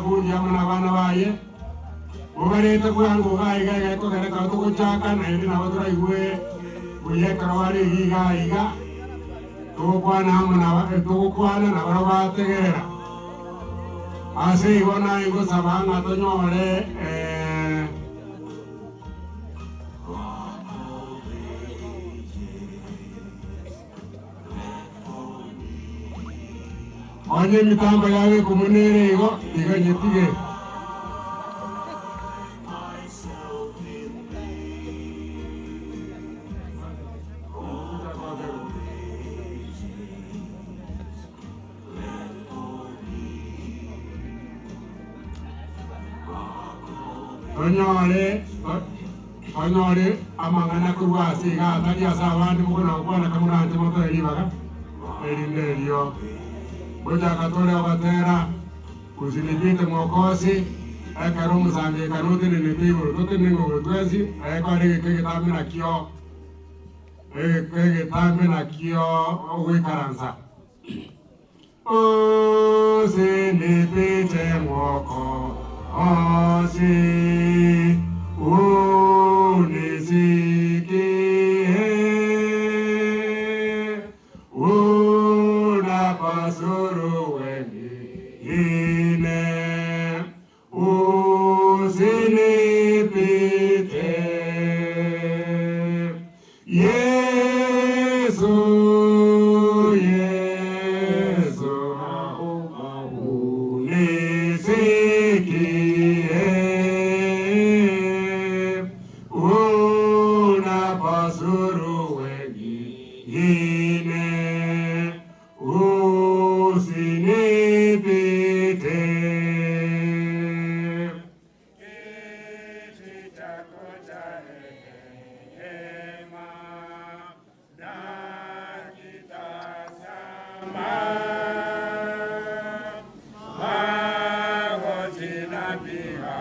Abundi amo nabana baye, mobarete bwango iga iga egekogera ekero togochaka naende nabo toraigwe buya ekero bare iga iga iga, togokwana amo naba togokwana nabarabwo bategerera. Ase igo naye ngosaba ng'a tonyore Onye emitambo yabo ekomuna ere igo, tiga nyetige. Tonyore tonyore amang'ana korwa ase iga atari ase abande mokona gokwana kamoranche motoe ribaga erinde erio. Gochaka tore ogotera usinipite Mwokozi ekero omosangererekano otenenete igoro totenene igoro twensi ekore egeka egetambe nakio egeka egetambe nakio ogoikaransa. Usinipite Mwokozi, unisikie, unapasuru wengine, usinipite. Yesu, Yesu, unisikie, unapasuru wengine, usinipite. Kiti chako cha rehema nakitazama, magoti napiga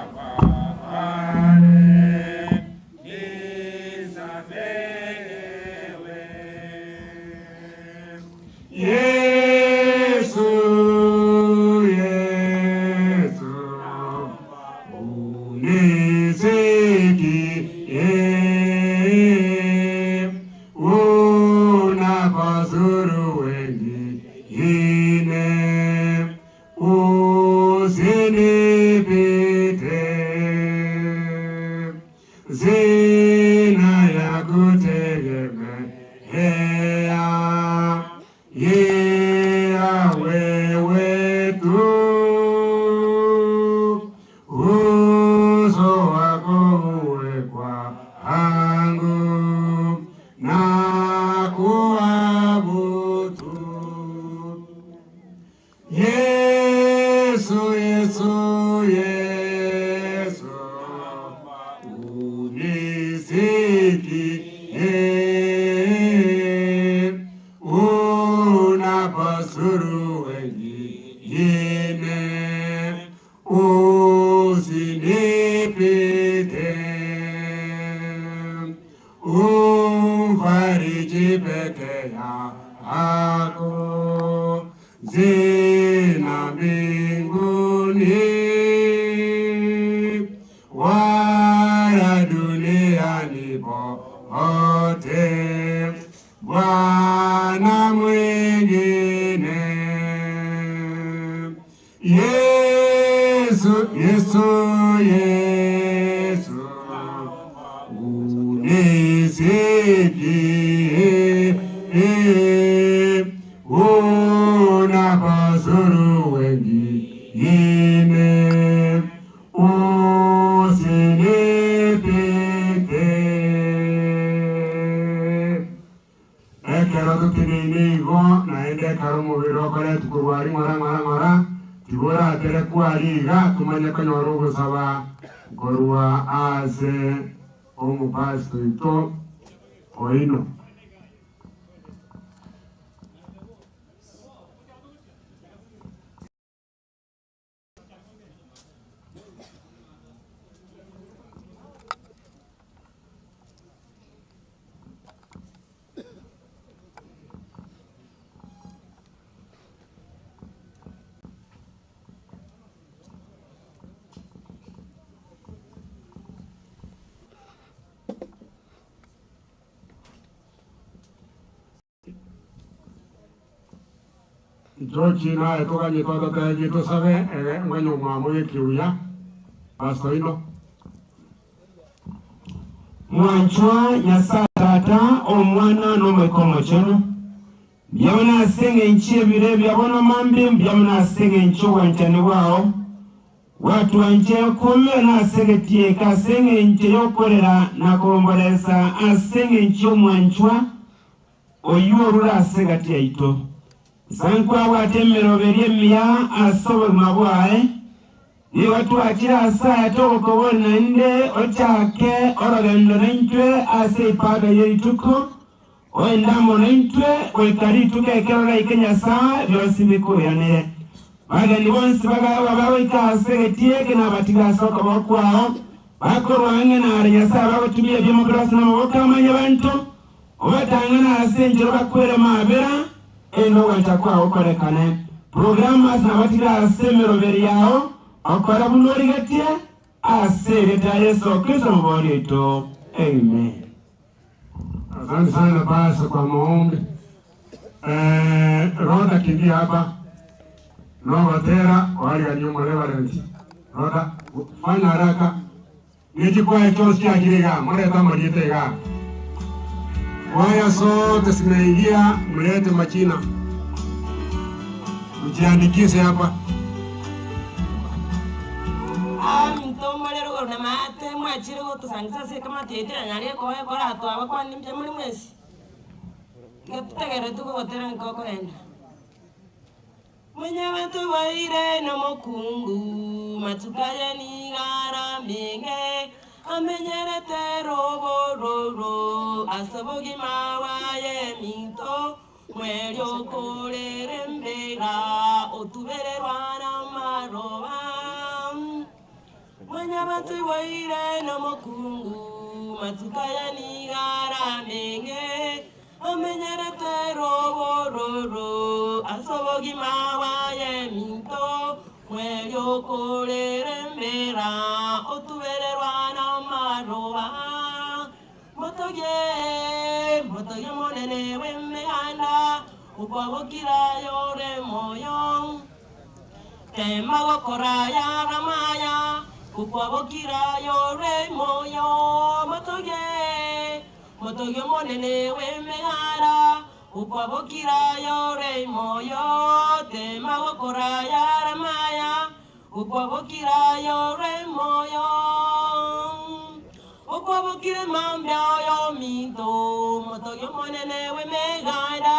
pale, nisamehewe. Yesu, Yesu, unisikie, unapozuru wengine, usinipite. Zina ya kutegemea Yahweh wetu, uso wako uwe kwangu na kuabudu. Yesu, Yesu, Yesu, unisikie, unapasuru wengine, usinipite. Umfariji peke yako, zina mbinguni wala duniani popote, Bwana mwingine. Yesu, Yesu, Yesu, unisikie, unapozuru wengine, usinipite. Ekero toteneine igo, naende ekero omobere okoretwa korwa aria ng'ora ng'ora ng'ora, tiboraterekwa aria iga, tomanye konyora ogosaba korwa ase omopastor oito oino. George naye toganye twatotebi tosabe ere ng'anye omwamo geki buya Pastor oino. Mwanchwa Nyasae Tata, Omwana, na Omoika Omochenu, mbuya mono ase engencho y'ebiro ebiya bono mambia, mbuya mono ase engencho y'obwanchani bwao Gwatwanchire koumerana ase egetii eke ase engencho y'okorera na koromboresa ase engencho y'omwanchwa oyio orure ase egati yaito. Nyasae nkwabwate emeroberio emiya ase obogima bwaye, nigo twachire ase aya togokoboria naende ochake orogendo naintwe ase eibada ye rituko, Oende amo naintwe goika rituko ekero oraike Nyasae, bionsi mbikoiranere. Bageni bonsi bagaegwa bagoika ase egetii eke nabatiga ase okoboko kwao, bakorwa ang'e nare Nyasae bagotumia ebiomobere ase namaboko a mwanyabanto, obatang'ane ase enchera obakwere amabera, erinde ogwancha kwao gokorekane. Programas nabatiga ase emeroberi yao, okore buna origetie, ase erieta ria Yeso Kristo Omobori oito. Amen. Asante sana basi kwa maombi. Eh, Rhoda kimbia hapa. Nogotera oariganie omoreverend. Rhoda, fanya haraka. Nechikwaya chionsi chiachire igaa, morete amarieta igaa. Kwaya zote zimeingia, mlete majina. Mjiandikishe hapa. Aminto more rogoro na maate, mwachire gotosangisa ase ekamati yaito ya Nyareko ekoratwabakwanie mbuya more mwensi. Tiga totegerere togogotera nka okogenda. Mwanyabanto baire nomokungu, matuko aye nigo aramenge, amenyerete robororo ase obogima bwaye eminto. Mwerio okorera embera, otubererwa namaroba. Mwanyabanto iboire nomokungu, matuko aya nigo arameng'e, amenyerete robororo ase obogima bwaye eminto. Mwerio okorera embera, otubererwa namaroba. Motogie, motogie Omonene bw'Emeganda, okwabokire aye ore moyo. Tema gokora ayare amaya, okwabokire aye ore moyo. Motogie, motogie Omonene bw'Emeganda, okwabokire aye ore moyo. Tema gokora ayare amaya, Okwabokire aye ore moyo, okwabokire mambia oyominto, omotogi omonene bw'emeganda,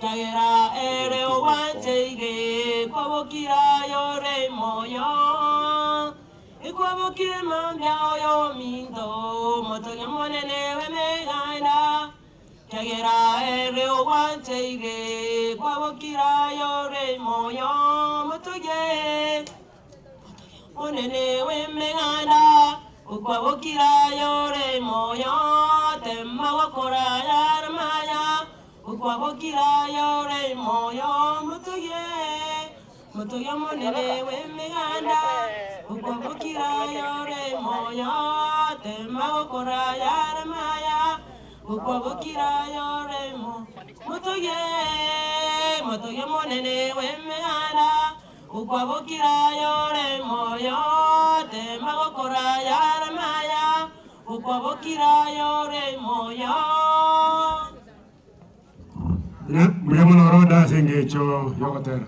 ekiagera ere ogwancheire, kwabokire aye ore moyo, ekwabokire mambia oyominto, omotogi omonene bw'emeganda, Ekiagera ere ogwancheire, kwabokire aye ore moyo, omotogie Omonene bw'Emeganda, okwabokire aye ore moyo, tema gokora ayare amaya, okwabokire aye ore moyo, omotogie, omotogie Omonene bw'Emeganda, okwabokire aye ore moyo, tema gokora ayare amaya, Okwabokire aye oremo, motogie, motogie Omonene bw'Emeganda, Okwabokire aye oremo oyo, tema gokora ayare amaya, Okwabokire aye oremo oyo. Mbuya mono Rhoda ase engencho y'ogotera.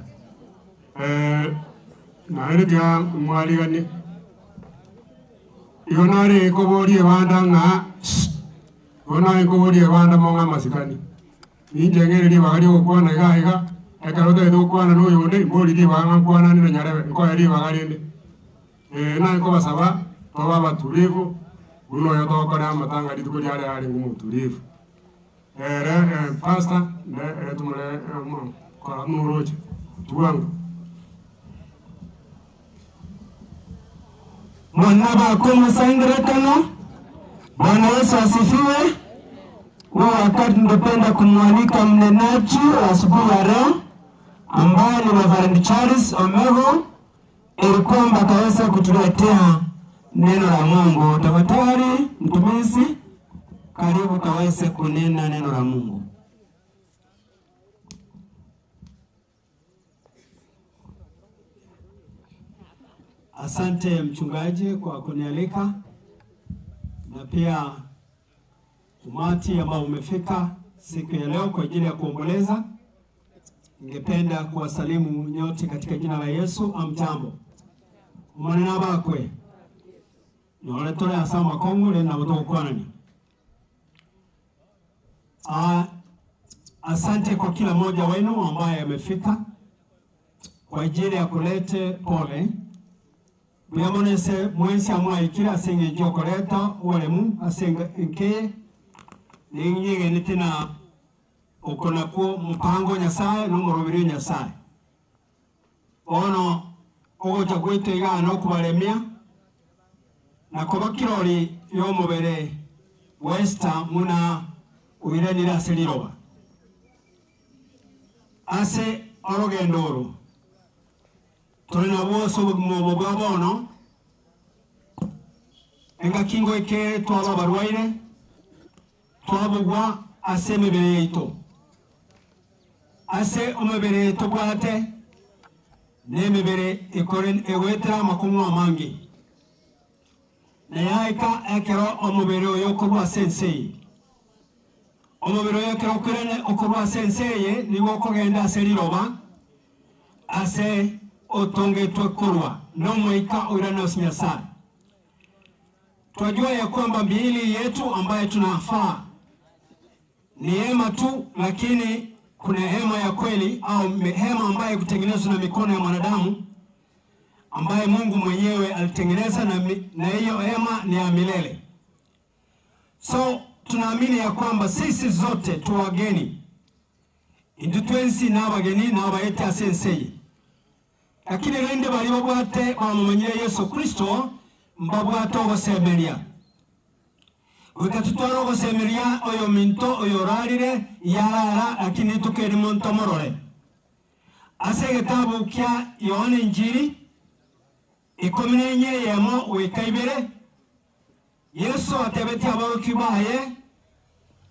Naende tiga mwariganie. Igo nare nkoboria ebanda ng'a igo nare nkoboria ebanda mong'e amasikani. Ninche ng'ere ribaga ri'ogokwana iga iga, ekero otagete gokwana na oyonde, imborie ribaga ng'a nkwanane na nyarebe, nkoe ribaga rinde. Nare nkobasaba tobe abatulivu, buna oyo togokora amatanga rituko riare arenge omotulivu. Ere pastor, ne tumore kora noroche, bwango. Mwana bakomosangererekano, Bwana Yesu asifiwe. Huu wakati ningependa kumwalika mnenaji wa asubuhi ya leo ambaye ni Reverend Charles Omego ili kwamba akaweza kutuletea neno la Mungu. Tafadhali mtumishi, karibu kaweze kunena neno la Mungu. Asante mchungaji kwa kunialika na pia umati ambao umefika siku ya leo kwa ajili ya kuomboleza. Ningependa kuwasalimu nyote katika jina la Yesu. Amjambo omonene abakwe nore tore ase amakong'u rende nabo togokwanania. Ah, asante kwa kila mmoja wenu ambaye amefika kwa ajili ya kulete pole buyamonese mwensi amwaikire ase eng'encho okoreta oboremu ase enkeye ninyegenete na oko nakwo omopango o Nyasaye na omoroberi o Nyasaye. Bono ogocha gwaito igaa nokobaremia na koba kirori y'omobere bwa Esther muna oiranire ase riroba. Ase orogendo oro tore nabwo ase obogima obo bwa bono, engaki ngoikere twaba abarwaire, twabugwa ase emebere yaito. Ase omobere tobwate nemebere ekore egoetera amakong'u amange. Na yaika ekero omobere oyo okorwa ase ense eye. Omobere oyo ekero okoirana okorwa ase ense eye nigo okogenda ase riroba ase otongetwe korwa nomoika oirane ase Nyasaye. Twajua ya kwamba miili yetu ambayo tunafaa ni hema tu, lakini kuna hema ya kweli au hema ambayo kutengenezwa na mikono ya mwanadamu ambaye Mungu mwenyewe alitengeneza, na hiyo hema ni ya milele. So tunaamini ya kwamba sisi zote tu wageni, intu twensi n'abageni n'abaete ase ense eye, lakini rende bari babwate bamumanyire Yesu Kristo mbabwate ogosemeria goika tutware ogosemeria oyo minto oyo orarire yarara, lakini tukeri monto morore. Ase egetabu kia Yohana Injili 14 yemo goika 2, Yesu atebetie aborokia baye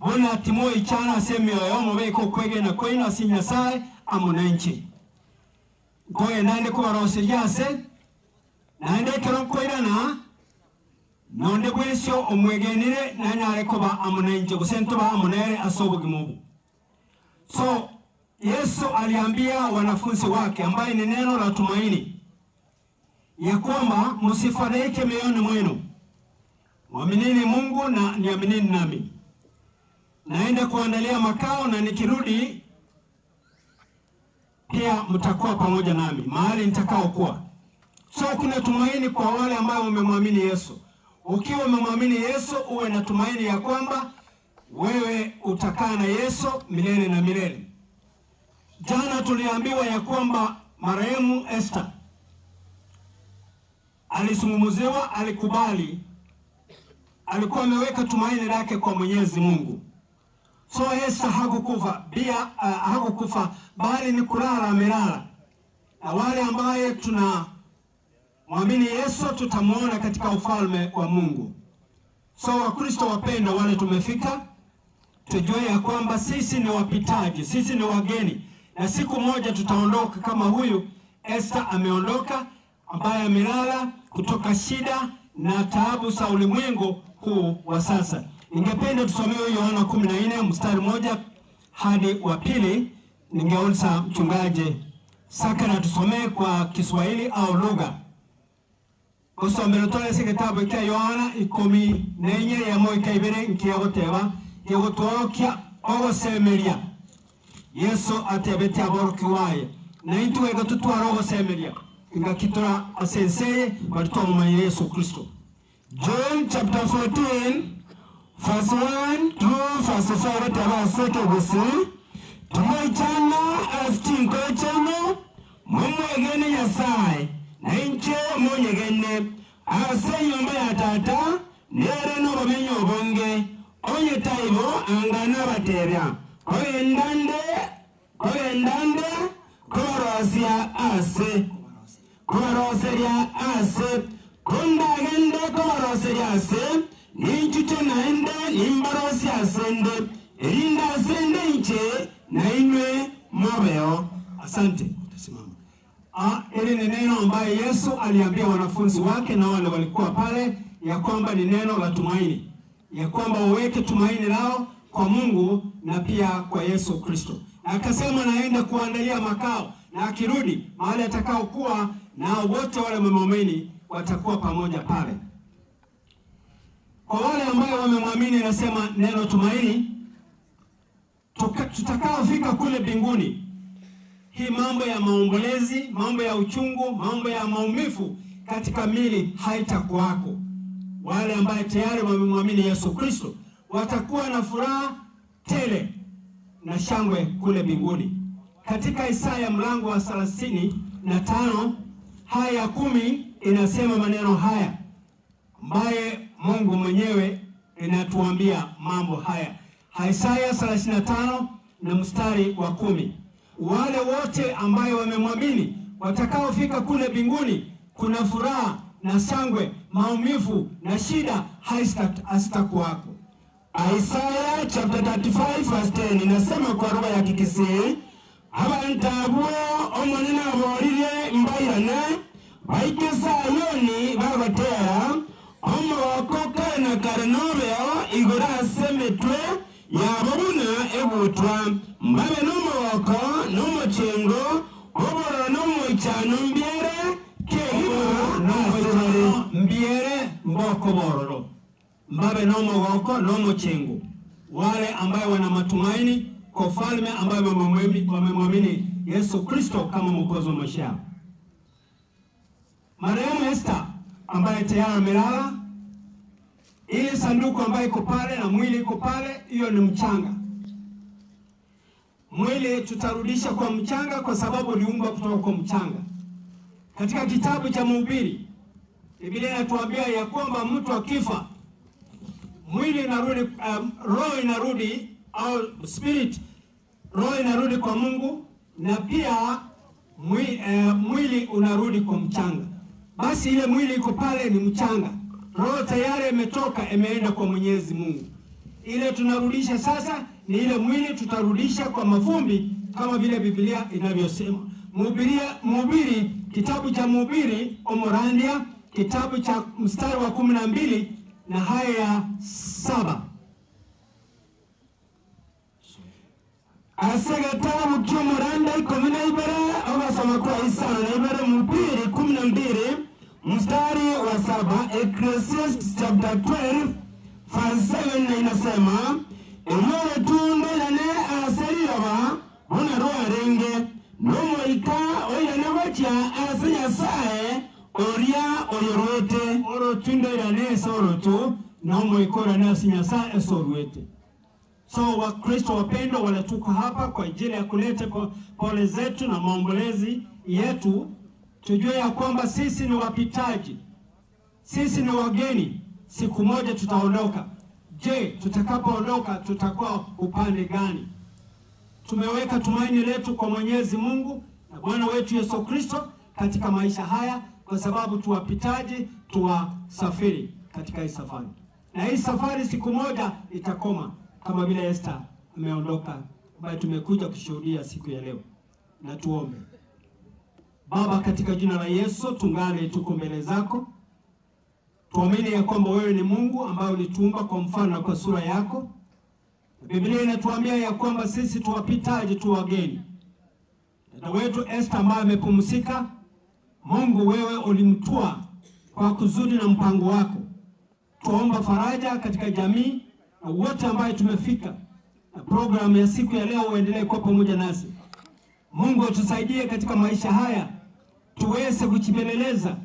buna timoichana ase emioyo mobeke okwegena kwaino ase Nyasaye amo nenche. Nkogenda inde kobaroseria ase, naende ekero nkoirana nonde bwesio omwegenire nanyare koba amo nenche gose ntoba amo nere ase obogima obo. So Yesu aliambia wanafunzi wake, ambaye ni neno la tumaini, ya kwamba msifadhaike mioyoni mwenu, mwaminini Mungu na niaminini nami. Naenda kuandalia makao, na nikirudi pia mtakuwa pamoja nami mahali nitakao kuwa. So kuna tumaini kwa wale ambao wamemwamini Yesu. Ukiwa umemwamini Yesu, uwe na tumaini ya kwamba wewe utakaa na Yesu milele na milele. Jana tuliambiwa ya kwamba marehemu Esther alizungumziwa, alikubali, alikuwa ameweka tumaini lake kwa Mwenyezi Mungu. So Esther hakukufa bia, hakukufa bali ni kulala amelala. Na wale ambaye tuna mwamini Yesu tutamuona katika ufalme wa Mungu. So Wakristo wapendwa, wale tumefika, tujue ya kwamba sisi ni wapitaji, sisi ni wageni, na siku moja tutaondoka kama huyu Esther ameondoka, ambaye amelala kutoka shida na taabu za ulimwengu huu wa sasa. Ningependa tusomewe Yohana 14 mstari 1 hadi wa 2. Ningeomba mchungaji Sakara tusomee kwa Kiswahili au lugha. Gusomera tore kitabu kia Yohana 14 ya moika ibere nkia goteba gigutwokia ogosemeria. Yesu atebete aboroki waye na intwe tutwara ogosemeria ingakitora asenseye bari twamumanyire Yesu Kristo. John chapter 14 verse 1 to verse 4 tabaseke gusi tumoichana asichinko chano mumwegene Nyasaye na inche munyegene ase nyumba ya tata nere n'obumenyi obunge onye taibo angana batebya kogendande koborosia ase koboroseria ase kondagende koboroseria ase ninchuche naende nimborosia asende erinda asende inche na inywe mobeo. Asante. Utasimama. Ah, hili ni neno ambaye Yesu aliambia wanafunzi wake na wale walikuwa pale ya kwamba ni neno la tumaini, ya kwamba waweke tumaini lao kwa Mungu na pia kwa Yesu Kristo. Na akasema naenda kuandalia makao, na akirudi mahali atakaokuwa, nao wote wale wamemwamini watakuwa pamoja pale. Kwa wale ambao wamemwamini, nasema neno tumaini, tutakaofika kule mbinguni hii mambo ya maombolezi, mambo ya uchungu, mambo ya maumivu katika mili haitakuwako. Wale ambaye tayari wamemwamini Yesu Kristo watakuwa na furaha tele na shangwe kule mbinguni. Katika Isaya mlango wa 35 haya ya 10 inasema maneno haya ambaye Mungu mwenyewe inatuambia mambo haya. Isaya 35 na mstari wa 10. Wale wote ambayo wamemwamini watakaofika kule mbinguni, kuna furaha na shangwe, maumivu na shida hazitakuwako. Isaiah chapter 35 verse 10 inasema kwa lugha ya Kikisii, abantu abo omonene aborire mbairane baike Sayuni bagotera omogoko kare na kare nobeo igoro ase emetwe yabo buna egutwa mbabe n'omogoko n'omochengo obororo n'omoichano mbiere kegima ase bare. Mbiere mboko bororo mbabe n'omogoko n'omochengo, wale ambayo wana matumaini kwa ufalme ambayo wamemwamini Yesu Kristo kama mwokozi wa maisha yao. Marehemu Esther ambaye tayari amelala, ile sanduku ambayo iko pale na mwili iko pale, hiyo ni mchanga. Mwili tutarudisha kwa mchanga kwa sababu uliumbwa kutoka kwa mchanga. Katika kitabu cha Mhubiri, Biblia inatuambia ya kwamba mtu akifa mwili inarudi, roho inarudi au spirit, roho inarudi kwa Mungu na pia mwili unarudi kwa mchanga. Basi ile mwili iko pale ni mchanga, roho tayari imetoka imeenda kwa Mwenyezi Mungu. Ile tunarudisha sasa ni ile mwili tutarudisha kwa mavumbi kama vile Biblia inavyosema. Mhubiri, kitabu cha Mhubiri Omorandia, kitabu cha mstari wa 12 na haya ya 7. Ase gatabu ky'omuranda 12 ogasoma kwa isano na ibere Mhubiri 12 mstari wa 7, Ecclesiastes chapter 12 verse 7 na inasema emwoyo tundelane ase riroba buna rwarenge n'omoika oirane gochia ase Nyasaye oria oyorwete. Orotundelane ase orotu n'omoika oirane ase Nyasaye ase orwete. So Wakristo wapendwa, wale tuko hapa kwa ajili ya kuleta pole zetu na maombolezi yetu, tujue ya kwamba sisi ni wapitaji, sisi ni wageni, siku moja tutaondoka. Je, tutakapoondoka tutakuwa upande gani? Tumeweka tumaini letu kwa Mwenyezi Mungu na Bwana wetu Yesu Kristo katika maisha haya, kwa sababu tuwapitaji, tuwasafiri katika hii safari. Na hii safari siku moja itakoma, kama vile Esther ameondoka, ambaye tumekuja kushuhudia siku ya leo. Na tuombe. Baba, katika jina la Yesu, tungali tuko mbele zako. Tuamini ya kwamba wewe ni Mungu ambaye ulituumba kwa mfano na kwa sura yako. Biblia inatuambia ya kwamba sisi tuwapitaji tu wageni. Dada wetu Esther ambaye amepumzika, Mungu wewe ulimtua kwa kuzuri na mpango wako. Tuomba faraja katika jamii na wote ambaye tumefika, na programu ya siku ya leo uendelee kuwa pamoja nasi. Mungu atusaidie katika maisha haya, tuweze kujipeleleza,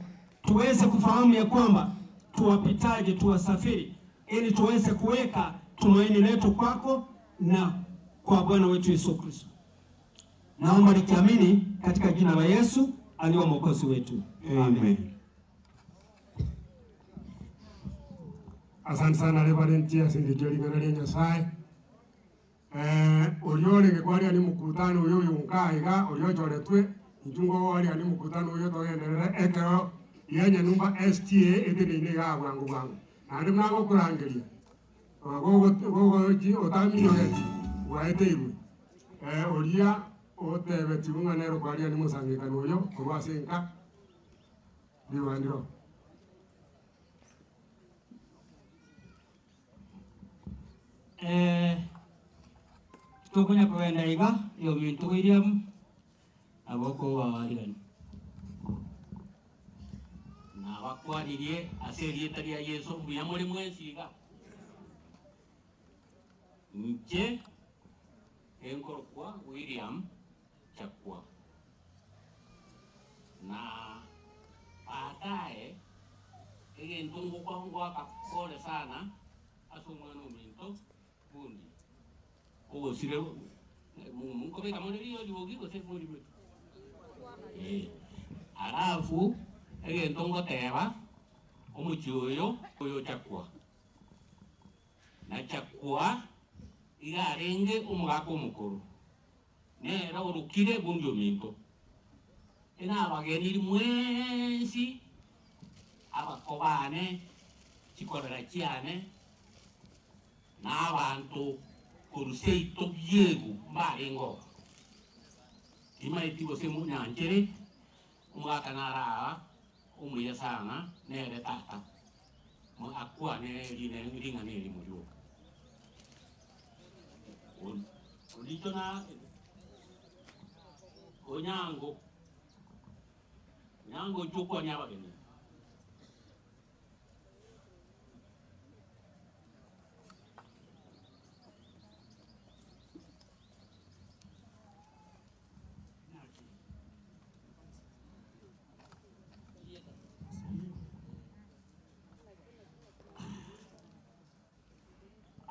tuweze kufahamu ya kwamba tuwapitaje, tuwasafiri, ili tuweze kuweka tumaini letu kwako na kwa Bwana wetu Yesu Kristo. Naomba nikiamini katika jina la Yesu aliye Mwokozi wetu. Amen. Asante sana Reverend Tia sindijo lingana lya Nyasaye. Uliole ngekwaria ni mkutano uyo yunka iga uyo choretwe njungo wali ni mkutano uyo togenderera ekero yanya numba STA etene ine ga bwangu bwangu. Na ndi mnago kurangiria. Gogo gogo ji otami yogeti waete irwe. Oria Otebetigwe ng'a nere okoarigia nimosangekani oyo korwa ase enka ribaga ndiro. Eh, tokonya kogenda iga yominto William nabo okobaarigania. Nabakwanirie ase erieta ria Yeso, mbuya more mwensi iga? Inche enkorokwa William Chakwa, na baadaye egento ngokwa ngoaka pole sana ase omwana ominto bundi ogosire nkobeka more riogi gose morime eh. Alafu egento ngoteba omochie oyo oyo Chakwa na Chakwa iga arenge omogaka omokoro nere orokire bundi ominto enabageniri mwensi abakobane chikorera chiane na abanto koruseito biegu mbarengo timaeti gose munyanchere omogaka naraa omuya sana nere tata akwane ring'ana eri morioka orito na onyango onyango ochokwania abageni.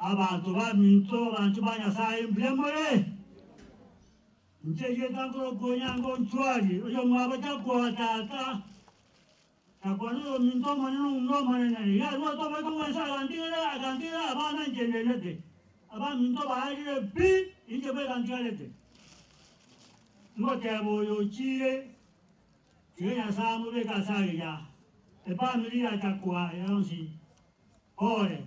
Abantu baminto bantu ba Nyasaye mbuya more nchegeta nkorokonyango nchwari oyo mwabo chakwa tata chakwa noyo minto manene uno manene yarwa tobaikong'wensa agantigere agantigere abana nchenenete abaminto baarire pi inche bwegantigarete ngoteba oyo ochire tiga Nyasaye amobeke ase agiya efamiri ya chakwa yonsi pole.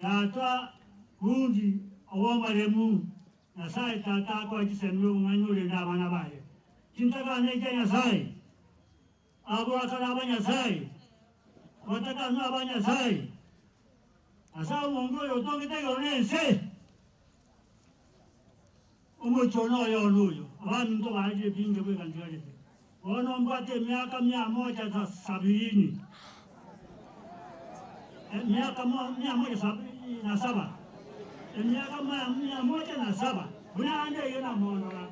Tata bundi owomaremu Nyasaye tata akochisemire omong'ani orende abana baye chintakana ekia Nyasaye aborakana aba Nyasaye abatakana aba Nyasaye ase omongo oyo otongete igoro na ense omochie oyo ono oyo abaminto baarire binge bwegantigarete bono mbwate emiaka mia moja na sabini miaka 177 emiaka 107 buna ande iga namonora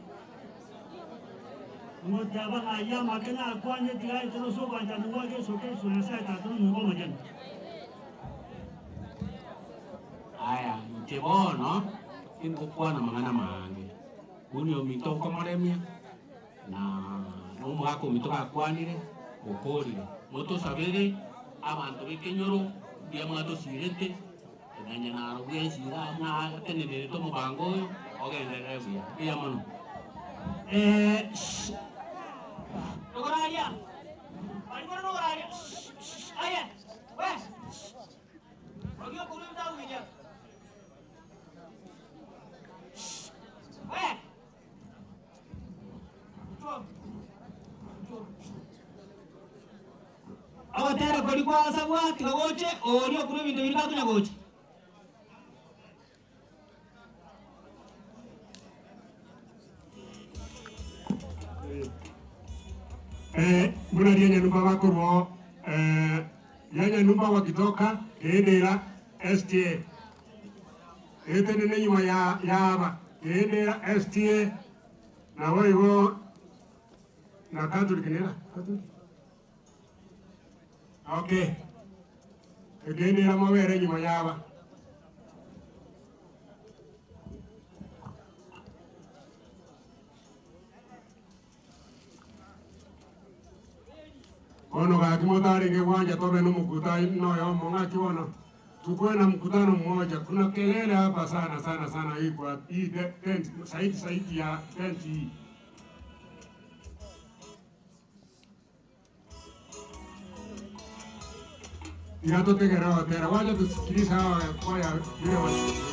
ngoteba ng'aya make nakwanye tigaete ase obwanchani bwa Yesu Kristo Nyasaye tata nomongo omonyene. Aya inche bono ingokwana mang'ana mange buni ominto nkomoremia na nomogaka ominto gakwanire okorire motosabere abanto bekenyoro mbuya mwatosirete nanye naro bwensira natenererete omobango oyo ogenderere buya mbuya mono. Nogoraria. Bariboro nogoraria. Aye. We. Ogio kuru mta uija. We. Abatera kori kwasabwa tiga goche ori okuru ebinto biri gatunya gocha. Buna ria nyumba bakorwo ya nyumba wakitoka kendera STA etenene nyuma ya yaba kendera STA na waigo na Catholic nera Catholic okay kendera mawere nyuma yaba. Bono gaki motarenge gwanja tobe no mkutano yo mong'aki bono tukuwe na mkutano mmoja. Kuna kelele hapa sana sana sana, hii kwa hii tent saiti saiti ya tent hii. Tiga totegera tera wacha tusikiliza hawa kwaya vile wanaimba.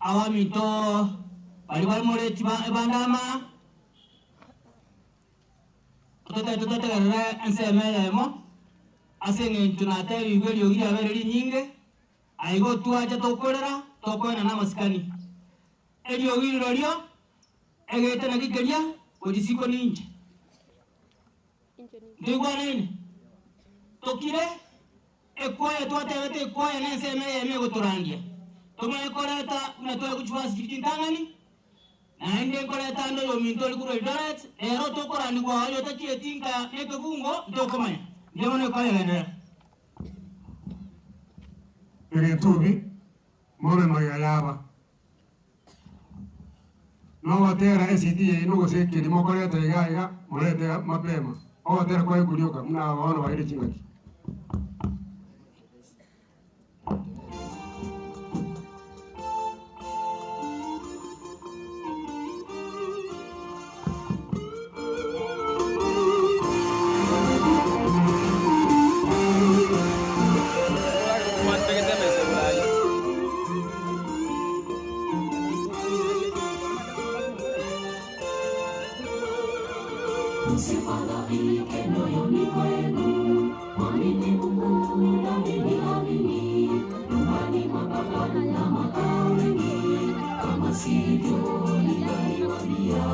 Abaminto baria bare moreti bandama, totegerere ensemo eyemo, ase eng'encho natebigwe eriogi riabeire rinyinge, aigo twacha tokorera, tokoenana amasikani. Eriogi rirorio, egeita naki keria, gochia isiko ninche. Ntoigwanaine? Tokire, ekwaya twatebete ekwaya nensemo eyemo egotorandia. Tomanye koreta buna tware gochia ase chiria chintang'ani, naende nkoreta ande oyominto ore korwa Eldoret, ero tokorandigwa oyo otachieti nka nekebungo ntokomanya. Mbuya mono ekwaya egenderere. Egetubi, mobe magega yaba. Nogotera esiti yaino gose ekeri mokoreta iga iga, morete mapema. Ogotera kwaye korioka buna aba bono baire chingaki. Msifadhaike moyoni mwenu, mwamini Mungu nami niamini. Nyumbani mwa Baba mna makao mengi, kama sivyo ningaliwaambia.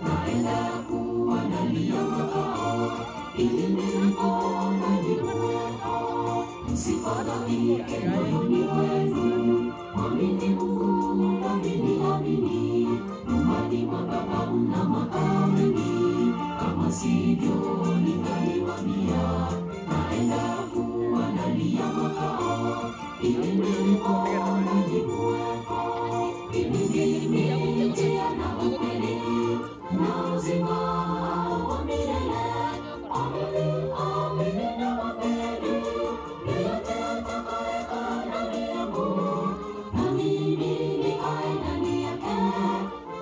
Naenda kuwaandalia makao, ili nilipo nanyi muwepo. Msifadhaike moyoni mwenu, mwamini Mungu nami niamini. Nyumbani mwa Baba mna makao mengi, kama sivyo ningaliwaambia. Naenda kuwaandalia makao, ili nilipo nanyi muwepo. Mimi ndimi njia na ukweli na uzima wa milele. Amini, amini nawaambieni, yeyote atakayekaa ndani yangu na mimi nikae ndani yake,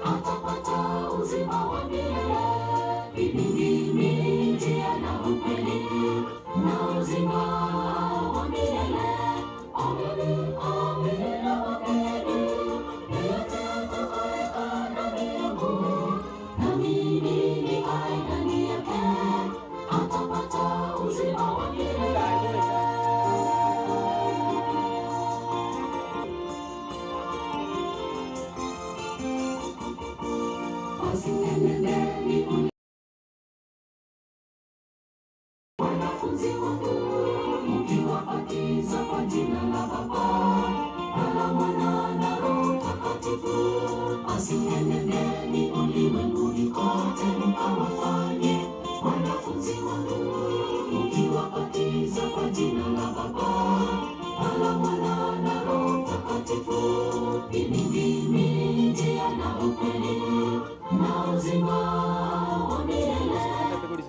atapata uzima wa milele. Mimi ndimi njia na ukweli na uzima wa milele. Amini, amini nawaambieni, yeyote atakayekaa ndani yangu na mimi nikae ndani yake, atapata uzima wa milele. Basi enendeni wanafunzi wangu, mkiwabatiza kwa jina la Baba na la Mwana na Roho Mtakatifu. Basi enendeni ulimwenguni kote mkawafanye wanafunzi wangu, mkiwabatiza kwa jina la Baba na la Mwana na Roho Mtakatifu. Mimi ndimi njia na ukweli na uzima wa milele.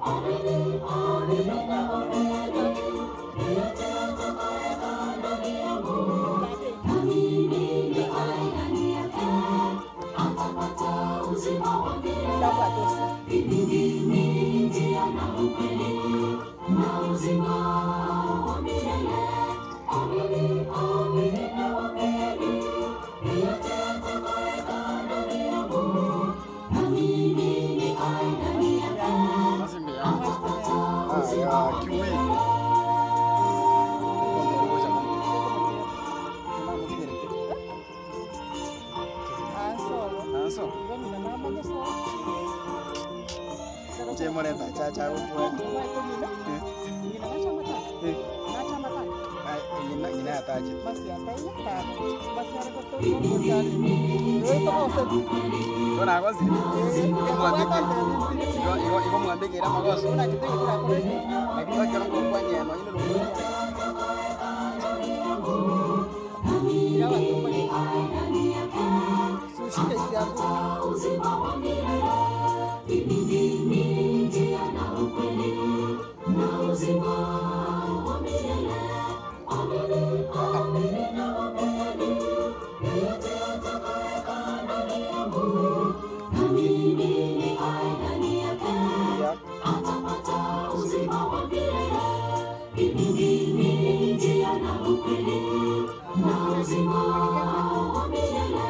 Amini, amini nawaambieni, yeyote atakayekaa ndani yangu na mimi nikae ndani yake, atapata uzima wa milele. Mimi ndimi njia na ukweli na uzima wa milele. Amini, amini nawaambieni, yeyote atakayekaa ndani yangu na mimi nikae ndani yake, atapata uzima wa milele. Uzima wa milele. Mimi ndimi njia na ukweli na uzima wa milele. Amini, amini nawaambieni, yeyote atakayekaa ndani yangu na mimi nikae ndani yake, atapata uzima wa milele. Mimi ndimi njia na ukweli na uzima wa milele.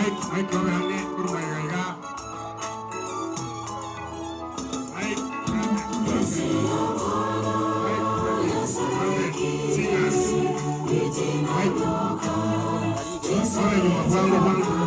Mike, Mike obe ang'e korwa magega iga. Mike, Mike, singers. Mike, obe nyuma bwango bwango.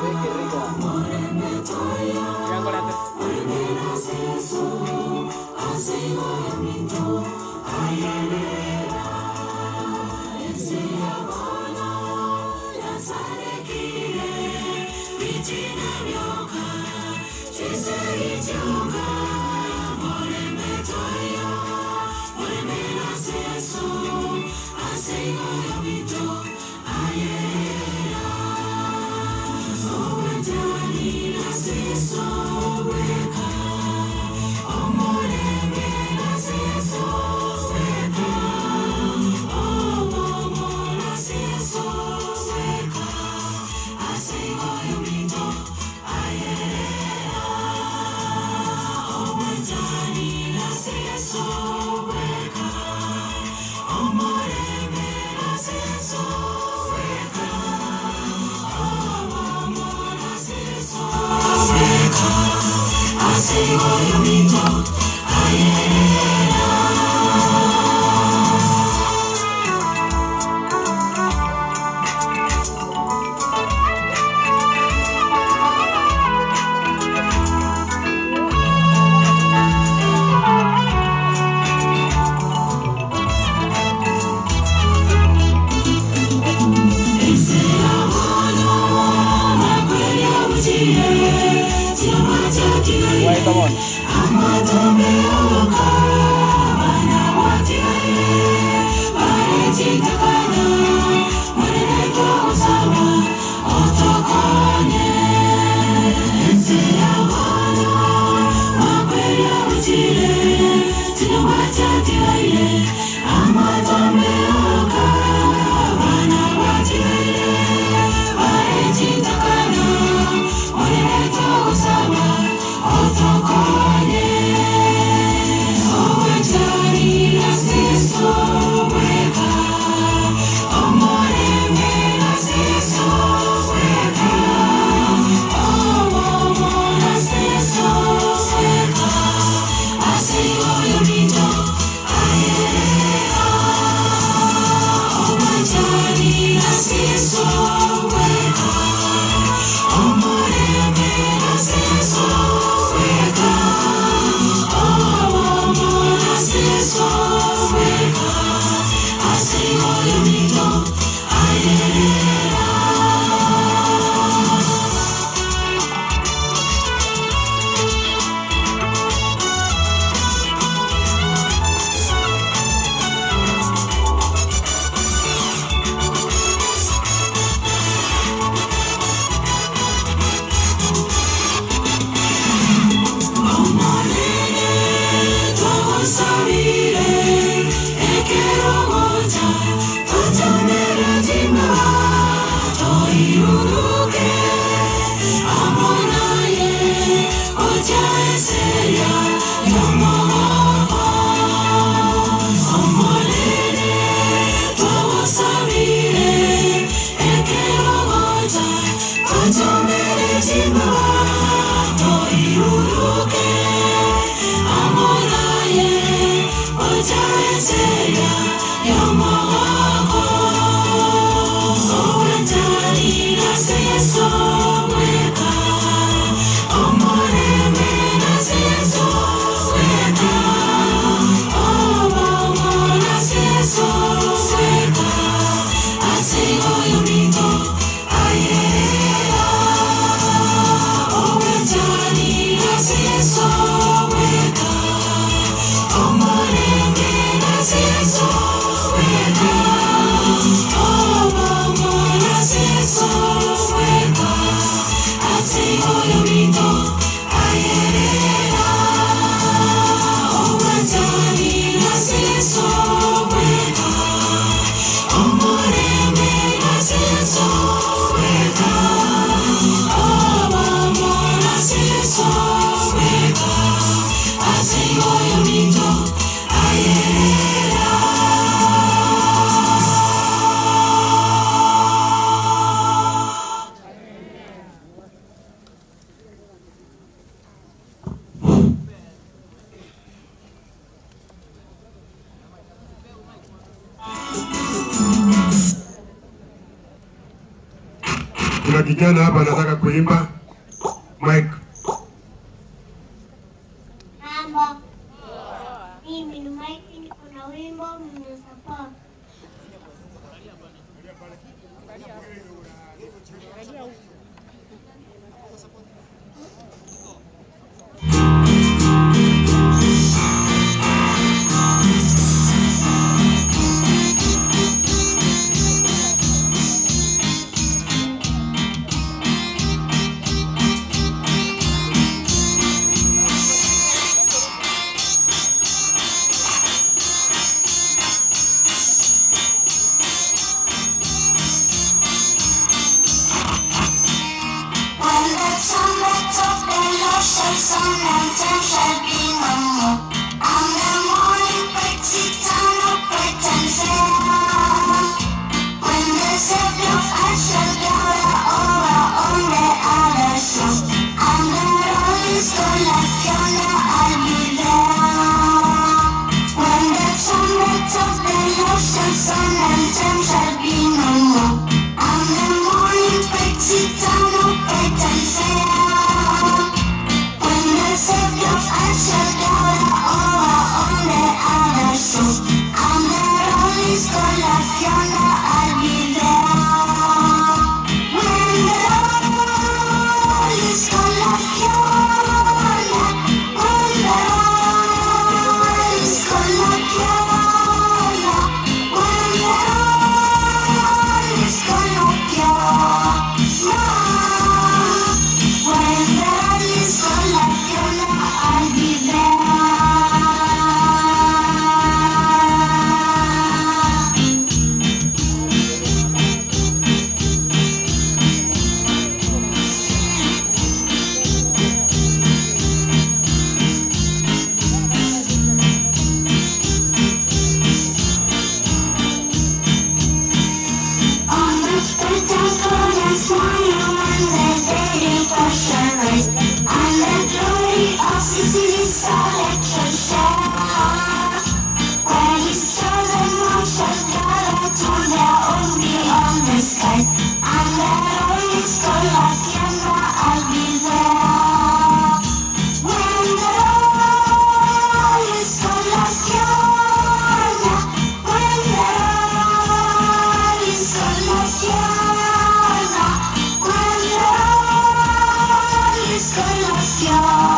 Kuna kijana hapa anataka kuimba. Mike. Mambo. Mimi ni Mike, niko na wimbo mnasupport. When the trumpet of the Lord shall sound and time shall be no more, and the morning breaks eternal bright and fair. When the Savior of us shall gather over on the other shore, and the roll is gone like yonder, I'll be there. When the trumpet of the Lord shall sound and time shall be no more, and the morning breaks eternal bright and fair. When the Savior of us shall gather over on the other shore, and the roll is gone like yonder, I'll be there. When the roll is gone like yonder, when the roll is gone like yonder, when the roll is gone like yonder, when the roll is gone like yonder, I'll be there. On the spectacle morning when the daily portion rise, and the glory of Sicily's selection share. When his chosen ones shall gather to their own beyond the sky, and the roll is called like yonder, I'll be there. When the roll is called like yonder, when the roll is called like yonder, when the roll is called like yonder,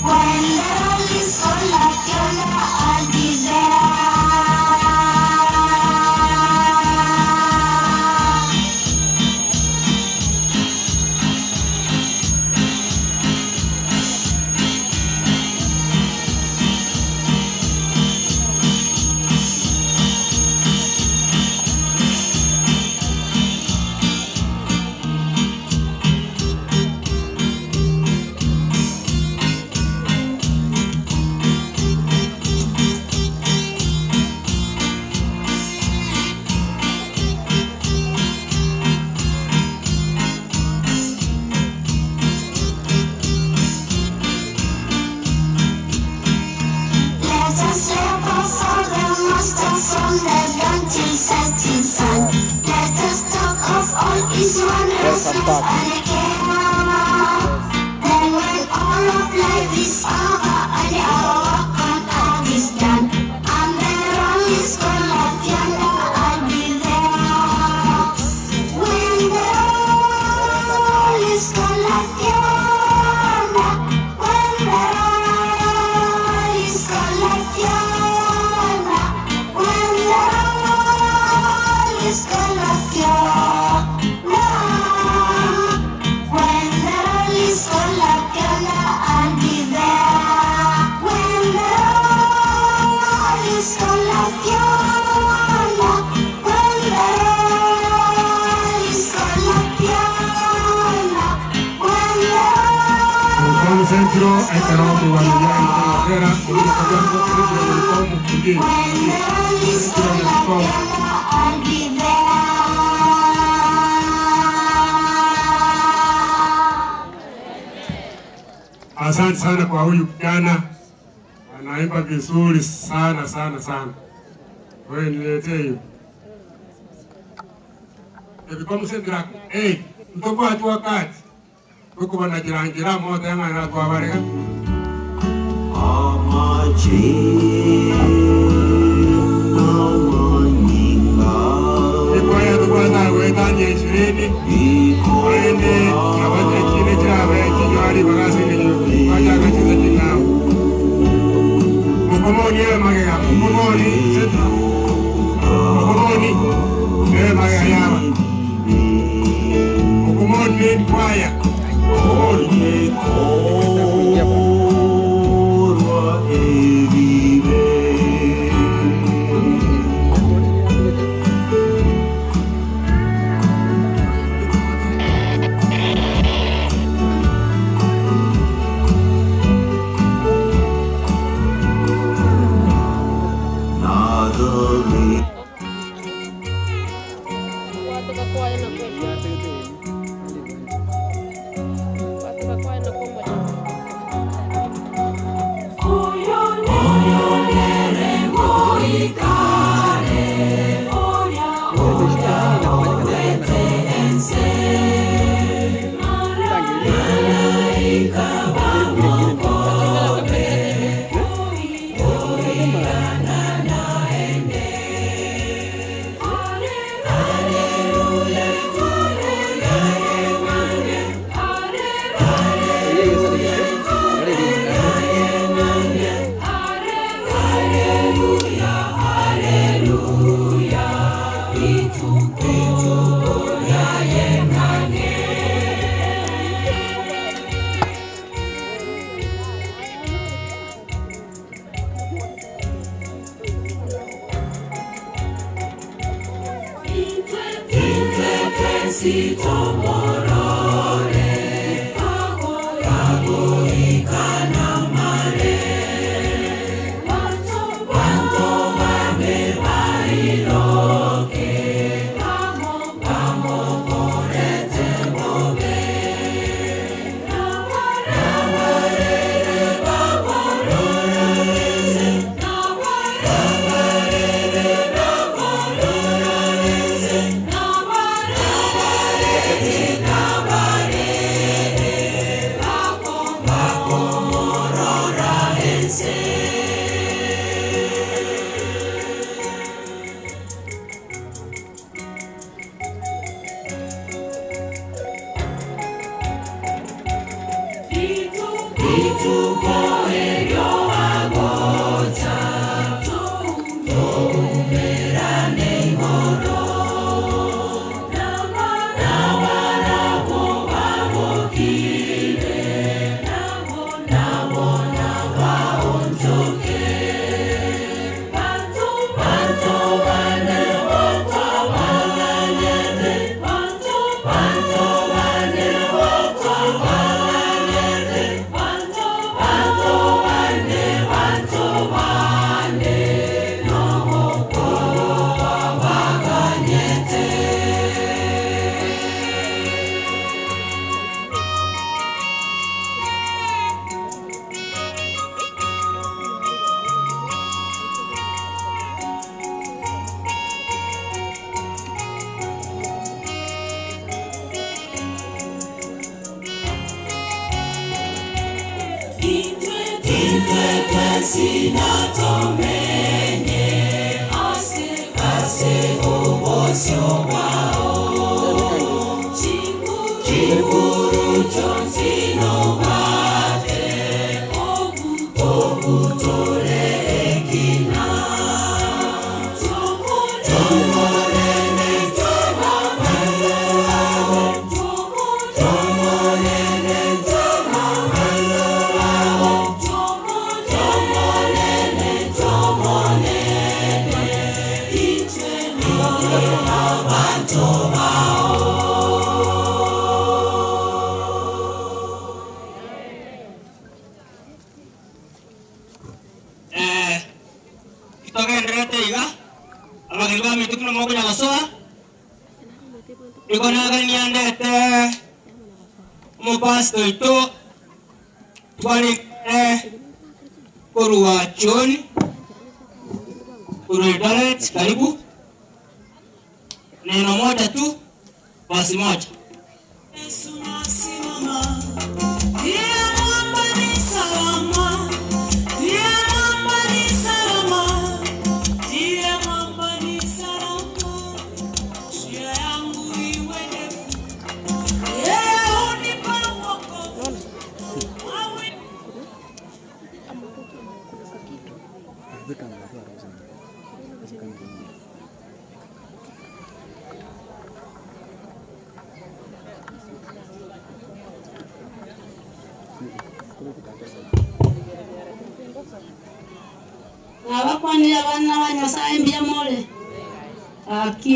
when the roll is called like yonder, I'll be there. Let us labor for the master from the dawn till setting sun. Let us talk of all his wondrous love and care. Then when all of life is over and our work on earth is done, and the roll is gone like yonder, I'll be there. When the roll is gone like yonder, when the roll is gone like yonder, when the roll is gone like yonder, when the roll is gone like yonder, I'll be there. When the roll is gone like yonder, when the roll is gone like yonder, when the Mkono Centro, ekero muwanira era When the roll is gone like yonder, I'll be there. Asante sana kwa huyu kijana, anaimba vizuri sana sana sana. Wewe niletee hiyo. Ebikomusentra 8 ntobwati wakati bw'okobanachera nchera amo otebe ng'a natwabarega. Ekwaya tobwate agoetania ishirini, korende nabo echinde chirabe chinyora ribaga ase engencho twachaka chinsa ching'ao. Mokomoni ebe magega, mokomoni central, mokomoni ebe magega yaba. Mokomoni main choir, mokomoni. Togenderete iga, abageni baminto buna mokonya gosoa, nigo nagania ndete omopastor oito twarikire korwa John korwa Eldoret, karibu. Neno moja tu. Basi moja. Yesu nasimama, ndiye mwamba ni salama, ndiye mwamba ni salama, ndiye mwamba ni salama, njia yangu iwe ndefu, yeye hunipa wokovu. Awe Abakwanire abana ba Nyasaye mbuya more gaki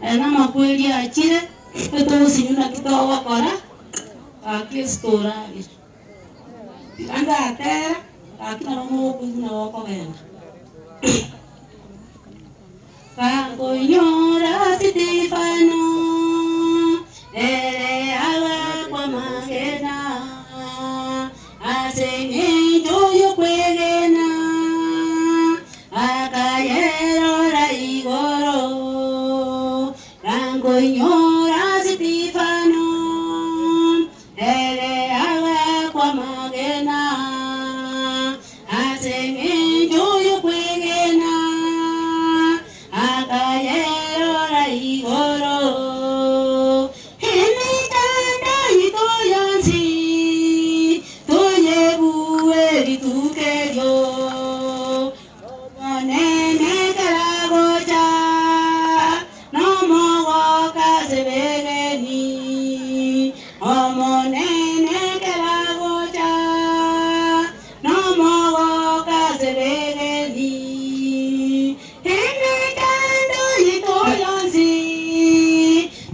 aya namakweri achire etogosinyu naki togokora gaki ase toragera. Tiga ndatera gaki nabo mogokoigwa nabo okogenda. Kakoinyora Stefano ere agakwa magena ase eng'encho yokwegena akayerora igoro rangoinyora Stefano ere agakwa magena ase eng'encho yokwegena akayerora igoro emitanda ito yonsi toyebuwe ritukerio omonene karagocha nomogoka sebegeni omonene karagocha nomogoka sebegeni emitando ito yonsi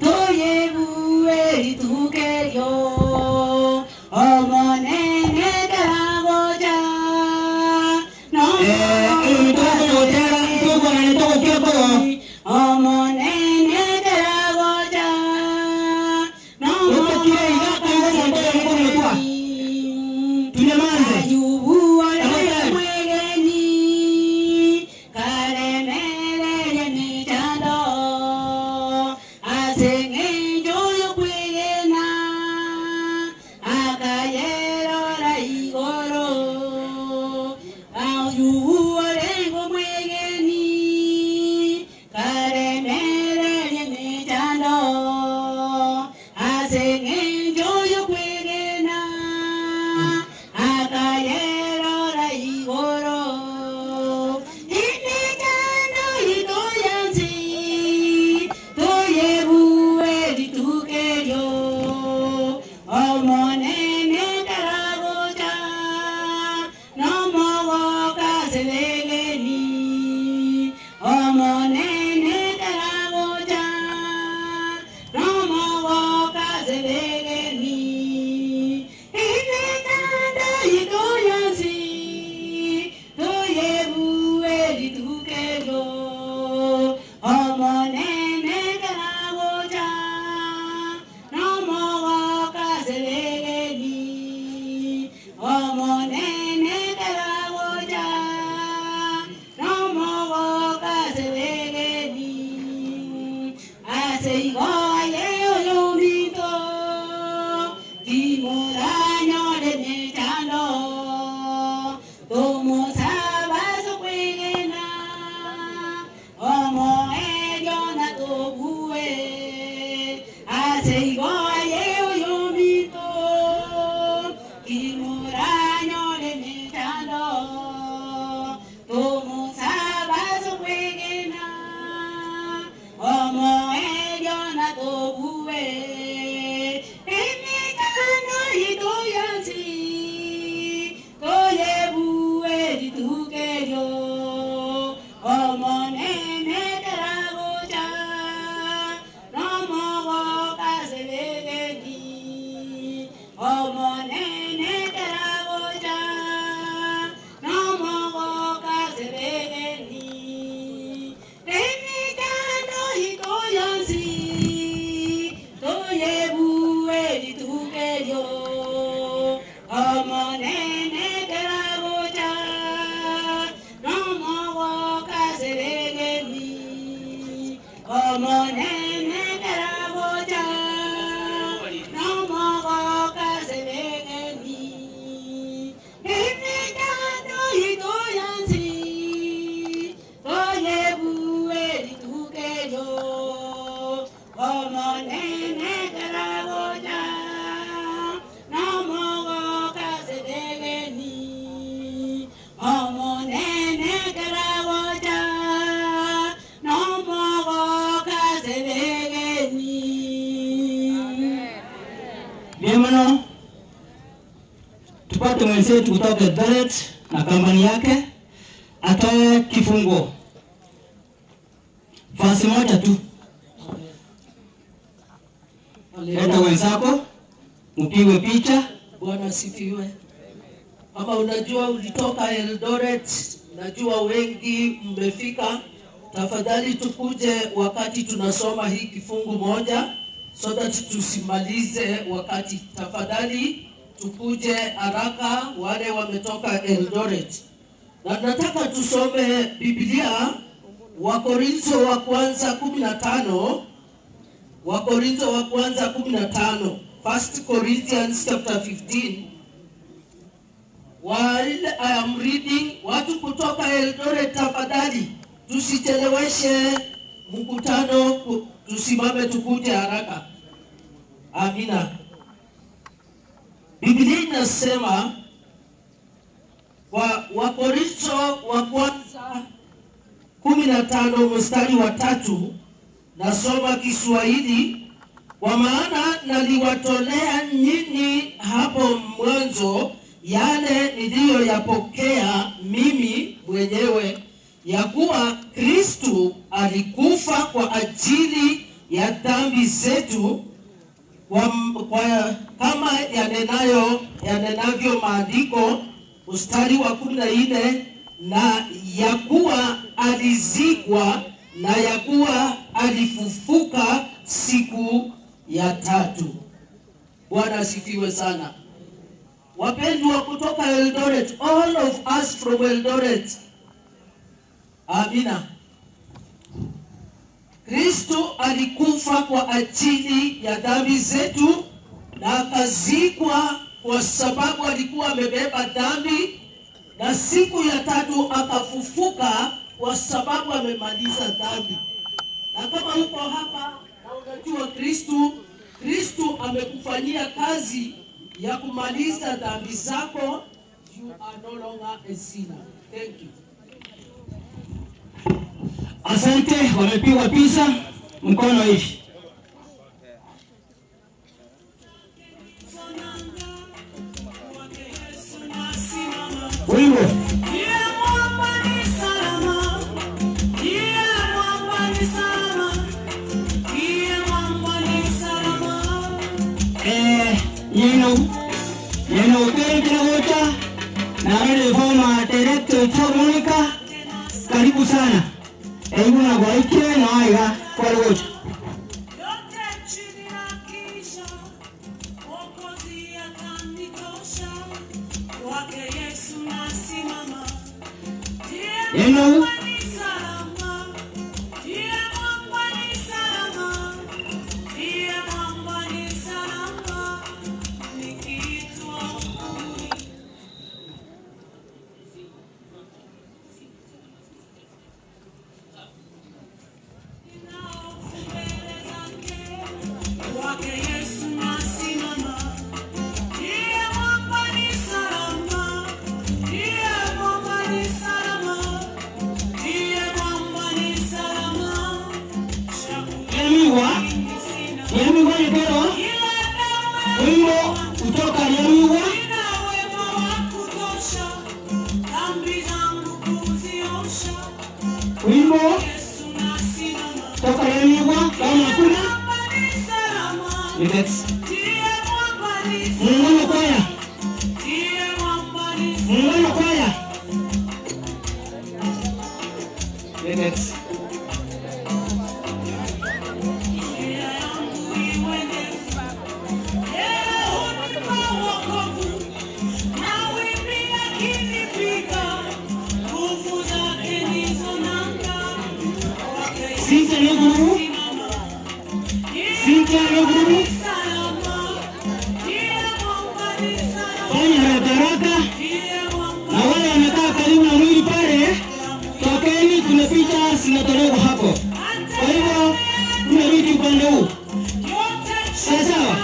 toyebuwe ritukerio omonene karagocha omonene karagocha Ayubu ore mwegeni karemerere michando ase eng'encho yokwegena akayerora igoro Ayubu orengo mwegeni karemerere michando ase eng'encho yokwegena akayerora igoro imichando ito yansi toyebuwe ritukerio omonene karagocha nomogoka sebegeni omonene karagocha nomogoka sebegeni imitanda ito yansi toyebuwe ritukerio omonene karagocha nomogoka sebegeni omonene karagocha nomogoka sebegeni ase igo aye oyominto timoranyore mechando tomosaba sokwegena omoerio na tobue ase igo aye oyominto timoranyore mechando tomosaba sokwegena omoerio na tobue emitano ito yonsi toyebuwe ritukerio omonene karagocha nomogoka sebegeni omonene karagocha nomogoka sebegeni emitano ito yonsi toyebuwe ritukerio omonene karagocha nomogoka sebegeni omonene karagocha mwenzetu kutoka Eldoret na kampani yake atoe kifungo fasi moja tu. Leta wenzako mpigwe picha. Bwana asifiwe. Kama unajua ulitoka Eldoret, najua wengi mmefika. Tafadhali tukuje wakati tunasoma hii kifungu moja, so that tusimalize wakati. Tafadhali tukuje haraka, wale wametoka Eldoret. Na nataka tusome Biblia Wakorintho wa kwanza 15, Wakorintho wa kwanza 15, First Corinthians chapter 15. While I am reading, watu kutoka Eldoret tafadhali tusicheleweshe mkutano, tusimame tukuje haraka. Amina. Biblia inasema wa Wakorintho wa kwanza 15 mstari wa 3, nasoma Kiswahili. Kwa maana naliwatolea nyinyi hapo mwanzo yale niliyoyapokea mimi mwenyewe, ya kuwa Kristu alikufa kwa ajili ya dhambi zetu kama yanenavyo maandiko, mstari wa 14, na ya kuwa alizikwa na ya kuwa alifufuka siku ya tatu. Bwana asifiwe sana. Wapendwa kutoka Eldoret, all of us from Eldoret. Amina. Kristo alikufa kwa ajili ya dhambi zetu na akazikwa kwa sababu alikuwa amebeba dhambi, na siku ya tatu akafufuka kwa sababu amemaliza dhambi. Na kama uko hapa na unajua Kristo, Kristo amekufanyia kazi ya kumaliza dhambi zako, you are no longer a sinner. Thank you. Asante, wamepigwa picha mkono hivi. Wimbo yeno kere gocha na wale former director Monica, karibu sana. Hebu na gwaikire na aiga kwa gocha. Yeno Yemiwa yekero wimbo kutoka Yemiwa wimbo kutoka Yemiwa kama hakuna Next. Muungano kwaya, muungano kwaya. Next. Cynthia Noguru, Cynthia Noguru, fanya haraka haraka, na wale wamekaa karibu na mwili pale, tokeni, kuna picha zinatolewa hapo. Kwa hivyo tunarudi upande huu, sawa sawa.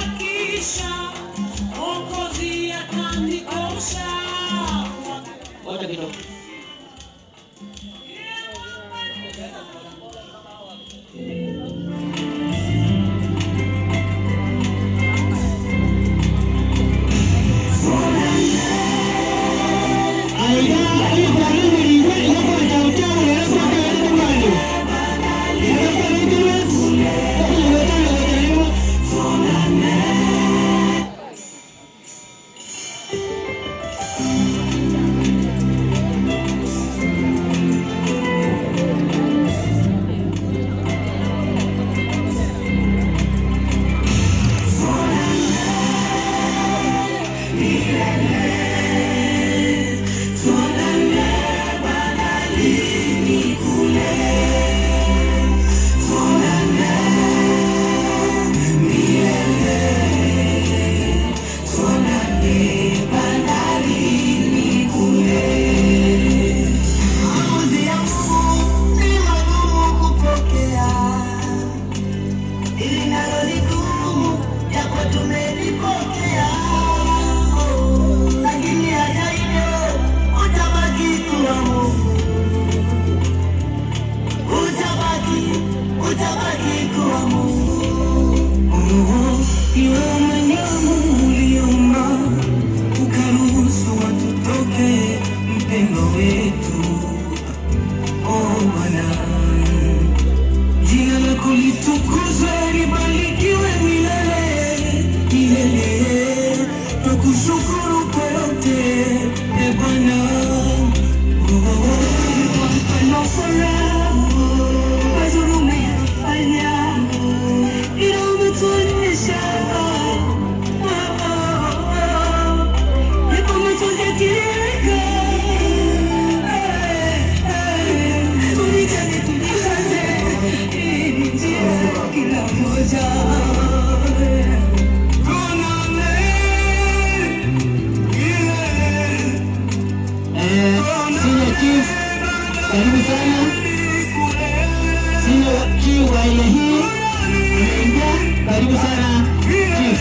Ngoja kidogo. Bandarini kule, tuonane milele, tuonane bandarini kule. Maamuzi ya Mungu ni magumu kupokea, ili nalo ni gumu, japo tumelipokea. Lakini hata hivyo utabaki kuwa Mungu, utabaki kuwa Mungu. Ni wewe mwenyewe Mungu uliumba, ukaruhusu watutoke mpendo wetu. Oh Bwana, jina lako litukuzwe, libarikiwe milele milele. Tukushukuru kwa yote, e Bwana. Oh, oh, oh. Mfano bora mazuri umeyafanya, ila umetuonyesha yapo machozi yatiririka. Tujikane, tujikaze, hii ni njia kila mmoja. Senior Chief, karibu sana. Senior Chief wa area hii ameingia, karibu sana Chief.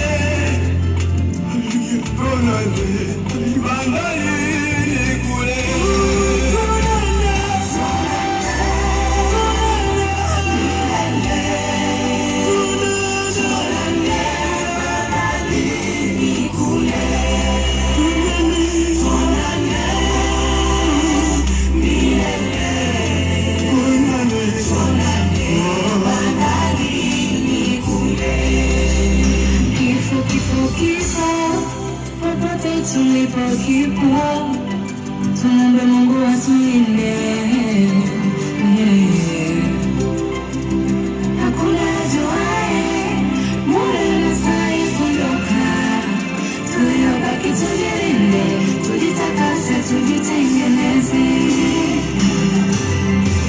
Kifo, kifo, kifo, popote tulipo kipo, tumwombe Mungu atulinde. Hakuna ajuaye muda na saa ya kuondoka, tuliobaki tujilinde, tujitakase, tujitengeneze.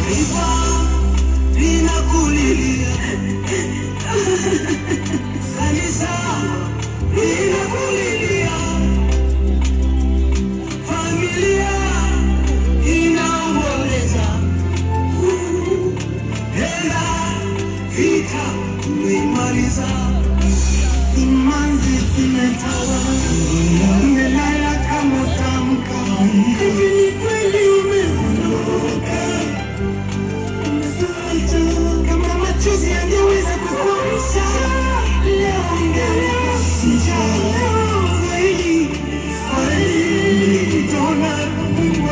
Taifa linakulilia, kanisa linakulilia, familia inaomboleza. Ela vita tumeimaliza, simanzi zimetawa, umelala kama utamka. Hivi ni kweli umeondoka? Kama machozi yangeweza kukuamsha leo, ingelea zaidi zaidi, tutaona Mungu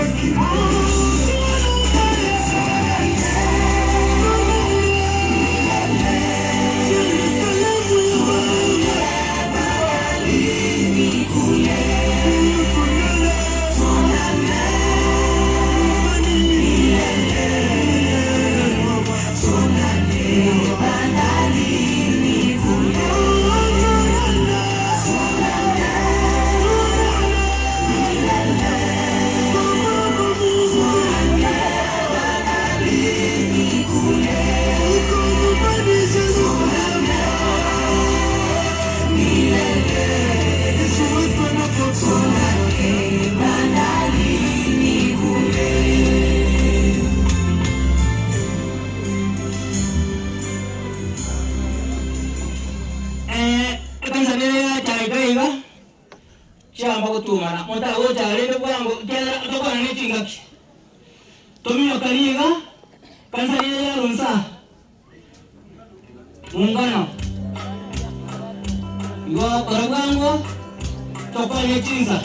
Ekanisa nere yachaika iga chiamba gotumana motagocha rende bwango tokwana ne chingaki tominyoka riga kanisa nere yarunsa muungano igo kora bwango tokwane chinsa.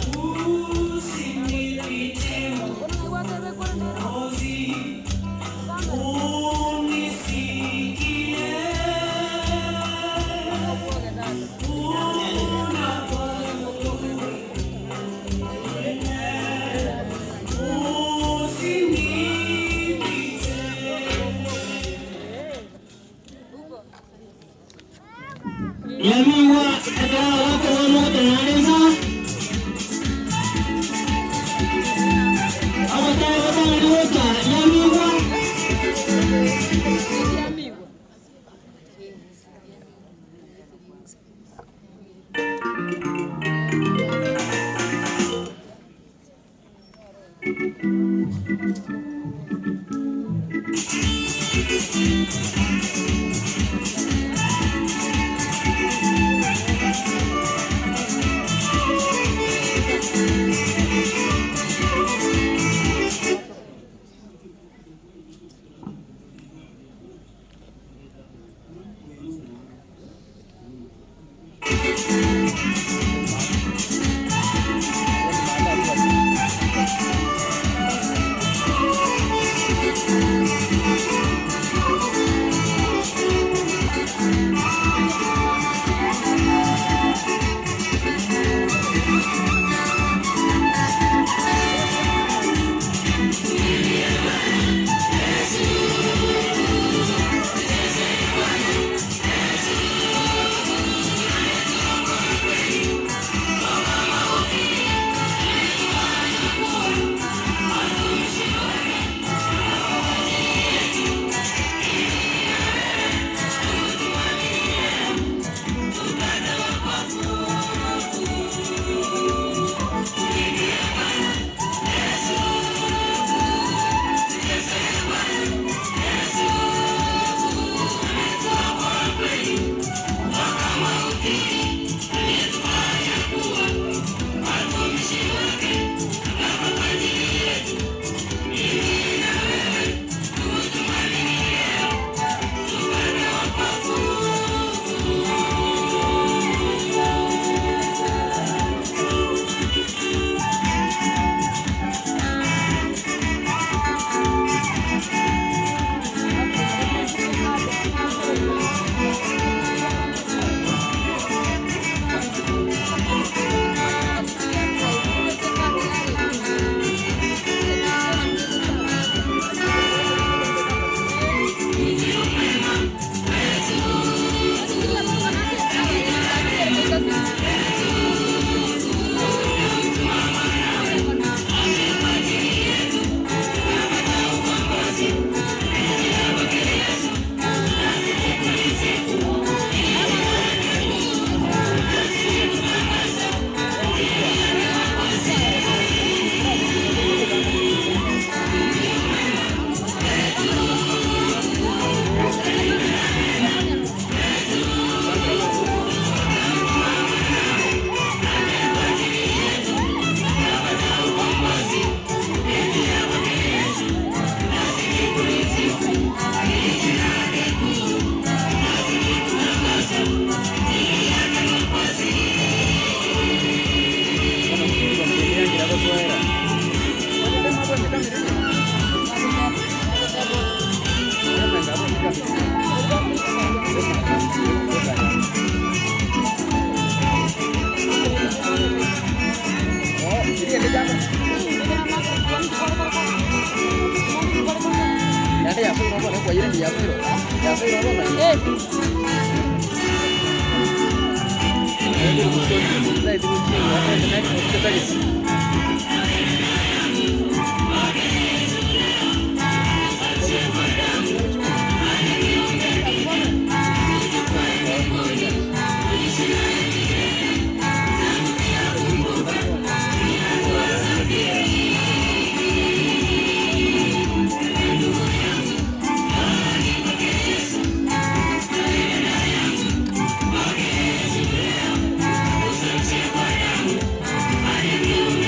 Yamiwa ekera wako womogotenareza abatari batangani gocha. Thank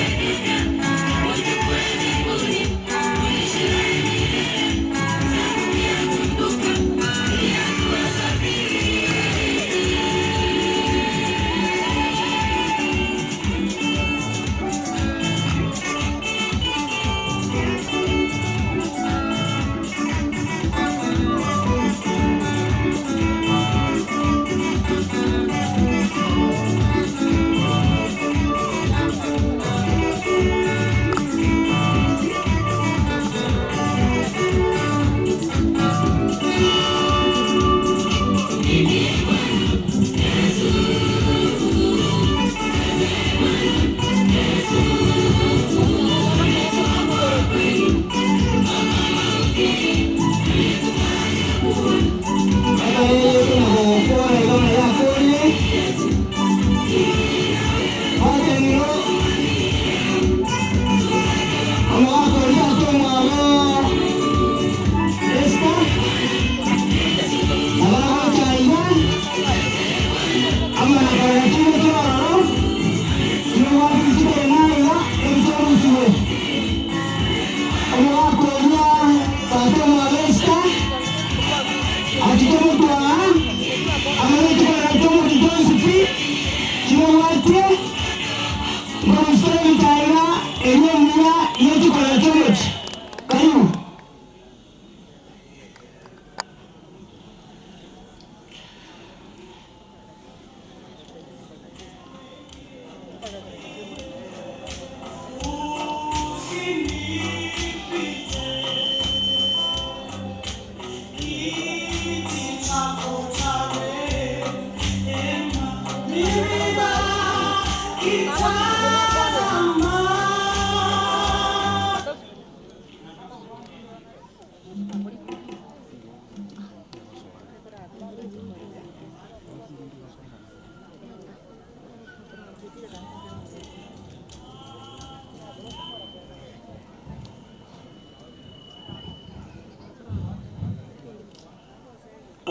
you.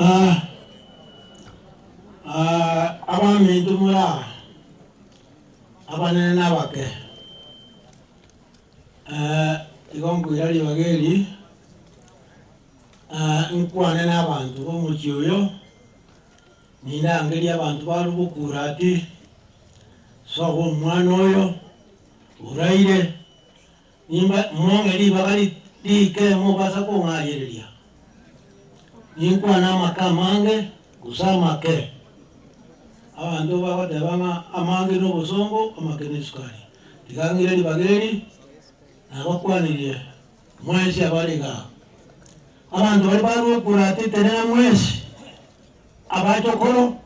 Ah, ah, abaminto muri aa, abanene na abake, eh, igo nkoira ribaga eri, ah, nkwane na abanto ba omochie oyo, nindangerie abanto barwe bokurati, sobo omwana oyo, oraire, nimba mong'e ribaga ri- rike mobasa kong'ayereria. Ninkwane amake amange, gose amake, abanto bagoteba ng'a amange na obosongo, amake na esukari. Tiga ng'ire ribaga eri, nabakwanirie mwensi abare igaa. Abanto baria barwa okurata etenena mwensi, abachokoro,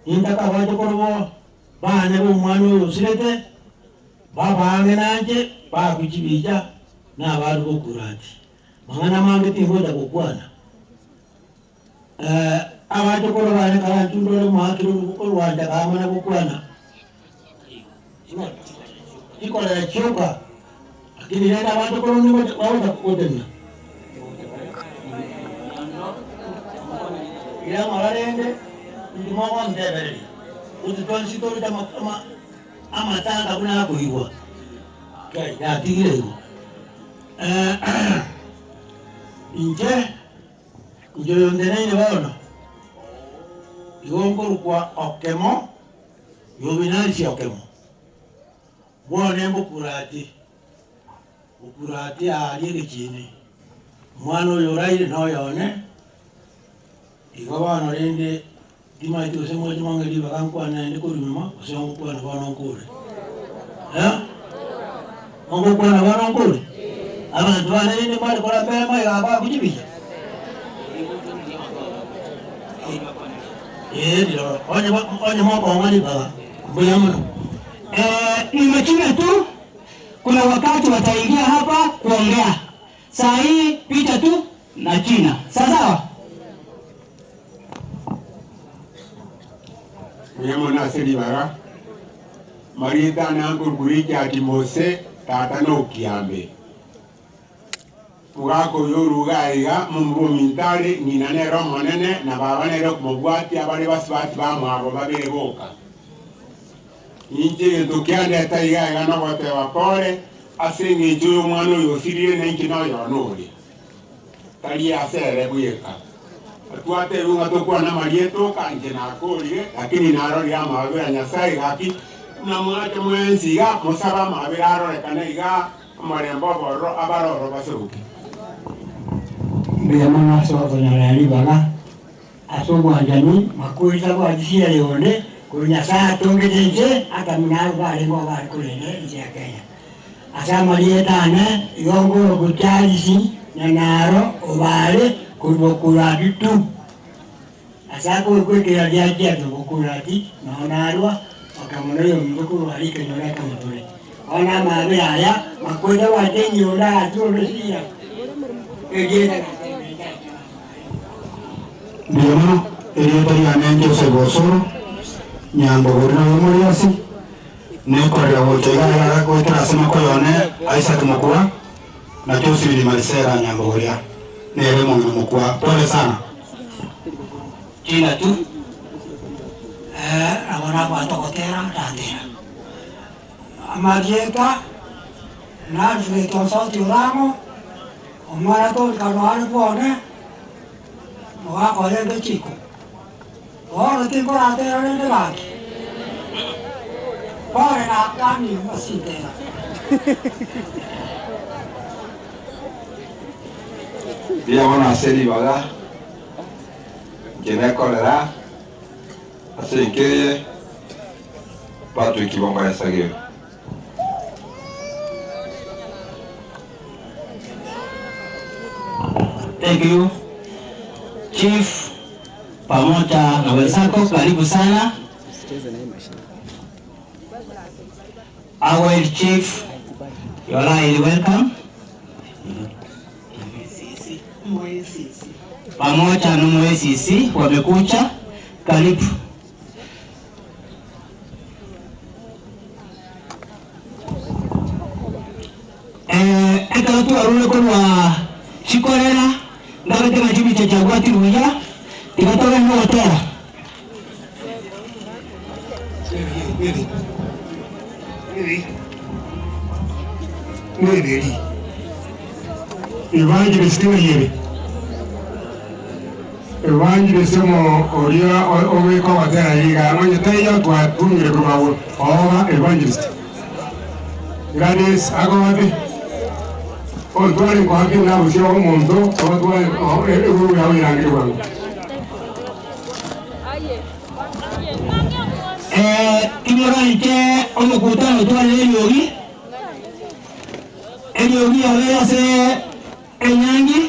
nintake abachokoro bo bane ba omwana oyo osirete, babaang'e nanche, baakwe chibicha, na abarwa okurati. Mang'ana amange tingocha gokwana. Eh, abachokoro bane karanche ndore moakire orwancha kamana gokwana. Chikorera chioka, lakini rende abachokoro nigo bagocha gotenena. Ira ng'ora rende, inki mogontebereria? Gose twensi toroche ama- ama- amatanga buna akoigwa. Kai, natigire igo. Inche, inche oyo nteneine bono, igo nkorokwa Okemo, Yobinansi Okemo, bono mbokurati, bokurati aaria egechini, omwana oyo oraire na oyone, igo bono rende timanyeti gose moche mong'e ribaga nkwane naende korwa nyuma, gose ngokwana bono nkore eh? Mogokwana bono nkore? Abanto bane rende mbare kora mbere maiga aba agochibicha? Ee riroro, onye ba- onye mokong'a ribaga, mbuya mono. Eh, nimechunga tu, kuna wakati wataingia hapa kuongea. Saa hii picha tu na jina, sawa sawa. Mbuya mono ase ribaga, Marita nankorokwa Richard Mose, tata na Okiambe. Mogaka oyo oruga aiga, momura ominto are, ng'ina nere omonene, na baba nere okomobwatia, bare basubati bamwabo babere boka. Inche egento kiandeta iga iga nogoteba pore, ase eng'encho y'omwana oyo osirire, na inche noyone ore. Tari ase ere bweka. Twatebiwa ng'a tokwane amarieta oka, inche nakorire, lakini narorire amaabera a Nyasae gaki, buna mwacha mwensi iga, mosabe amaabera arorekane iga, omorembe obororo abare oro basegoke. Mbuya mono ase okonyorera ribaga ase obwanchani, makweri tabwati shida yonde, korwa Nyasae atongete ense, Adamu na Hawa barenge oo bare korenda ense ya Kenya. Ase amarieta ane, igo nkorokwa Charles Nyanyaro Obare korwa Bokurati tu. Ase akorokwa ekera riachia Bokurati, noo narwa, okamona oyominto korwa aria ekenyoro ekemo tore. Bono amaabera aya, makweri tabwati enyiondo ase ore shida, erieta natebete. Mbuya mono, erieta riane Joseph Osoro, Nyambogori na Omoriasi, nekorera gocha iga iga goetera ase makoyo one Isaac Mokua na Josephine Marisela Nyambogoria, nere omong'ina Mokua. Pole sana. Jina tu. Eh, nabo nabwate ogotera ndatera. Amarieta na Alfred Osoti Orang'o, omwana torikano are bwone, mogaka orenge chiko. Bono tinkoratera rende gaki. Pore nakani osintera. Mbuya mono ase ribaga, inche nekorera ase enka eye, Patrick Bongo Esagio. Thank you Chief pamoja na wenzako, karibu sana. Our Chief, you are highly welcome. Pamoja na MCC wamekuja, karibu. Eh, ekero twarure korwa chikorera ndabete machibi Chibicha chiabwatirwe buya, tiga togende gotera. Nereri. Evangelist ng'ayere. Evangelist mo oria oweko gotera iga onye taiyo twatungire korwa oga evangelist. Gladys agote. Ontware nkoake nabusia omonto obatware eguru yawe irangire bwango. Timoranche omokutano twarire eriogi eriogi yabe ase enyangi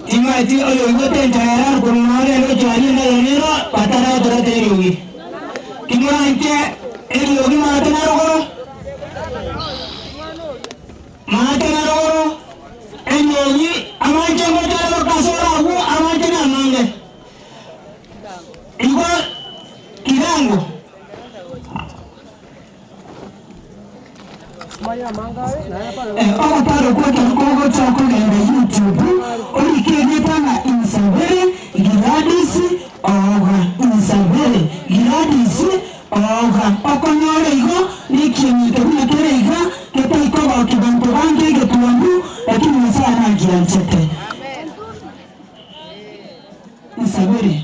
timaeti oyoigwete enchaera rukorunore erochari endayanero bataratorete eriogi timoranche eriogi maate narogoro maate narogoro eriogi amanche ngochare bakasora agwo amanche namange igo kirango Ogotaro kwekero kogocha kogenda YouTube orikeriete ng'a Insabere Gladys oga Insabere Gladys oga okonyora igo nekieng'ito buna kere iga getaikogokia banto bange egetuambu lakini Nyasaye aragianchete. Insabere.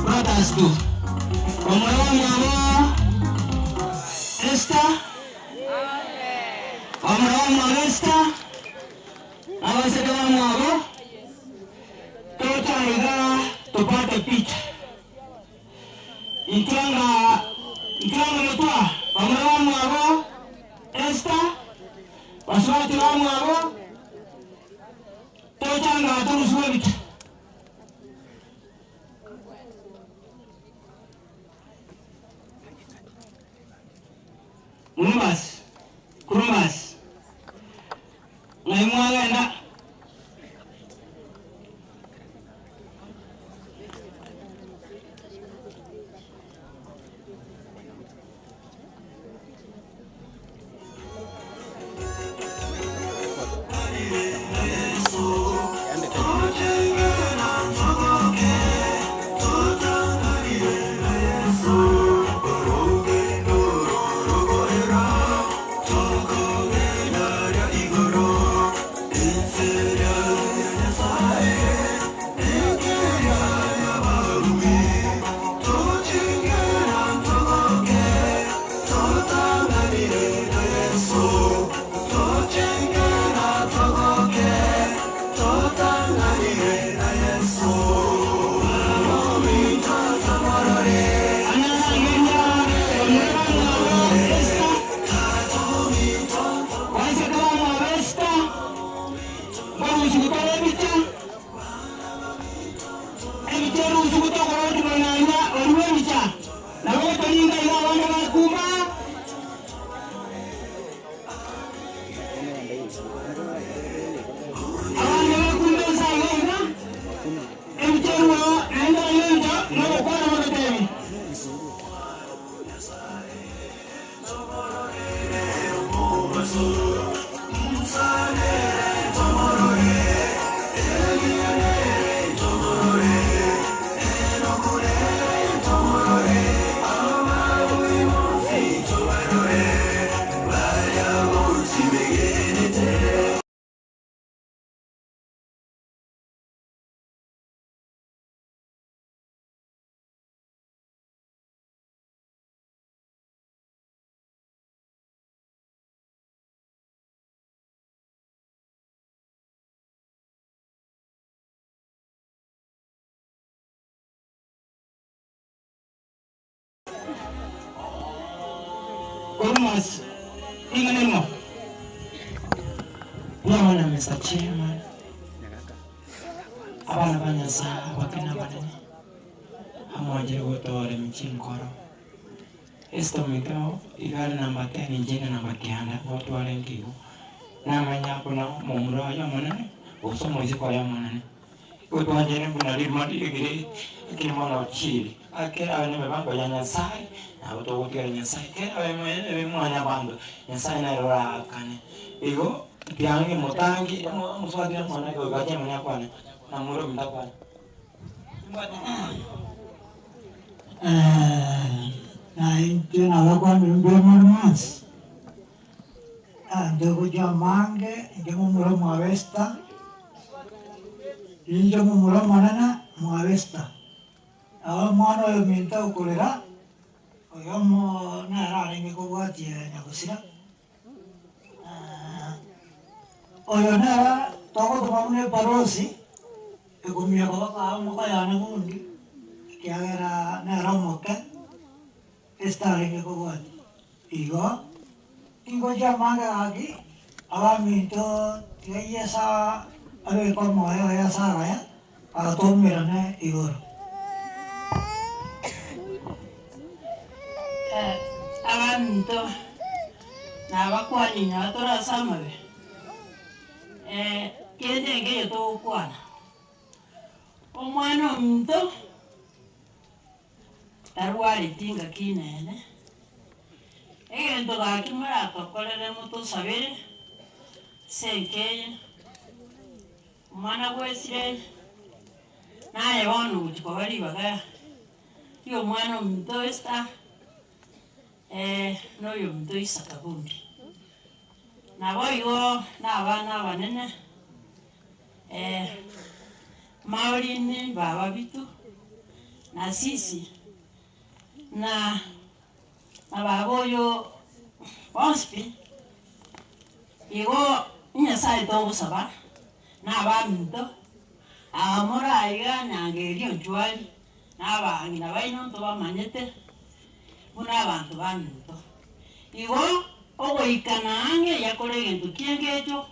Brothers tu omulamu abo Esther, omulamu abo Esther, abaseke bamu abo totaiga tupate picha ntwanga ntwanga mutwa omulamu abo Esther, baswati bamu abo tochanga turusuwe bicha. Murumbasi, Kurumbasi. Ngaimwagenda. Kurumbasi, inganemo. Bwana Mr. Chairman, abana ba Nyasaye abakene abanene. Amwanchire gotoora emichinkoro. Esther ominto iga are namba 10 inche inde namba kianda igo twarenge igo. Namanya buna omomura oye omonene gose omoiseke oye omonene. Igo twanchire buna riruma rigire ekero bono ochire ake abe na emebango ya Nyasaye nabo togotigara Nyasaye kera abe ebe mwanyabanto Nyasaye nere oraakane. Igo tiange motangi omosubati na omwana goika ache akwane namura ominto akwane. Nainche nabakwanire mbuya mono mwensi, ntogochia amange, inche momura omwabo Esther, inche momura omonene mwabo Esther. Nabo omwana oyo ominto okorera, oyo omo nere arenge kobwatia nyagosira, oyo nere togotoma buna ebarosi, ekumia koba mokoyane bundi, ekiagera nere omoke, Esther arenge kobwatia. Igo, tingochia amange gaki, abaminto tiga Yeso abeke omoyo oye ase agaya, agatomerane igoro. Abaminto nabakwani nabo tore ase amabe, kende nkeiyo togokwana. Omwana ominto tarwareti ngaki nene, egento gaki moratokorere motosabere ase enka eye, omwana bwa Israeli, naye bono ogochia koba ribaga ria omwana ominto Esther, na oyo ominto Isaka bundi. Nabo igo na abana abanene, Maureen baba bitu, na sisi, na na baba oyo bonsi pi, igo Nyasaye togosaba, na abaminto, aba more iga nyangeria onchwari, na abang'ina baino ntobamanyete, buna abanto baminto. Igo, ogoikana ang'e yakora egento kienge ekio,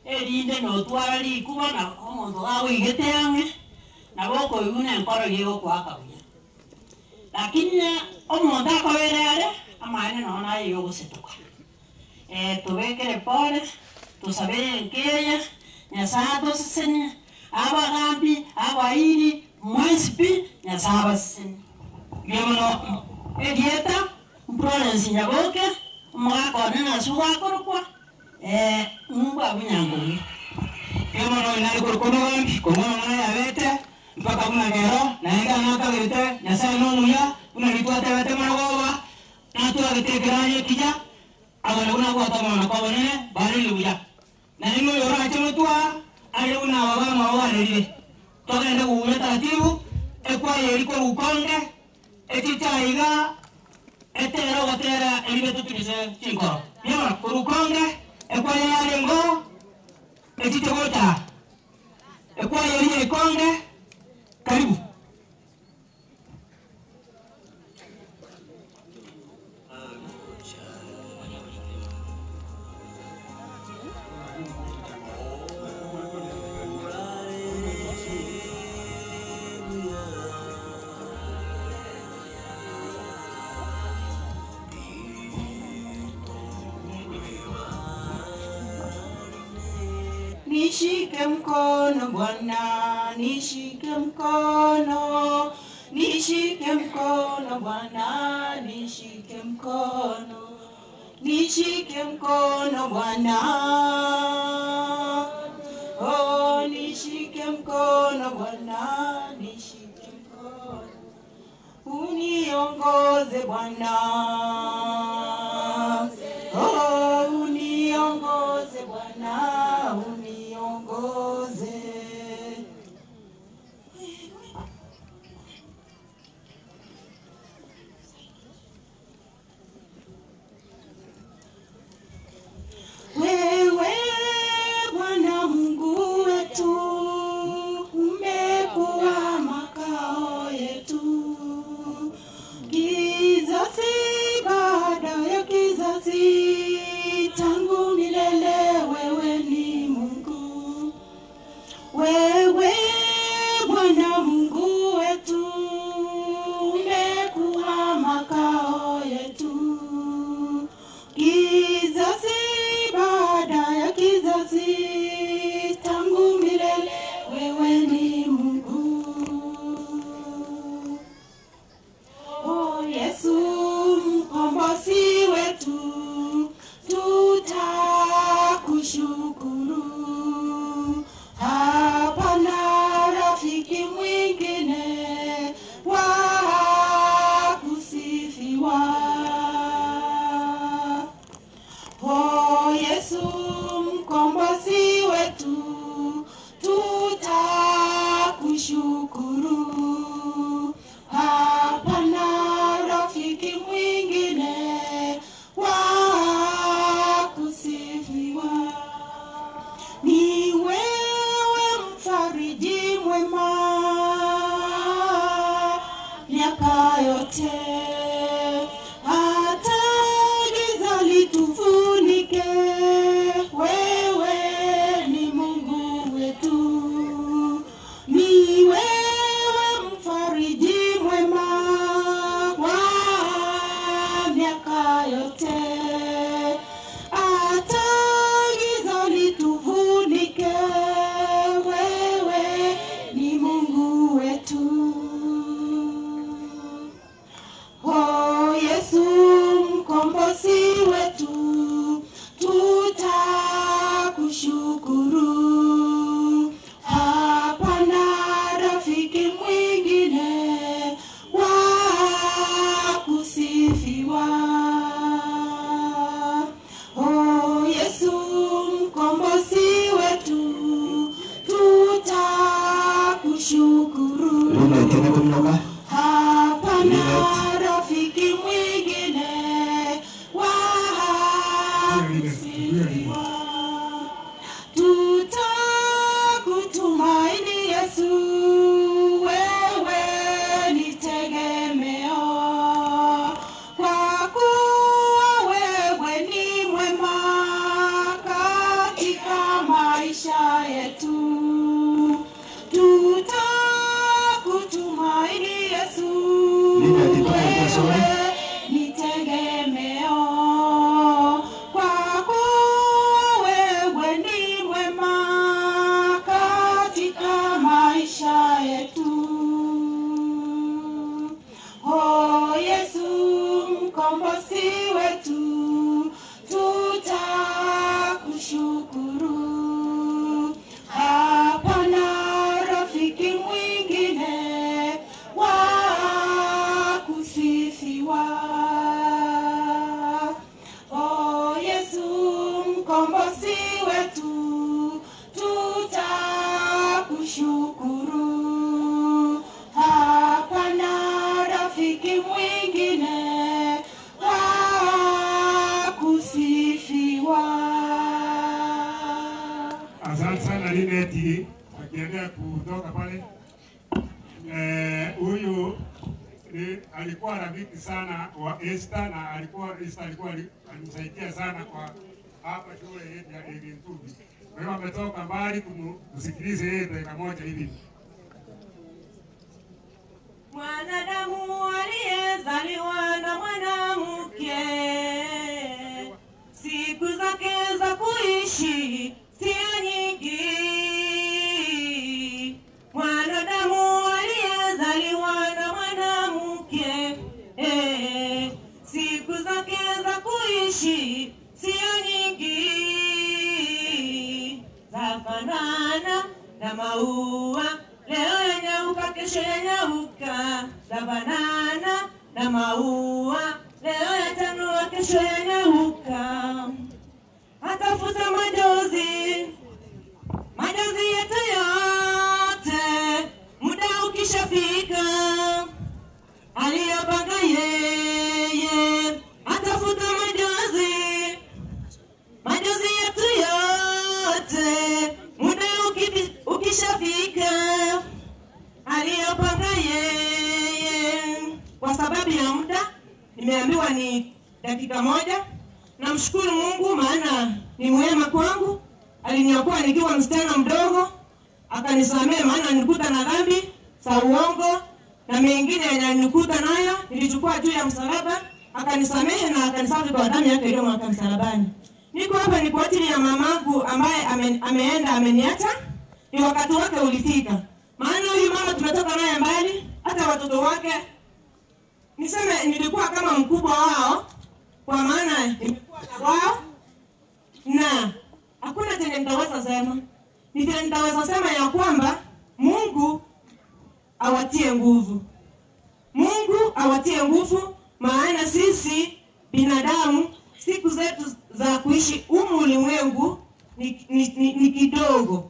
erinde notwara rikuba na omonto gagoigete ang'e, nabo okoigwa na enkoro gegokoaka buya. Lakini omonto akobere are, amaene nonya naye yogosetoka. Tobekere pole, tosabere enka eye, Nyasaye atosesenie, abagambi, abairi, mwensi pi, Nyasaye abasesenie. Mbuya mono erieta, Florence Nyaboke, omogaka one nase gwakorokwa, Mungu abwo Nyangogi. Mbuya mono nare korokwa omogambi, korwa amang'ana yabete, mpaka buna rero, naende anakagerete, Nyasaye na omuya, buna ritwatebete marogoba, natwagete ekeranya ekiya, abana buna bwate omwana kwa obonene, barire buya. Naende oyo orache motwa, are buna aba bamwabo barerire. Togende guuya taratibu, ekwaya eri korwa ukonge, echicha iga, etera ogotera erinde toturise chinkoro. Mbuya mono, korwa ukonge, ekwaya yarengo, echiche gocha. Ekwaya eri ya ikonge, karibu. Nishike mkono Bwana, nishike mkono, nishike mkono Bwana, nishike mkono, nishike mkono Bwana, oh, nishike mkono Bwana, nishike mkono, uniongoze Bwana, oh, uniongoze Bwana, uniongoze. Wewe Bwana Mungu wetu, umekuwa makao yetu. Kizazi ba miaka yote, hata giza litufunike, wewe ni Mungu wetu, ni wewe mfariji mwema wa miaka yote, hata giza litufunike, wewe ni Mungu wetu. Oh Yesu mkombozi wetu, tutakushukuru. Hapana rafiki mwingine wa kusifiwa. Oh Yesu mkombozi wetu, tutakushukuru. Hapana rafiki mwingine wa kusifiwa. Tutakutumaini Yesu, wewe ni tegemeo, kwa kuwa wewe ni mwema katika maisha yetu. Tutakutumaini Yesu, wewe ni tegemeo, kwa kuwa wewe ni mwema katika maisha yetu. Oh Yesu mkombozi wetu, tutakushukuru. Hapana rafiki mwingine wa kusifiwa. Oh Yesu mkombozi wetu, tutakushukuru. Hapana rafiki mwingine wa kusifiwa. Asante sana Lineti, akiendelea kutoka pale. Huyu ni alikuwa rafiki sana wa Esther na alikuwa Esther alikuwa alimsaidia sana kwa hapa shule yetu ya Elintubi. Kwa hiyo ametoka mbali kumsikiliza yeye dakika moja hivi. Mwanadamu aliyezaliwa na mwanamke, siku zake za kuishi sio nyingi. Mwanadamu aliyezaliwa na mwanamke, eh, siku zake za kuishi sio nyingi, zafanana na maua leo yanyauka, kesho yanyauka, zafanana na maua leo yachanua, kesho yanyauka. Atafuta majozi, majozi yetu yote, muda ukishafika aliyopanga yeye, atafuta majozi, majozi yetu yote, muda ukishafika aliyopanga yeye. Kwa sababu ya muda nimeambiwa ni dakika moja. Namshukuru Mungu maana ni mwema kwangu, aliniokoa nikiwa msichana mdogo, akanisamehe maana nilikuta na dhambi za uongo na mengine yananikuta nayo, nilichukua juu ya msalaba, akanisamehe na akanisafi kwa damu yake iliyomwagika msalabani. Niko hapa ni kwa ajili ya mamangu ambaye ameenda ameniacha, ni wakati wake ulifika. Maana huyu mama tumetoka naye mbali, hata watoto wake niseme nilikuwa kama mkubwa wao, kwa maana nimekuwa na wao na hakuna chenye nitaweza sema. Ni vile nitaweza sema ya kwamba Mungu awatie nguvu, Mungu awatie nguvu, maana sisi binadamu siku zetu za kuishi humu ulimwengu ni kidogo.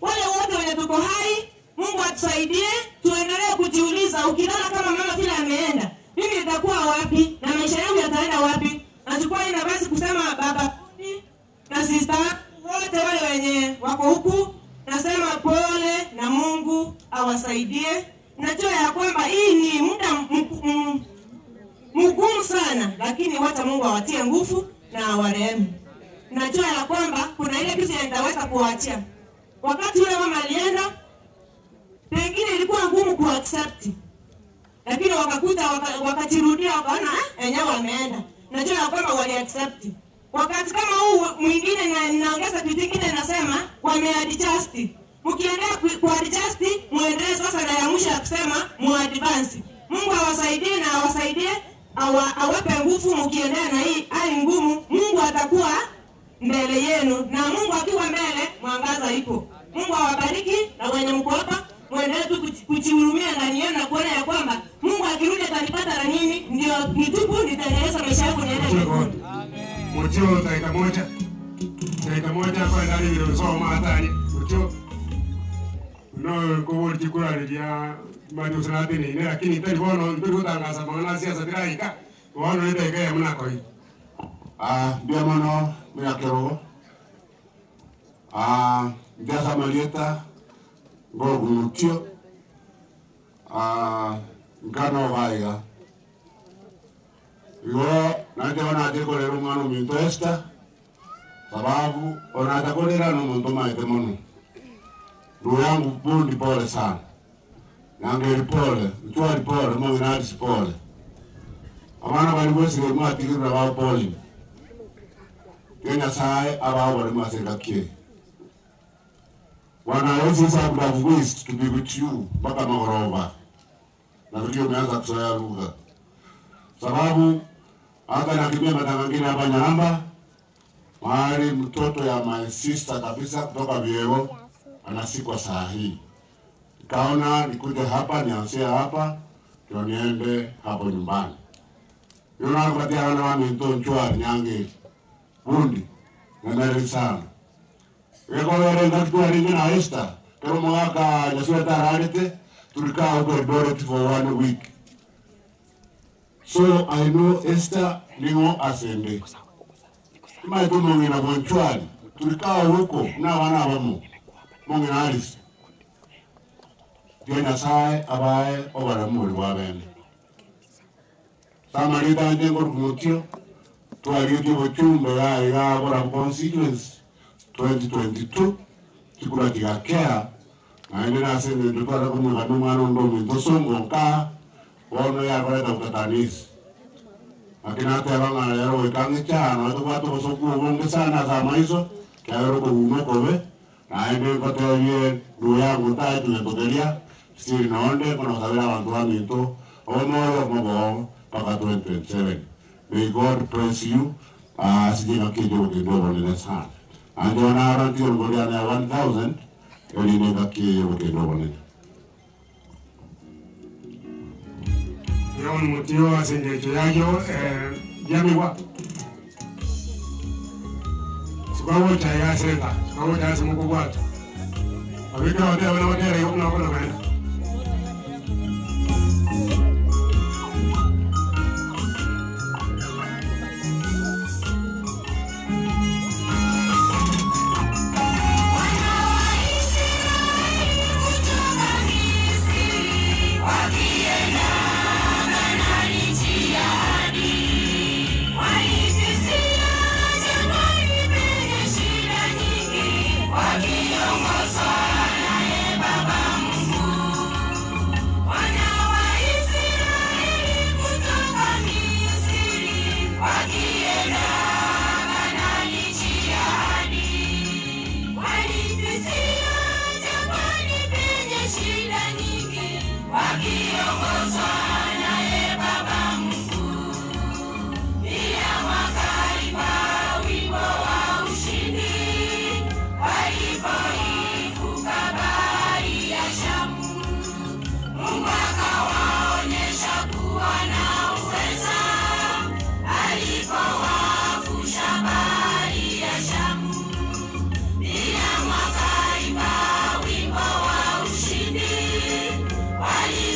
Wale wote wenye tuko hai, Mungu atusaidie tuendelee kujiuliza, ukilala kama mama vile ameenda, mimi nitakuwa wapi na maisha yangu yataenda wapi? Nachukua hii nafasi kusema baba Fundi na sister wote wale wenye wako huku, nasema pole na Mungu awasaidie. Najua ya kwamba hii ni muda mgumu sana, lakini wacha Mungu awatie nguvu na awarehemu. Najua ya kwamba kuna ile kitu nitaweza kuwaachia. Wakati yule mama alienda, pengine ilikuwa ngumu kuaccept, lakini wakakuta wakajirudia, wakaona enyewe wameenda. Najua ya kwamba waliaccept. Wakati kama huu mwingine na naongeza kitu kingine, nasema wameadjust. Mkiendelea kuadjust, muendelee sasa na ya mwisho ya kusema muadvance. Mungu awasaidie na awasaidie, awape nguvu. Mkiendelea na hii hali ngumu, Mungu atakuwa mbele yenu, na Mungu akiwa mbele, mwangaza ipo. Mungu awabariki na wenye mko hapa muendelee tu kujihurumia ndani yenu na kuona ya kwamba Mungu akirudi atanipata na nini, ndio nitubu, nitaendeleza maisha yangu niende mbinguni. Mutio dakika moja. Dakika moja kwa ndani vile usoma hatani. Mutio. No ko chikura ria manyu sanati ni ne lakini tari bono nturi kutangaza mwana siasa tiraika. Bono ni dakika ya mna koi. Ndio mono mirakero. Ndiasa Marieta ngogu mutio. Ngano vaiga. Igo nanje onate kolera omwana ominto Esther sababu onata kolera no muntu maete mono. Ndugu yangu bundi pole sana. Nangeri pole, mchwari pole, mwanginarisi pole. Abana bali bosire mwatigirira bao pole. Ke Nyasaye abao bali mwaseka kie. Bwana Yesu I would have wished to be with you mpaka maghoroba. Nafikiri umeanza kuzoea lugha. Sababu hata nakimbia matanga mengine hapa Nyaramba, mahali mtoto ya my sister kabisa kutoka Viego anasikwa saa hii. Nikaona nikuje hapa nianzie hapa ndio niende hapo nyumbani. Yona nakupatia wana wa minto nchwari nyange bundi na nari sana. Weko were ngakituwa ringi na Esther. Kero mwaka Nyasura tararite tulikaa huko Eldoret for 1 week. So I know Esther ningo asende. Ima ito mongina bonchwari. Tulikaa huko na wana wamo. Mongina Alice. Ndiye Nyasaye abaye obaramuri wabene. Samarita njengo kumutio. Twalitie bochumbe ya ya bora constituency 2022 tikura tikakea naende nasende ndotwara kumwika nomwana ondo ominto songo nka bono yakoreta butatanisi lakini ateba ng'a rero goika ng'ichano etobwate obosoku obonge sana ase amaiso kiagera okoguma okobe naende nkotebie ndugu yangu ntaetugentokeria still nonde konosabera abanto baminto omoyo mobo mpaka 2027. May God bless you. Sijinga kijo obonene sana. Anje wanaro ntiyo ngoliana ya 1000 elinenga kiyo kendo obonene. Yon mutio asengecho yayo yamiwa. Sikawo chaya senta, sikawo chaya simuko bwatu. Abika wate wana wate reyo kuna kuna kaenda.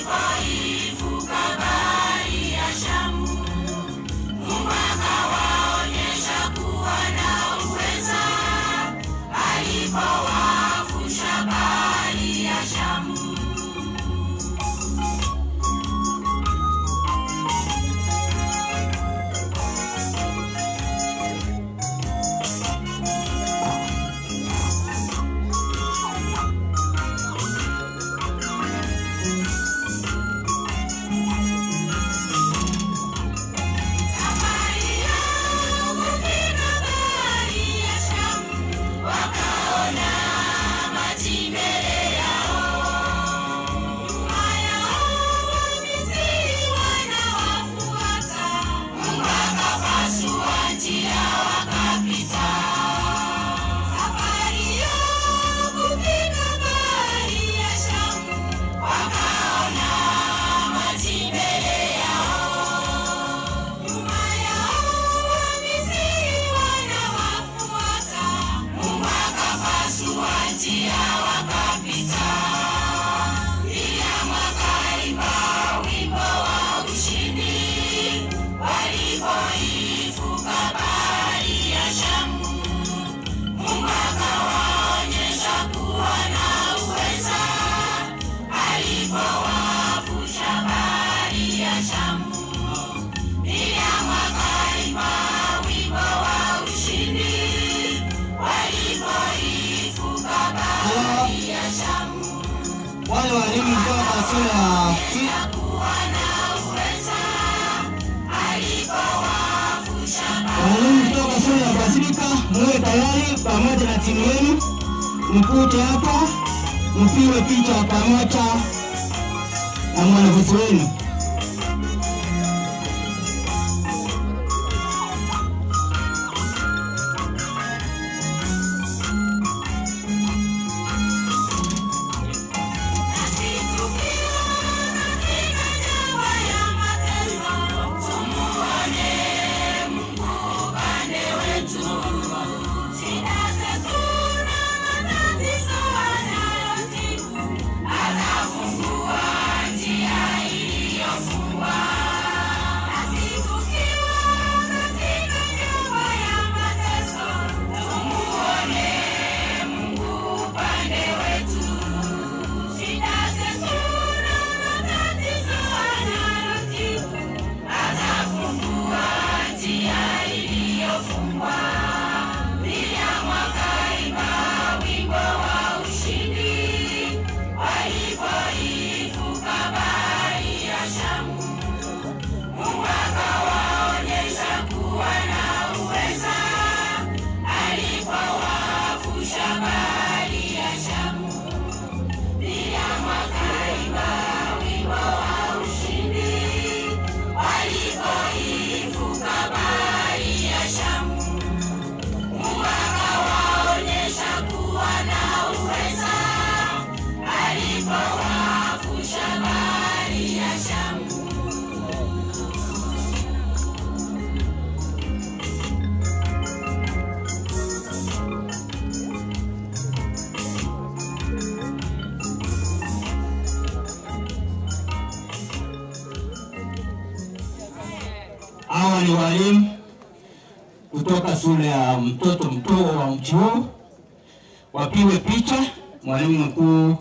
Walipoivuka Wale walimu kutoka shule ya Walimu kutoka shule ya Basilika, muwe tayari pamoja na timu yenu, mkuje hapa mpigwe picha pamoja na mwanafunzi wenu. Hawa ni walimu kutoka shule ya mtoto mdogo wa mji huu, wapigwe picha. Mwalimu mkuu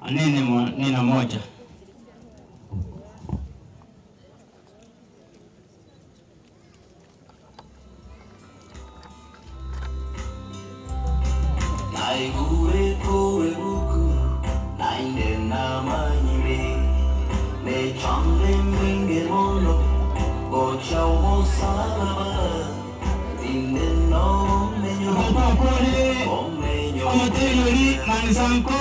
anene neno moja. Naigure buku nainde namanyire nechande mwinge mono gocha omusalaba inde nomenyo omenyo Omotelori manisanko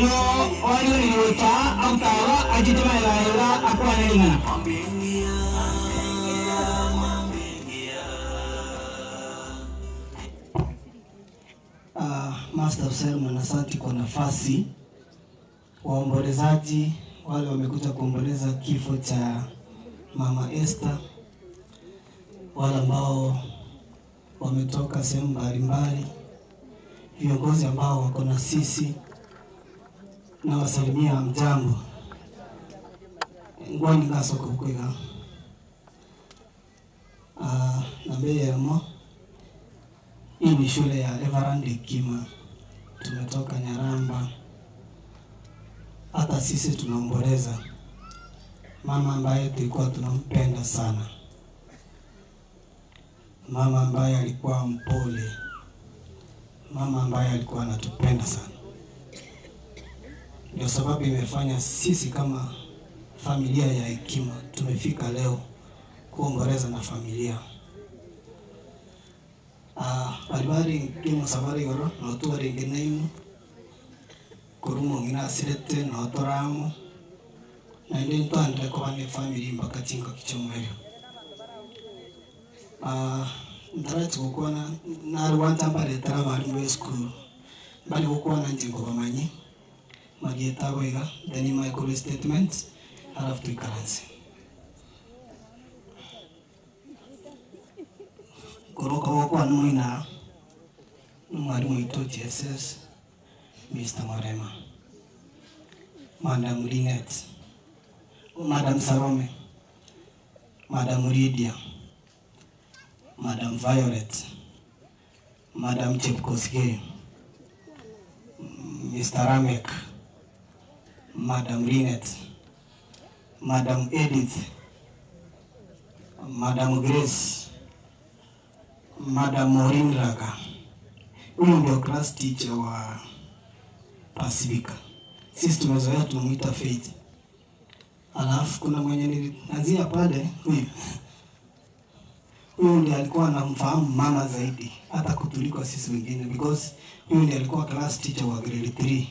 no waliolilota autawa achitemailaila akwaneling'ana. Master of Ceremony, asante kwa nafasi. Waombolezaji wale wamekuja kuomboleza kifo cha Mama Esther, wale ambao wametoka sehemu mbalimbali, viongozi ambao wako na sisi, na wasalimia mjambo ngwani ngasoko kwega na mbeyemo. Hii ni shule ya Reverend Hekima, tumetoka Nyaramba. Hata sisi tunaomboleza mama ambaye tulikuwa tunampenda sana, mama ambaye alikuwa mpole, mama ambaye alikuwa anatupenda sana. Ndio sababu imefanya sisi kama familia ya Hekima tumefika leo kuomboleza na familia. Bari baringe musabari igoro notubaringe nainu korwa omong'ina asirete notoramo naende ntwandire koba na efamily mpaka chingaki chia omwerio. Ntarachi gokwana nare gwancha mbaretera abarimu ba esukuru mbari gokwana inche nkobamanyi marieta abo iga then nimae statement alafu tuikaranse. Koroka gokwana moina nomwarimu oito GSS Mr. Marema, Madam Linet, Madam Salome, Madam Lydia, Madam Violet, Madam Chepkosgei, Mr. Ramek, Madam Linet, Madam Edith, Madam Grace, Madam Maureen Raka. Huyu ndio class teacher wa Pasifika. Sisi tumezoea tunamuita Faith. Alafu kuna mwenye nilianzia pale, huyu huyu ndiye alikuwa anamfahamu mama zaidi hata kutuliko sisi wengine, because huyu ndiye alikuwa class teacher wa grade 3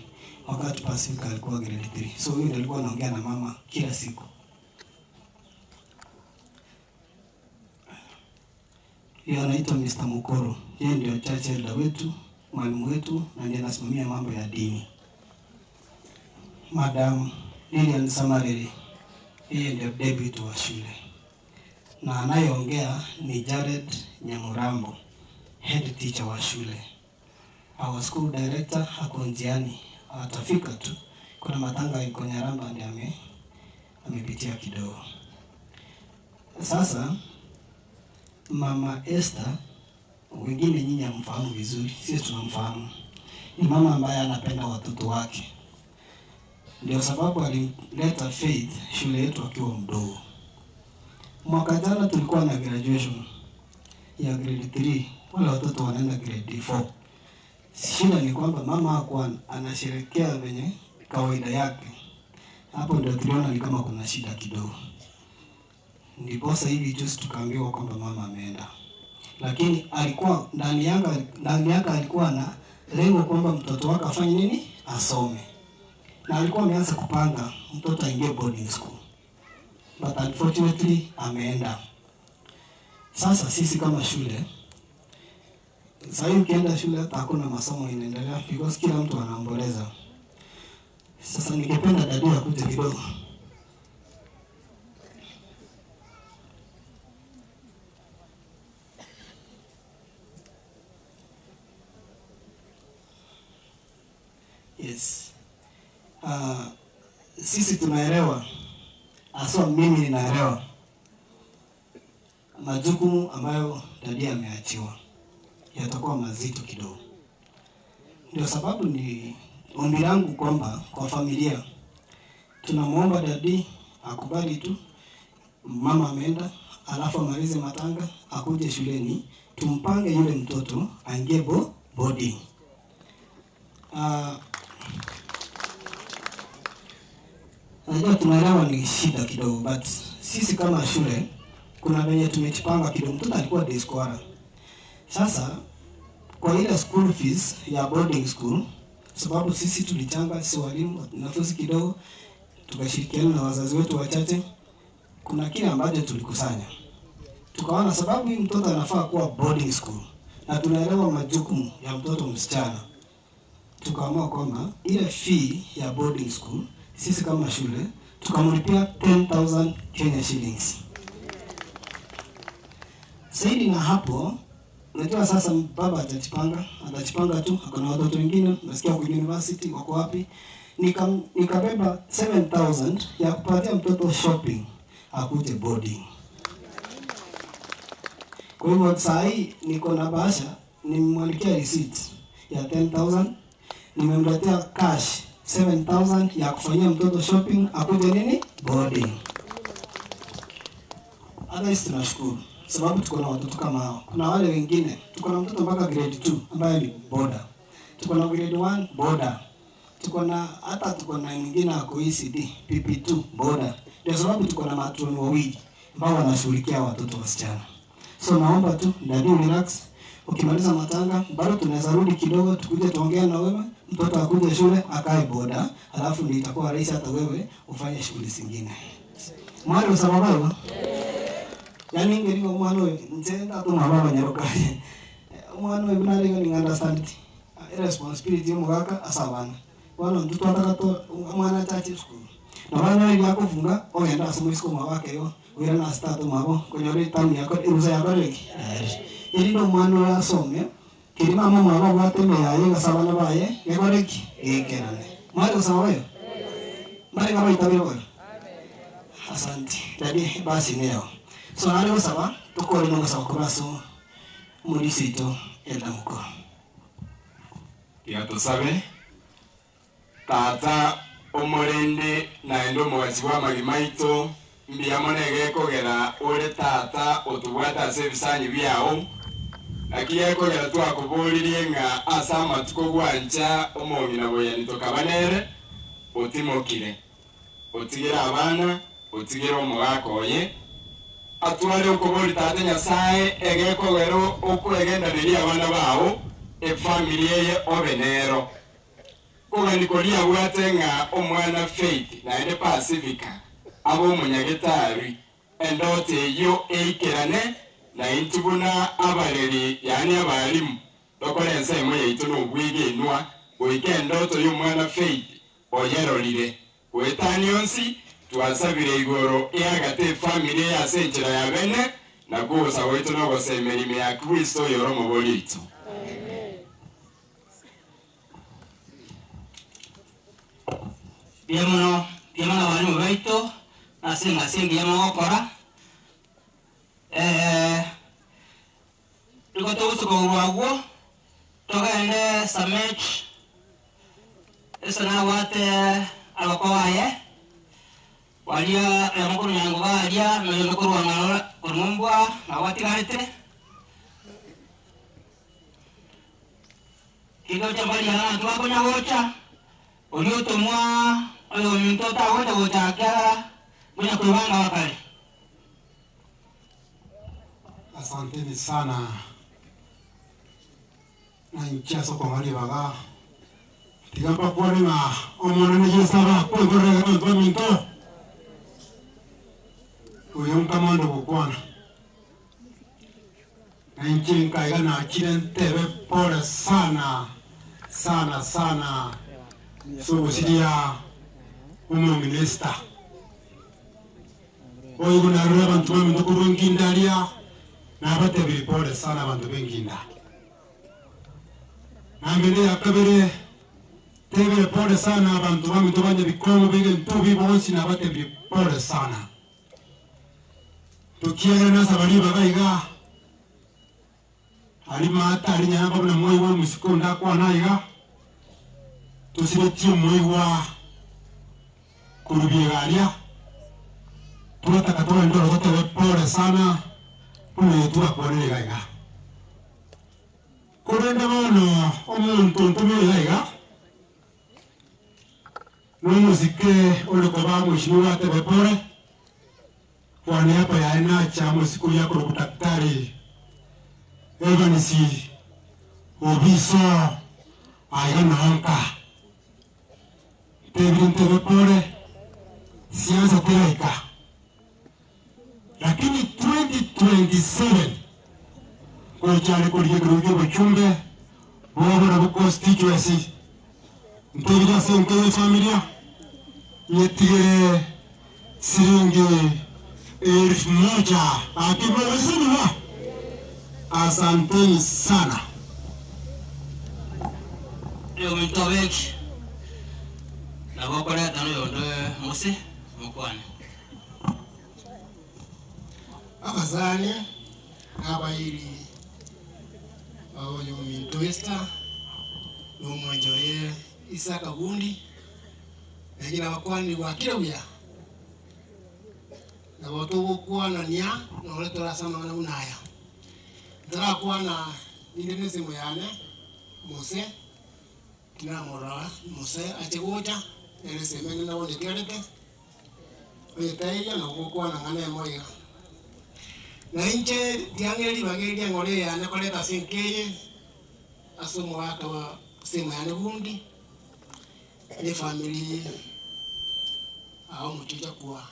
wakati Pasifika alikuwa grade 3. So huyu ndiye alikuwa anaongea na mama kila siku. Yeye anaitwa Mr. Mukoro. Yeye ndio church elder wetu, mwalimu wetu na ndiye anasimamia mambo ya dini. Madam Lilian Samarere, yeye ndio deputy wa shule, na anayeongea ni Jared Nyamurambo, head teacher wa shule. Our school director ako njiani, atafika tu. Kuna matanga iko Nyaramba, ndiye amepitia kidogo. Sasa Mama Esther, wengine nyinyi hamfahamu vizuri, sisi tunamfahamu. Ni mama ambaye anapenda watoto wake, ndio sababu alimleta Faith shule yetu akiwa mdogo. Mwaka jana tulikuwa na graduation ya grade 3, wale watoto wanaenda grade 4. Shida ni kwamba mama hakuwa anasherekea venye kawaida yake. Hapo ndio tuliona ni kama kuna shida kidogo. Ndiposa hivi juzi tukaambiwa kwamba mama ameenda, lakini alikuwa ndani yake, ndani yake alikuwa na lengo kwamba mtoto wake afanye nini, asome, na alikuwa ameanza kupanga mtoto aingie boarding school, but unfortunately ameenda. Sasa sisi kama shule sasa hivi ukienda shule hata hakuna masomo inaendelea because kila mtu anaomboleza. Sasa ningependa dadi akuje kidogo. Yes. Sisi tunaelewa, haswa mimi ninaelewa majukumu ambayo dadi ameachiwa yatakuwa mazito kidogo. Ndio sababu ni ombi langu kwamba kwa familia tunamwomba dadi akubali tu, mama ameenda, alafu amalize matanga akuje shuleni, tumpange yule mtoto aingie boarding. Najua tunaelewa ni shida kidogo, but sisi kama shule kuna venye tumejipanga kidogo. Mtoto alikuwa day scholar. Sasa kwa ile school fees ya boarding school, sababu sisi tulichanga, sisi walimu nafuzi kidogo, tukashirikiana na wazazi wetu wachache, kuna kile ambacho tulikusanya, tukaona sababu hii mtoto anafaa kuwa boarding school na tunaelewa majukumu ya mtoto msichana, tukaamua kwamba ile fee ya boarding school sisi kama shule tukamlipia 10,000 Kenya shillings. Zaidi na hapo, unajua sasa baba atajipanga, atajipanga tu, akona watoto wengine, nasikia kwa university wako wapi. Nikabeba 7,000 ya kupatia mtoto shopping akuje boarding. Kwa hivyo saa hii niko na bahasha, nimemwandikia receipt ya 10,000, nimemletea cash 7,000 ya kufanyia mtoto shopping akuje nini boarding. Hata sisi tunashukuru sababu tuko na watoto kama hao. Kuna wale wengine, tuko na mtoto mpaka grade 2 ambaye ni boarder, tuko na grade 1 boarder, tuko na hata tuko na mwingine ako ECD PP2 boarder. Ndio sababu tuko na matroni wawili ambao wanashughulikia watoto wasichana. So naomba tu daddy relax, ukimaliza matanga bado tunaweza rudi kidogo, tukuje tuongee na wewe, mtoto akuje shule akae boda, alafu ndio itakuwa rahisi hata wewe ufanye shughuli zingine. Mwari usababu yani ngeri omwana oyo nze ndatuma baba nyaruka omwana oyo narenga ni understand responsibility yomugaka ase abana bono intwe twataka to omwana achache esukuru na bana eri akofunga ogenda ase moisiko mwabo akeyo oirane ase tata omwabo konyora etamu yako erusa yakorire ki erinde omwana oyo asome keri mama omwabo abwate emeyaye gose abana baye gekore ki gekerane mwari gosaba oyo mbare ng'abaitabire boyo asante dadi basi neo so nare gosaba tokore nogosaba korwa ase omorisi oito Elda Mukoro. Tiga tosabe tata omorende naende omogachi bwa amagima aito mbuya mono egekogera ore tata otobwate ase ebisanyi biao. Naki gekogera twakoboririe ng'a ase amatuko gwancha omong'ina boyani tokaba nere, otimokire, otigere abana, otigere omogaka oye, atware okobori Tata Nyasae egekogera okwegendaneria abana bao, efamiri eye obe nero. Kogani koria abwate ng'a omwana Faith naende Pacifica abe omonyagetari, endoto eyio eikerane, na intwe buna abareri, yaani abalimu, tokore ensemo yaito nobwegenwa goika endoto y'omwana Faith oyerorire. Goetania onsi, twasabire igoro eagate efamiri eye ase enchera ya bene, na kogosa gwaito nogosemeria ime ya Kristo oyore Omobori oito. Mbuya mono, mbuya mono abalimu baito, ase engasi engiya mogokora. Nigo togosuka korwa agwo, togende Samech, ase nabwate abakwa baye, baria oyomo korwa Nyangoba aria, na oyonde korwa Ng'arora korwa Ng'umbwa, nabo batigarete. Tindocha mbaria abanto bakonya gocha, oria otomwa oyominto otagocha gocha ekiagera monya kwebanga bakare. Asanteni sana na inche ase okong'a ribaga, tiga mbakwane ng'a Omonene Yeso abakwe nkorere abanto baminto, oyo nkamande gokwana. Na inche nkaiga nachire ntebe pole sana sana sana ase ogosiria omong'ina Esther. Boigo narure abanto baminto korwa enginda aria, nabatebirie pole sana abanto b'enginda. Naende eya kabere, tebire pole sana abanto baminto ba Nyabikongo b'egento bonsi nabatebirie pole sana. Tokiagera nasaba ribaga iga, aria maate aria nyaramba buna moigwa omosike onde akwana iga, tosibetie omoigwa korwa biega aria, twataka togende oro totebe pole sana buna oyo twakwanire iga iga. Korende bono omonto ontomire iga iga, Nomosike ore koba mweshimiwa atebe pore, kwa niaba yaye nacha mosike oyio akorokwa Daktari Evans Obiso aiga nonka. Ntebire ntebe pore, siasa teraika. Lakini 2027 ngocha are korigia ekerogo kia obochumbe bw'oborabu constituency ntebire ase enka ye efamilia nyetigere siringi elfu moja ake mwabasesenigwa asanteni sana. Oyominto obeki, nabo okoreta noyonde mose mokwane. Abasani na abairi ba oyominto Esther, na omwancha oye Isaka Bundi, nainche nabakwanire bwakire buya, nabo togokwanania nore tore ase amang'ana buna aya. Ntarakwana ninde na esemo yane, mose, tinamorora mose ache gocha, nere esemo ende nabo netigarete. Onye taiyo nabo gokwana ng'a nemo iga. Na inche tiang'e ribaga eri ri'engoro eye yane koreta ase enka eye, ase omogaka wa semo yane bundi, na efamiri aa omochicha kwa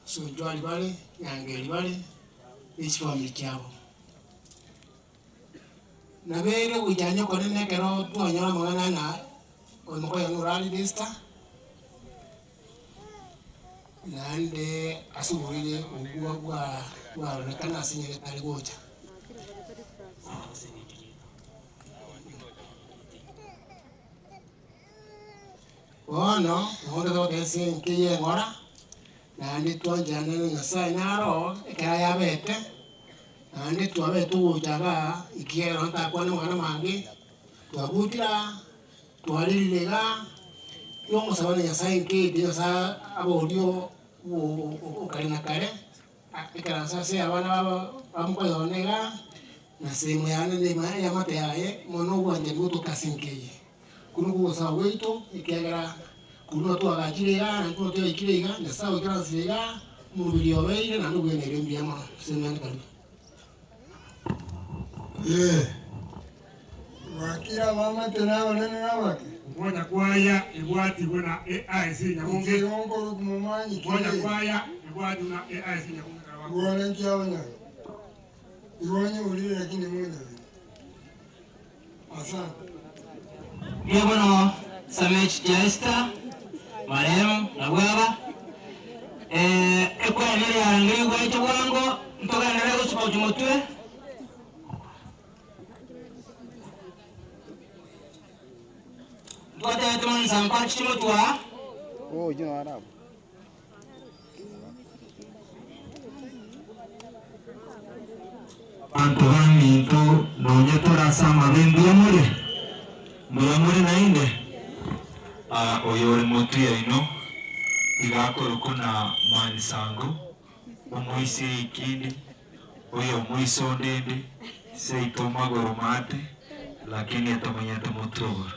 Sonchwari bare, Nyangeri bare, na chifamiri chiabo. Nabeire ogoichania okonene ekero twanyora amang'ana ng'a oyo mokoyo norarire Esther, naende ase oborwaire obwo bwa bwarorekana ase nyagetari gocha. Bono, nigo totagoteba ase enka eye eng'ora, naende twancherane na Nyasaye naro ekero ayabete, naende twabete ogocha igaa ekiagera ntakwane amang'ana amange, twabutire aa, twarerire igaa, igo ngosaba na Nyasaye nkeete Nyasaye abe oria okare na kare. Ekaranse ase abana babo bamokoyona iga, na sehemu yane na ime y'amate yaye, mono obwanchani gotoka ase enka eye. Okwo nokwo ogosaba gwaito, ekiagera korwa buna twagachire iga, naende buna twaikire iga, Nyasae oikaransire iga, omobere obeire naende obwenerwe mbuya mono ase eng'ana karibu. Ee, Gwakire abamate na abanene na abake. Ngocha kwaya ebwatigwe na AIC Nyabonge. Inche igo nkorokwa Momanyi Ngocha Kiri. kwaya ebwatigwe na AIC Nyabonge Karabako. Igoro nkiabonyaga. Igo nyeurire lakini monyabire. Asante. Mbuya mono Samech Jester, marehemu na bwaba. Eh, ekwaya nere yarangeire gwecha bwango, ntogenderere gosuka gochia motwe. Ntwatebete mansa nkwachiche motwe aa. Abanto baminto, nonya tore ase amabe, mbuya more? Mbuya more naende? Ah, oyo ore motwe yaino iga akorokwa na Manisango, omoisia ekindi, oyo omoisia ondende, seito magoro maate, lakini atamanyete motwe igoro.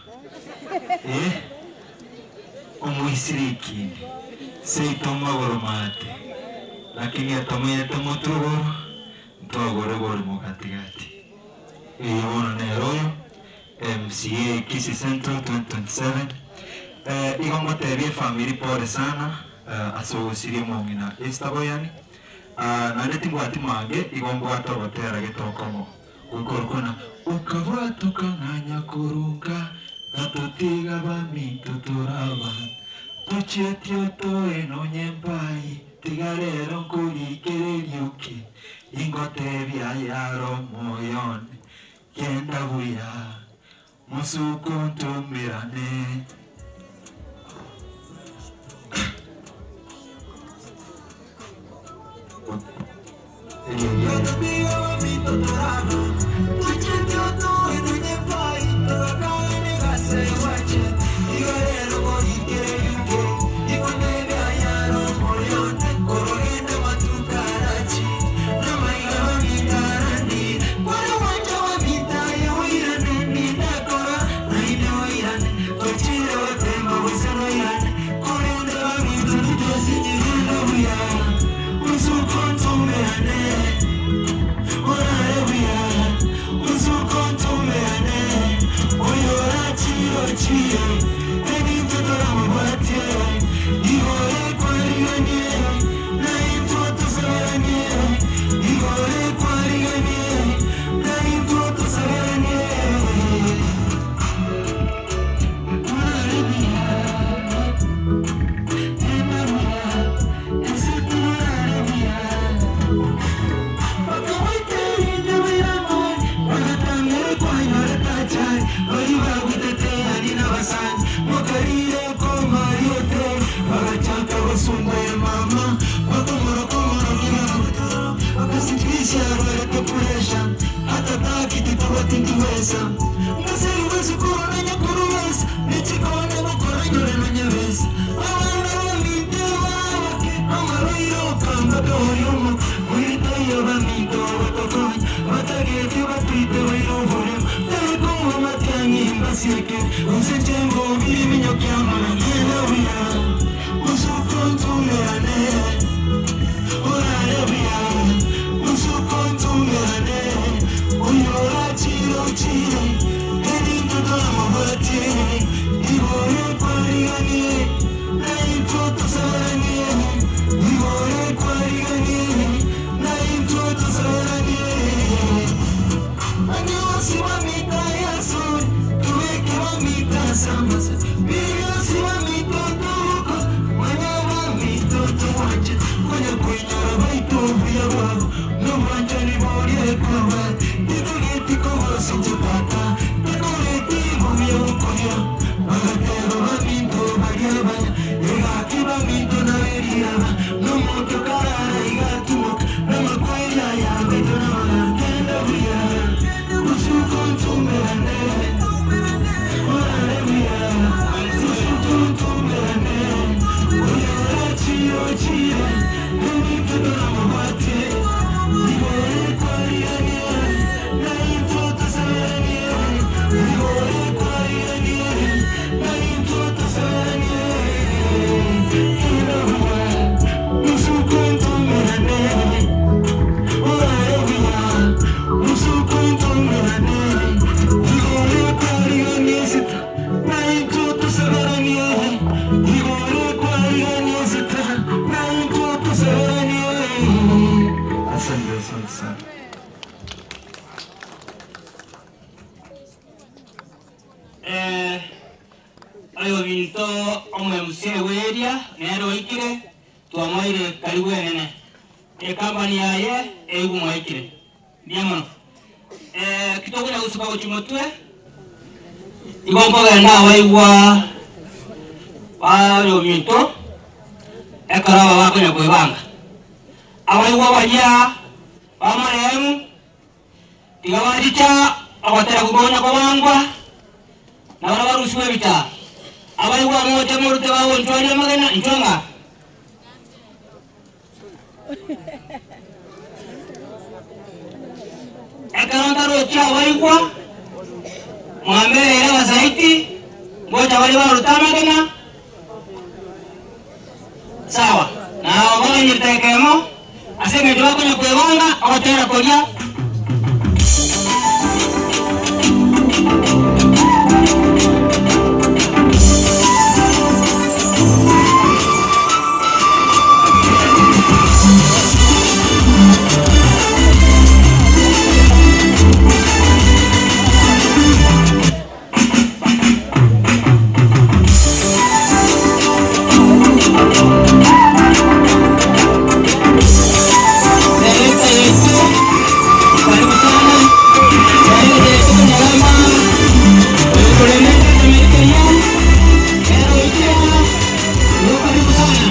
Eh, omoisire ekindi, seito magoro maate, lakini atamanyete motwe igoro, ntwagore borimo gatigati. Eye bono nere oyo, MCA Kisii Central 2027. Eh, igo ngotebia efamiri pole sana eh, ase ogosiria omong'ina Esther Boyani. Ah, naende timbwati mange, igo mbwate ogotera getokomo gokorokwa na ukabwatuka ng'anya korunga gatotiga baminto toraba tochieti otoe nonye mbai tiga rero nkorikereria oke ingotebia yaro moyone genda buya musuko ntumirane. Oyominto omo-MC bw'eria nere oikire, twamoire karibu enene. Ekampani yaye eigwe mwaikire. Mbuya mono. Kitokonya gosuka gochia motwe, igo nkogenda abaigwa bayominto ekero aba bakonya kwebanga. Abaigwa baria ba marehemu tiga bachicha ogotera kokonya kobangwa, na baria barusigwe ebitaa. Abaigwa moche morute bagonchwaria amagena, inchwe ng'a? Ekero ntarochia abaigwa, mwambereire abasaiti, ngocha baria baruta amagena, sawa, na baganyerete ekemo, ase engencho bakonya kwebanga ogotera koria. Director yetu, karibu sana. Director yetu Nyarama, oyokoremete Amerika ya, Ero Ikea, yo karibu sana.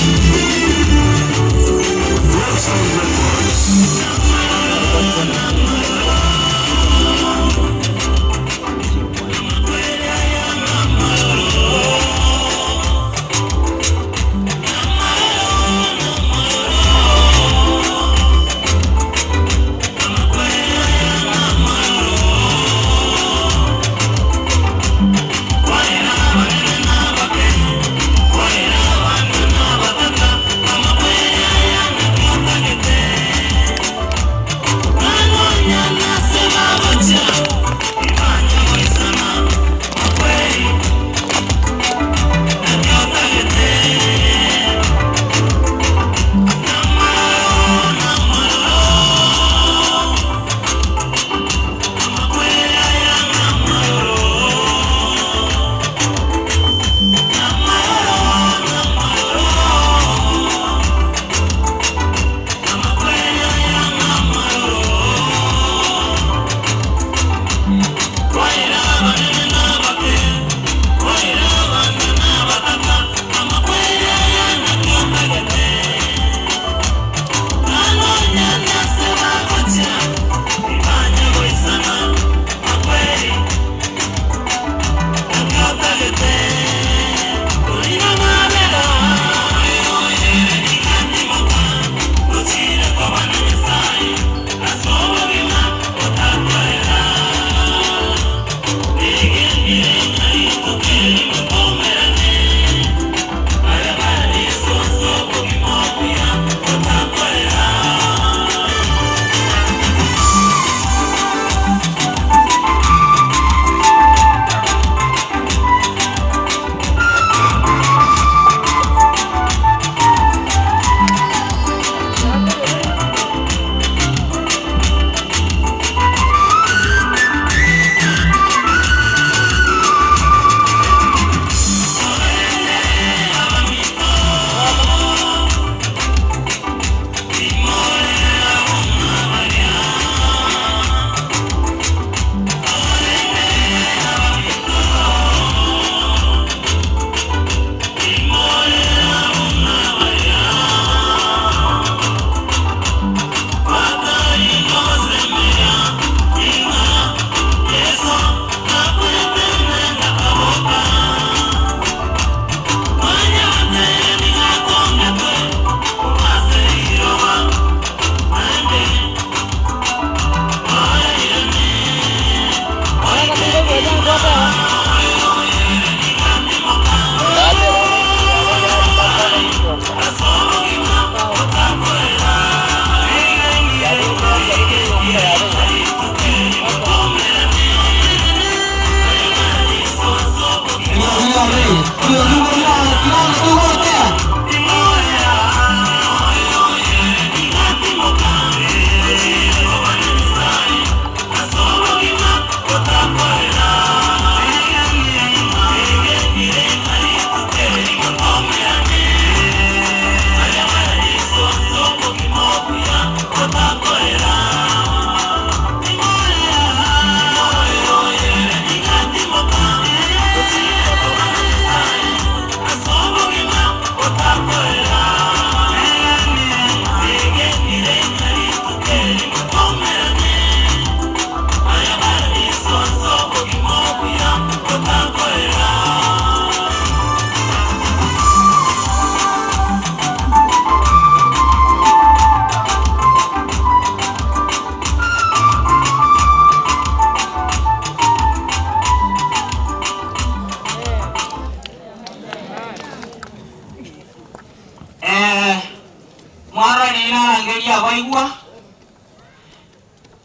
Mwarorire narangeria abaigwa,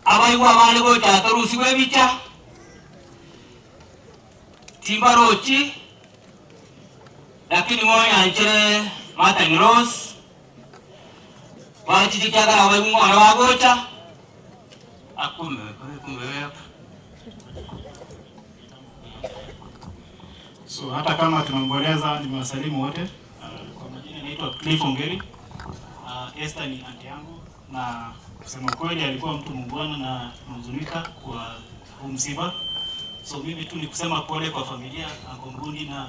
abaigwa abare gocha torusigwe ebicha, timbarochi, lakini monyanchere Martin Rose, bachiche ekiagera abaigwa mwana bagocha, akumbe kumbe So hata kama tunaomboleza, nimewasalimu wote. Kwa majina naitwa Cliff Ongeri. Esther ni anti yangu na kusema kweli alikuwa mtu muungwana na nahuzunika kwa huu msiba. So mimi tu ni kusema pole kwa familia, Uncle Mbundi na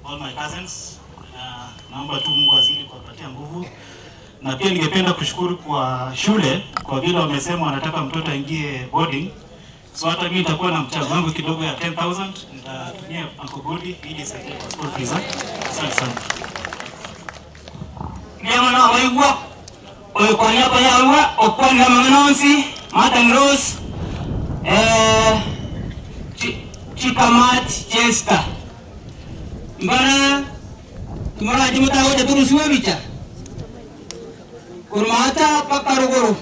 all my cousins. Na naomba tu Mungu azidi kuwapatia nguvu. Na pia ningependa kushukuru kwa shule kwa vile wamesema wanataka mtoto aingie boarding. So hata mimi nitakuwa na mchango wangu kidogo ya 10,000 nitatumia Uncle Budi ili isaidie kwa school fees. Asante sana. Ndiamo abaigwa oyo kwa niaba yawa okwanira amang'ana onsi Martin Rose Chikamat Chester mbara timorache motagocha torusiwe ebicha korwa mpaka ruguru.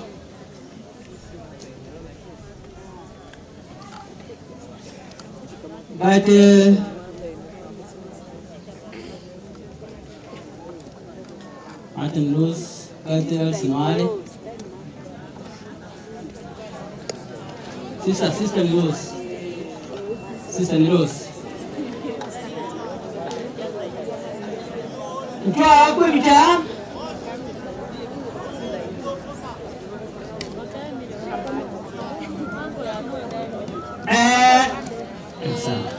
But Martin Rose Cultural Sinwale Sister, Sister Rose. Sister Rose. Mtwa akwe bicha. Sawa.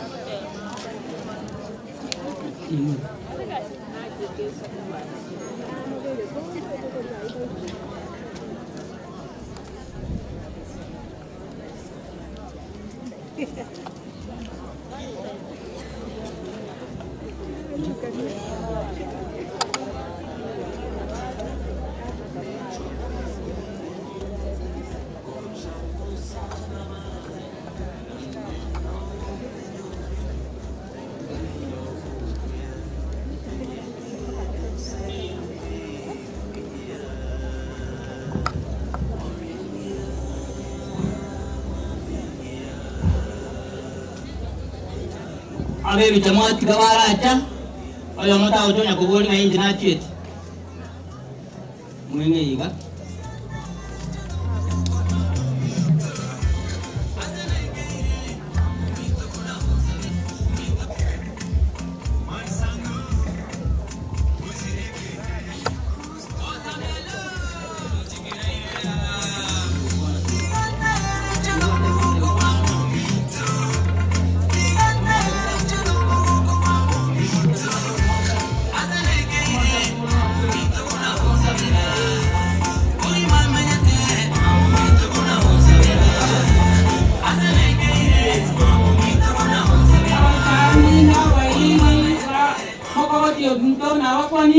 Abe bicha mwatiga baracha oyo motagotonya kobori ng'a inche nachiete mweng'e iga. Mokogoti ominto nonye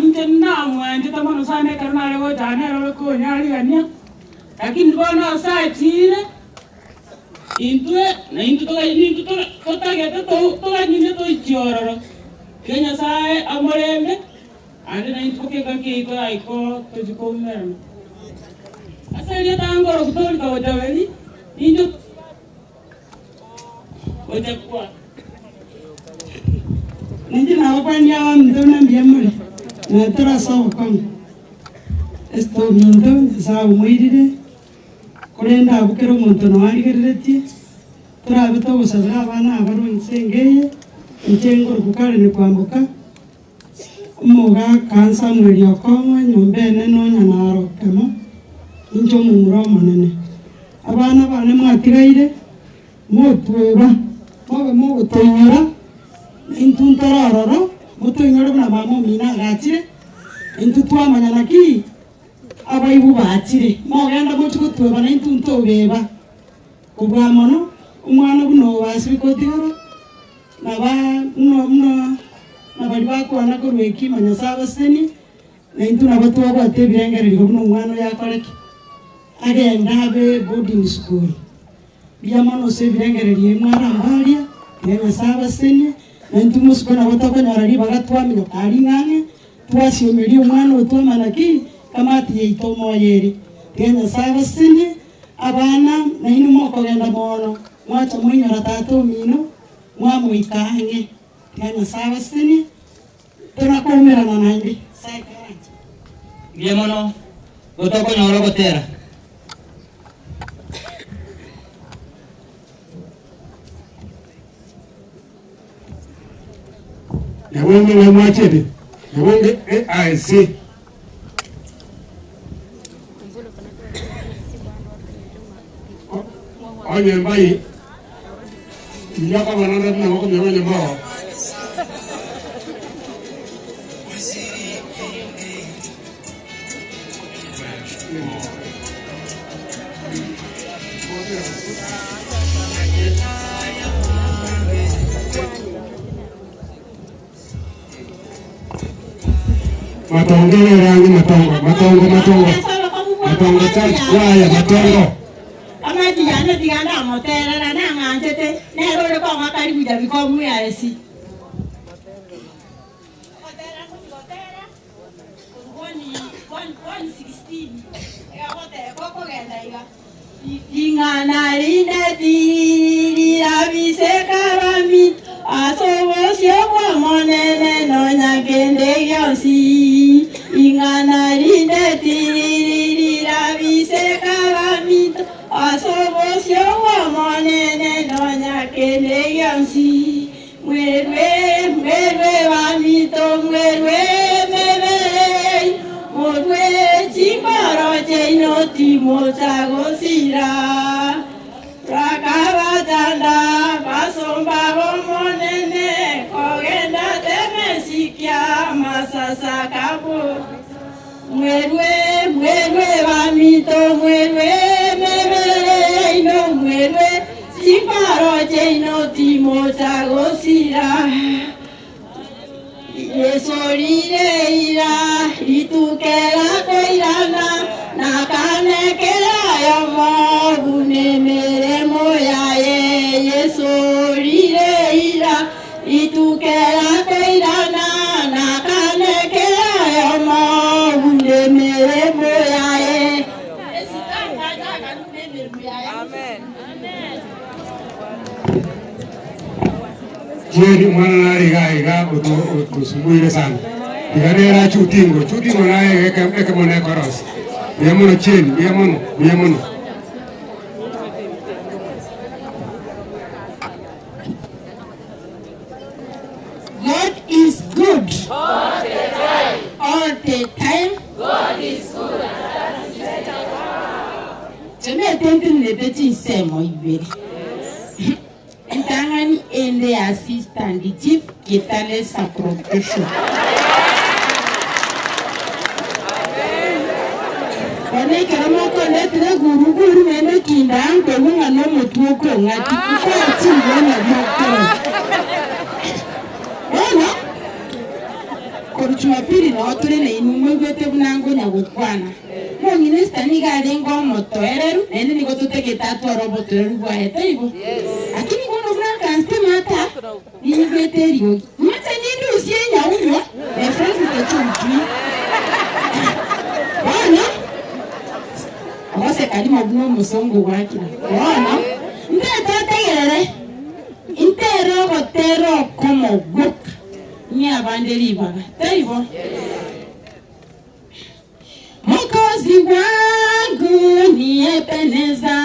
inche namwanchete mono sana ekero nare gocha nere okonyarigania lakini bono ase achire intwe na intwe intwe totagete toganyine toichiororo iga Nyasaye amorembe ande na intwe keka kiito aiko tochikoumerana ase eria tangoro kutorika gochaberi nincho gochakwa. Ninji nagokwani abaminto buna mbuya more natera ase obokong'u esito ominto Nyasaye omoirire korende abwo kera omonto noarigereretie torabe togosabera abana abarwa ense engeye inche ngoroku Karen kwamboka omogaka Samuel Okong'o enyomba enene onya naro kemo inche omomura omonene. Abana bane mwatigaire motweba mobe mogotoinyora intwe ntorororo motoinyore buna mama omino agachire intwe twamanya naki abaibu bachire mogenda mochi gotweba na intwe ntobeba kobua mono Omwana buna oyo basibika otigara, naba buna buna na baria bakwana korwa ekima Nyasaye abasesenie, na intwe nabo twabwate ebirengererio buna omwana oyo akore ki? Agende abe boarding school. Mbuya mono ase ebirengererio ebi mwaramba aria, tiga Nyasaye abasesenie, na intwe mosiko nabo tokonyora ribaga twaminyoka aria ng'ang'e, twasiomeria omwana oyo twamanya ki? Kamati yaito omoyo ere. Tiga Nyasaye abasesenie, abana nainwe mokogenda mono, mwacha mwainyora tata omino, mwamoika ang'e. Tiga Nyasaye abasesenie, torakoumerana naende. Nyasaye karanche. Mbuya mono, gotokonyora ogotera. Nyabonge ng'ai mwachete? Nyabonge AIC. Onye mbai inyoka abananda buna bakomenya onye mbao. Matongo ere ange matongo matongo matongo matongo church choir matongo. Amachi yane tiga ndamoterera nang'anchete, nere ore kong'a karibu jabikomu yaesi. Ring'ana rinde tirirabisekarami ase obosio bw'Omonene nonya kende gionsi. Ring'ana rinde tirirabisekarami ase obosio bw'Omonene nonya kende gionsi. Mwerwe, mwerwe bamito, mwerwe mebei, morwe chimboro cheino timochagosira. Rakabatanda basomba b'Omonene, kogenda temesikia masasa kabo. Mwerwe, mwerwe bamito, mwerwe mebereino, mwerwe chimboro cheino timochagosira. Yeso rireira ritukera koirana nakanekera yomo miremo yaye. Yeso rireira ritukera koirana nakanekera yomo miremo yaye. Chieri mwana nari iga iga otusumbuire sana. Iga nera chutingo, chutingo naye eke mono ekorosi. Mbuya mono chieri, mbuya mono, mbuya mono. God is good. All the time. All the time. God is good. Chomete chinsemo ibere. Entang'ani ende assistant chief Kitale Sub-Location. Bono ekero mokondetire guruguru naende kinda nkoigwa ng'a na omotwe okong'ati nkochingwa nabio okoro. Bono korwa Jumapili noo tore nainwe moigwete buna nkonya gokwana. Omong'ina Esther nigo arenge omotoereru naende nigo totegete atware obotoereru bwaye taibo? Lakini bono buna nkansitema ata ninyigwete eriogi. Inche nindusie enyaunyo my friend utachujui. Bono ogoseka rimo buna omosongo gwakire. Bono ntete otegerere ntere ogotera okomogoka ng'e abande ribaga taibo? Mwokozi wangu ni Ebeneza,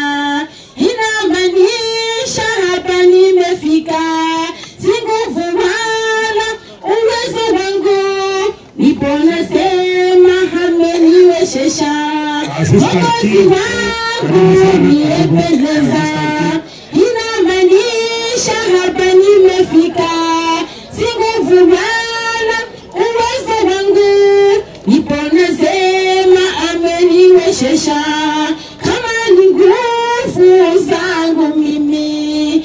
inamaanisha hapa nimefika, si nguvu wala uwezo wangu, ndipo nasema ameniwezesha. Mwokozi wangu ni Ebeneza, inamaanisha hapa nimefika, si nguvu wala uwezo wangu, ndipo nasema ameniwezesha. Kama ni nguvu zangu mimi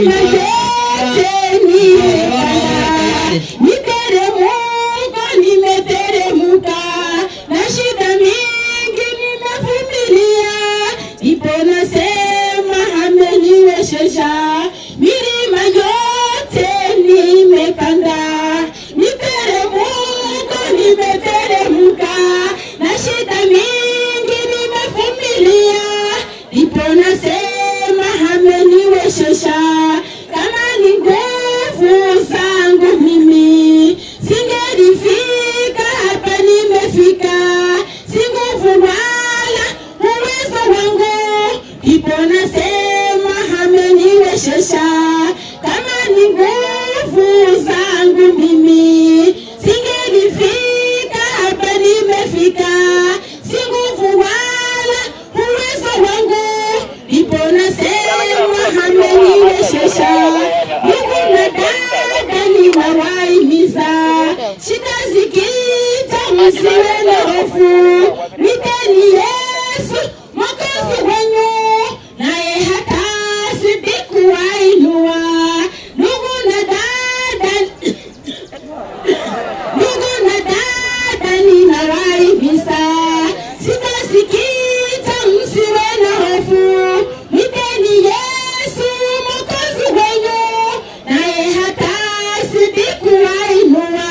Milima yote nimepanda, niteremka, nimeteremka, na shida mingi nimevumilia, ndipo nasema ameniwezesha. Milima yote nimepanda, niteremka, nimeteremka, na shida mingi nimevumilia, ndipo nasema ameniwezesha. Kama ni nguvu zangu mimi singelifika hapa nimefika, si nguvu wala uwezo wangu, ndipo nasema ameniwezesha. Kama ni nguvu zangu mimi singelifika hapa nimefika, si nguvu wala uwezo wangu, ndipo nasema ameniwezesha. Ndugu na dada, ninawahimiza shida zikija, msiwe na hofu, niteni Yesu Mwokozi wenyu, naye hatazidi kuwainua. Ndugu na dada, ndugu na dada, ninawahimiza shida zikija, msiwe na hofu, niteni Yesu Mwokozi wenyu, naye hatazidi kuwainua.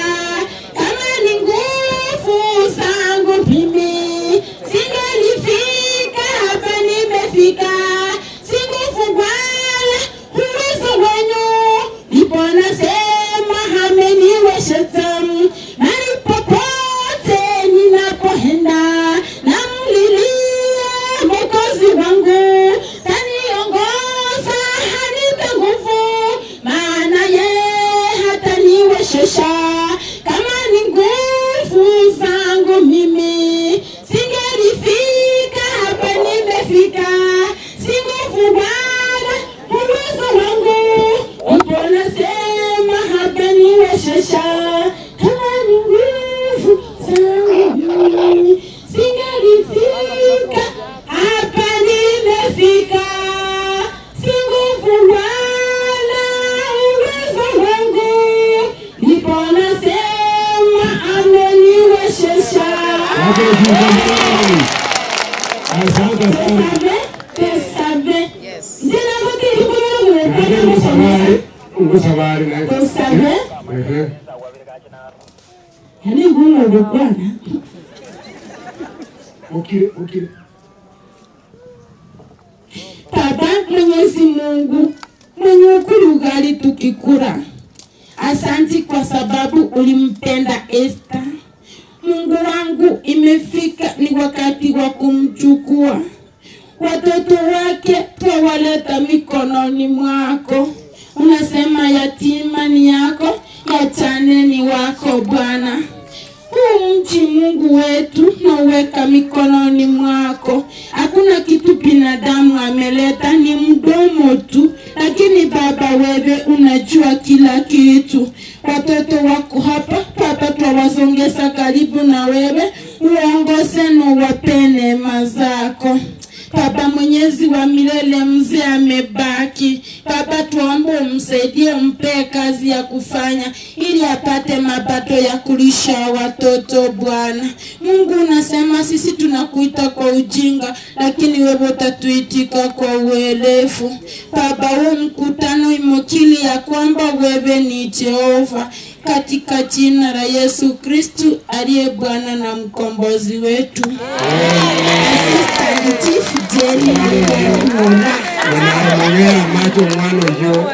Kama ni nguvu zangu mimi singelifika hapa nimefika, si nguvu wala uwezo wenyu, ndipo nasema ameniwezesha. Mahali popote ninapoenda, namlilia Mwokozi wangu, taniongoza hanipe nguvu, maana yeye hataniwezesha. Kama ni nguvu zangu mimi singelifika hapa nimefika, si nguvu wala uwezo wangu, ndipo nasema hapa niwezesha. Kama ni nguvu zangu mimi singelifika hapa nimefika, si nguvu wala uwezo wangu, ndipo nasema ameniwezesha. Asante sana. Tusabe, Ngusabari, ngusabari na. Tusabe. Ehe. Yani ngumu bwana. Ukire, ukire. Baba Mwenyezi Mungu mwenye ukuli ugali tukikula, asanti kwa sababu ulimpenda Esther. Mungu wangu, imefika ni wakati wa kumchukua. Watoto wake twawaleta mikononi mwako. Unasema yatima ni yako, yachane ni wako Bwana. Huu mji Mungu wetu nauweka mikononi mwako. Hakuna kitu binadamu ameleta, ni mdomo tu, lakini Baba wewe unajua kila kitu. Watoto wako hapa Baba, twawasongeza karibu na wewe, uongoze na uwape neema zako. Baba Mwenyezi wa milele, mzee amebaki. Baba, tuombe umsaidie, umpe kazi ya kufanya ili apate mapato ya kulisha watoto. Bwana Mungu, unasema sisi tunakuita kwa ujinga, lakini wewe utatuitika kwa uelefu. Baba, huu mkutano imokili ya kwamba wewe ni Jehova, katika jina la Yesu Kristu aliye Bwana na mkombozi wetu. Assistant Chief Jerry Mura. Unamwongea macho mwana uyo.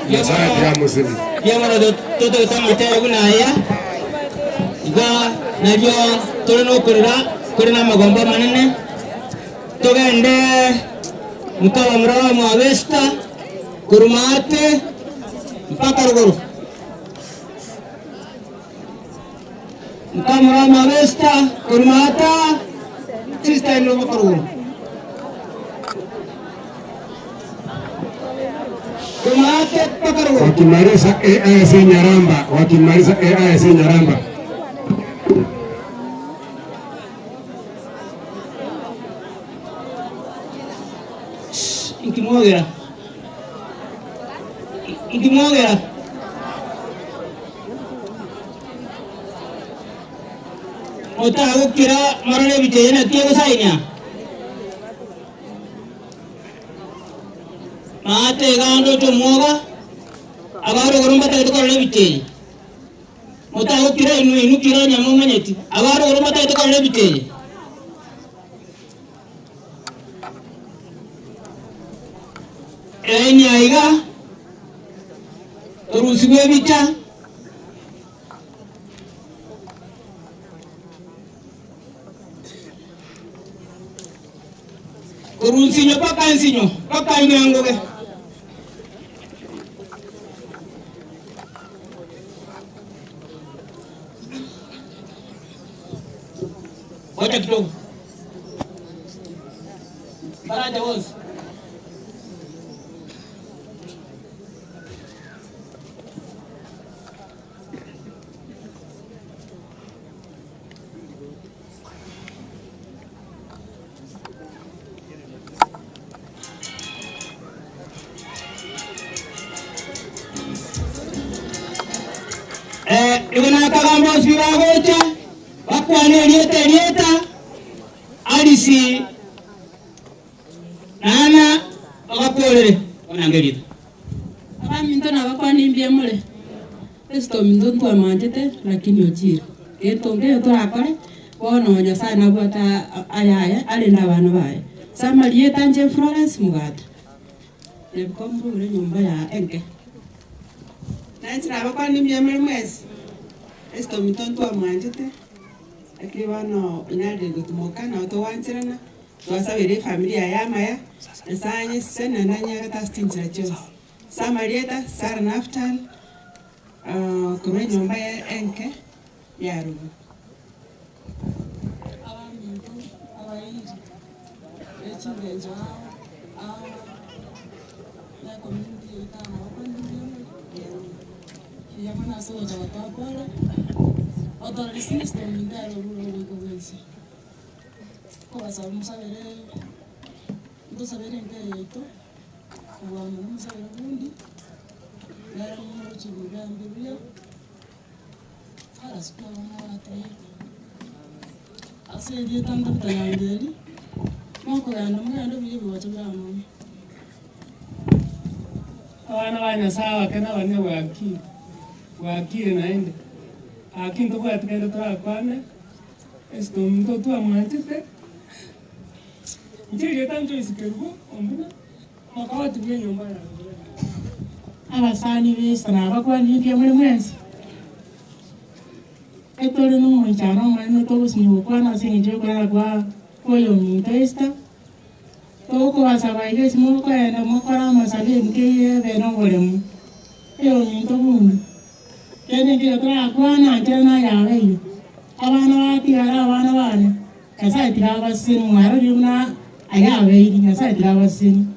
Nyasaye ya muslim. Biamara totogete amatere buna aya iga nario tore nokorera kore na amagombo amanene togende mukaba muraba mwa Vesta kurumate mpaka ruguru mukaba muraba mwa Vesta kurumata sister ino mpaka ruguru kurumate mpaka ruguru Wakimaliza AIC Nyaramba, wakimaliza AIC Nyaramba. Nkimwogera. Nkimwogera. Motagokira morore ebicha eye naki egosainia. Maate iga ndoche omwoga, abarogoro mbatagete korora ebicha eye. Motagokira inwe inwe kira onye momanyeti, abarogoro mbatagete korora ebicha eye. Eraini aiga, torusigwe ebicha. Korwa nsinyo mpaka nsinyo, mpaka inyangoge. Ngoja kidogo. Faraja wonsi. Eh, igo nakagamba bonsi bagocha bakwane erieta erieta Alice Nana bagakorere onange erieta. Abaminto nabakwana mbuya more, Esther ominto ntwamwanchete lakini ochire, gento nkeiyo torakore, bono Nyasaye nabwate ayaye arende abana baye. Ase amarieta inche Florence Mugata, Nyabikombe ore enyomba ya enke. Nainche nabakwana mbuya more mwensi, Esther ominto ntwamwanchete, lakini bono onyarire gotumoka nabo togwancherana, twasabera efamiri yaye amaya, Nyasaye anyesese naende anyarete ase chinchera chionsi. Ase amarieta, Sarah Naftali, korwa enyomba ya enke ya rogoro. Abaminto abairi echingencho ao ao na ecommunity yaito nabakwana mbuya more, mbuya mono ase ogocha gotoa pole, otorora sister ominto ere orure ogoika bwensi. Nkobasaba mosabere ntosabere enka eye yaito, kobua mono mosabere bundi, nere moroche buya buya, arasike abana bateire. Ase erieta ntabete nangeri, mokogenda mogende buya ebigocha bia mono. Abana ba Nyasaye bake na abanene bwakire, bwakire naende. Aki ntobwati kende torakwane, Esther ominto twamwanchete, inche erieta Joyce Kerubo ombuna, omokogoti bwa enyomba yange. Abasani ba Esther nabakwanire mbuya more mwensi. Etore na omoichano omonene togosinya gokwana ase eng'encho ya okorara kwa oyo ominto Esther, togokobasaba iga ase mokoenda mokore amasabe enka eye ebe na oboremu. Oyo ominto bundi, kende nkeiyo torakwana nchera nayabeire, abana batigara abana bane, Nyasaye tiga abaseseni mwarorire buna ayabeire, Nyasaye tiga abaseseni.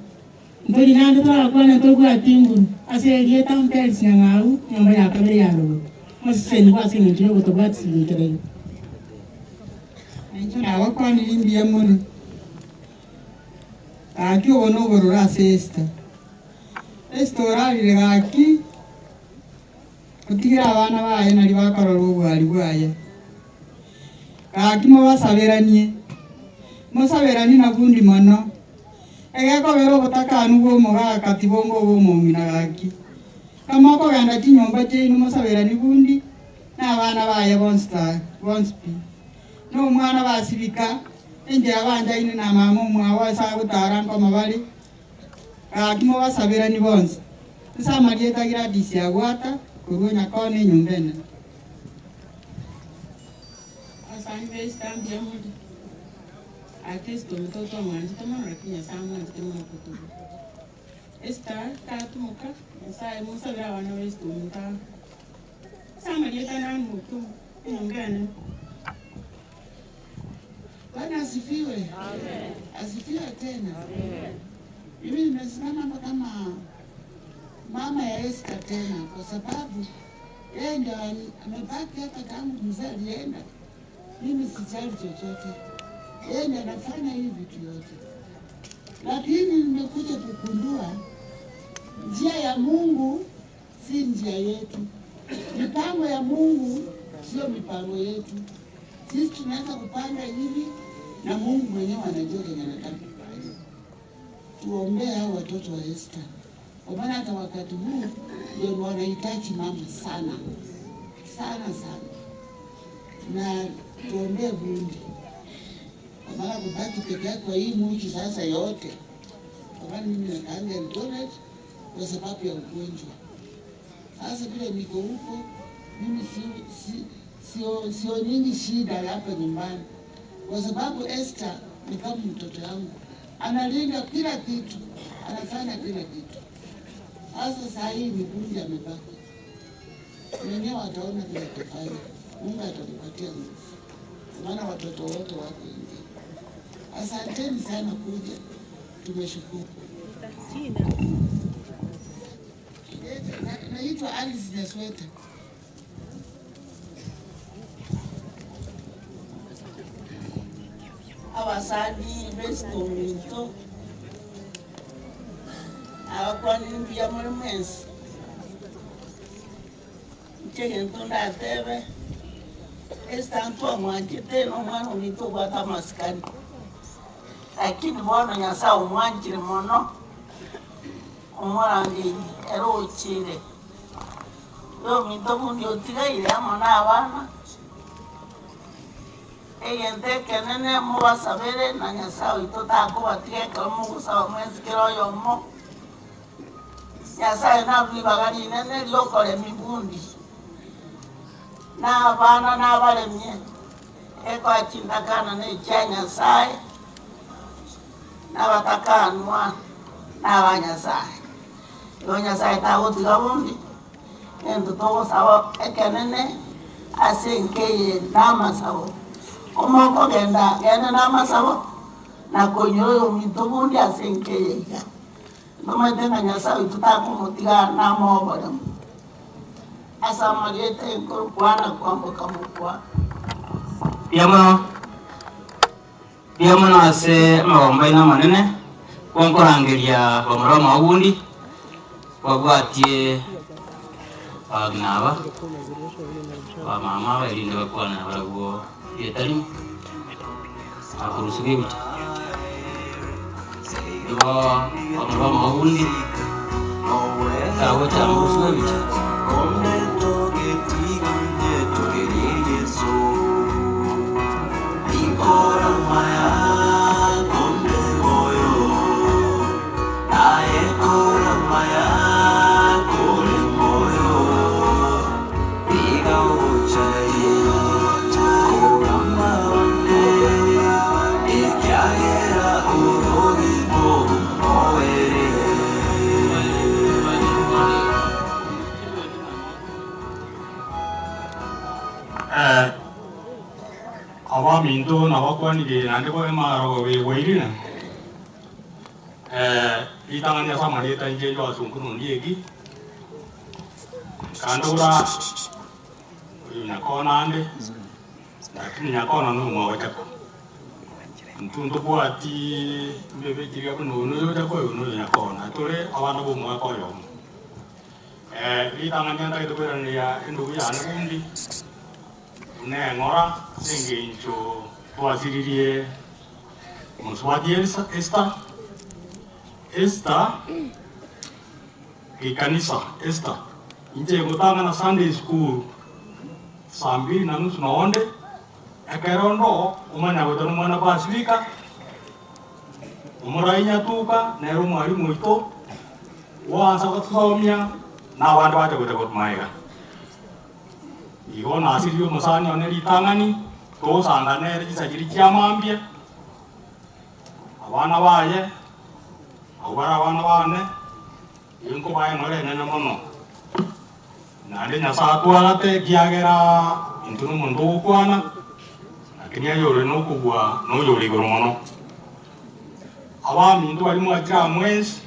Ntori naende torakwana tobwati nguru, ase erieta Mperis Nyang'au, nyomba ya kabere ya rogoro. Moseseni kwa ase eng'encho ya ogotobwatisia goikera igo. Inche nabakwanire mbuya mono. Gaki obo na obororo ase Esther. Esther orarire gaki, otigire abana baye nari bakorora obwari bwaye. Gaki mobasaberanie, mosaberanie na bundi mono. Egekobera obotakanu bwa omogaka tibongo obwa omong'ina gaki. Kama okogenda chinyomba chiaino mosaberanie bundi, na abana baye bonsi ta bonsi pi. Na omwana basibika, enchera banjaine na mama omwabo ase agotara nkoma bare, gaki mobasaberanie bonsi. Ase amarieta Gladys agwata, korwa nyakona enyomba enene. Abasani ba Esther mbuya more. Ake Esther ominto twamwanchete mono lakini Nyasaye amwanchete mono kotobua. Esther tatumoka, Nyasaye mosabere abana ba Esther ominto aba. Ase amarieta namoto, enyomba enene. Bwana asifiwe. Amen. Asifiwe tena. Mimi nimesimama hapa kama mama ya Esther tena kwa sababu yeye ndio amebaki hapa tangu mzee alienda. Mimi sijali chochote. Yeye ndio anafanya hivi vitu yote. Lakini nimekuja kugundua njia ya Mungu si njia yetu. Mipango ya Mungu sio mipango yetu. Sisi tunaweza kupanga hivi na Mungu mwenyewe anajua kenye anataka kufanya. Tuombee hao watoto wa Esther, kwa maana hata wakati huu ndio wanahitaji mama sana sana sana, na tuombee bundi, kwa maana kubaki peke yake kwa hii mji sasa yote, kwa maana mimi nakaanga Eldoret kwa sababu ya ugonjwa. Sasa vile niko huko mimi si, si, sio, sio nyingi shida hapa nyumbani, kwa sababu Esther ni kama mtoto yangu, analinda kila kitu, anafanya kila kitu. Sasa saa hii ni bundi amebaki mwenyewe, ataona vile atafanya. Mungu atampatia nguvu, kwa maana watoto wote wako nje. Asanteni sana kuja, tumeshukuru. Naitwa Alice Nyasweta. Abasani b'esitominto abakwanire mbuya muri mwensi nche gento ndatebe Esther ntwamwanchete na omwana ominto obwate amasikani lakini bono Nyasaye omwanchire mono omorangeiri ere ochire ominto bundi otigaire amo na abana egento ekenene mubasabere na Nyasaye oito takobatiga ekero mogosaba mwensi kera oyomo Nyasaye naruibaga rinene riokoremia bundi na abana nabaremie ekoachindakana na echia Nyasaye nabatakanwa naba Nyasaye igo Nyasaye tagotiga bundi ento togosaba ekenene ase enkeye namasabo omokogenda genda namasabo nakonyora oyo ominto bundi ase enkeye iga ntomanyete ng'a Nyasaye oito takomotiga namoboremo ase amariete enkoro kwana kwamboka mokwa. Mbuya mbuya mono ase amagombo aino amanene, gwankorangeria bamura omogundi, babwatie abagina aba, abamama aba erinde bakwane nabarabwo rieta rimo, nakorusiwa ebicha. Igo bamura omogundi, kagocha morusiwa ebicha. Abaminto nabakwanire naende kwa emarogo begwairire ritang'ani ase amarieta inche Joasunku Nondieki kandora oyo nyakona ande lakini nyakona no omwagochako intwe ntobwati mbebe chiria buna oyo noyochako oyo noyo nyakona tore abana ba omwaka oyomo ritang'ani ntagete koiraneria endugu yane bundi neng'ora ase eng'encho twasiririe omosubati Esther Esther ekanisa Esther inche ngotang'ana Sunday school saa mbili na nusu naonde ekero ndo omanya gocha na omwana pasifika omorai nyatuka nere omwalimu oito gwansa gotusomia na abande bacha gocha korwa igo nasirie omosani one ritang'ani togosanga nere chisachiri chiamambia abana baye abwo bare abana bane igo nkobae eng'ora enene mono naende Nyasaye atwarate ekiagera intwe na omonto ogokwana lakini ayore na okogwa na oyore igoro mono abaminto baria mwachire amo ense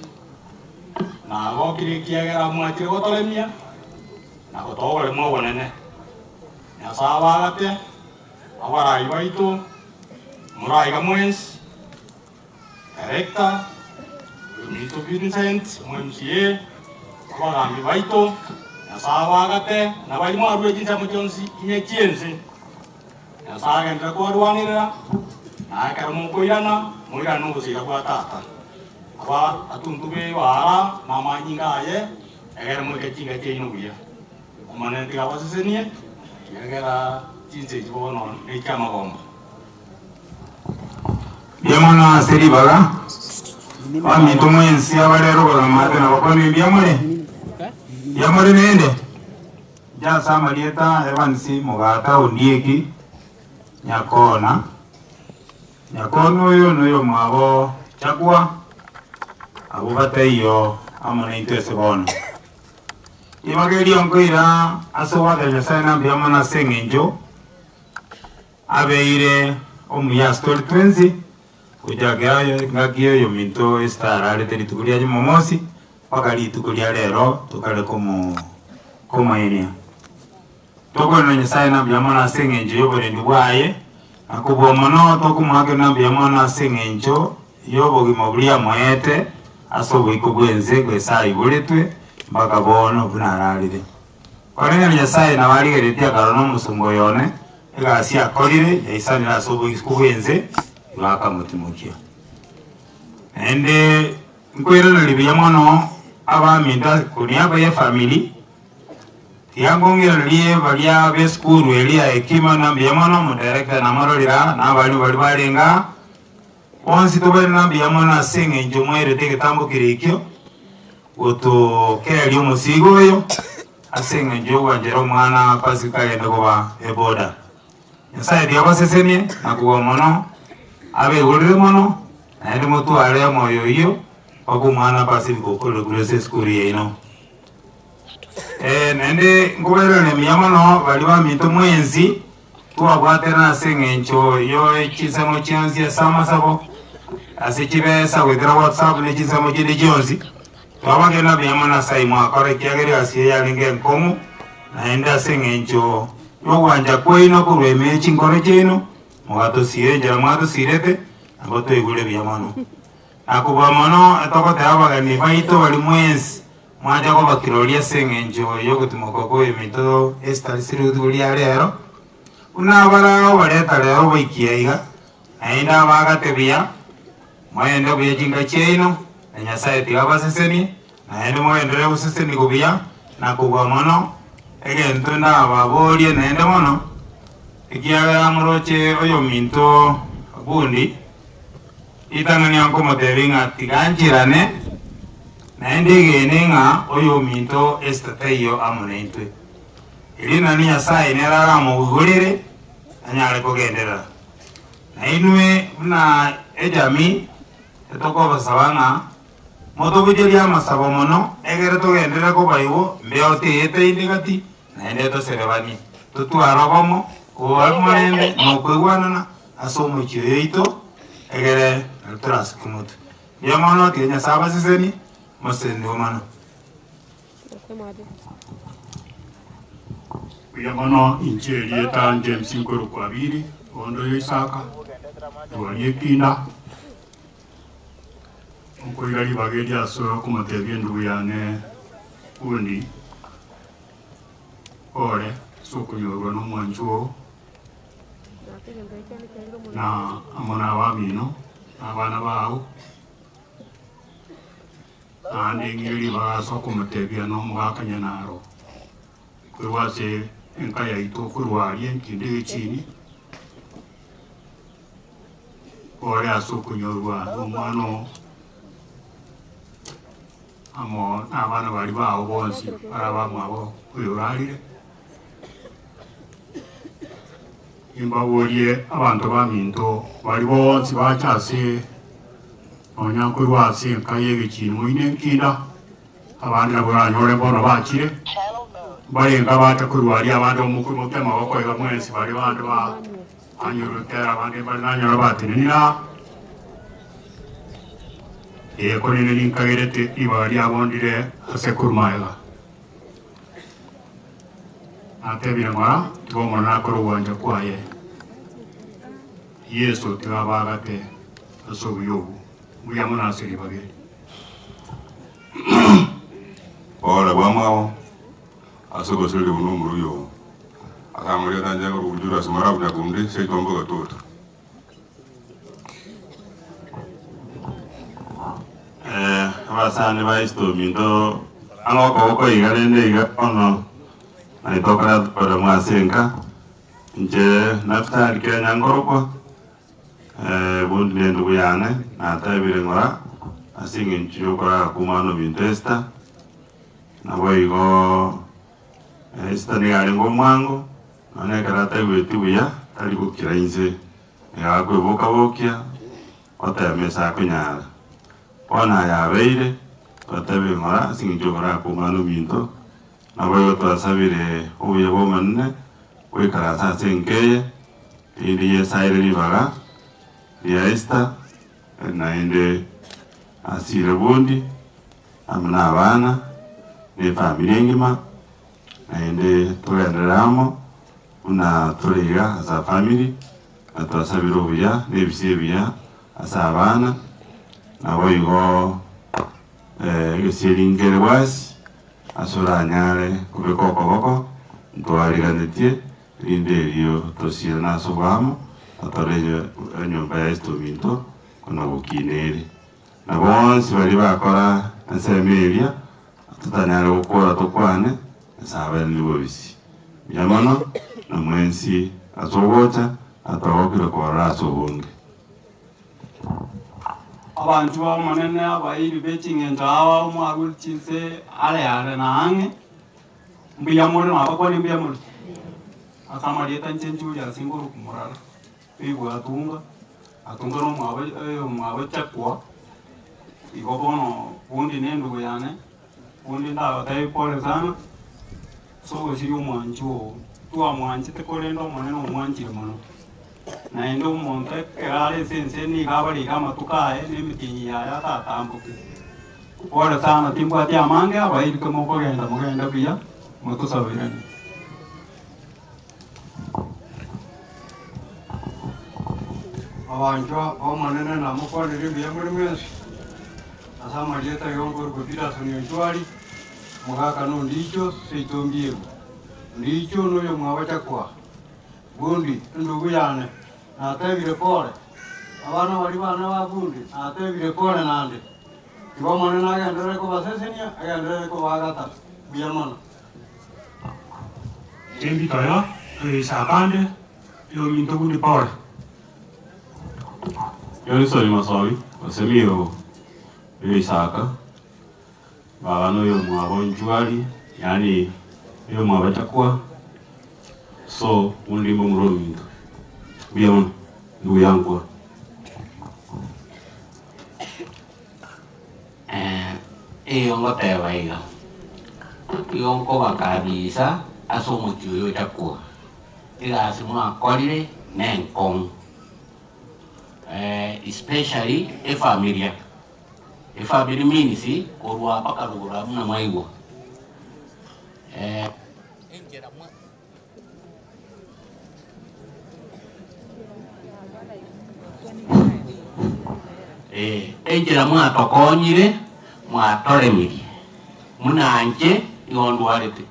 nagokire ekiagera mwachire gotoremia na gotoa oboremo obonene Nyasaye abagate abarai baito moraiga mwensi director ominto Vincent omo MCA Abagambi baito, Nyasae abagate, na baria mwarure chinsemo chionsi inye chi'ense. Nyasae agenderere kobarwanerera, na ekero mokoirana, moirane nogosiira gwa Tata. Aba atuntu b'ebaara na amanyinga aye, egere moike chinka chiaino buya. Omonene tiga abasesenie, ekiagera chinsa echi bono nechi'amagombo. Mbuya mono ase ribaga, abaminto mwensi abare rogoro maate na bakwane mbuya more? Mbuya more naende? Inche ase amarieta Evans Mogaka Ondieki Nyakona, Nyakona oyo noyomwabo Chagwa, abwo bataiyo amo naintwe ase bono. Ribaga erio nkoira ase ogwakera Nyasae na mbuya mono ase eng'encho Abeire omuya ase tore twensi, gochakera engaki y'oyominto Esther ararete rituko ria Jumamosi mpaka rituko ria rero tokare komo komoenia. Tokorera Nyasaye na mbuya mono ase eng'encho y'oborendi bwaye, na kobua mono tokomoakera mbuya mono ase eng'encho y'obogima boria amoete ase oboiko bw'ense goesa aiboretwe mpaka bono buna ararire. Korende Nyasaye nabo arigereretie akarora nomosomba oyo one, egasi akorire yaisanire ase obogisiko bw'ense, igo akamotimokia. Naende nkoiraneria buya mono abaminto ase koniaba y'efamiri, tiga nkong'iranerie baria b'esukuru eria ya Hekima na mbuya mono omodirector namororire aa, na abalimu baria barenge aa, bonsi tobairane na mbuya mono ase eng'encho mwairete egetambo keria ekio. Gotokereria omosigo oyo ase engencho y'ogwanchera omwana Pasika agende koba eboda. Nyasae tiga abasesenie na kobua mono, abeigorere mono, naende motware omoyo oyio mpaka omwana Pasifika okorire korwa ase esukuru yaino. Eh, naende nkobairaneria mbuya mono baria baminto mwensi twabwaterana ase eng'encho yo chinsemo chionsi ase amasabo, ase chibesa goetera whatsapp ne chinsemo chinde chionsi, twabakenda mbuya mono ase ayio mwakora ekiagera egasi eye yarenge enkong'u, naende ase eng'encho yogwancha kwaino korwa ime ye chinkoro chiaino, mogatosira enchera mwatosirete, nabo twaigure buya mono. Na kobua mono togoteba abageni baito baria mwensi, Mwancha koba kirori ase engencho y'ogotimoka kw'eminto esitari rituko ria rero, buna abarao bareta rero baikia iga, naende abaagate buya, moende buya chinka chiaino, na Nyasae tiga abasesenie, naende mogenderere gosesenigwa buya na kobua mono. Egento ndababorie naende mono, ekiagera moroche oyominto bundi, Ritang'ani nkomotebia ng'a tiga nchirane, naende egene ng'a oyominto Esther taiyo amo naintwe. Erio naende Nyasae nere aramoigorere anyare kogenderera. Na inwe buna ejamii etokobasaba ng'a motobucherie amasabo mono, egere togenderere koba igo, mbeo teyete inde gati, naende toserebanie, totware obomo, omorembe, na okoigwanana ase omochie oyo oito, egere nario torasuke motwe. Mbuya mono, tiga Nyasae abasesenie, mosesenigwe mono. Mbuya mono inche erieta James nkorokwa Abiri, onde oyo Isaka, igoro ri'ekinda, nkoira ribaga eri ase okomotebia endugu yane Undi, ore ase okonyorwa nomwanchwa oo, na amo nabamino, na abana bao, naende ng'ire ribaga ase okomotebia nomogaka Nyanaro, korwa ase enka yaito korwa aria enkende egechini, ore ase okonyorwa nomwana oo. Amo nabana baria bao bonsi bare abamwabo oyorarire. Nimbaborie abanto baminto baria bonsi bache ase nonya nkorwa ase enka y'egechini moino enkinda, abande nabo oranyore bono bachire, mbarenge abacha korwa aria abande omokoimokia amaboko iga mwensi baria bande ba banyorokera abande mbare nanyora batenenire aa. Ee, korende ninkagerete ribaga riabo ndire ase korwa magega. Natebire ng'ora, tiga Omonene akore ogwancha kwaye. Yeso tiga abagate ase obuya obwo. Mbuya mono ase ribaga eri. Pore bwamwabo ase ogoseria buna omorugi obo. Ase amarieta anche korwa Judas Marabu Nyakundi, seito mboga toto. Eh, abasani ba Esther ominto ang'e okoboko iga rende iga bono naye tokoreta oboremu ase enka, inche Naftali Kenya nkorokwa, bundi na endugu yane natebire ng'ora ase eng'encho ya okorara kwa omwana ominto Esther, naboigo Esther nigo arenge omwango, nonya ekero ataigweti buya tari gokira inse, nigo akweboka-bokia. Gotema ase akonyara. Bono aya abeire, twatebire ng'ora ase eng'encho y'okorakwa omwana ominto, naboigo twasabire obuya bw'Omonene goikaransa ase enka eye, erinde Yeso aire ribaga ria Esther, naende asire bundi amo na abana, na efamiri engima, naende togenderere amo buna tore iga as a family. Na twasabire obuya na ebisio ebiya ase abana, naboigo egesieri nkere gwasi ase oranyare kobeka okoboko, ntwariganetie, rinde erio tosirane ase oboamo, na tore enyomba ya Esther ominto buna gokina ere. Na bonsi baria bakora ensemo eria, totanyare gokora tokwane, Nyasae abairanie bobisi. Mbuya mono na mwensi ase ogocha, na twagokire kobarora ase obonge. Abanchwa b'Omonene, abairi be ching'encho aba mwarure chinse are are na ang'e, mbuya more nabakwanie mbuya more. Ase amarieta inche Julius Ngoruku Morara, oigwe atunga, atunga na omwabo omwabo Chakwa, igo bono bundi na endugu yane. Onde ndagotebi pole sana, ase ogosiria omwanchi oo. Twamwanchete korende Omonene omwanchire mono. Naende omonto ekero are ase ense nigo abarire amatuko aye na emetienyi yaye atatamboke. Pole sana timbwati amange abairike mokogenda mogende buya, motosaberanie. Abanchwa b'Omonene namokwanere mbuya more mwensi, ase amarieta y'onkorokwa Peterson Onchwari, omogaka na Ondicho seito Mbiegwa. Ondicho noyomwabo Chakwa, Bundi, endugu yane, natebire pole. Abana baria bane ba Bundi, natebire pole naende. Tiga Omonene agenderere kobasesenia, agenderere kobaagata. Mbuya mono. Chembitoyo toyeisakande, eyominto bundi pole. Johnson Masobi, gose Mirogo, oyoisaka, baba noyomwabo Njuari, yaani oyomwabo Chakwa, so bundi mbomura ominto. Mbuya mono, mbuya nkwa. Eyo ngoteba iga, igo nkobakabisa ase omochie oyo ocha koa, egasi mwakorire nenkong'u, especially efamilia, efamiri means korwa mpaka rogoro abwo buna mwaigwa. Enchera mwa. Enchera mwatokonyire, mwatoremirie, buna inche nigo ndwarete,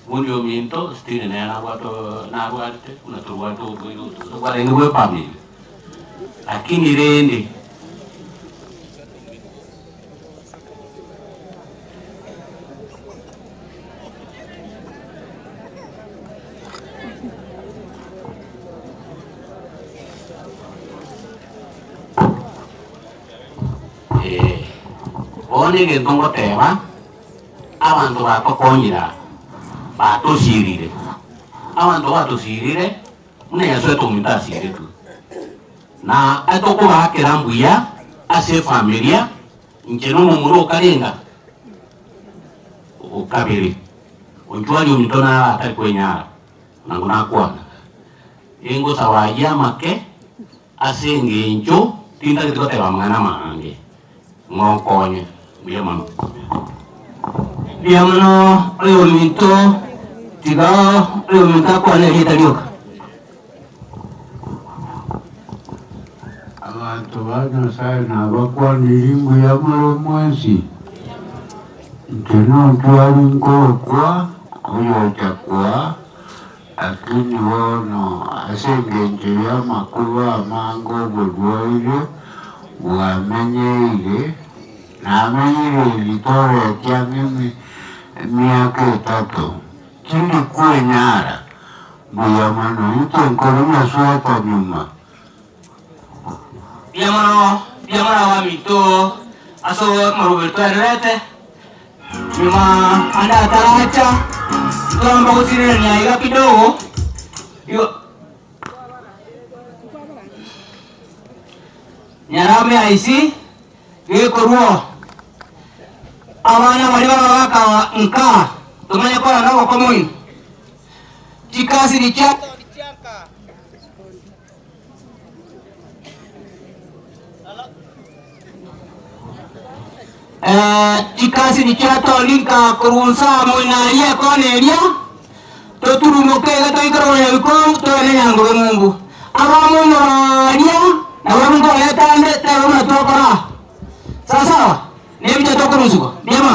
buna ominto still nere nabwate narwarete buna torwarete oborwaire obo twarenge bwa efamiri, lakini rende. Bono egento ngoteba, abanto batokonyire aa, batosirire, abanto batosirire buna Yeso etominto asiretwe, na etokobaakera mbuya ase efamilia. Inche nomomura o karenga o kabere, onchwari ominto naro atari kwenyara, nabo nakwana. Ningosaba ayio amake ase engencho tintagete goteba amang'ana amange, ng'a onkonye. Mbuya mono. Mbuya mono oyominto, tiga oyominto akwane erieta rioka. Abanto ba Nyasae nabakwanirie mbuya more mwensi? Nche nontwari nkorokwa oyochakwa lakini bono ase eng'encho ya amakuru amange oborwaire bwamenyeire namenyire Eldoret ang'e emiaka etato tindi kwenyara mbuya mono inche nkore masweta nyuma. Biamono biamono abaminto ase omoroberi twererete nyuma ande ataracha twamba gosirirania iga kidogo igo nyarame aisi gikorwo abana bari babaka nka tumanye kora nabo komoino chikasi ni cha chikasi ni chiatolinka kurunsa moinaria koneria toturumuke iga toikorora bikongu torane nyangobe mungu abamuno baria nabo nkoretande tero muna twakora sawasawa nebicha tokorusuka biama.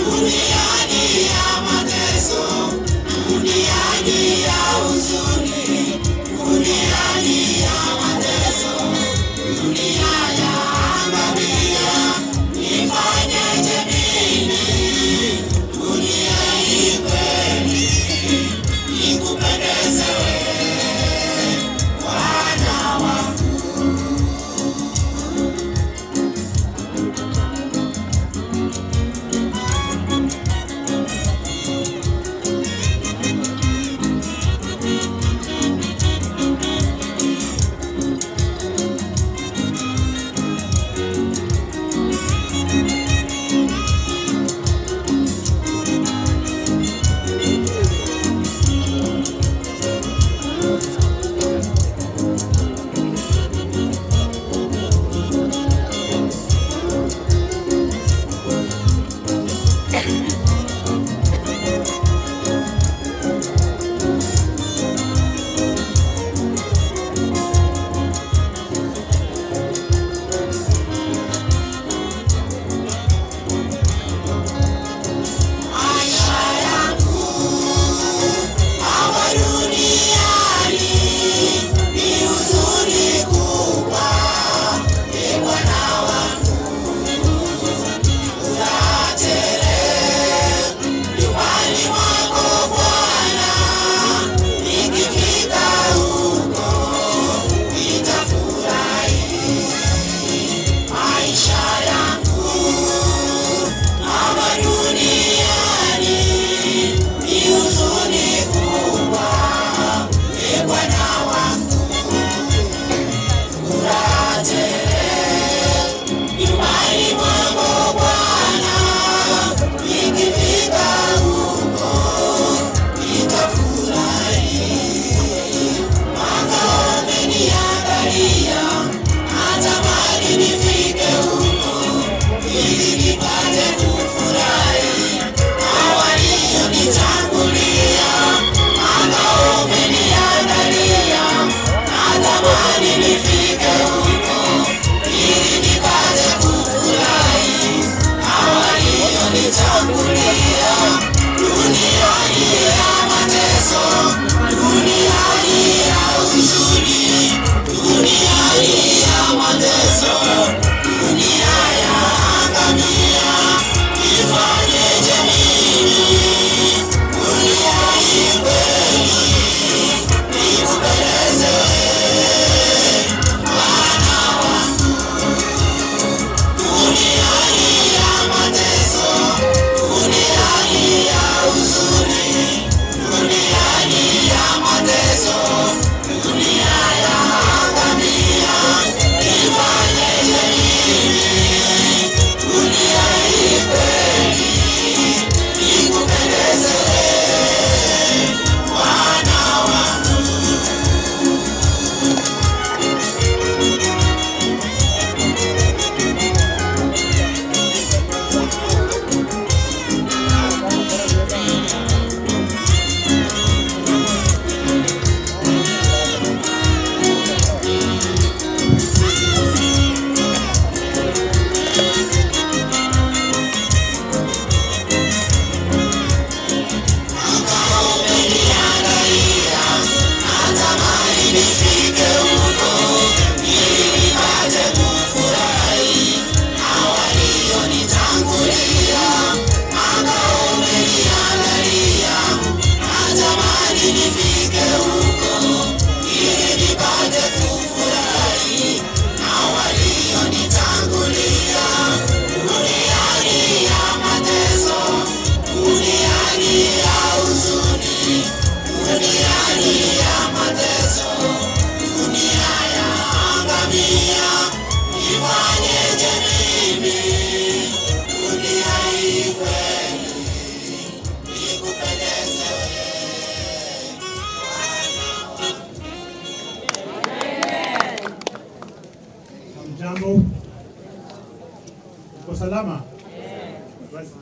Dunia ya mateso, dunia ya huzuni, dunia ya angamia.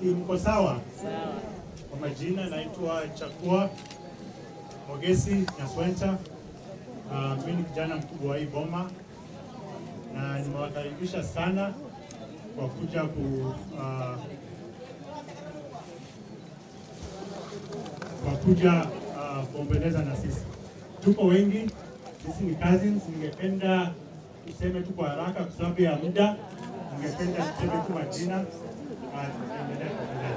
Bwaki, mko sawa? Kwa majina naitwa Chakua Mogesi Nyaswencha. Mimi ni kijana mkubwa wa hii boma na nimewakaribisha sana kwa kuja ku kwa kuja kuombeleza na sisi. Tuko wengi, sisi ni cousins. Ningependa tuseme tu kwa haraka kwa sababu ya muda, ningependa tuseme tu majina. Tuendelee tafadhali.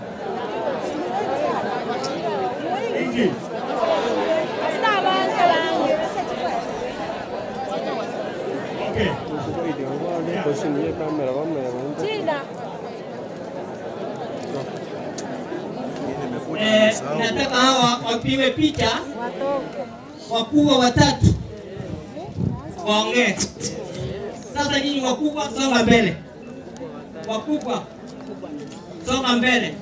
Ingi. Okay. Nataka hawa wapigwe picha, wakubwa watatu waongee. Sasa nyinyi wakubwa, songa mbele, wakubwa songa mbele.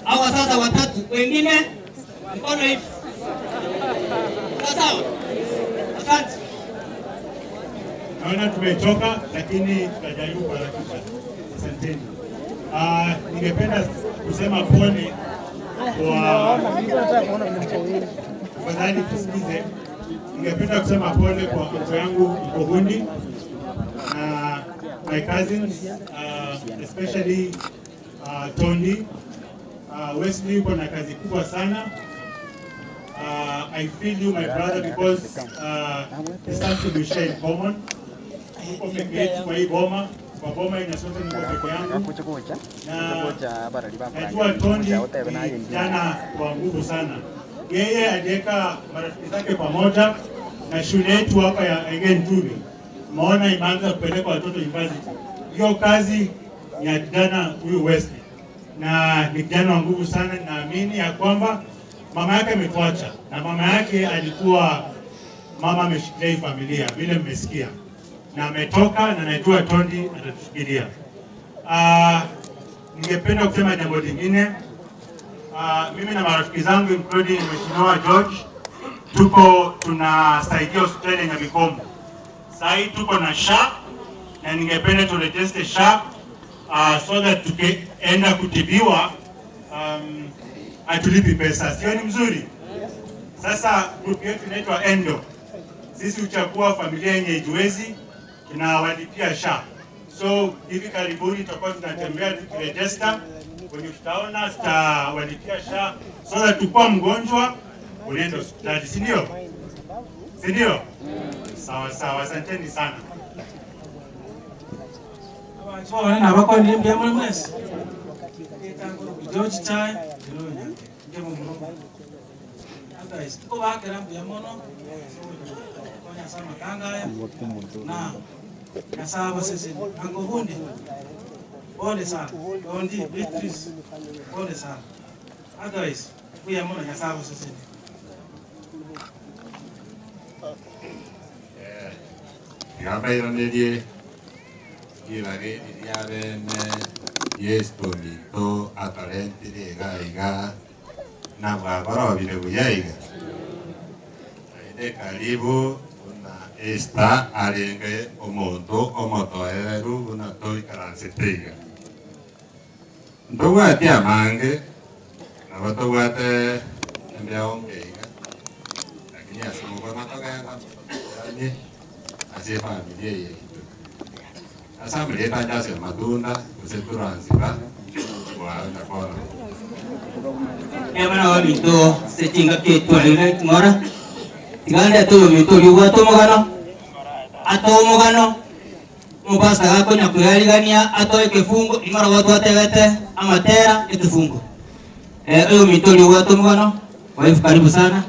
Hawa sasa watatu, wengine mkono hivi. Sawa sawa, asante. Naona tumechoka, lakini tutajaribu kuharakisha. Asanteni. Ningependa kusema pole kwa tafadhali tusikize. Ningependa kusema pole kwa mtoto yangu Mkogundi na my cousins especially Tony. Wesley yuko na kazi kubwa sana. I feel you my brother because it's something we share in common. Tuko peke yetu kwa hii boma, kwa boma ina sote niko peke yangu. Na najua Tony ni kijana wa nguvu sana. Yeye aliweka marafiki zake pamoja na shule yetu hapa ya Egen Tubi. Maona imeanza kupeleka watoto university. Hiyo kazi ni ya kijana huyu Wesley, na ni kijana wa nguvu sana. Naamini ya kwamba mama yake ametuacha, na mama yake alikuwa mama ameshikilia hii familia vile mmesikia, na ametoka na najua Tondi atatushikilia. Ningependa kusema jambo lingine. Mimi na marafiki zangu including Mheshimiwa George tuko tunasaidia hospitali ya Nyabikomo. Sasa hii tuko na SHA na ningependa turegister SHA so that tukienda kutibiwa hatulipi pesa, sio? Ni mzuri. Sasa group yetu inaitwa Endo. Sisi huchagua familia yenye ijiwezi, tunawalipia SHA. So hivi karibuni tutakuwa tunatembea tukiregister, kwenye tutaona tutawalipia SHA so that tukua mgonjwa unaenda hospitali, si ndio? Si ndio? Sawa sawa, asanteni sana. Abantu abakonire mbuya muri mwese George Chai otherwise tuko bakera mbuya mono konya sama kangaya na nasaba sisi angohundi pole sana Dondi Beatrice pole sana otherwise mbuya mono nyasaba sisi. Ngambairanĩrie irari rĩrĩa bene Yesu witũ atarentire iga iga na bwakorobire buya iga ende karibu buna Esther arenge omonto omotoereru buna toikaransete iga ntobwate amange nabo tobwate embeo nke iga lakini ase omokoro togenda yani ase efamilia yaitu ase amarieta anje ase matunda gose turansiba bwaona bono. Ebana wa minto sechinga ketwalire ng'ora tigande atoyo minto liwa tomogano atomogano mubasa gakonya kuyarigania atoe kifungo ing'ora gwatwategete amatera ekifungo oyo minto liwa tomogano. Wife, karibu sana.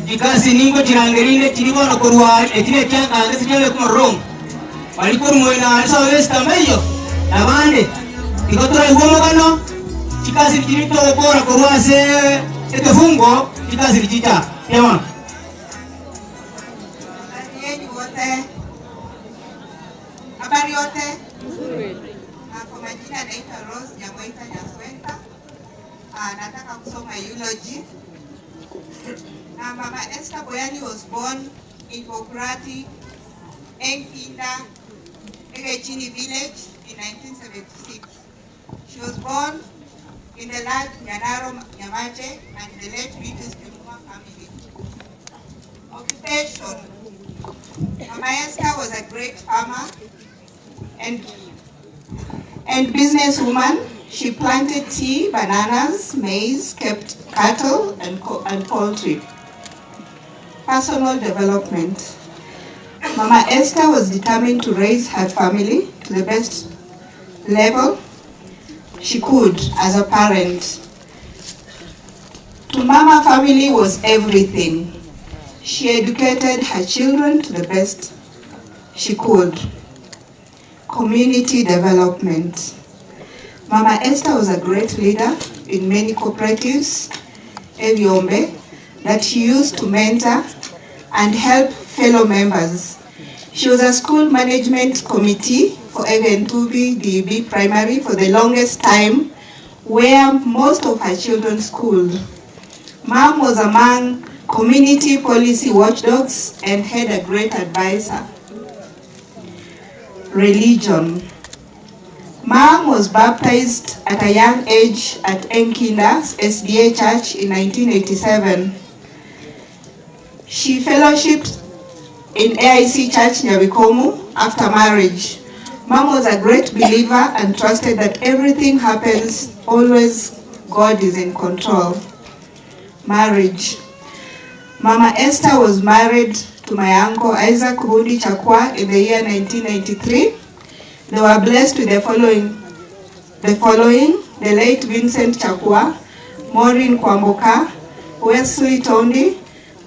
Ikasi ningo chirangerinde chiribono korwa ekire kyangange sikyole kumurungu bali kurumwena alisawa besitameyo nabande tiko turaigwa omogano chikasi chiri togokora korwa ase ekefungo chikasi chicha piamono. Habari wote. Habari wote. Kwa majina naitwa Rose Nyamwaita Nyaswenta. Nataka kusoma eulogy. Mama Esther Boyani was born in Bograti, Enkinda, Egechini village in 1976. She was born in the large Nyanaro Nyamache and the late Beatrice Kemuma family. Occupation. Mama Esther was a great farmer and, and businesswoman. She planted tea, bananas, maize, kept cattle, and, and poultry. Personal development. Mama Esther was determined to raise her family to the best level she could as a parent. To Mama, family was everything. She educated her children to the best she could. Community development. Mama Esther was a great leader in many cooperatives, Eviombe, that she used to mentor and help fellow members. She was a school management committee for Egentubi DB Primary for the longest time, where most of her children schooled. Mom was among community policy watchdogs and had a great advisor. Religion. Mom was baptized at a young age at Enkinda SDA Church in 1987. She fellowshipped in AIC Church Nyabikomu after marriage. Mom was a great believer and trusted that everything happens, always God is in control. Marriage. Mama Esther was married to my uncle Isaac Bundi Chakwa in the year 1993. They were blessed with the following, the following, the late Vincent Chakwa, Maureen Kwamboka, Wesley Tondi,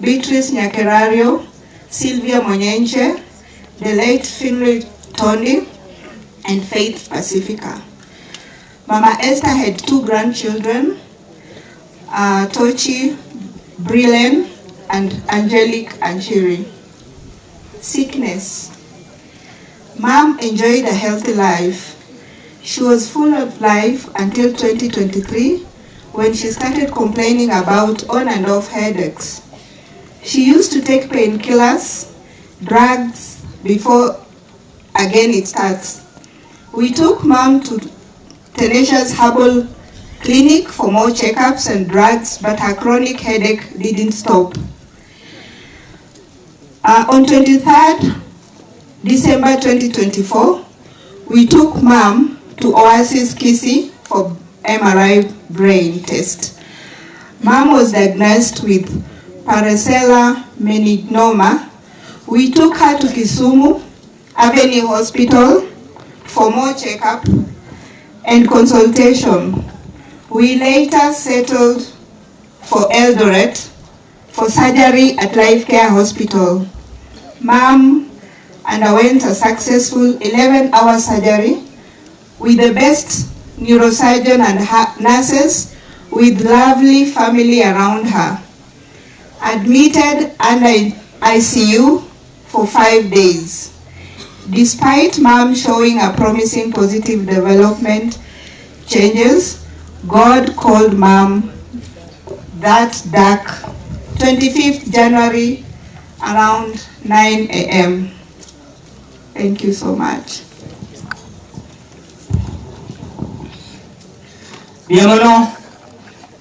Beatrice Nyakerario, Sylvia Monyenche, the late Finley Tondi, and Faith Pacifica. Mama Esther had two grandchildren, Tochi Brillen and Angelique Anchiri. Sickness. Mom enjoyed a healthy life. She was full of life until 2023 when she started complaining about on and off headaches. She used to take painkillers, drugs, before again it starts. We took Mom to Tenacious Herbal Clinic for more checkups and drugs, but her chronic headache didn't stop. On 23rd December 2024, we took Mom to Oasis Kisi for MRI brain test. Mom was diagnosed with Paracella meningioma. We took her to Kisumu Avenue Hospital for more checkup and consultation. We later settled for Eldoret for surgery at Life Care Hospital. Mom underwent a successful 11-hour surgery with the best neurosurgeon and nurses, with lovely family around her. Admitted under ICU for 5 days. Despite Mom showing a promising positive development changes, God called Mom that dark 25th January around 9 a.m. Thank you so much. Biamono,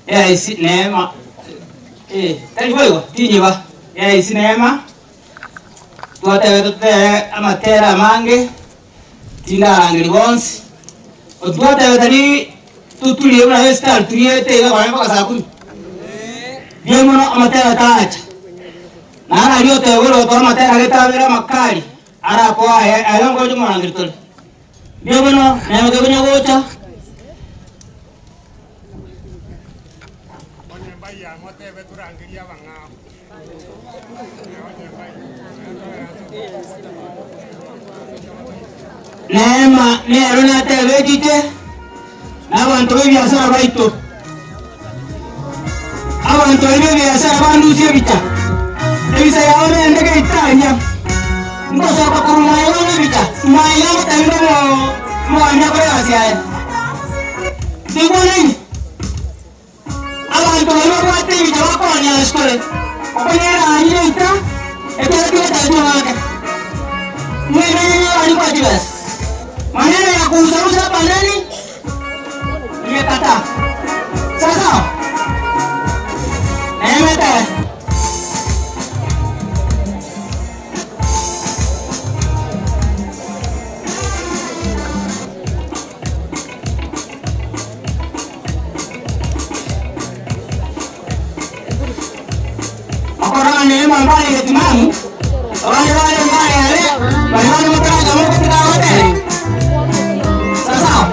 AIC Neema. Tari tinyiba AIC Neema. Twatebe tutere amatera amange tindarangeri bonsi. Otwatebe tari tutulie buna star tuliete iga kwa mpaka saa 10. Biamono amatera taacha. Nara ryo tegoro tora amatera getabera makali. Ara kwa ayo ngojo murangeri tole. Biamono Neema kegonya gocha. Neema nero natebetite n'abantu b'ebiasara baitu abantu b'ebiasara bandusie ebita ebisa yao nendeke itanya nkosoka kurumaya bono ebita maya gotabire mwanya kore aya tibwonaine abantu bari babwate ebita bakona Nkoni ase tore, okonyora aria eita, ekero kigotebiwa ng'ake. Mwemenye abarikwa chibesa. Maneno ya kuuzaruza hapa ndani nimekataa. Sawa sawa? Nemete. Okorora neema mbare getimamu, abande bare mbare are, bari bande motaraja mogotiga gotere. Sawa sawa?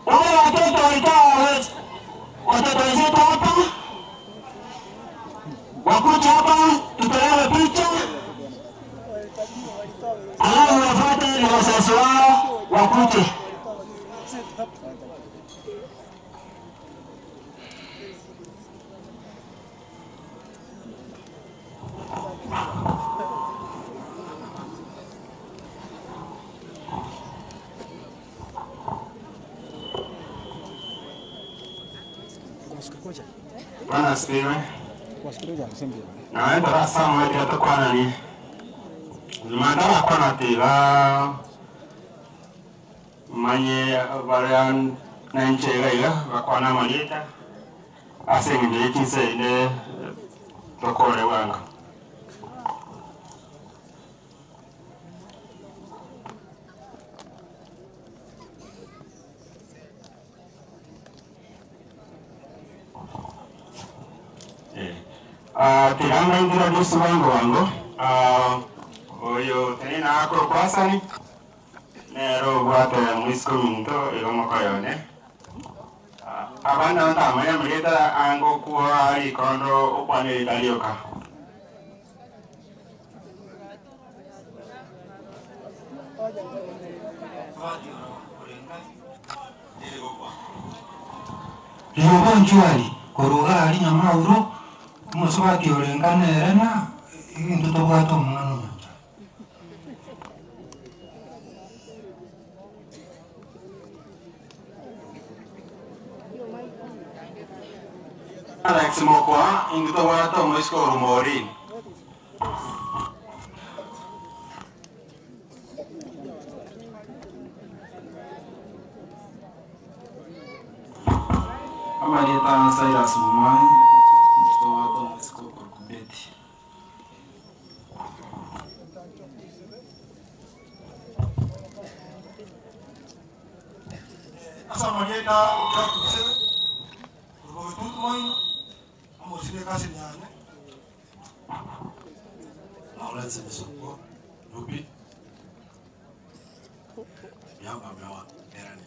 Wale watoto walitoa watoto wenzetu hapa wakuja hapa tutolewe picha, alafu wafuate na wazazi wao wakuje. Bwana asifiwe. Nawe ndorasama wetia tukwanani nyuma ndarakwana tiga manye baria nanchega iga bakwana marieta ase eng'encho ya chinsa ende tokore bwango. Tiranga introduce wango wango. Oyo tenena akoro kwasani. Nero gwate mwisiko minto igomo koyone. Abana ntamanya mreta ango kuwa ari kondo ukwane italioka. Rioba nchwari koruga ari nyamauro omosobati orengana erena ebinto tobwate omwana omonto. Alex Mokwa ingito gwate omwisiko orumorini. Amarieta Cyrus Mumai, mtoto wa mwisiko Korkubeti. Asa marieta jakusebe kurwa moino amosire kasi nyane Lawrence Misuko, Ruby, Miamba Mewa, Erani.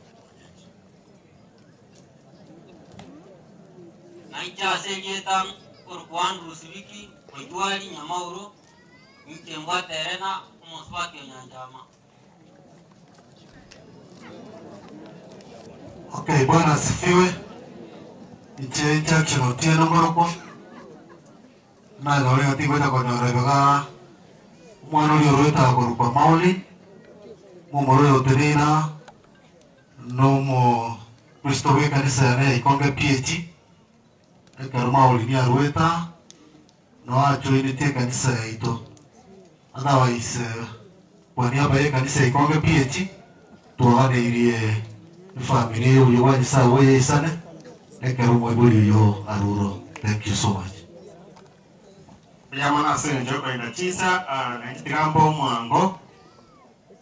Naicha asegeta orkwan rusibiki oitwali nyamauro nchembwa terena omoswati onyanjama. Okay, Bwana asifiwe. Inche Jackson Otieno ngorokwa. Nanyore tigweta konyora ibega omwana oria orwetaga korokwa Mauli momoro oyo otenena nomo Kristo bwa ekanisa yane ya Ikonge PAG ekero Mauli niarweta noajoinetie ekanisa yaito. Otherwise, kwa niaba ya kanisa ikonge PH twaganeirie efamily oyo bwa Nyasaye bweyeisane nekero omoibori oyo aruro. Thank you so much. Mbuya mono ase eng'encho yokoenda chisa, ah, nainche tiga mbe omwango.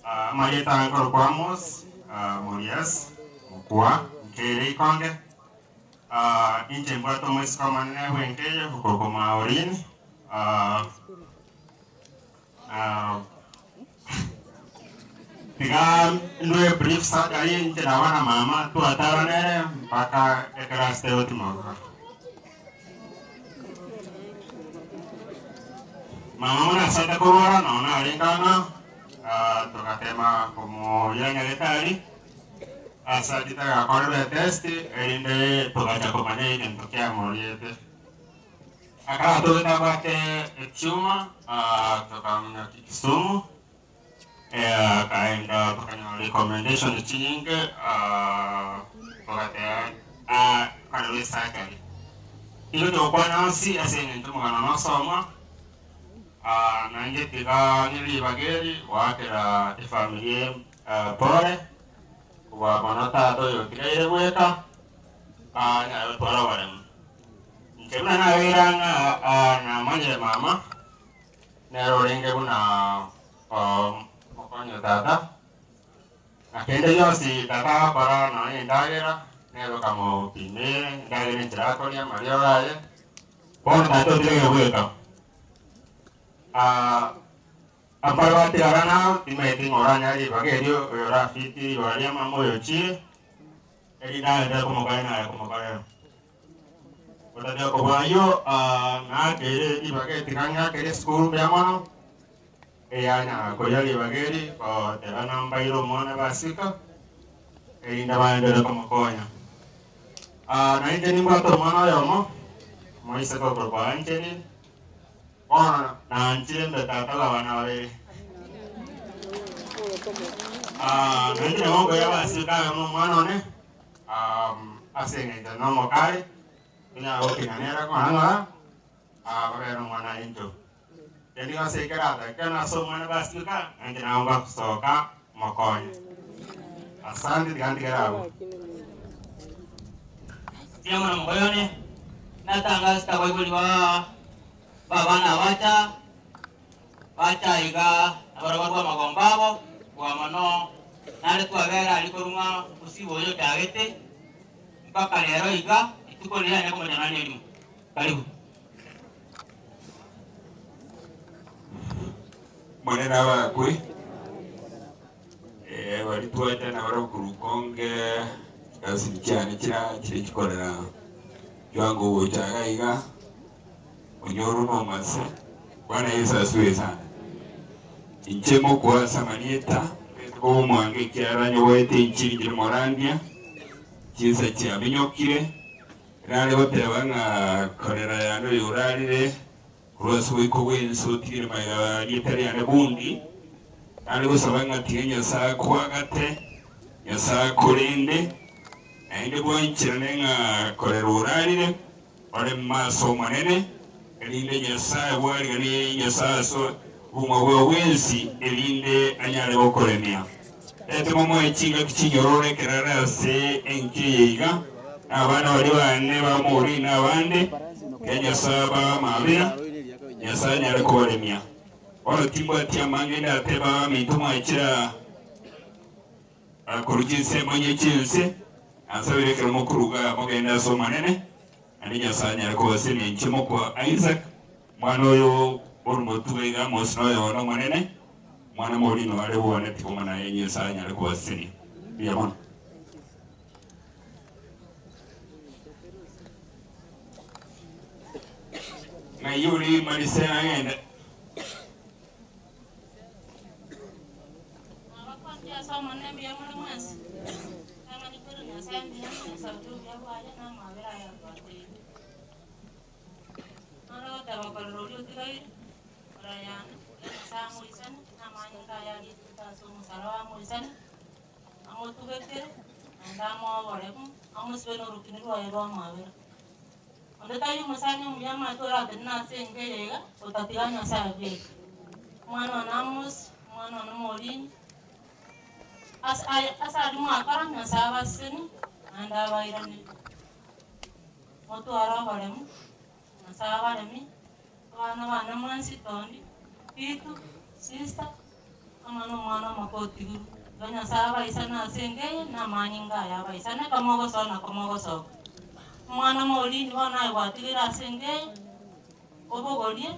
Ah, amarieta aye nkorokwa Amos, ah, Morias, Mokua, nkeire ikonge. Ah, inche mbwate omoiseke omonene bw'enkeye okorokwa Maureen. Ah, ah, tiga ndwe brief summary inche naba na mama twatara nere mpaka ekero asete gotimoka. Mama muna asate korwara nonya narenge ang'e, ah, togatema komoyia nyagetari ase achete agakorerwa etest erinde togacha komanya egento kiamoriete. Ekero atogete abwate etumor, ah, tokamonyokia Kisumu, eh, akaenda tokanyora recommendation chinyinge, ah, togateba ah, korerwa esurgery. Nigo togokwana onsi ase eng'encho omogano nosomwa, ah, naende tiga ng'ire ribaga eri goakera efamiri ah, pore, kobua mono tata oyo otigaire bweka, ah, anyare gotwara oboremu. Inche buna nabeire ang'e aa, namanyire mama, nere orenge buna omokonyi o tata, na kende gionsi tata agokora nonya endagera, nere okamopimera endagera enchera akoria, amariogo aye, bono tata otigaire bweka. Ambare batigara nao, timanyeti ng'a oranyare ribaga erio oyo orafiti ribaga ria mama oyo ochire, erinde agenderere komokorera naye komokorera. Otateba kobua ayio, ng'akere ribaga eri tiga ng'akere esukuru mbuya mono, eyanyara koria ribaga eri, goteba nambaire omwana basika, erinde baenderere komokonya. Nainche nimbwate omwana oyomo, moiseke okorokwa Angeline, bono nanchire mbe tata bwa abana babere. Nainche nabo nkoira basika abe buna omwana one, ase eng'encho nomokare, tonyara gokina nere ng'ora ng'ora, babere nomwana aye intwe. Kende gionsi ekeratake ase omwana basika, nainche nabo ngosoka mokonye. Asante tiga ntigere abwo. Mbuya mono mokoyone, natangasete abaibori ba abana abacha, bacha iga nabarabwo barue amagombo abo, kobua mono nare twabera aria korwa ng'a osibe oyo ochagete mpaka rero iga, rituko riria yanya komochana nonye erimo. Karibu. Monene abakwe, eh, baria twacha nabarabwo korwa Konge, chikasini chiane chira chire chikorera kiwango ogocha iga iga, onyore nomase, Bwana Yesu asifiwe sana. Inche mokoa ase amarieta, omwango ekiara nyoboete enchiri njire morandia, chinsa chiaminyokire, nare goteba ng'a korera yane oyo orarire, korwa ase oboiko bw'ense otigire magega rieta riane bundi, nare gosaba ng'a tiga Nyasae akoagate, Nyasae akorende, naende bwancherane ng'a korera orarire, ore ase Omonene, erinde Nyasae bwariganie Nyasae ase obogima bwao bwensi, erinde anyare gokoremia. Reta momoe chingaki chinyororo ekero are ase enka eye iga, na abana baria bane bamorine na abande, ekiagera Nyasae abae amabera, Nyasae anyare kobaremia. Bono timbwati amange ndatebe abaminto mwachire aa korwa chinsemo inye chi'ense, nansabire ekero mokoruga mogende ase Omonene, naende Nyasae anyare kobasemia inche mokwa Isaac, omwana oyo ore omotuga iga Amos noyo one Omonene, omwana morino are bwane tikoma naye Nyasae anyare kobasemia. Mbuya mono. Ng'ai ore Marisa agende? Nabakwanire ase Omonene mbuya more mwensi, Ritang'ani kwera Nyasae mbuya mono ase obuya bwaye na amabera aye atwateire. Noro goteba korora oria otigaire, orayane, erio Nyasae amoisane, na amanyinga aye arietete ase omosaraba amoisane, amotugekere, naende amoe oboremu, amosibe norokini rwaye rw'amabera. Onde tari omosani omuya amache oratenene ase enka eye iga, otatiga Nyasae bweka. Omwana one Amos, omwana one Maureen, ase aya ase aria mwakora Nyasaye abasesenie naende abairanerie. Motware oboremu, Nyasaye abaremie, abana bane mwensi Tondi, Pitu, Sister, amo na omwana omoke otigirwe. Igo Nyasaye abaisane ase enka eye na amanyinga aye abaisane kamogosoa na komogosoka. Omwana Maureen bono aye gwatigire ase enka eye, obogorie.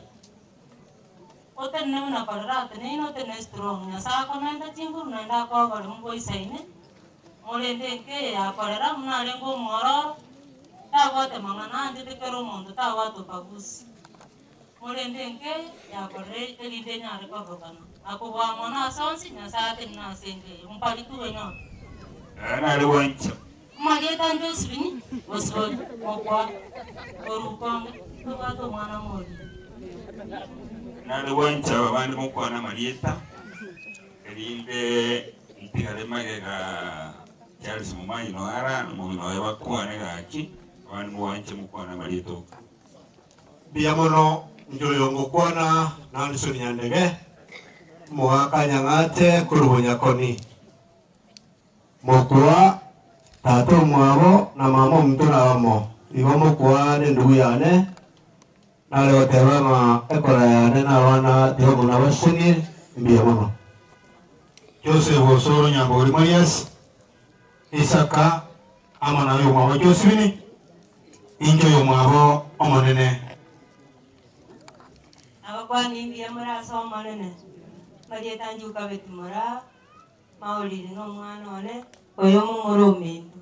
Otenene buna korera ateneine, otenene strong. Nyasae akomente chinguru naende akoe oboremu boisaine, morende enka eye ya korera buna arenge omwororo, tabwate mang'ana aanchete kera omonto, tabwate ubaguzi. Morende enka eye ya korera erinde enyare kororokana. Na kobua mono ase onsi, Nyasae atenene ase enka eye. Mbarikiwe inwe. Nare gwancha. Omarieta ande Osibini, Osiboni, mokwa, orukonge, tobwate omwana moria. Nare gwancha abande mokwane amarieta, erinde ntigare magega Charles Momanyi noara na omong'ina oye bakwane gaki, abande mogwanche mokwane amarieta oka. Mbuya mono inche oyo ngokwana na Anderson Nyandege, omogaka Nyang'ate korwa Bonyakoni. Mokwa tata omwabo na mama ominto nabamo, igo mokwa nendugu yane, nare goteba ng'a ekora yane na abana tiga buna basesenie, mbuya mono. Joseph Osoro Nyambori Marias, Isaka amo na oyomwabo Josephine, inche oyomwabo Omonene. Abakwani mbuya more ase Omonene, marieta njuka Beti-Moraa. Mauriri nomwana one, oyo omomura ominto.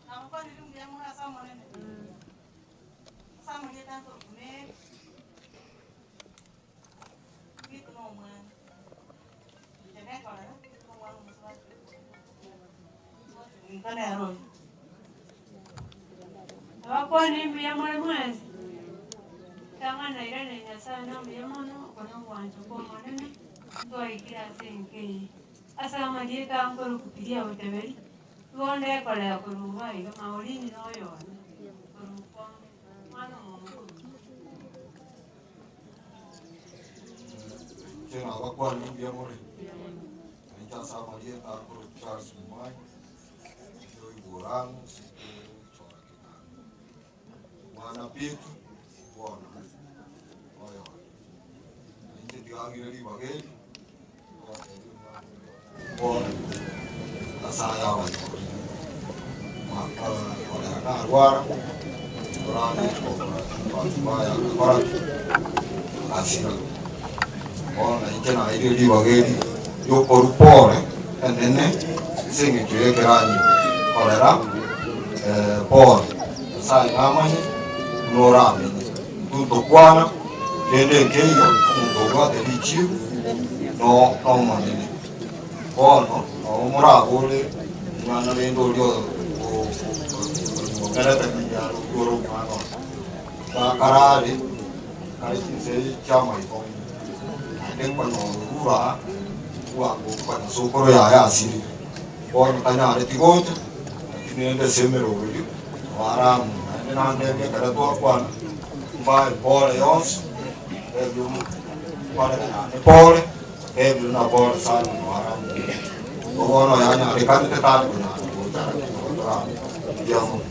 Nabakwanirie mbuya more ase Omonene, ase amarieta nkorokwa Mary, Mbito nomwana, inche nekorera omwana omosubati, omosubati ominto nere oyo. Abakwanirie mbuya more mwensi. Tang'ana irane Nyasae nomuya mono, oko nogwancha kw'Omonene, ntwaikire ase enka eye. Ase amarieta ankorukukiria oboteberi, igo ndekorea korwa iga aiga, Maureen noyo one, korwa kwange, omwana omongo. Inche nabakwanirie mbuya more, nainche ase amarieta ankorokwa Charles Momanyi, inche oigure ang'o ase chora keganda. Mwana Pitu, bono oyo one, na inche tigang'ire ribaga eri, ngobatebie buna bono Nyasaye abanyore. Korera narwara, toranyare gokora abanto baye agakora ki? Agasira. Bono na inche naeirwe ribaga eri riokorwa pore enene ase eng'encho y'ekeranyo korera pore. Nyasaye namanye buna oramenye. Intwe ntokwana kende nkeiyo omonto obwate richibu no nomonene. Bono nabo morabore omwana rende oria omerete ng'a ore omwana one. Gakarare kare chinse chi'amaiko, naende nkonyora orure aa, bwango konya sokoro yaye asirire. Bono tanyareti gocha, lakini rende ase emeroberio nabo are amo. Naende nantebia ekero twakwana, mbae pole yonsi, ntebie mbarere naende pole, ntebie buna pole sana nabo are amo. Igo bono oyo anyarekanete tari konyara gocha lakini nabo torame mbuya mono.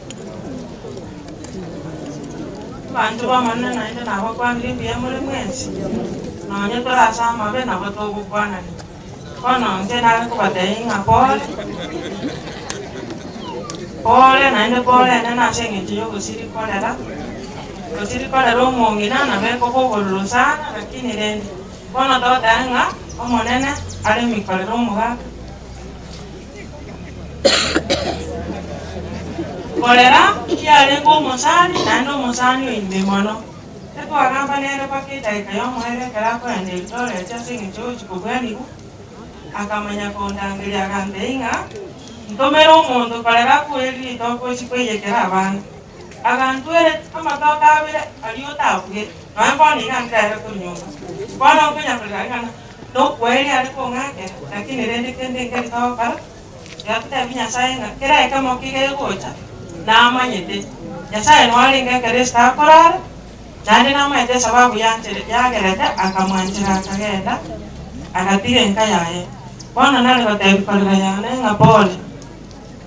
Abanto b'Omonene naende nabakwanire mbuya more mwensi, nonye tore ase amabe nabo togokwanania. Bono inche nare kobatebia ng'a pole, pole naende pole enene ase eng'encho y'ogosiri korera, gosiri korera omong'ina nabo ekoba obororo sana lakini rende bono togoteba ng'a Omonene are mikorere omogaka. Korera kiarenge omosani, naende omosani oime mono. Etwagamba nere mpaka edageka y'omoerio ekero akoenda Eldoret ase eng'encho y'ogochia kobwanigwa, akamanya kondangeria agantebia ng'a ntomere omonto korera akoe ritoke ochie koiyekera abana. Agantwera amatoke abere aria otabugete, nonya bono iga ndere korwa nyomba. Bono nkonya korera ng'a nokweria are kong'akera, lakini rende kende nkeri togokora, tiga totebie Nyasaye ng'a kera ekemo kiga egocha, namanyete. Nyasaye noarenge ekero esita akorara. Naende namaete esababu yanchere yagerete akamwanchera akagenda, agatiga enka yaye. Bono nare gotebia korera yane ng'a pole,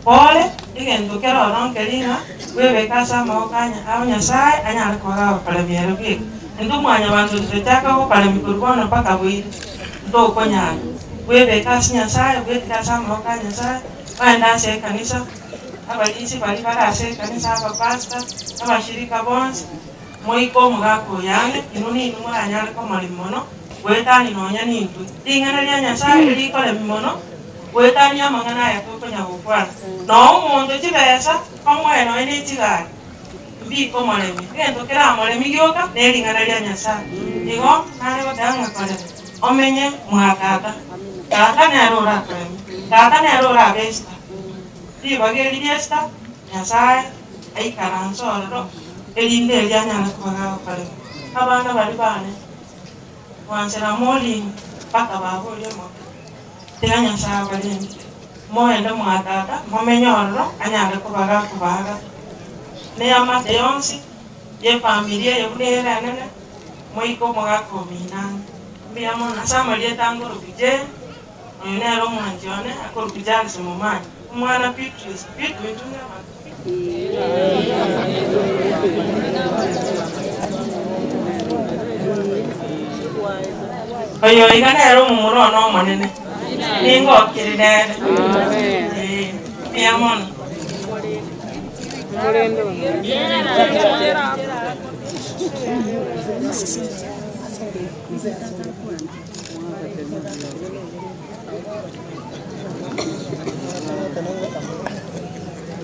pole, egento kere ororo nkeri ng'a bwebeke ase amaboko a nya ao Nyasaye anyare koba gagokoremia ere bweka. Intwe mwanyabanto tochaka gokoremia korwa bono mpaka boire, ntokonyara. Bwebeke ase Nyasaye, bwetige ase amaboko a Nyasaye, ogende ase ekanisa, abarisia baria bare ase ekanisa, abapastor, abashirika bonsi, moike omogaka oyo ang'e, inwe ninwe moranyare komoremia mono, goetania nonya nintwe. Ring'ana ria Nyasaye rikoremia mono, goetania amang'ana aya tokonya gokwana. Nonya omonto chibesa, omoe nonya ne chigari, mbikomoremia. Egento keramoremie gioka, ne ring'ana ria Nyasaye. Igo nare goteba ng'a korera, omenye mwa tata. Tata nere orakoremie, tata nere orabe esita. Ribaga eri ri'esita, Nyasae aikaranse ororo, erinde erio anyare koba gagokoremia. Abana baria bane, gwanchera moringe mpaka baba oria omoke, tiga Nyasae abarende. Moende mwa tata, momenye ororo, anyare koba gakobaaga. Neamate yonsi y'efamiri eye buna ere enene, moike omogaka omino ang'e. Mbuya mono ase amarieta angoroku Jane, oyo nere omwanchi one, akorokwa Charles Momanyi, omwana Beatrice, Beatrice intwe nabanto ki? Oyo iga nere omomura one omonene, ningokire nere. Ee, mbuya mono.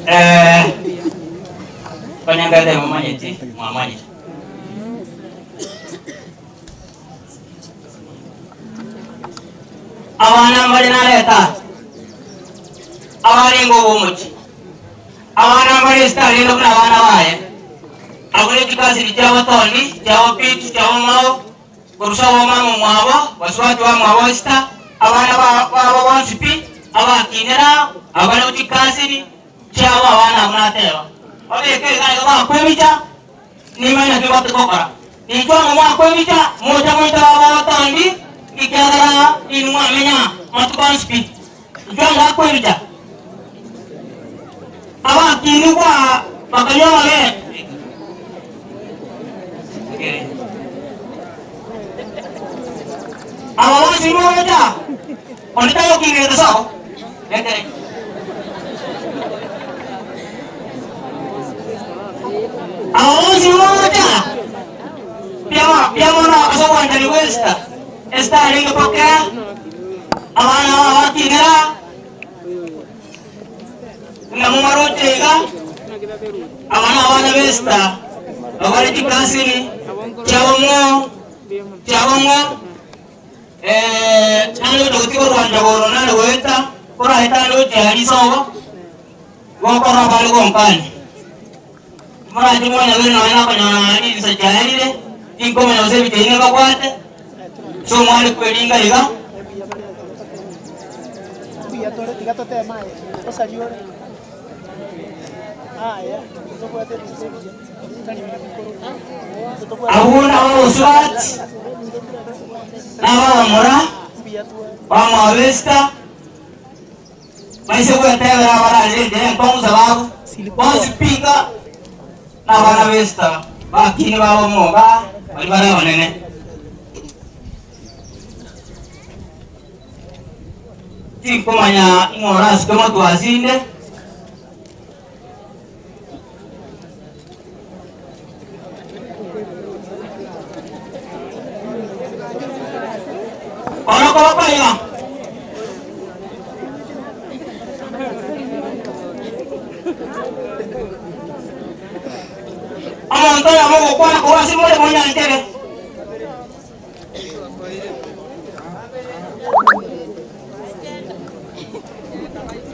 Eh, konyangate mumanyeti mwamanyete abana mbare nareta abarenge obomochi abana mbare esitarende buna abana baye abwo ne chikasiri chiabo Tony chiabo Pete chiabo Mao Korwa omama omwabo, basubati bamwabo Esita, abana babo bonsi pi, abakinera abare gochia chikasini chiabo abana abwo nateba, Babeke iga iga bakwebicha, nimanye naki gokora. Ninchwe amo mwakwebicha, moche moite baba otondi, ekiagera inwe mwamenya amatuko onsi pi. Inchwe amo bakwebicha, abakinigwa bakanywa amabere. Aba bonsi mogocha, onde tagokingerete sobo. Ekere. Aba bonsi mogocha, mbuya mono ase obwanchani bwa Esther. Esther arenge pokea, abana aba bakinera, Buna momaroche iga, aba nabana b'Esita, babare chikasini chiabo mwo chiabo mwo nare gocha gotiga orwancha goro nare goeta koraete ande gochia aria isobo, gokorora bare gonkania. Morache mwanyabere nonya nakonyora ng'a rinsa chiaerire, tinkomanya gose ebicha ebi nebabwate, ase omware kweringa iga. Abwo nab'abosubati, na abamura bamwabo Esita, Baise gwetebera abararire enchera enkong'u sababu bonsi pi iga nabana b'Esita bakine babe omoga baria bare abanene. Tinkomanya ing'o orasike motwe asinde. Bono koboko iga. Omonto oyomo ogokwana korwa ase more monyanchere.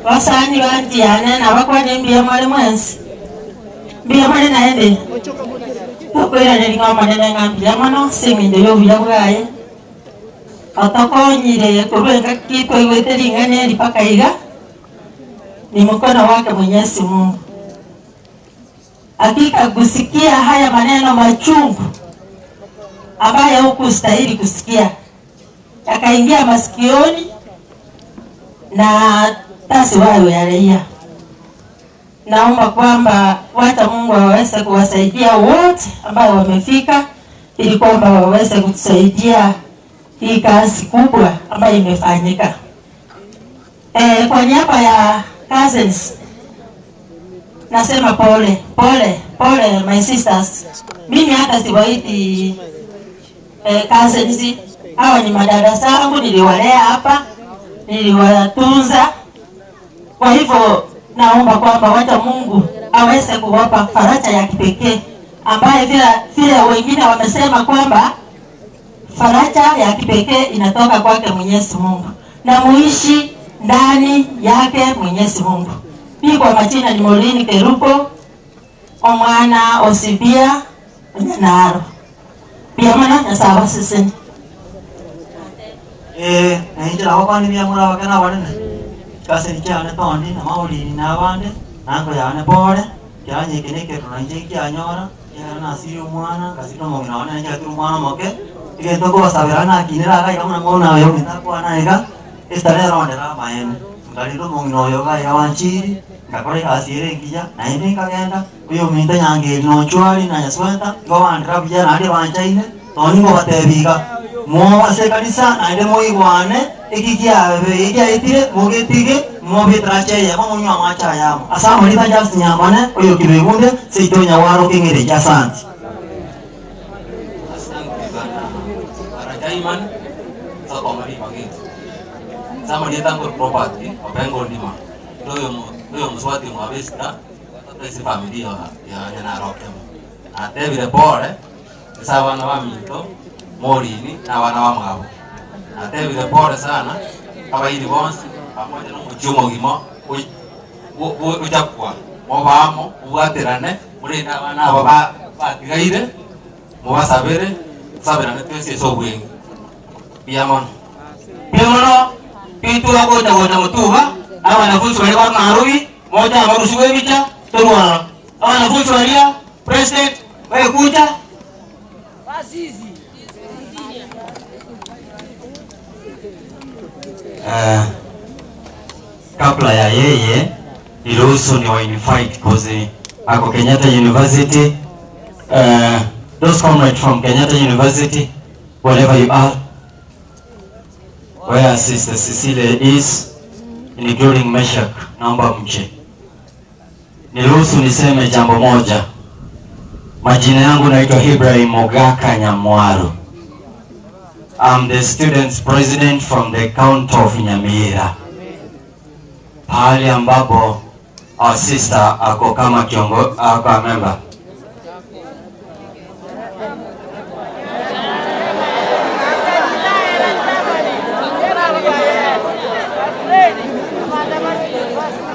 Basani banchi yane nabakwane mbuya more mwensi, mbuya more naende? Tokoiraneria ng'a Omonene ng'a mbuya mono ase eng'encho y'obuya bwaye, otokonyire korwa engaki twaigwete ring'ana eri mpaka iga, ni mkono wake Mwenyezi Mungu. Hakika kusikia haya maneno machungu. ambaye hukustahili kusikia, yakaingia masikioni na tasiwahi uyarejea. Naomba kwamba wacha Mungu aweze kuwasaidia wote ambao wamefika, ili kwamba waweze kutusaidia hii kazi kubwa ambayo imefanyika. E, kwa niaba ya cousins nasema pole pole pole, my sisters. Mimi hata siwaiti cousins, hawa ni madada zangu, niliwalea hapa, niliwatunza. Kwa hivyo naomba kwamba wacha Mungu aweze kuwapa faraja ya kipekee ambaye vile vile wengine wamesema kwamba faraja ya kipekee inatoka kwake Mwenyezi Mungu na muishi ndani yake Mwenyezi Mungu. Mimi kwa majina ni Maureen Kerubo omwana osibia onyanaro biamana nyasaye sisini. Nainche nabakwana ebiamura abake na abanene, chikaseni chiane tondi na mauriri na abande, na anko yane pore, ekero nyeke na ekerero nainche nkianyora, ekiagera nasirie omwana, nkasiria omong'ina one nainche natire omwana omoke, egento nkobasabera nakinire iga iga buna mwana oyo ominto akwana iga, esita nere ondere amaene, nkarenda omong'ina oyo iga iga wanchiri, ngakora egasi ere engiya, naende nkagenda, oyo ominto nyangeri na onchwari na nyasweta, igo bandera buya naende banchaine, nonye nkobatebia iga, mobe ase ekanisa naende moigwane, eki kiabe kiaetire mogetige, mobe etaracha eyemo monywe amache ayamo. Ase amarita Justin Nyambane, oyo Kibegunde, seito Nyagwaro Keng'erechi. Asanti. Asante bana bana Jaiman sokoma ribaga eri. Ase amarieta nkoro Robert Obengo Ondima, ndoyo ndoyo omosubati omwabo Esther, tata ase efamiri ya ya Nyanarokemo. Natebire pore ase abana baminto Morini na abana bamwabo. Natebire pore sana abairi bonsi pamoja na omochie omogima oi ochakwa mobe amo mobwaterane morende abana aba ba batigaire mobasabere tosaberane twensi ase obweng'e. Mbuya mono. Mbuya mono intwe gocha gocha motuba, abanafunsi baria ba Nairobi, moche abarusigwe ebicha, torwe ororo. Abanafunsi baria, president, baekucha. Kabla ya yeye niruhusu ni wa invite cause ako Kenyatta University. Those comrades from Kenyatta University, wherever you are, where Sister Cecilia is, including Meshak, naomba mje. Niruhusu niseme jambo moja. Majina yangu naitwa Ibrahim Mogaka Nyamwaru. I'm the students president from the county of Nyamira. Pahali ambapo our sister ako kama kiongo, ako a member.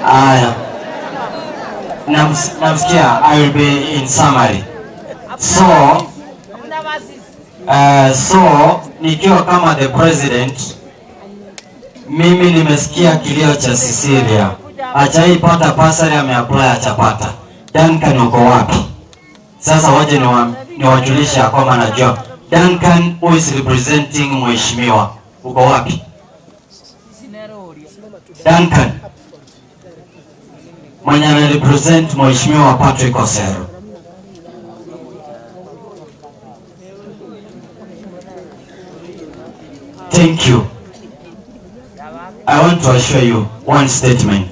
Aya. Namsikia, I will be in summary. So nikiwa kama the president, mimi nimesikia kilio cha Cecilia. Hajaipata pasari, ameapply hajapata. Duncan uko wapi? Sasa waje niwajulishe ya kwamba najua Duncan who is representing mheshimiwa. Uko wapi? Duncan mwenye ana represent mheshimiwa Patrick Osero. Thank you. I want to assure you one statement.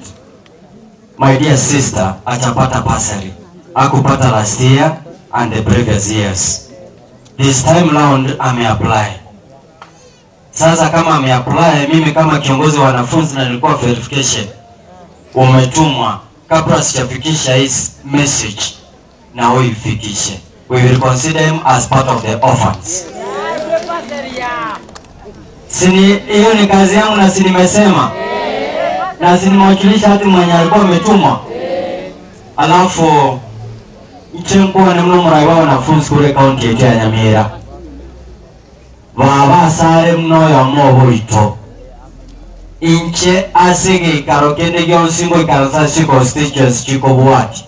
My dear sister, atapata pasari. Hakupata last year and the previous years. This time round ameapply. Sasa kama ameapply, mimi kama kiongozi wa wanafunzi na nilikuwa verification, umetumwa kabla sijafikisha his message na uifikishe. We will consider him as part of the orphans. Sini, hiyo ni kazi yangu na si nimesema. Na si nimewakilisha hati mwenye alikuwa ametumwa. Alafu nche nkuwa ni mno murai wa wanafunzi kule kaunti yetu ya Nyamira. Baba sare mno ya moboito. Inche ase gĩikaro kende gĩonsi ngoikara ase constituency chikobwati.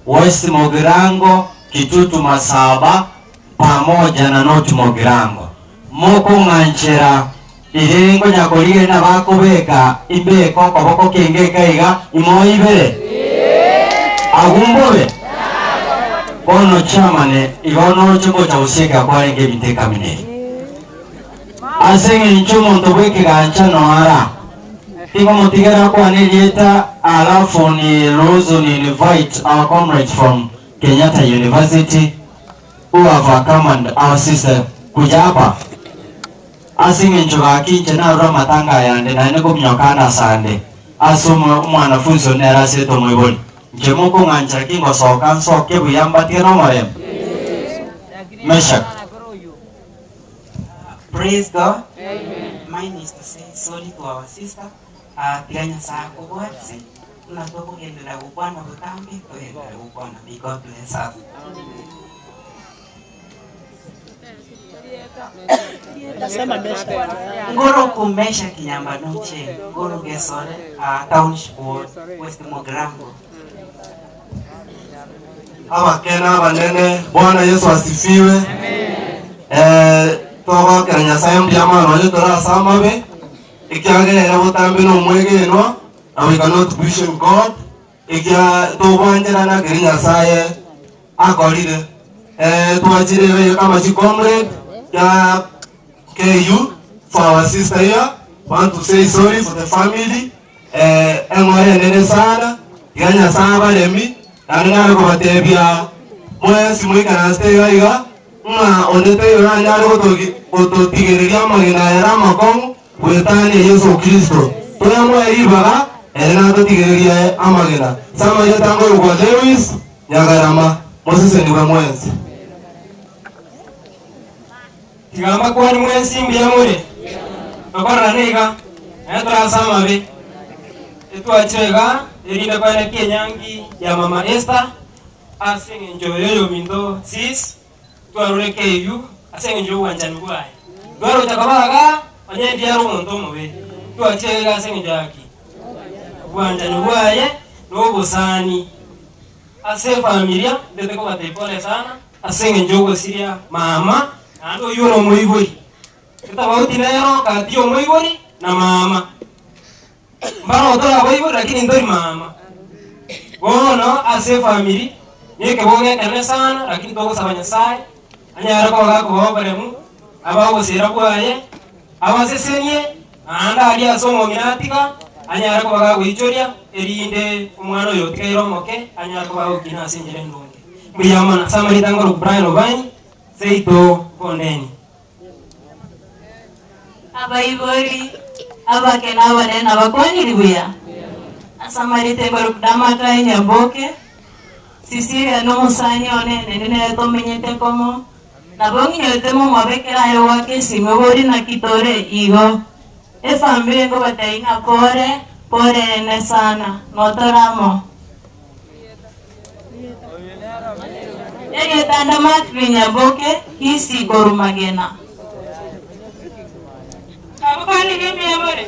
West Mugirango, Kitutu Masaba, pamoja na North Mugirango. Mokong'anchera riria nkonya korigereria nabakobeka imbeke okoboko kenge iga iga imoibere agwo mbobe. Bono chairman igo noche gocha gosieka kwarenge ebinto ekamina eri. Ase eng'encho omonto bw'ekegancha noara, tingomotigera akwane erieta alafu niruhusu ni invite our comrades from Kenyatta University who have accompanied our sister kuja hapa. Ase eng'encho gaki inche narure amatanga ayande naende nkominyoka ande asande ase omwanafunsi one nere asete omoibori. Inche mokong'anchera ki ngosoka nsoke buya mbatige nomorembe? Meshak. Praise God. Mine is to say sorry to our sister. Uh, tiga Nyasaye akobwatise buna tokogenderera gokwana botambe togenderere gokwana. May God bless us. Ngoro kumesha kinyamba noche ngoro gesore uh, township ward West Mogrango. Abakene abanene, Bwana Yesu asifiwe. Eh, togokera Nyasaye mbuya mono nonye tore ase amabe, ekiagera ere botambe na omwegenwa, na we cannot question God, ekia togwancherana keria Nyasaye akorire. Eh, twachire iga iga kama chicomrade kia KU for our sister here, want to say sorry for the family. Eng'ora enene sana, tiga Nyasae abaremi, naende nare kobatebia mwensi moikaransete iga iga, ng'a onde taiyo oranyare gototigereria amagena aya are amakong'u goetania Yeso Kristo. Toyamoe ribaga, ere natotigererie amagena. Ase amarieta nkorokwa Lewis Nyagarama, mosesenigwe mwensi. Tiga mbakwanie mwensi mbuya more, tokororane iga, naende tore ase amabe. Etwachire iga, erinde koenekia enyangi ya mama Esther ase eng'encho y'oyominto Sis, twarure KU ase eng'encho y'obwanchani bwaye. Twarocha koba iga, onye ndiare omonto omobe, twachire iga ase eng'encho ya ki? Obwanchani bwaye na obosani. Ase efamilia, ntete kobatebia pole sana, Ase engencho y'ogosiria mama, naende oyio ore omoibori. Etafauti nero gati y'omoibori na mama. Mbaro tore abaibori lakini ntori mama. Bono ase efamiri nekebogo ekenene sana lakini togosaba Nyasaye anyare koba gakobaa oboremu, abae ogosira bwaye, abasesenie naende aria ase omong'ina atiga anyare koba gagoichoria erinde omwana oyo otigaire omoke anyare koba agokina ase enchera endonge. Mbuya mono ase amarieta ngoroku Brian Obanyi, seito Bondeni. Abaibori, abake na abanene nabakwaniri buya? Ase amarieta engoroku Damatai Nyaboke, Cecilia nomosani one naende nere tomenyete komo, nabo ng'inyorete momwabe ekero aye ogoaka esimi obori naki tore igo. Efamiri nkobatebia ng'a pore, pore ene sana, notore amo. Erieta Mark Nyaboke, Kisii korwa Magena. Nabakwanire mbuya more?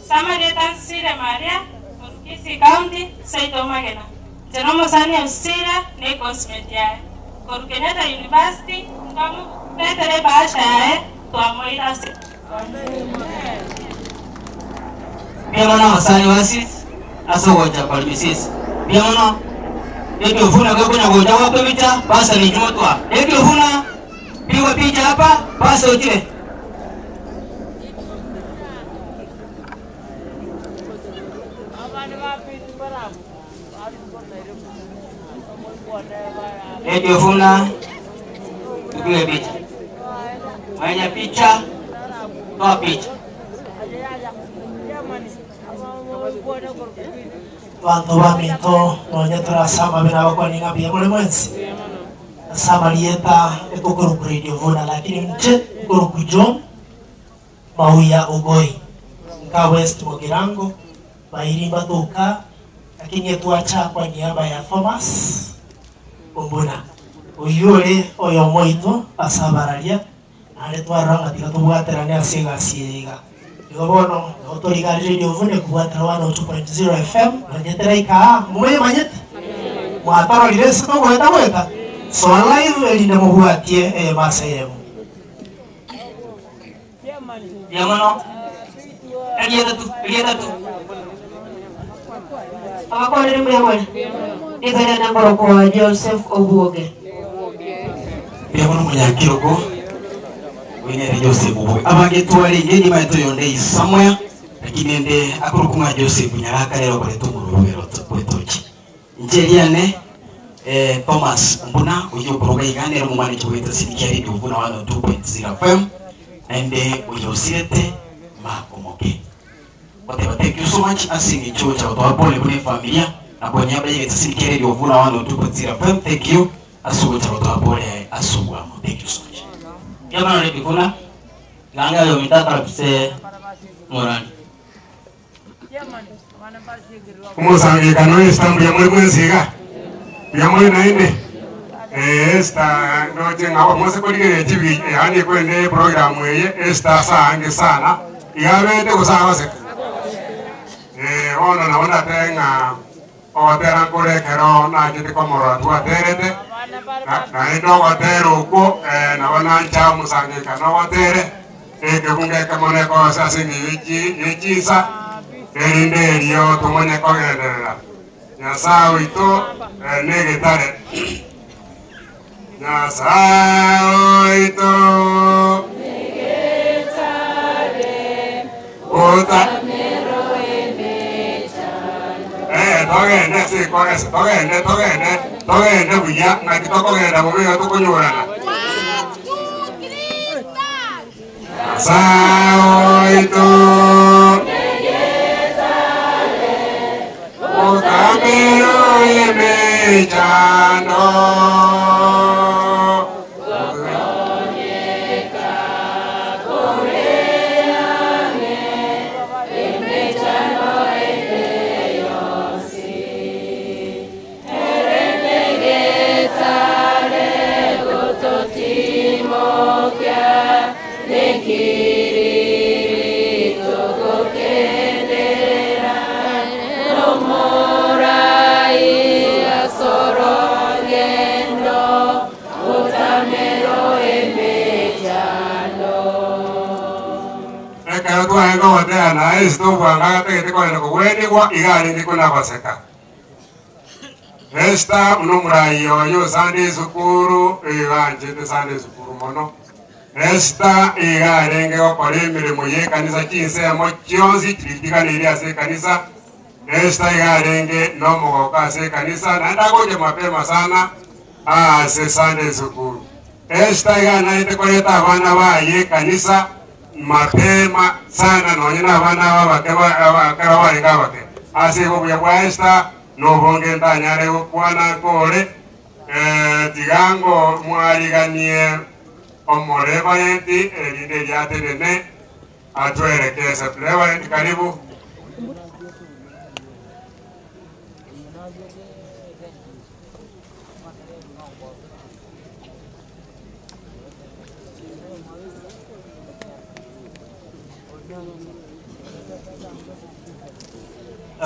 Ase amarieta Cecilia Maria, korwa Kisii County, seito Magena. Inche nomosani o Cecilia na ecoursemate yaye. Korwa Kenyatta University, nkamoretera ebahasha yaye, twamoira ase. Mbuya mono abasani ba sis ase ogocha korema esisi. Mbuya mono. Eki ofuna gokonya gocha goakwa ebicha basa ninchu motware. Eki ofuna pigwa picha hapa basa ochire. Eki ofuna tupige picha. Mwenye picha toa picha. Abanto baminto, nonya tore ase amabe nabakwanie ng'a mbuya more mwensi. Ase amarieta etokorokwa Radio Vuna, lakini inche nkorokwa John Mauya Ogoi, nka West Mugirango, bairi mbatoka, lakini etwacha kwa niaba ya Thomas Ombuna, oyio ore oyomo oito ase abararia, naende twarora ng'a tiga tobwaterane ase egasi eye iga. Igo bono, nigo toriga Radio Vuna ekobwatera 102.0 FM, nonye teraika aa, moyemanyete? Mwatororire ase togoeta goeta? Soa live erinde mobwatie eyemo ase eyemo. Mbuya mono. Erieta tu, erieta tu. Abakoreri mbuya more? Nigo rende nkorokwa Joseph Obuoge. Mbuya mono omonyakirogo oyo nere Joseph Obuoge. Abange twarenge nimaete oyonde somewhere lakini ende akorokwa ng'a Joseph Nyaraka nere okoreta omorobero bw'etochi. Inche riane Thomas Mbuna oyio okoroga iga nere omomaneti bw'etasini kia Radio Vuna 102.0 FM naende oyo osirete Mark Omoke. Goteba thank you so much ase eng'encho ogocha gotoa pole buna efamilia na konyamba y'egetasini kia Radio Vuna 102.0 FM thank you ase ogocha gotoa pole ase obwamo thank you so much. Mbuya mono Radio Vuna, ganga oyominto akarabise morani. Omosangekano Esther mbuya more mwensi iga? Mbuya more naende? Eh, Esther ndoche ng'a omose korigereria chibi yaani kwende program eye Esther ase aange sana iga abete gose agoseka Eh, bono nabo ndatebe ng'a ogotera nkore ekero nachete komorora twaterete na- naende ogotera okwo eh, nabo nancha omosangekano ogotere Ekebungo ekemo nekoose ase engencho ye chinsa, erinde erio tomonye kogenderera. Nyasae oito negetare. Nyasae oito ota Eh, togende ase ekoresa, togende, togende, togende buya, ng'aki tokogenda bobe iga tokonyorana. Nyasae oito otamero emechando Ekero twarenge gotera na Esther obwango agatagete kogenda kogwenigwa, iga arenge kona-goseka. Esther buna omoraia oye o Sunday esukuru, iga anchete Sunday esukuru mono. Esther iga arenge gokora emeremo y'ekanisa chinsemo chionsi chirichiganeirie ase ekanisa. Esther iga arenge nomogoko ase ekanisa naende agocha mapema sana ase Sunday esukuru. Esther iga anarete koreta abana baye ekanisa mapema sana nonye nabana aba abake ekero barenge abake. Ase igo obuya bwa Esther nobonge ntanyare gokwana nkore, tiga ngo mwariganie omoreverenti erinde eriatenene atwerekese. Reverend karibu.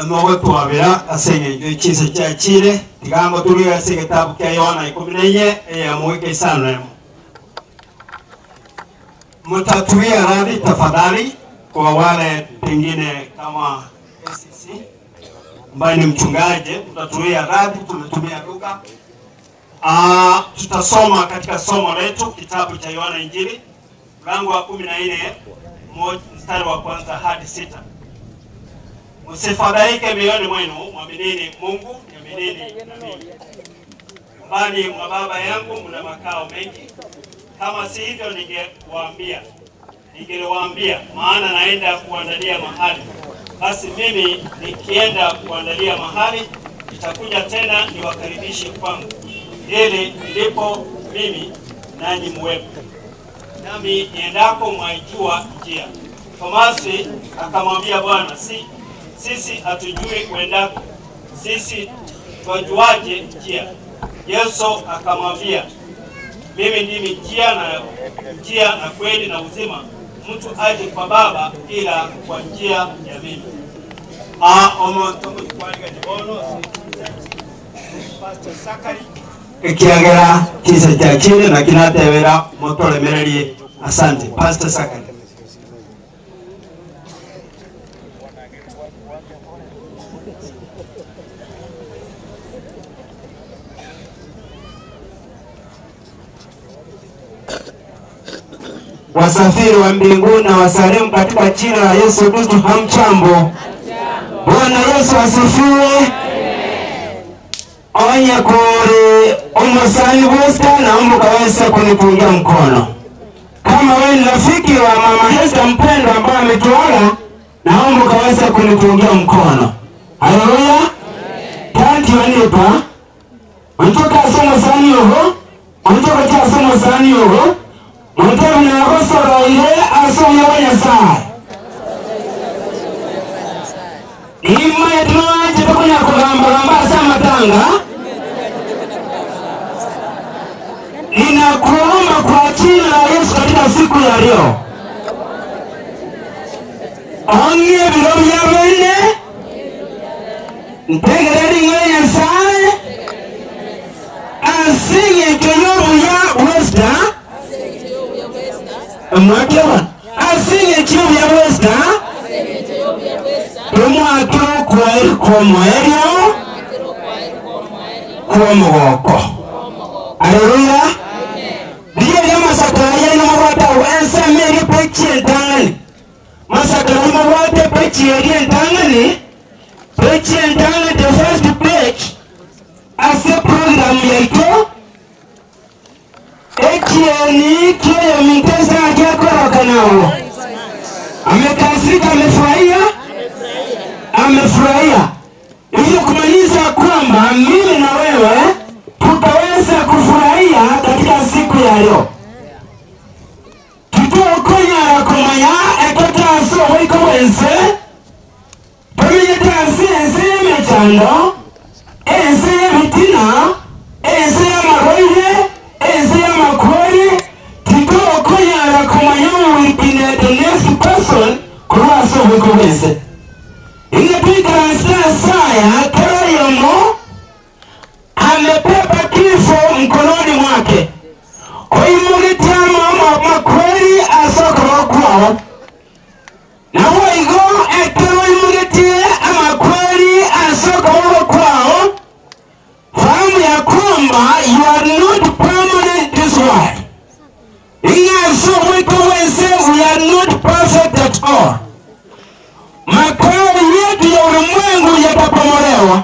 Mogotwabera ase engencho ye chinsa chiachire, tiga ngoturie ase egetabu kia Yohana ikomi na inye, eyemo goika isano na emo. Mtatuia radhi tafadhali kwa wale pengine kama ACC ambaye ni mchungaji, mtatuia radhi, tumetumia lugha. Tutasoma katika somo letu kitabu cha Yohana Injili mlango wa 14 mstari wa kwanza hadi 6. Msifadhaike mioyoni mwenu, mwaminini Mungu, niaminini na mimi. Nyumbani mwa Baba yangu mna makao mengi, kama si hivyo ningeliwaambia, maana naenda kuandalia mahali. Basi mimi nikienda kuandalia mahali, nitakuja tena niwakaribishe kwangu, ili nilipo mimi nanyi muwepo. Nami niendako mwaijua njia. Tomasi akamwambia Bwana, sisi hatujui uendako, sisi twajuaje njia? Yesu akamwambia, mimi ndimi njia na kweli na uzima, mtu aje kwa Baba ila kwa njia ya mimi. Omo tomo kwalika jibono, Pastor Sakari, Ekiagera chinsa chiachire, naki natebera motoremererie. Asante. Pastor Sakari. Wasafiri wa mbinguni na wasalimu katika jina la Yesu Kristo. Hamchambo. Bwana Yesu asifiwe. Onye kuri omosani Bwesta, naomba ukaweza kunipungia mkono. Kama wewe ni rafiki wa mama Hesta mpendwa ambaye ametuaga, naomba ukaweza kunipungia mkono. Haleluya. Tanti wanipa ontoka ase omosani ogo ontoka ti ase omosani ogo montebi nagosoroire ase obuya bwa Nyasaye imanye timawanje tokonya kugambagamba ase amatanga. Ninakuomba kwa jina la Yesu katika siku ya leo, ong'e biro bya bene ntegerere ing'o Nyasaye asing'encho y'obuya Westa mwakeba asing'encho y'obuya Westa tomwakire okwaeri kw'omoerio kw'omogoko. Haleluya. Ndiyo lya masakara yali namabwate awo ensemo eri pechi entang'ani masakara namabwate pechi eri entang'ani pechi entang'ani the first page ase program yaito ekieni kieyomitesa akiakoroka nawo amekasirika, amefurahia, amefurahia. Hivyo kumaanisha kwamba mimi na wewe tutaweza kufurahia katika siku ya leo. Tutokonyara kumanya ekotaso wiko wense tumenyete ensi ensi y'emechando ensi y'ebitina ensi y'amarwaire ensi y'amakori titokonyara kumanya who will be the next person kurwasa obwiko bwense ingetwikaransa saya keroyomo amebeba kifo mkononi mwake oimugitiamo makweri asokorwo kwao naboigo ekero oimugetie amakweri asokorwo kwao fahamu ya kwamba you are not permanent this world. Ing'aso mwiko wense we are not perfect at all. Makao yetu ya ulimwengu yatabomolewa.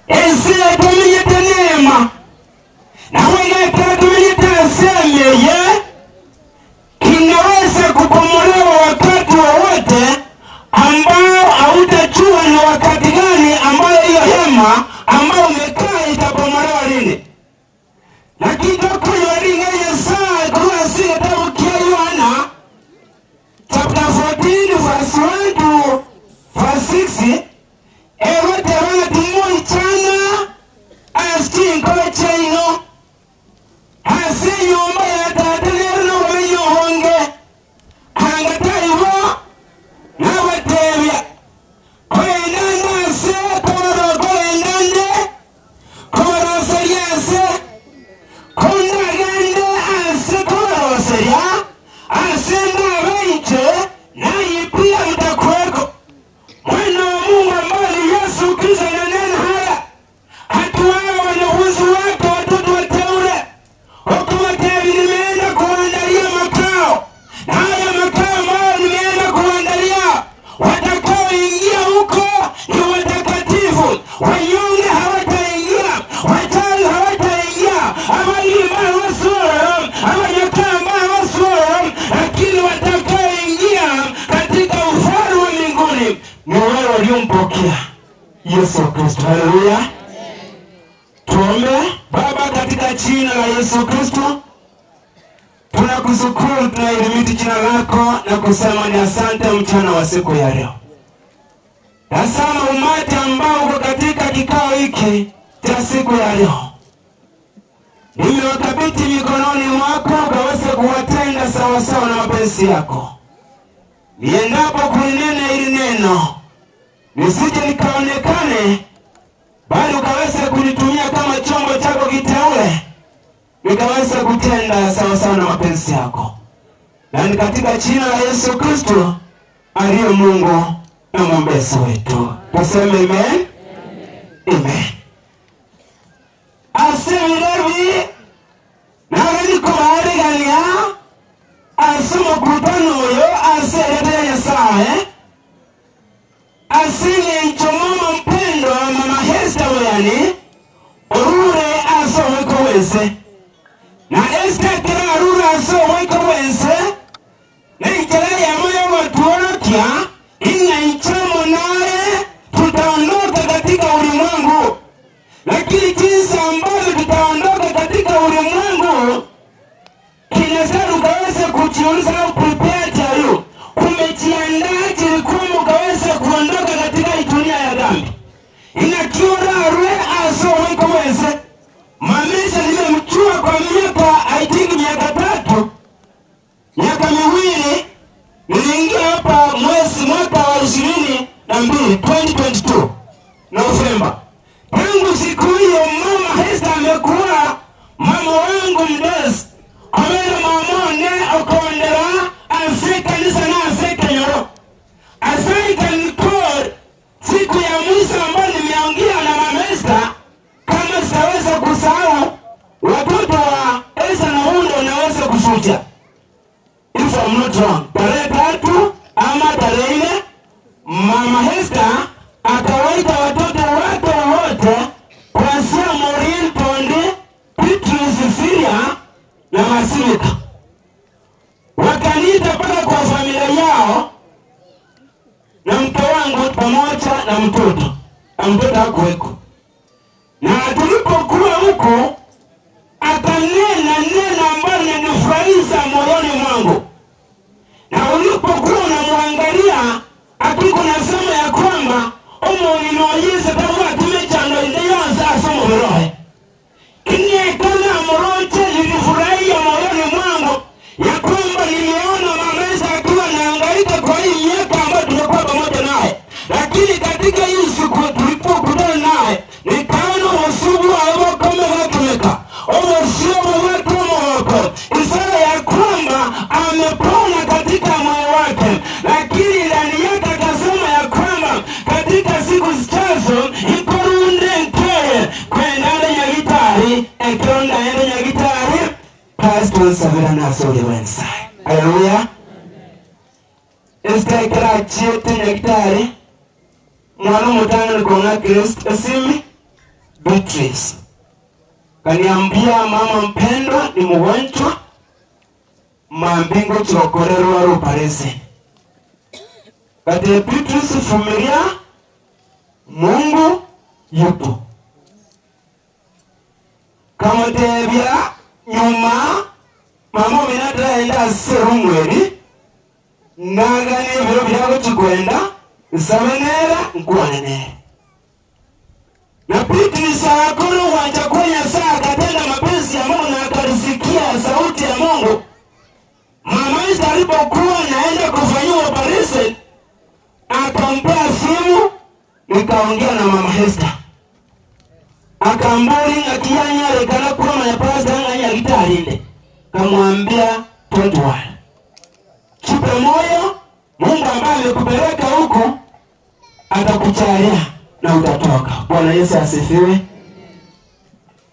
Ensi etuminyete neema nawe tumenyete asemeye kinaweza kubomolewa wakati wowote ambao hautajua ni wakati gani ambayo hiyo hema ambayo umekaa itabomolewa lini. Lakini tokuyoringa Nyasaye kurwa si kitabu kia Yohana chapter 14 verse 1 to verse 6 erotebanga timoichana asikinkobe chaino ase nyumba ya tata lero nobumenyi obonge anga nabatebya koendande ase koendande kobaroseria ase kondagende ase kobaroseria ase ndabaiche nanyi pia mtakuweko. Mwana wa Mungu ambaye ni Yesu Kristo ananena haya hatuwao wanafunzi wake watoto wateule wakuwatevi, nimeenda kuandalia makao, na haya makao ambayo nimeenda kuandalia, watakaoingia huko ni watakatifu, wanyonge hawataingia, wachawi hawataingia, abalima wasoro, abanyakamba wasoro, lakini watakaoingia katika ufalme wa mbinguni ni wale waliompokea Yesu Kristo. Haleluya. Tuombe. Baba, katika jina la Yesu Kristo tunakushukuru, tunailimiti jina lako na kusema ni asante mchana wa siku ya leo. Tazama umati ambao uko katika kikao hiki cha siku ya leo, nimewakabidhi mikononi mwako ukaweze kuwatenda sawasawa na mapenzi yako. Niendapo kulinena hili neno, nisije nikaonekane bali ukaweze kunitumia kama chombo chako kiteule, nikaweze kutenda sawasawa na mapenzi yako, na ni katika jina la Yesu Kristo aliye Mungu na mwombezi wetu, tuseme amen. Amen. Asebirebi nagenikobaarigania ase omokutano oyo ase erieta ya Nyasaye ase eng'encho mama mpendwa mama Esther Oyani orure ase omoika bwense na Esther ekero arure ase omoika bwense nenchera eyemo y'ogotworokia ing'a inche amo nare tutaondoka katika ulimwengu lakini jinsi ambavyo tutaondoka katika ulimwengu kinaweza ukaweze kujiuliza au prepared are you umejiandaje ili kwamba ukaweze kuondoka katika hii dunia ya dhambi inakiorarwe aso wiko wese mamisa nimemchua kwa miaka I think miaka 3 miaka 2 niliingia hapa mwezi mwaka wa 22 2022 Novemba. Tangu siku hiyo mama Hesta amekuwa mama wangu mdozi amene mamone okondera ase kanisa na ase kenyoro ase ikanikor siku ya mwisho ambayo nimeongea na mama Esther, kama sitaweza kusahau watoto wa Esther na Hundo wanaweza kushuja if I'm not wrong, tarehe 3 ama tarehe 4 mama Esther akawaita watoto wake wote kuanzia Maureen Tondi, Beatrice Siria na Masilika, wakaniita mpaka kwa familia yao na mke wangu pamoja na mtoto, na mtoto hakuweko. Na tulipokuwa huko akanena neno ambalo linanifurahisha moyoni mwangu, na ulipokuwa unamwangalia akiko nasema ya kwamba omulino Yesu tabwa tumechando inde yonse asomo birohe ingekana moroche nilifurahia moyoni mwangu ya kwamba nimeona mama Esther akiwa anahangaika kwa hii miaka ambayo tumekuwa pamoja naye, lakini katika hii siku tulipokutana naye nikaona usugu alivyokomeka watumika obosio watu mwoko, ishara ya kwamba amepona katika moyo wake, lakini ndani yake akasema ya kwamba katika siku zijazo ikorunde nkeye kwendane nyagitari ekonda ende nyagitari pastor sabira nasore wensa. Haleluya. Esther ekera chiete nyagitari mwana mutano nikonga Kristo esimi Beatrice kaniambia mama mpendwa ni mgonjwa mambingo chokorerwa ruparese kati Beatrice fumilia Mungu yupo kamutebya nyuma mama minataenda aserumweri nagani ebiro byako chikwenda nsabe nera nkwane nera na Beatrice akoro wanja kwa Nyasaye akatenda mapenzi ya Mungu na akalisikia sauti ya Mungu. Mama Esther alipokuwa naenda kufanyiwa operation akampea simu, nikaongea na mama Esther akambori akiyanya rekana kuwa ya pastor nganya gitarinde, kamwambia don't worry, jipe moyo, Mungu ambaye amekupeleka huko atakujalia na utatoka. Bwana Yesu asifiwe.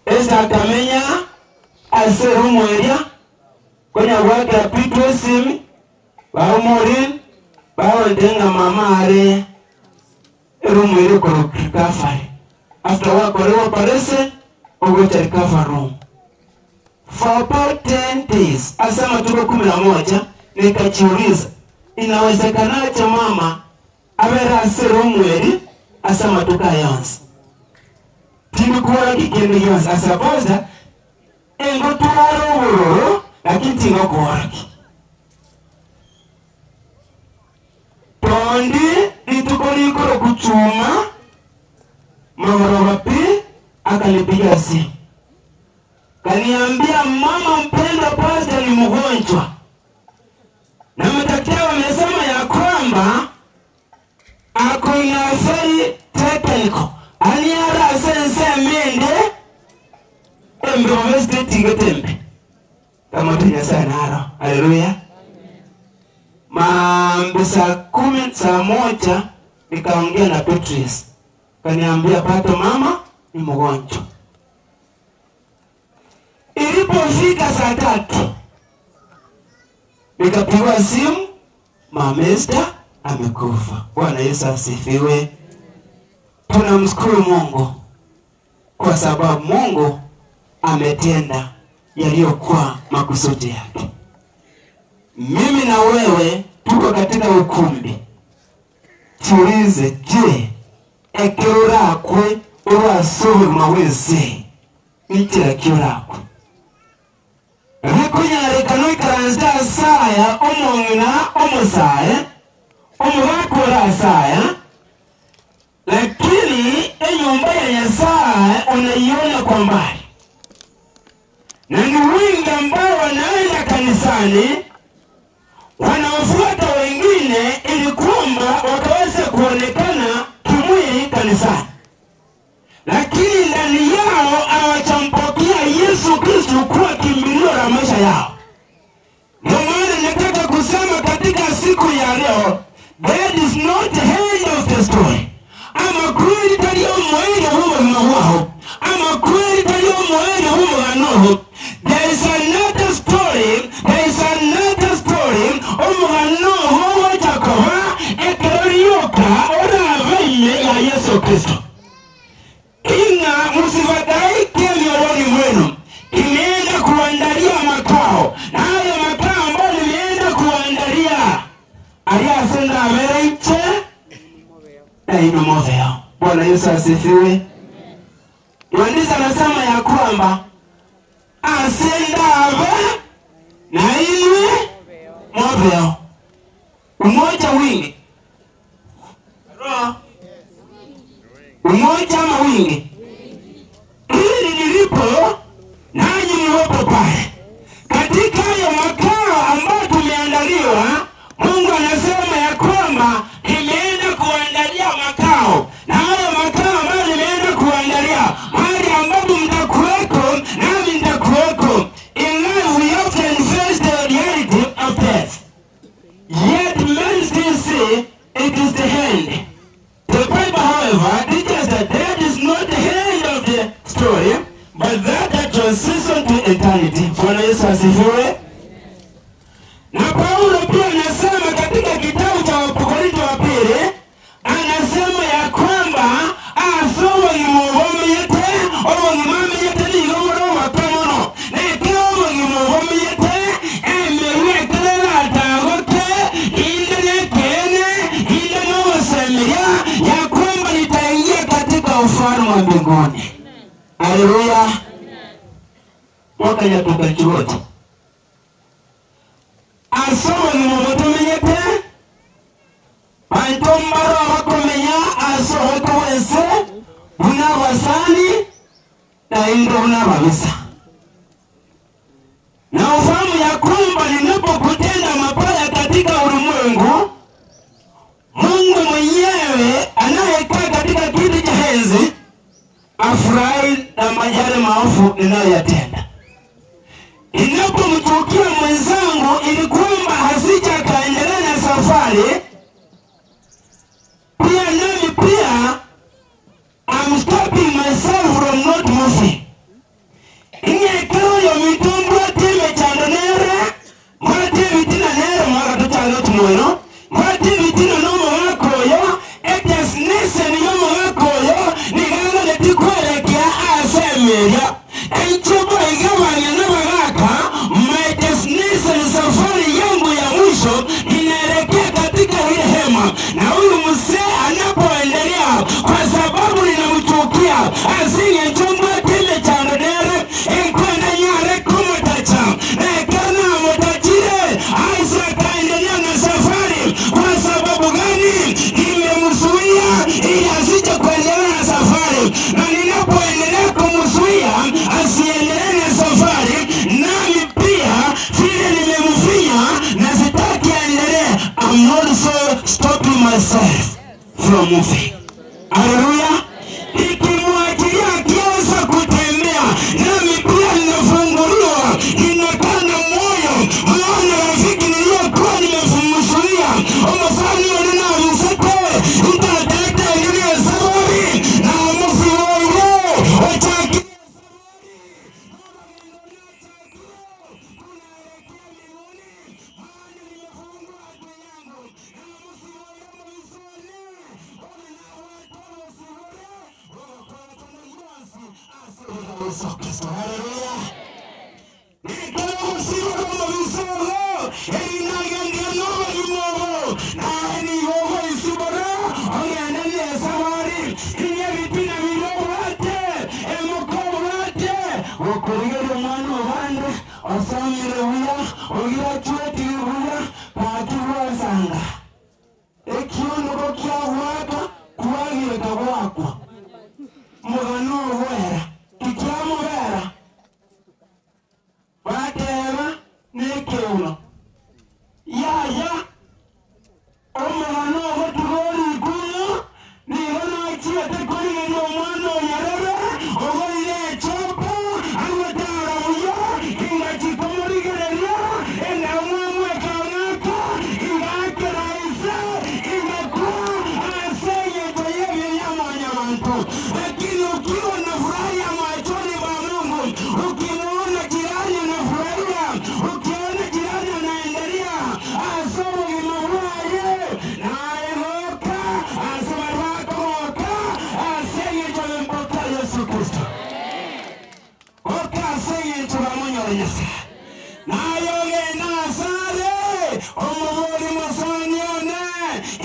Esther akamenya aserumweria kwenye wake apitwe simu baumuri baondenga mama are erumweri koro recovery after wakorewa parese ogocha recovery room for about 10 days asema tuko 11. Nikajiuliza inawezekanaje mama abera aserumweri asema tukayonse timikuora kikendo yonse asapoza engo tuwara obororo lakini tingokuoraki tondi rituko rikoro kuchuma magoroba pi akanipigia simu kaniambia mama mpendwa pastor ni mgonjwa na madaktari wamesema ya kwamba ako in a very technical aliara ase Amato Nyasaye naro. Haleluya. Maambi saa kumi, saa moja nikaongea na Beatrice. Kaniambia bado mama ni mgonjwa. Ilipofika saa tatu nikapigiwa simu, Mama Esther amekufa. Bwana Yesu asifiwe. Tunamshukuru Mungu kwa sababu Mungu ametenda yaliyokuwa makusudi yake. Mimi na wewe tuko katika ukumbi, tuulize, je, ekero orakwe orasubirwa wese inchera ki orakwe? Rikonyarekana oikaranse asaya omong'ina omosae omogaka ore asaya, lakini enyomba ya Nyasaye unaiona kwa mbali, na ni wingi ambao wanaenda kanisani wanaofuata wengine ili kwamba wakaweze kuonekana kimwili kanisani, lakini ndani yao hawajampokea Yesu Kristo kuwa kimbilio la maisha yao. Ndio maana nataka kusema katika siku ya leo, that is not the end of the story. Ama kweli taliyo mweri huo mwao, ama kweli taliyo mweri huo wanoho. There is another story, there is another story. Omugano huo Jacoba ekerorioka orabeime ya Yesu Kristo. Inga msifadhaike mioyoni mwenu, nimeenda kuandalia makao, na hayo makao ambayo nimeenda kuandalia aliyasenda abereiche na inumoveo. Bwana Yesu asifiwe. Mwandishi anasema ya kwamba asenda abe na inwe moveo, umoja wingi, Roho umoja ama wingi, ili nilipo nanyi mwepo pale. Katika hayo makao ambayo tumeandaliwa, Mungu anasema ya kwamba nimeenda kuandalia makao, na hayo makao ambayo nimeenda kuandalia, mahali ambapo mtakuweko nami nitakuweko. In life we often face the reality of death, yet men still say it is the end. The Bible, however, teaches that death is not the end of the story, but that a transition to eternity. Bwana Yesu asifiwe. Na Paulo pia anasema katika kitabu cha Wakorintho wa pili, anasema ya kwamba asobogimobomiyete obogimamiyete nigo borobakamono neke obogimobomiyete emerwekereratagoke inde nekene inde nogosemeria ya kwamba nitaingia katika ufalme wa mbinguni. Haleluya. Wakanyatuka chigote ase obogima obotomenyete banto mbaro abakomenya ase oboiko bwense buna abasani naende buna ababisa. Na ufahamu ya kwamba ninapokutenda mabaya katika ulimwengu, Mungu mwenyewe anayekaa katika kiti cha enzi afurahi na yale maovu ninayoyatenda. Ninapomchukia mwenzangu ili kwamba hasija akaendelea na safari, pia nami pia I'm stopping myself from not moving. Ing'ekero yominto mbwate emechando nere, mbwate ebitina nere mwaka tochake otumweno, mbwate ebitina nomogaka oyo, edestination yomogaka oyo nigo eganetie kwerekea ase emeria. Inche boigo abang'ina bagaka, my destination, safari yangu ya mwisho inaelekea katika ile hema, na huyu mzee anapoendelea, kwa sababu ninamchukia ase eng'encho mbwate emechando nere, enkwenda nyare komotacha, na ekero namotachire aise akaendelea na safari. Kwa sababu gani? Nimemzuia ili asije kuendelea na safari, na ninapoendelea kumzuia asiendelee na safari, nami pia vile nimemfinya na sitaki aendelee. I'm also stopping myself from moving. Haleluya! Nikimwachilia akianza kutembea, nami pia ninafunguliwa, ninakaa na moyo Yesu Kristo. Haleluya! Nekero ogosibwa kw'omobisa ogo, erinde agenderere nobogima obo, naye nigo ogoisibora ogende nesabari, inye ebitina biria obwate, emoka obwate, gokorigeria omwana obande, osomire buya, ograduatire buya, gaki gwasanga. Ekiondo kiagwaka, kwagireka gwakwa, omogano ogwera, tikiamobera. Bateba nekeuno, Yaya, omogano ogo tibori ikuno, nigo nachiete korigeria omwana onyarebe, ogoire echopo, agotara buya, ingachia komorigereria, endamwamu ekang'aka, ingakera inse, ingakwa ase engencho y'ebibe bia mwanyabanto. Lakini ukiwa na furaha ya machoni mwa Mungu, ukimuona jirani anafurahia, ukiona jirani anaendelea ase obogima bwaye, naye goka ase barwako goka ase engencho bemboka Yesu Kristo. Goka ase engencho bamonyore Nyasaye. Naye ogenda asare omobori mosani one,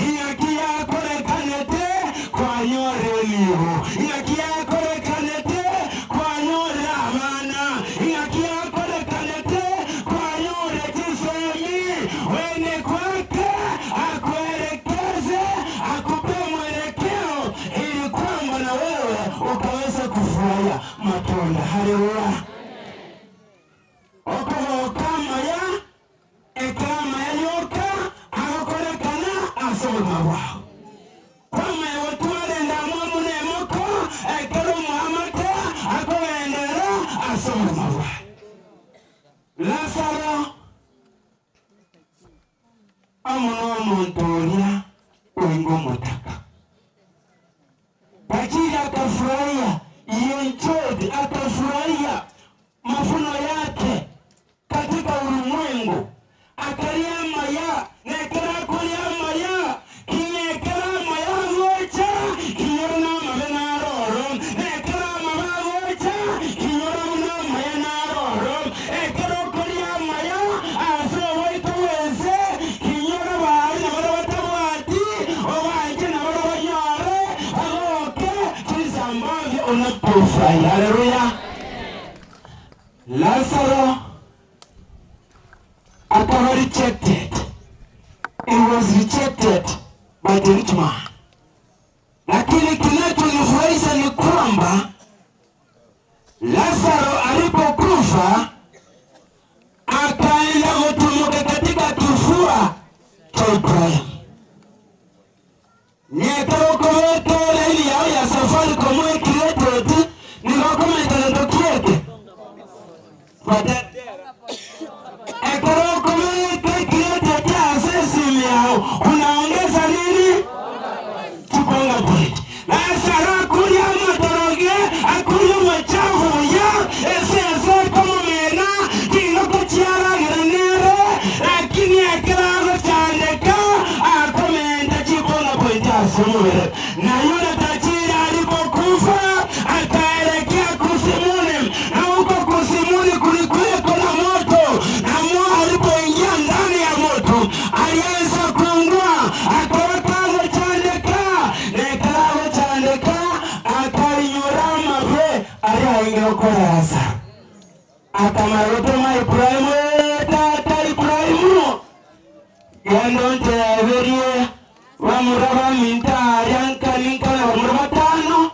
ing'aki yakorekanete kwanyora enibo, ing'aki yakorekanete kwanyora abana, ing'aki yakorekanete kwanyora chisemi, wene kwake akuelekeze, akupe mwelekeo ili kwamba na wewe ukaweze kufurahia matunda. Haleluya! Okogoka amaya, ekero amaya yoka agokorekana ase obogima bwao. Kwamanya gotwara endamwamu na emoko, ekero omoamate akogenderera ase obogima bwaye. Lazaro amo nomonto oria oinga omotaka. Tajiri akafurahia, he enjoyed, akafurahia mavuno yake katika ulimwengu. Akaria amaya, nekero akoria amaya, kinyekero amaya agocha, kinyoro namabe naroro, nekero amabe agocha, kinyoro buna amaya naroro, ekero okoria amaya, ase oboito bwense, kinyoro bari nabaro batabwati, obanche nabaro banyore, bagoke, jinsi ambavyo unapofurahia. Haleluya! Lazaro akaba rejected. He was rejected by the rich man. Lakini kinachonifurahisha ni kwamba Lazaro alipokufa akaenda kutumuka katika kifua cha Ibrahimu. Niekerokobetere ili yao ya Safaricom ekireteti nigokomentana tokiete. Ekerokobereke ekireteti ase esimu yao unaongeza nini? Kiponga point. Lazaro akuria amatoroge, akuria omochafu buya, ese ase ekomomena, tingoko chiaragera nere, lakini ekero agochandeka, akomenta chiponga point ase omobere. Na yule tajiri alipokufa, akaelekea kusimuni, na huko kusimuni kulikuweko na moto, na mo alipoingia ndani ya moto, alianza kuungua, akaweka agochandeka, nekero agochandeka, akainyora amabe ariaingira okorasa. Akamara gotema Ibrahimu, "Eh, tata Ibrahimu, genda onteberie bamura baminto aria nkani nkane bamura batano,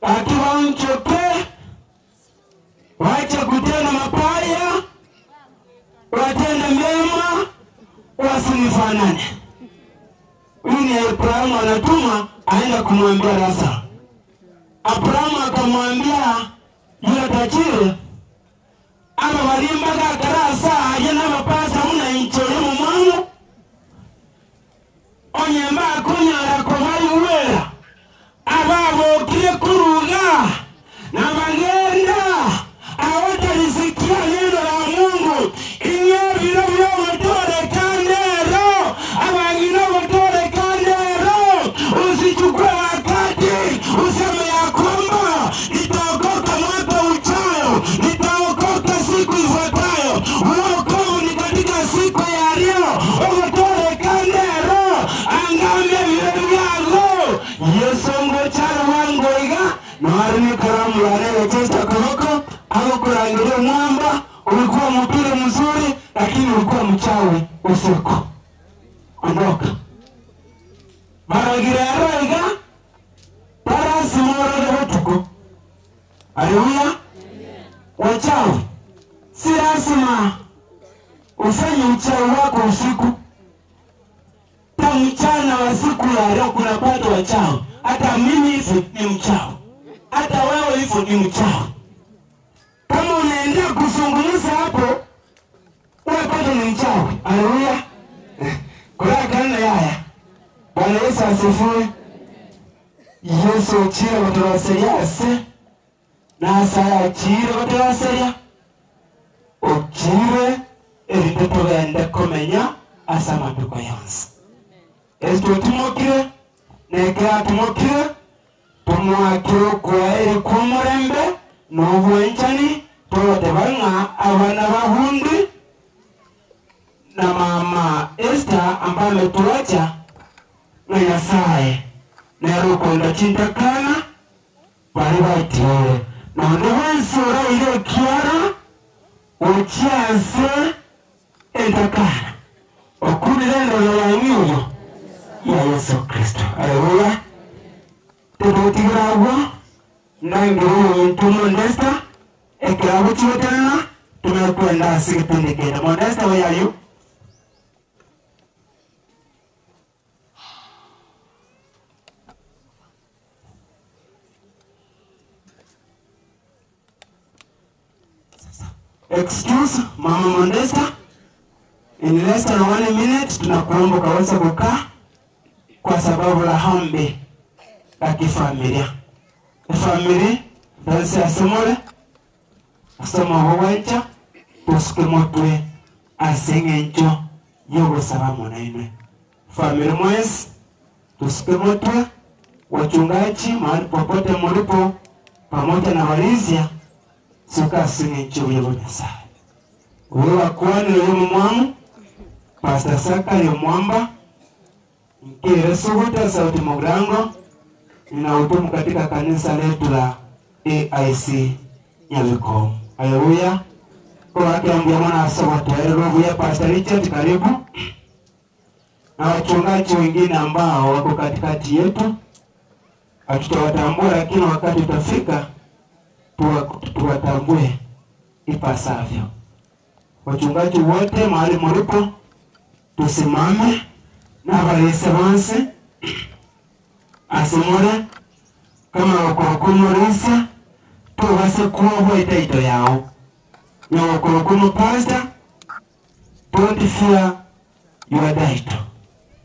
gaki baonchoke, wache kutenda mabaya, watende mema, wasinifanane. Huyu ni Abrahamu anatuma aenda kumwambia Lazaro. Abrahamu akamwambia yule tajiri, aba barimbaga akarasa aye n'abapasa muna inchore mu mwangu onyemba akunyara kubayuwera ababokire kuruga na bagenda awatalisikia neno la Mungu inye biro byogotorekandero abangino gotorekandero usichukue wakati useme ya kwamba nitaokoka mwaka Noare nekaramu yane egechesta koboko, agokorangeria omwamba, ulikuwa mhubiri mzuri lakini ulikuwa mchawi usiku. Ondoka. Baragire ero iga, tarasima orore botuko. Haleluya. Wachawi, si lazima ufanye uchawi wako usiku. Hata mchana wa siku ya leo kuna bado wachawi. Hata mimi hivi ni mchawi, hata wewe hivyo ni mchawi. Kama unaendea kuzungumza hapo, wewe bado ni mchawi. Haleluya. Kurakana yaya. Bwana Yesu asifiwe. Yesu ochire gotoroseria ase nasa achire gotoroseria ochire erinde togende komenya ase amatuko yonsi. Ase twatimokire na ekero atimokire tomwakire okwaeri kwa omorembe na obwanchani togoteba ng'a abana babundi na mama Esther ambaye ametuacha na Nyasaye nero okonda chintakana bari baitire nonde bwensi oraire ekiara ochiase entakana okurire endoro ya ng'uyo ya Yesu Kristo. Haleluya. Tututigera agwo ndangire omuntu Modesta ekirabo chigotenena tumekwenda ase gipindi kende. Modesta, where are you? Excuse, Mama Modesta. In less than 1 minute tunakuomba ukaweza kukaa kwa sababu la hombi la kifamilia. Family dansi asemole asoma obwancha tusuke motwe ase eng'encho yogosaba monainwe. Family mwesi tusuke motwe, wachungaji mahali popote mulipo pamoja na walizia suka ase eng'encho yobo Nyasaye. Uwe wakwani oyo mumwamu Pastor Sakari Mwamba Nkere Suguta Sauti Mugirango, ninahudumu katika kanisa letu la AIC Nyabiko. Haleluya. Kwa wake ambia mwana asoba ya Pastor Richard karibu. Na wachungaji wengine ambao wako katikati yetu hatutawatambua, lakini wakati utafika tuwatambue ipasavyo. Wachungaji wote mahali mlipo tusimame na balese bonse asemore kama okorokumurisia tubase kuohwa itaito yao na okorokumu pastor, don't fear your title.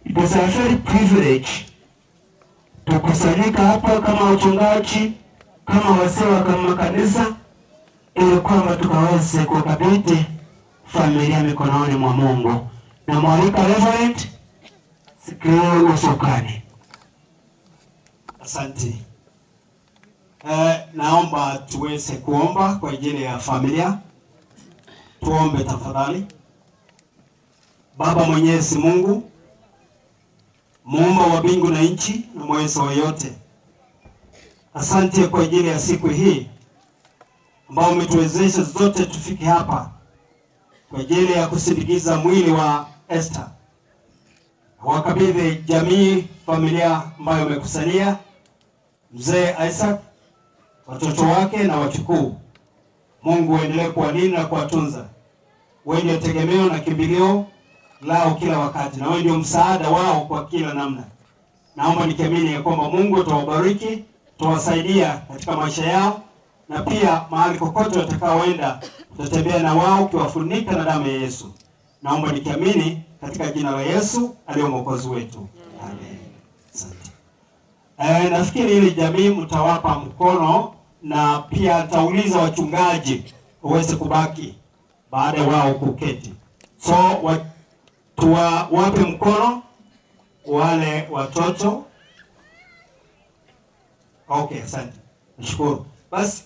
It is a very privilege tukusanyika hapa kama wachungaji, kama wazee wa kama kanisa, ili kwamba tukaweze kukabidhi familia mikononi mwa Mungu. Na mwalika Reverend Sikio Usukani. Asante. Naomba tuweze kuomba kwa ajili ya familia. Tuombe tafadhali. Baba Mwenyezi Mungu, muumba wa mbingu na nchi na mwezo wa yote, asante kwa ajili ya siku hii ambao umetuwezesha zote tufike hapa kwa ajili ya kusindikiza mwili wa Esther. Wakabidhi jamii, familia ambayo imekusanyia, mzee Isaac, watoto wake na wachukuu. Mungu aendelee kuwalinda na kuwatunza. Wewe ndio tegemeo na kimbilio lao kila wakati, na wewe ndio msaada wao kwa kila namna. Naomba nikiamini ya kwamba Mungu atawabariki, utawasaidia katika maisha yao, na pia mahali kokote watakaoenda utatembea na wao ukiwafunika na damu ya Yesu. Naomba nikiamini katika jina la Yesu aliye mwokozi wetu. Amen. Asante. Nafikiri ili jamii mtawapa mkono, na pia tauliza wachungaji waweze kubaki baada ya wao kuketi. So tuwape mkono wale watoto. Okay, asante. Nashukuru. Basi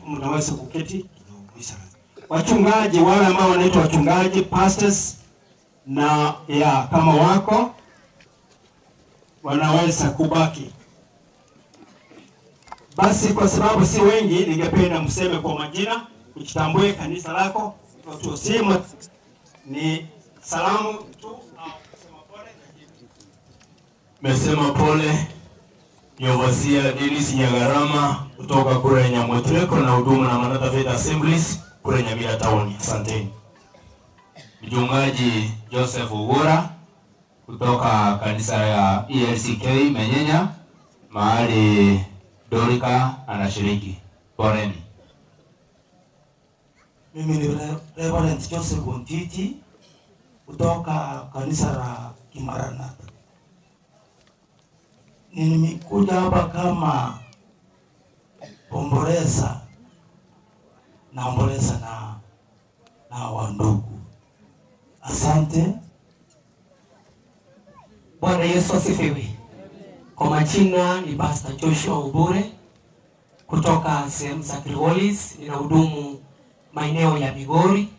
mnaweza kuketi. Wachungaji wale ambao wanaitwa wachungaji pastors, na ya kama wako wanaweza kubaki. Basi kwa sababu si wengi, ningependa mseme kwa majina, ujitambue kanisa lako, tusimu ni salamu tu. Mesema pole ni Overseer Dennis Nyagarama kutoka kule Nyamwetreko na huduma na Manatha Faith Assemblies kule Nyamira Town. Asanteni. Mchungaji Joseph Ugura kutoka kanisa ya ELCK Menyenya mahali Dorika anashiriki. Poleni. Mimi ni Reverend Joseph Ontiti kutoka kanisa la Kimaranatha. Nimekuja hapa kama omboleza, naomboleza na wandugu. Asante. Bwana Yesu asifiwe. Kwa majina ni Pastor Joshua Ubure kutoka sehemu za Kriwolis, ninahudumu maeneo ya Migori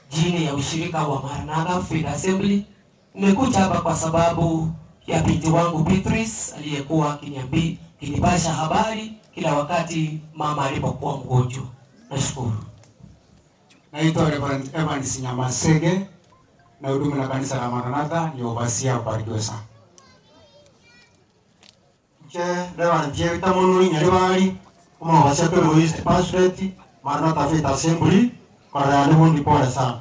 chini ya ushirika wa Maranatha Faith Assembly. Nimekuja hapa kwa sababu ya binti wangu Beatrice aliyekuwa akinipasha habari kila wakati mama alipokuwa mgonjwa. Nashukuru. Naitwa Reverend Evans Nyamasege na hudumu na kanisa la Maranatha, ni overseer ubarikiwe sana. Che Reverend Jevita Munuri Nyaribali kuma overseer kwa East Pastorate Maranatha Faith Assembly kwa rani bundi pole sana.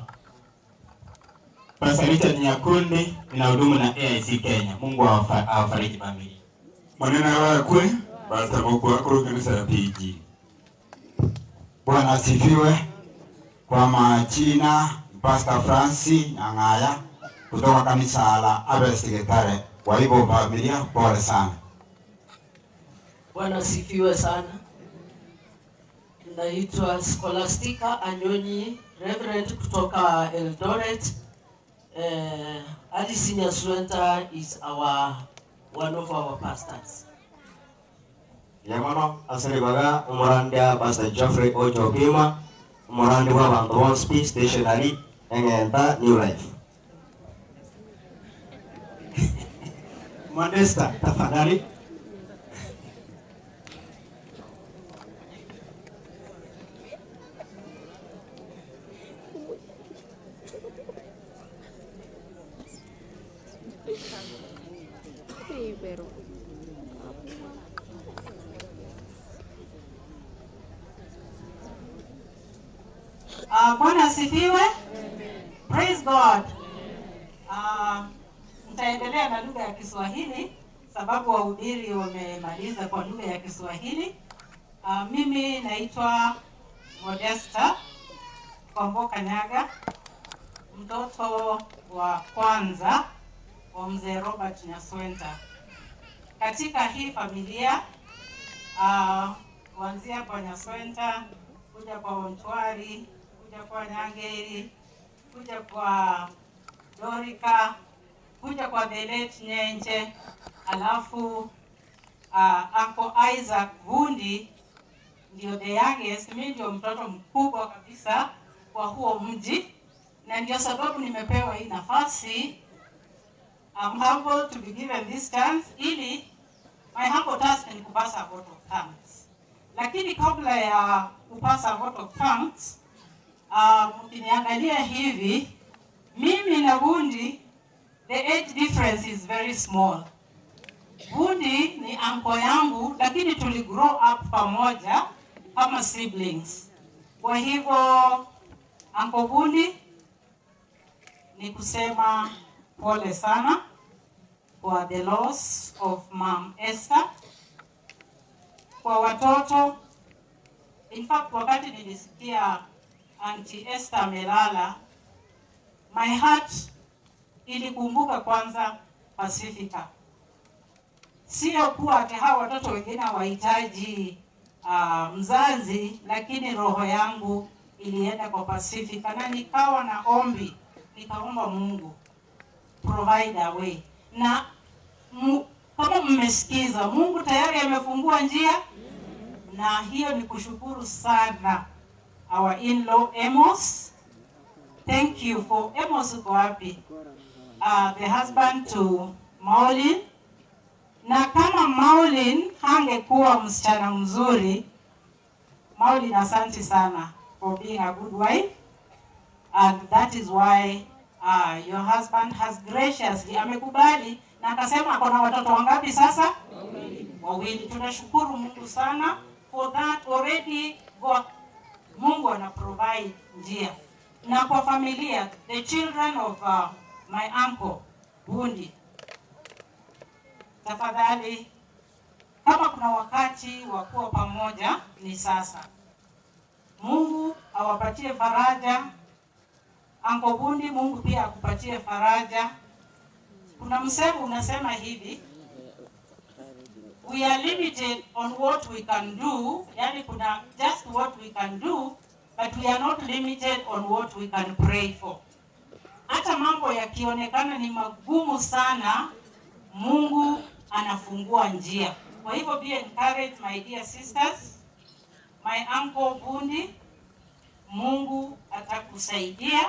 Pastor Richard Nyakundi ninahudumu na AIC Kenya. Mungu awafariji familia. Maneno yakwe Pastor Mokwa kuru kanisa la PG. Bwana asifiwe. Kwa majina Pastor Francis Nyang'aya kutoka kanisa la Harvest Getare. Kwa hivyo familia, pole sana. Bwana asifiwe sana. Naitwa Scholastica Anyonyi, Reverend kutoka Eldoret. Alice Nyaswenta is our one of our pastors. Yamono asiribaga umurandi Pastor Geoffrey Ojo Kima umurandi wa bantu bonsi stationary engenta New Life. Modesta, tafadhali. Bwana asifiwe. Praise God. Nitaendelea na lugha ya Kiswahili sababu wahubiri wamemaliza kwa lugha ya Kiswahili. Mimi naitwa Modesta Kwamboka Nyaga, mtoto wa kwanza wa mzee Robert Nyaswenta. Katika hii familia kuanzia kwa Nyaswenta kuja kwa Ontwari, kuja kwa Nyangeri, kuja kwa Dorika, kuja kwa Belet Nyenje, alafu Uncle Isaac Vundi ndio the youngest. Mimi ndio mtoto mkubwa kabisa wa huo mji, na ndio sababu nimepewa hii nafasi. I'm humbled to be given this chance, ili my humble task ni kupasa vote of thanks. Lakini kabla ya kupasa vote of thanks, mkiniangalia hivi, mimi na Vundi, the age difference is very small. Vundi ni uncle yangu, lakini tuli grow up pamoja kama siblings. Kwa hivyo uncle Vundi, ni kusema pole sana kwa the loss of Mom Esther, kwa watoto. In fact, wakati nilisikia Auntie Esther amelala, my heart ilikumbuka kwanza Pacifica. Sio kuwa ati hawa watoto wengine hawahitaji mzazi, lakini roho yangu ilienda kwa Pacifica na nikawa na ombi, nikaomba Mungu provide a way. Na kama mmesikiza, Mungu tayari amefungua njia, na hiyo ni kushukuru sana our in-law Amos. Thank you for Amos uko wapi? The husband to Maoli. Na kama Kama Maulin hangekuwa msichana mzuri, Maulin, asante sana for being a good wife and that is why your husband has graciously amekubali na akasema ako na watoto wangapi sasa? Wawili. Tunashukuru Mungu sana for that already God, Mungu ana provide njia na kwa familia, the children of my uncle Bundi, tafadhali kama kuna wakati wa kuwa pamoja ni sasa. Mungu awapatie faraja. Uncle Bundi, Mungu pia akupatie faraja. Kuna msemo unasema hivi, we are limited on what we can do, yani kuna just what we can do, but we are not limited on what we can pray for. Hata mambo yakionekana ni magumu sana, Mungu anafungua njia. Kwa hivyo be encouraged my dear sisters, my uncle Bundi, Mungu atakusaidia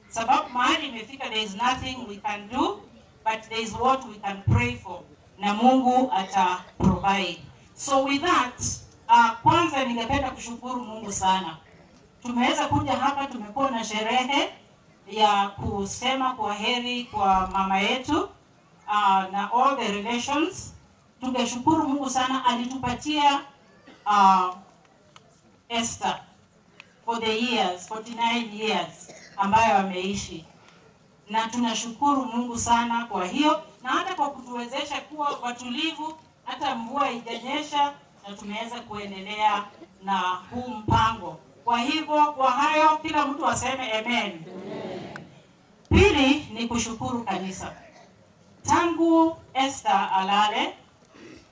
sababu mahali imefika, there is nothing we can do but there is what we can pray for, na Mungu ata provide. So with that, kwanza ningependa kushukuru Mungu sana. Tumeweza kuja hapa, tumekuwa na sherehe ya kusema kwa heri kwa mama yetu na all the relations. Tungeshukuru Mungu sana, alitupatia Esther for the years 49 years ambayo ameishi, na tunashukuru Mungu sana kwa hiyo, na hata kwa kutuwezesha kuwa watulivu, hata mvua haijanyesha na tumeweza kuendelea na huu mpango. Kwa hivyo, kwa hayo kila mtu aseme amen. Pili ni kushukuru kanisa. Tangu Esther alale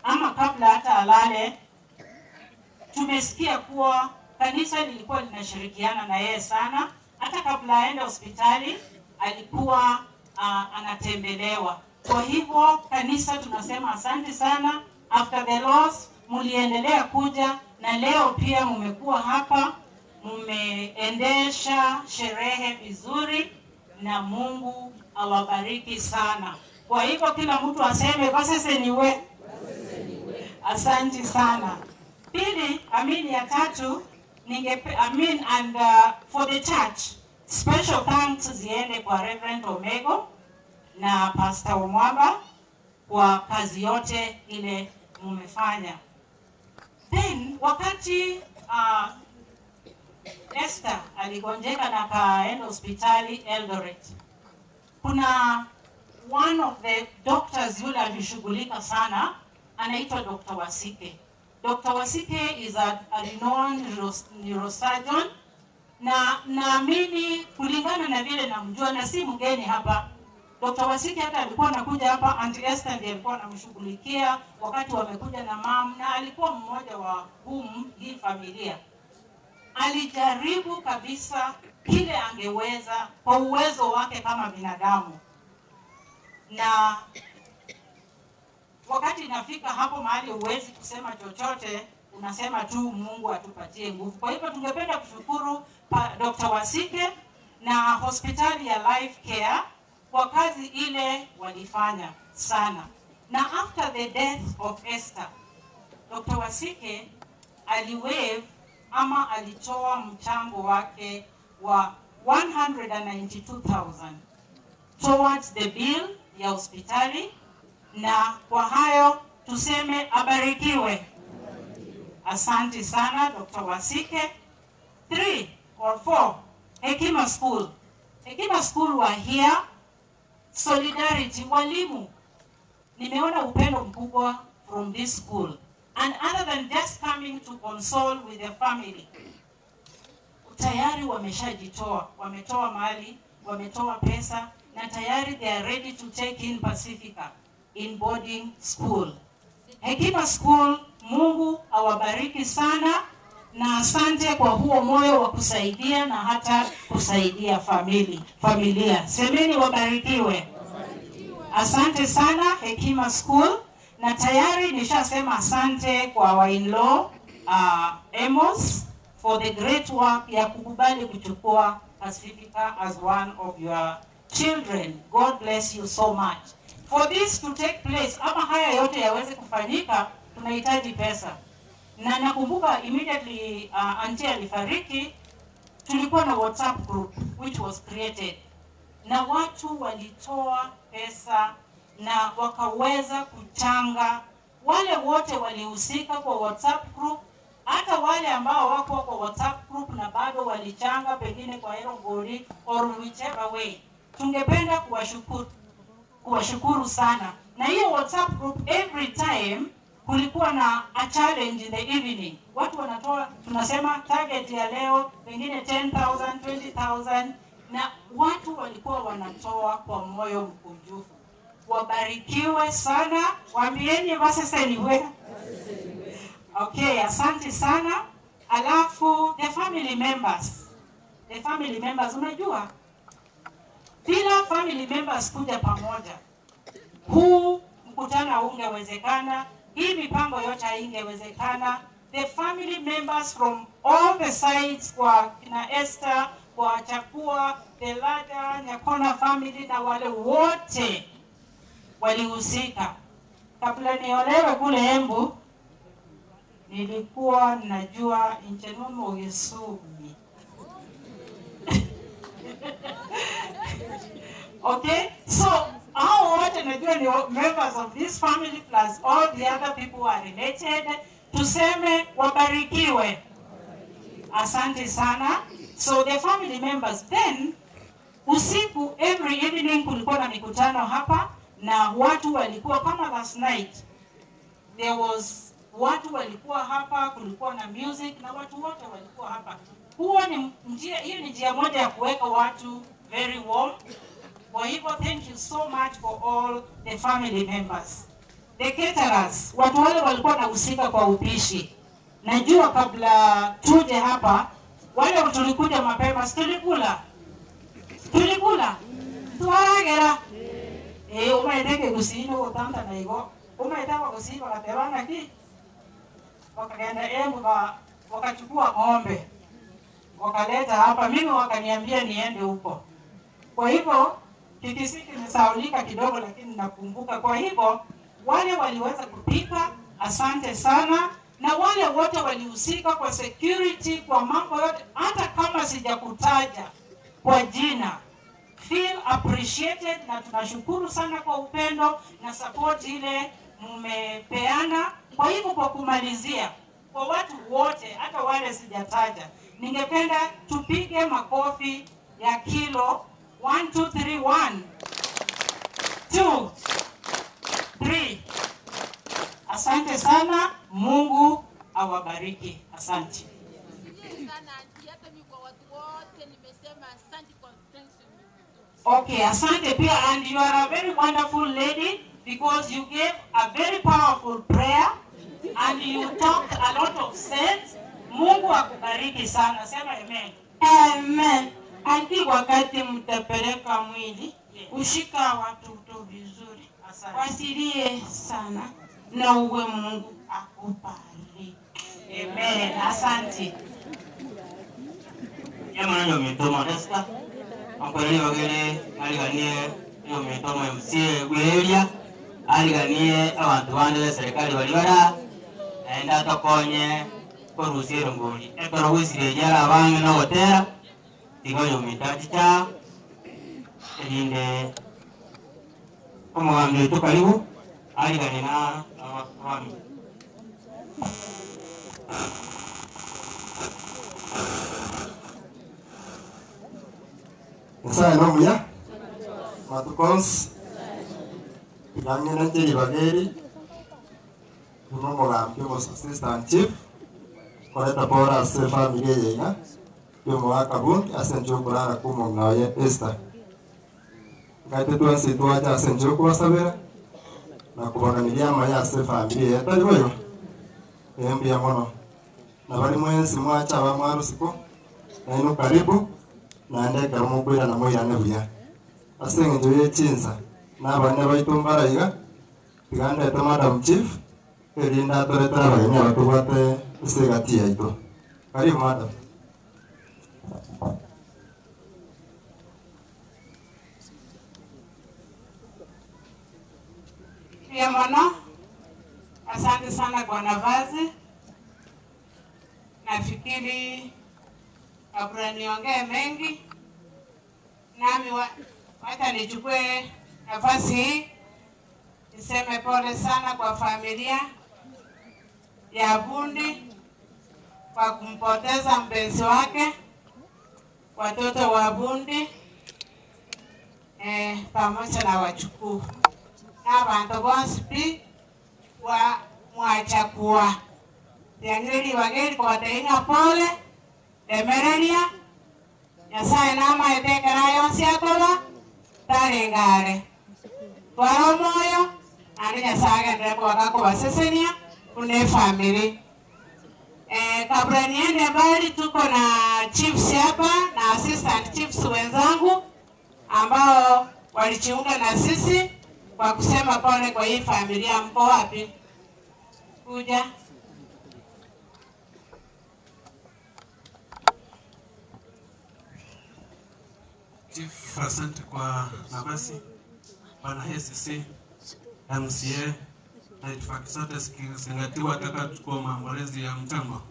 ama kabla hata alale, tumesikia kuwa kanisa lilikuwa linashirikiana na yeye sana. Hata kabla aende hospitali alikuwa anatembelewa. Kwa hivyo kanisa tunasema asante sana. After the loss muliendelea kuja na leo pia mumekuwa hapa, mumeendesha sherehe vizuri na Mungu awabariki sana. Kwa hivyo kila mtu aseme kwa sasa ni we. Asante sana. Pili, amini ya tatu ningepe, amin and for the church special thanks ziende kwa Reverend Omego na Pastor Omwaba kwa kazi yote ile mumefanya. Then wakati Esther aligonjeka na akaenda hospitali Eldoret, kuna one of the doctors yule alishughulika sana, anaitwa Dr. Wasike. Dr. Wasike is a renowned neurosurgeon na naamini kulingana na vile namjua na si mgeni hapa. Dr. Wasike hata alikuwa anakuja hapa, Auntie Esther ndiye alikuwa anamshughulikia wakati wamekuja na mam, na alikuwa mmoja wa hum hii familia. Alijaribu kabisa kile angeweza kwa uwezo wake kama binadamu, na wakati inafika hapo mahali huwezi kusema chochote, unasema tu Mungu atupatie nguvu. Kwa hivyo tungependa kushukuru Dr. Wasike na hospitali ya Life Care kwa kazi ile walifanya sana. Na after the death of Esther, Dr. Wasike aliwaive ama alitoa mchango wake wa 192,000 towards the bill ya hospitali, na kwa hayo tuseme abarikiwe. Asante sana Dr. Wasike. 3 or 4, Hekima School. Hekima School were here. Solidarity, walimu. Nimeona upendo mkubwa from this school. And other than just coming to console with the family, tayari wameshajitoa, wametoa mali, wametoa pesa, na tayari they are ready to take in Pacifica in boarding school. Hekima School, Mungu awabariki sana na asante kwa huo moyo wa kusaidia na hata kusaidia familia. Semeni wabarikiwe. Asante sana Hekima School, na tayari nishasema asante kwa our in-law, Amos for the great work ya kukubali kuchukua Pacifica as one of your children. God bless you so much. For this to take place, ama haya yote yaweze kufanyika, tunahitaji pesa. Na nakumbuka immediately auntie alifariki, tulikuwa na WhatsApp group which was created, na watu walitoa pesa na wakaweza kuchanga. Wale wote walihusika kwa WhatsApp group, hata wale ambao wako kwa WhatsApp group na bado walichanga pengine kwa Erongori or whichever way, tungependa kuwashukuru kuwashukuru sana. Na hiyo WhatsApp group every time kulikuwa na a challenge in the evening, watu wanatoa, tunasema target ya leo pengine 10,000, 20,000 na watu walikuwa wanatoa kwa moyo mkunjufu. Wabarikiwe sana, waambieni baseseniwe. Okay, asante sana. Alafu the family members, the family members, unajua bila family members kuja pamoja, huu mkutano haungewezekana, hii mipango yote haingewezekana. The family members from all the sides, kwa kina Esther, kwa Chakua, Belaga, Nyakona family na wale wote walihusika. Kabla niolewe kule Embu, nilikuwa najua inchenomo Gisumi. Okay, so hao wote najua ni members of this family plus all the other people who are related. Tuseme wabarikiwe. Asante sana. So the family members then, usiku every evening kulikuwa na mikutano hapa na watu walikuwa kama last night there was watu walikuwa hapa, kulikuwa na music na watu wote walikuwa hapa. Huo ni njia, hiyo ni njia moja ya kuweka watu very warm. Kwa hivyo thank you so much for all the family members. The caterers, watu wale walikuwa wanahusika kwa upishi. Najua kabla tuje hapa, wale tulikuja mapema, si tulikula? Tulikula? Twaragera. Eh, umaiteke gusino gutanta na igo. Umaitaka gusino bakatebana ki? Wakagenda Embu wakachukua ng'ombe. Wakaleta hapa, mimi wakaniambia niende huko. Kwa hivyo Kikisii kimesahaulika kidogo, lakini nakumbuka. Kwa hivyo wale waliweza kupika, asante sana, na wale wote walihusika kwa security, kwa mambo yote, hata kama sijakutaja kwa jina, feel appreciated, na tunashukuru sana kwa upendo na support ile mmepeana. Kwa hivyo kwa kumalizia, kwa watu wote, hata wale sijataja, ningependa tupige makofi ya kilo 1 2 3 1 2 3. Asante sana, Mungu awabariki. Asante. Okay, asante pia, and you are a very wonderful lady because you gave a very powerful prayer and you talked a lot of sense. Mungu akubariki sana. Sema amen. Amen. Anti, wakati mtapeleka mwili, ushika watoto vizuri, wasilie sana, na uwe Mungu akubariki. Amen. Asante. Yamana ndio mitomo Esther. Ampelele bagere aliganie yo mitomo MCA gweria aliganie abantu bande be serikali bali bara naenda tokonye korusia erongori ekero gwisirie jara abange nogotera tiga yo mitaji cha erinde omugambi oitu karibu aliganie na abami. Nyasaye nomuya matukonsi yang'ene njeri bageri uno omogambi omo assistant chief koreta pora ase family eye iga yomogaka bunge ase enche okorara kwa omong'ina oye Esther. Ngaite twensi twacha ase enche okobasabera na kobaganiria amaya ase family eye tari boigo eh mbuya mono na bari mwensi mwacha abamwarusiko naino karibu naende ekero mokoirana moirane buya ase eng'encho ya echinsa na abane baitu mbaraiga tiga ndete madam chief erinde atoretere abageni aba tobwate ase egati yaito. Karibu madam. Pia mono, asante sana kwa nafasi. Nafikiri kabla niongee mengi, nami wa, wacha nichukue nafasi hii niseme pole sana kwa familia ya Bundi kwa kumpoteza mpenzi wake, watoto wa Bundi eh, pamoja na wachukuu na bantu bonsi pi wa mwachakua tiang'ireri bageri kobateinga pole remereria nyasaye namaete ekero yonsi akoba tarengare twara omoyo naende nyasaye agenderere kobaka kobasesenia buna efamiri. Eh, kabla niende mbali, tuko na chiefs hapa na assistant chiefs wenzangu ambao walijiunga na sisi kwa kusema pole kwa hii familia. Mko wapi? Kuja. Chief, asante kwa nafasi. Bwana ACC, MCA na itifaki zote zikizingatiwa, nataka tuchukue maombolezi ya mchango.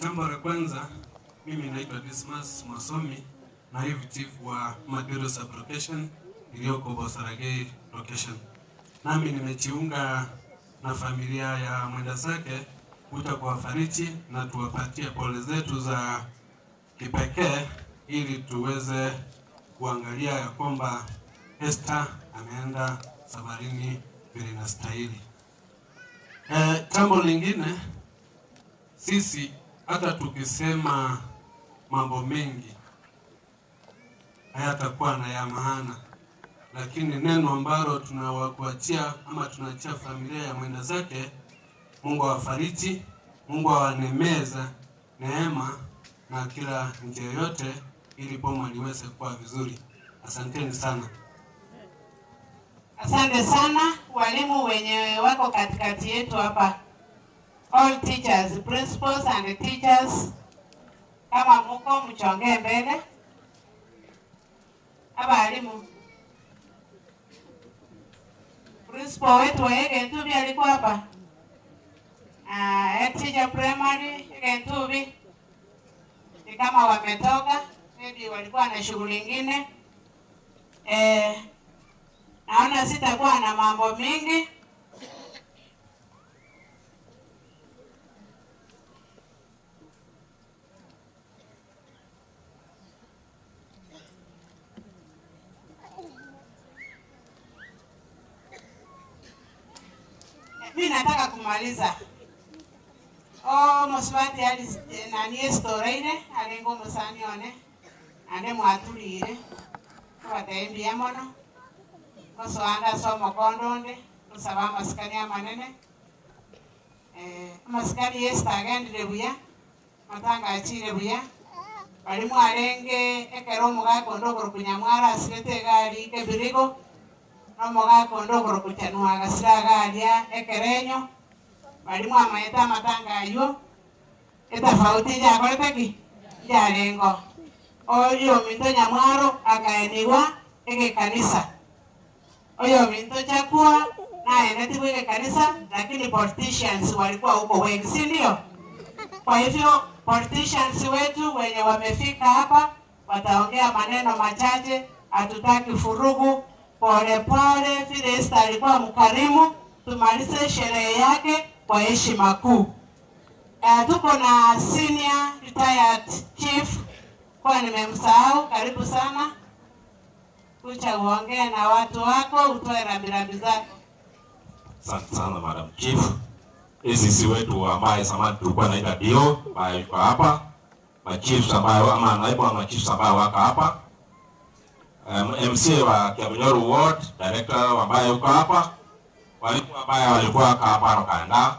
Jambo la kwanza, mimi naitwa Dismas Mwasomi, naibu chief wa Madero sub location iliyoko Bosaragei location. Nami nimejiunga na familia ya mwenda zake kuja kuwafariji na tuwapatie pole zetu za kipekee ili tuweze kuangalia ya kwamba Esther ameenda safarini vile inastahili. Jambo lingine, sisi hata tukisema mambo mengi hayatakuwa na ya maana, lakini neno ambalo tunawakuachia ama tunaachia familia ya mwenda zake, Mungu awafariji, Mungu awanemeza neema na kila njia yote, ili boma liweze kuwa vizuri. Asanteni sana. Asante sana walimu wenye wako katikati yetu hapa, all teachers, principals and teachers, kama muko mchongee mbele abalimu. Principal wetu wa Egentubi alikuwa hapa, ah, teacher primary Egentubi ni kama wametoka, maybe walikuwa na shughuli ingine. Eh, naona sitakuwa na mambo mingi. Mi nataka kumaliza. O musubati ali nani estoreire alinga omusani one ande mwatulire obatembia mono osoanda ase omokondo onde osaba amasikani amanene eh, amasikani yesu agendire buya matanga achire buya bari mwarenge ekero omogaka onde okorokunya mwarasirete egari kebirigo nomogaka onde okorokuchanwa agasira agaria ekerenyo bari mwamaete amatanga aywo etafauti njakorete ki njarengo oyo ominto nyamwaro akaenigwa egekanisa oyo ominto chakua naenetiwe egekanisa, lakini politicians walikuwa huko wengi, si ndio? Kwa hivyo politicians wetu wenye wamefika hapa wataongea maneno machache, hatutaki furugu, pole pole. Vile Esther alikuwa mkarimu, tumalize sherehe yake kwa heshima kuu. Tuko na senior retired chief, kwa nimemsahau, karibu sana kucha uongee na watu wako, utoe rambirambi zako. Asante sana Madam Chief. ACC wetu ambaye samani tulikuwa naita dio ambaye yuko hapa, machiefs ambayo ama naibu wa machiefs ambayo wako hapa, MCA wa Kiabonyoru Ward, director ambaye yuko hapa, walimu ambaye walikuwa wako hapa Rokanda.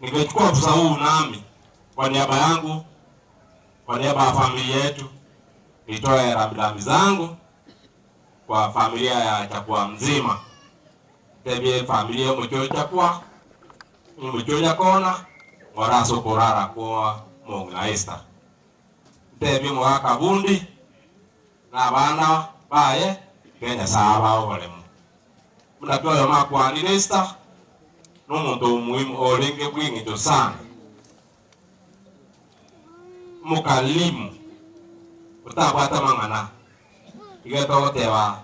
Ningechukua fursa huu nami kwa niaba yangu, kwa niaba ya familia yetu, nitoe rambirambi zangu kwa familia ya Chakua mzima tebie familia mucho Chakua mucho Nyakona ngoraso kurara kwa mong'ina Esther ntebie mwaka Bundi na abana baye Kenya saba oboremo. Buna ki oyomo akwanire Esther, nomonto omuhimu orenge bw'eng'encho sana, omokalimu otabwate amang'ana, iga togoteba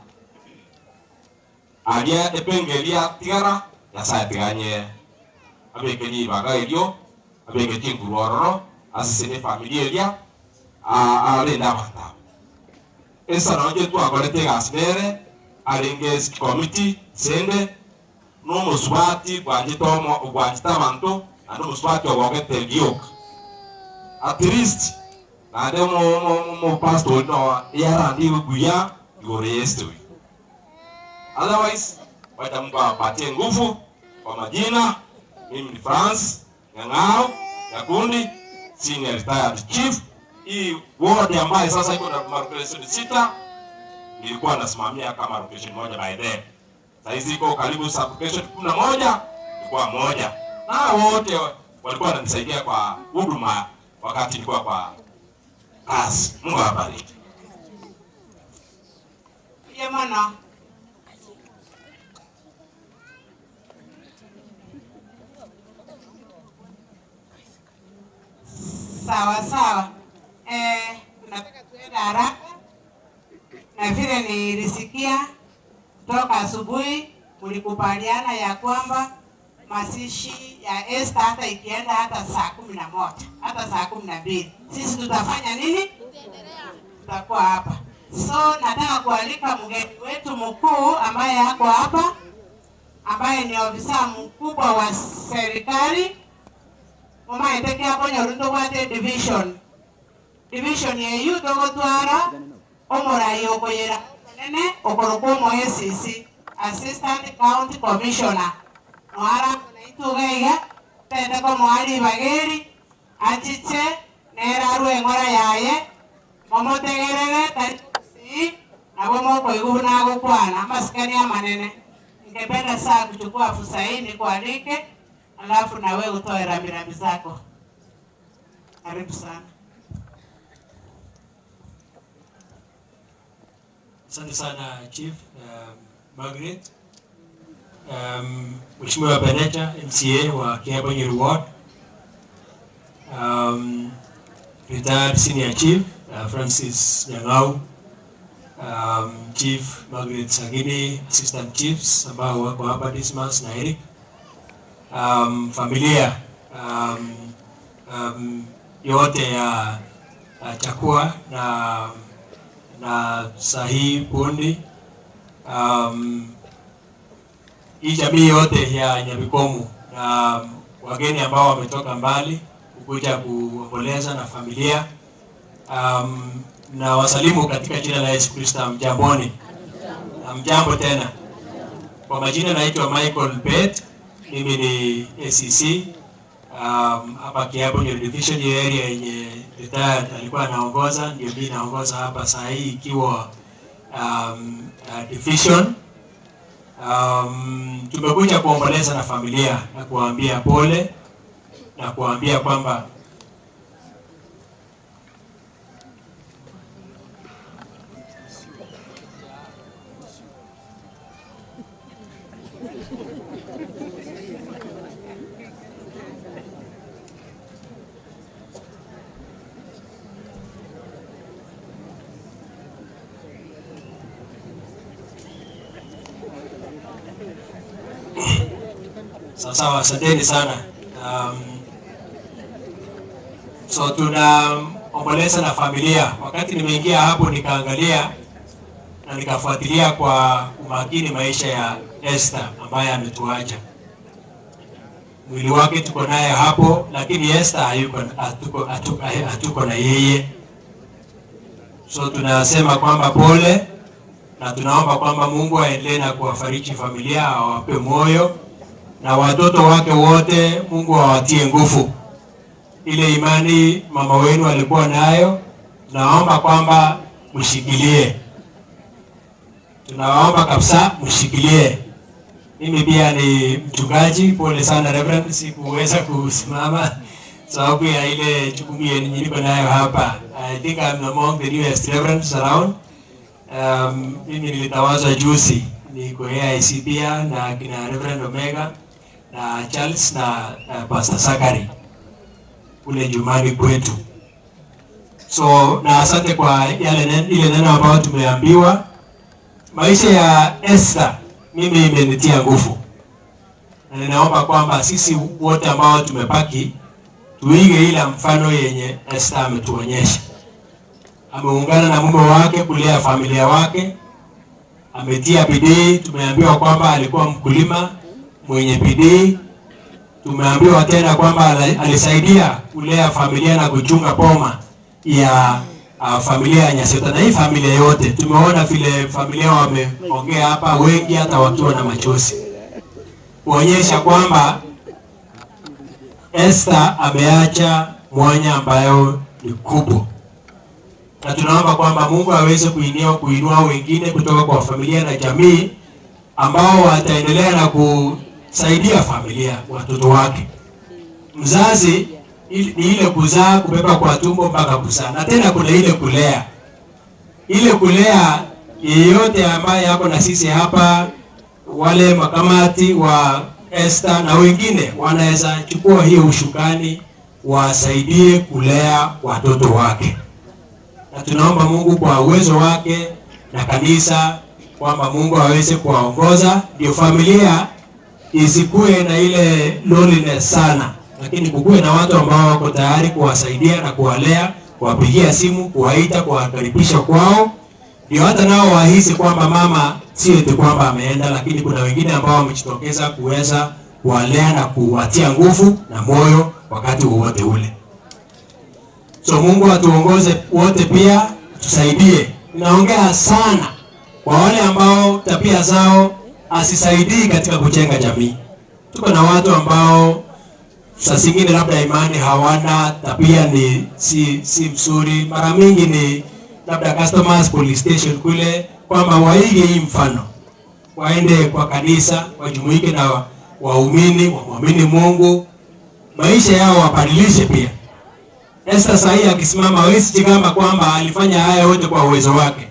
aria epenge eria tigara, Nyasaye tiganye abeke ribaga erio, abeke chinguru ororo, asesenie efamiri eria, arende abanto aba. Esther nonye twakorete egasi nere, arenge committee sende, nomosubati bwanchete omo bwanchete abanto, naende omosubati ogogete rioka. At least naende omo omo omopastor oria no yarandigwe buya igoro ya Esther oyio. Otherwise, wacha Mungu awapatie nguvu. Kwa majina, mimi ni France Nyang'au Nyakundi, senior retired chief. Hii ward ambayo sasa iko na location sita, nilikuwa nasimamia kama location moja by then. Sasa hizi iko karibu sub location 11, ilikuwa moja, na wote walikuwa wananisaidia kwa huduma wakati nilikuwa kwa kazi. Mungu awabariki. Mbuya mono. Sawa sawa. Tunataka tuende haraka na vile nilisikia toka asubuhi mlikubaliana ya kwamba mazishi ya Esther hata ikienda hata saa 11 hata saa 12 sisi tutafanya nini? Tutakuwa hapa. So nataka kualika mgeni wetu mkuu ambaye ako hapa, ambaye ni ofisa mkubwa wa serikali mumaeteke akonyoru ntobwate division division eyu togotwara omorai okoyera nene okorokwa omo ACC Assistant County Commissioner noara naituga iga tete komoa ribageri achiche nera arwe eng'ora yaye momotegerere tari si nabo mokoigwa buna agokwana amasikani amanene. Ningependa saa kuchukua fursa hii nikualike, alafu na wewe utoe rambirambi zako. Karibu sana. Asante sana Chief Margaret. Mheshimiwa Beneta MCA wa Kiabonyoru Ward, retired Senior Chief Francis Nyang'au, Chief Margaret Sagini, Assistant Chiefs ambao wako hapa Dismas na Eric, familia yote ya Chakua na Sahi Bundi, hii jamii yote ya Nyabikomu na wageni ambao wametoka mbali kukuja kuomboleza na familia, na wasalimu katika jina la Yesu Kristo. Mjamboni? Mjambo tena. Kwa majina naitwa Michael Bett, mimi ni ACC hapa Kiabonyoru Division, hiyo area yenye retired alikuwa anaongoza, ndio mimi naongoza hapa saa hii ikiwa division. Tumekuja kuomboleza na familia na kuwaambia pole na kuwaambia kwamba Sawa, asanteni sana. So tunaomboleza na familia. Wakati nimeingia hapo nikaangalia na nikafuatilia kwa umakini maisha ya Esther ambaye ametuacha. Mwili wake tuko naye hapo, lakini Esther hayuko, hatuko na yeye. So tunasema kwamba pole, na tunaomba kwamba Mungu aendelee na kuwafariji familia, awape moyo na watoto wake wote, Mungu awatie nguvu. Ile imani mama wenu alikuwa nayo, tunaomba kwamba mshikilie. Tunaomba kabisa mshikilie. Mimi pia ni mchungaji, pole sana Reverend, sikuweza kusimama sababu ya ile jukumu yenye niko nayo hapa. I think I'm among the newest reverends around. Mimi nilitawazwa juzi. Niko AIC pia na kina Reverend Omega na Charles na Pastor Sakari kule nyumbani kwetu. So na asante kwa yale ile neno ambayo tumeambiwa. Maisha ya Esther mimi imenitia nguvu, na ninaomba kwamba sisi wote ambao tumebaki tuige ile mfano yenye Esther ametuonyesha. Ameungana na mume wake kulea familia wake, ametia bidii. Tumeambiwa kwamba alikuwa mkulima mwenye bidii. Tumeambiwa tena kwamba alisaidia kulea familia na kuchunga boma ya familia ya Nyasota na hii familia yote. Tumeona vile familia wameongea hapa, wengi hata wakiwa na machozi, kuonyesha kwamba Esther ameacha mwanya ambayo ni kubwa, na tunaomba kwamba Mungu aweze kuinua wengine kutoka kwa familia na jamii ambao wataendelea na kusaidia familia, watoto wake. Mzazi ni ile kuzaa, kubeba kwa tumbo mpaka kuzaa, na tena kuna ile kulea. Ile kulea, yeyote ambaye yako na sisi hapa, wale makamati wa Esther na wengine wanaweza chukua hiyo ushukani, wasaidie kulea watoto wake, na tunaomba Mungu kwa uwezo wake na kanisa kwamba Mungu aweze kuwaongoza ndio familia isikuwe na ile loneliness sana, lakini kukuwe na watu ambao wako tayari kuwasaidia na kuwalea, kuwapigia simu, kuwaita, kuwakaribisha kwao, ndio hata nao wahisi kwamba mama sio eti kwamba ameenda, lakini kuna wengine ambao wamejitokeza kuweza kuwalea na kuwatia nguvu na moyo wakati wowote ule. So Mungu atuongoze wote, pia tusaidie. Naongea sana kwa wale ambao tabia zao asisaidii katika kujenga jamii. Tuko na watu ambao saa zingine labda imani hawana, tabia ni si mzuri, mara mingi ni labda customers police station kule, kwamba waige hii mfano, waende kwa kanisa, wajumuike na waumini, wamwamini Mungu, maisha yao wabadilishe pia. Esther sahi akisimama hawezi jigamba kwamba alifanya haya yote kwa uwezo wake,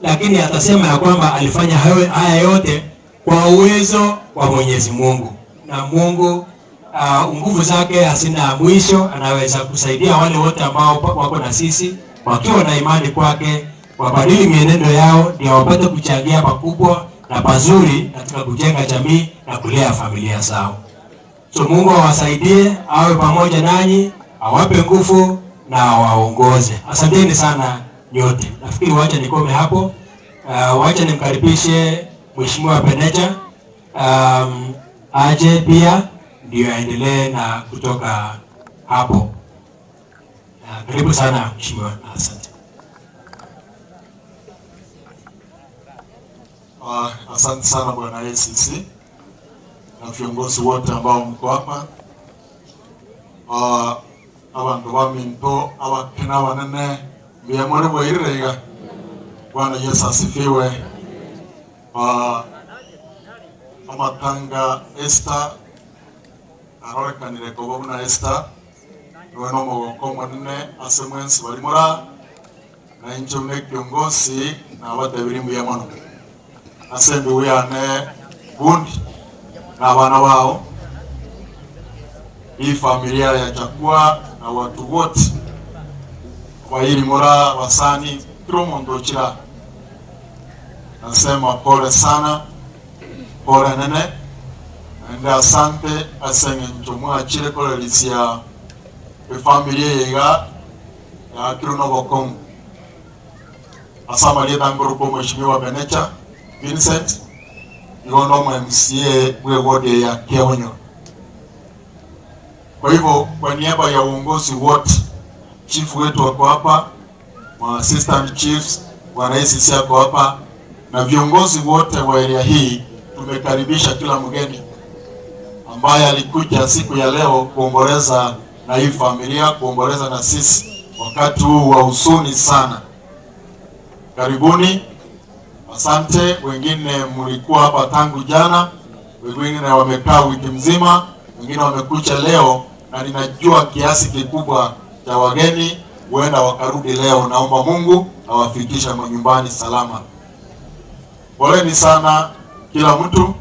lakini atasema ya kwamba alifanya haya yote kwa uwezo wa Mwenyezi Mungu, na Mungu nguvu zake hazina mwisho. Anaweza kusaidia wale wote ambao wako na sisi wakiwa na imani kwake, wabadili mienendo yao ndio wapate kuchangia pakubwa na pazuri katika kujenga jamii na kulea familia zao. So Mungu awasaidie, awe pamoja nanyi, awape nguvu na awaongoze. Asanteni sana nyote. Nafikiri wacha nikome hapo. Wacha nimkaribishe Mheshimiwa Penecha aje pia ndio aendelee na kutoka hapo. Karibu sana Mheshimiwa. Asante. Asante sana Bwana ACC na viongozi wote ambao mko hapa. Abantu baminto abakena banene mbiyamore bwairire. Bwana Yesu asifiwe. Amatanga Esther arorekanire kobo buna Esther niwe nomogoko monene ase mwensi bari mora na inche buna kiongozi na abatebiri mbuya mono ase embigu yane bundi na abana bao hii familia ya Chakua na watu wote wairi mora wasani kila omonto ochira. Nasema pole sana, pole nene, ende asante ase eng'encho mwachire korerisia efamilia eyeiga yakirwe na obokong'u. Ase amarieta nkorokwa Mheshimiwa Benecha Vincent, igo nomo MCA bwe ward ya Kiaonyo. Kwa hivyo kwa niaba ya uongozi wote, chief wetu wako hapa, ma assistant chiefs, bwana ACC ako hapa na viongozi wote wa area hii, tumekaribisha kila mgeni ambaye alikuja siku ya leo kuomboleza na hii familia, kuomboleza na sisi wakati huu wa huzuni sana. Karibuni, asante. Wengine mlikuwa hapa tangu jana, wengine wamekaa wiki mzima, wengine wamekuja leo, na ninajua kiasi kikubwa cha wageni huenda wakarudi leo. Naomba Mungu awafikishe manyumbani salama. Poleni sana. kila mtu.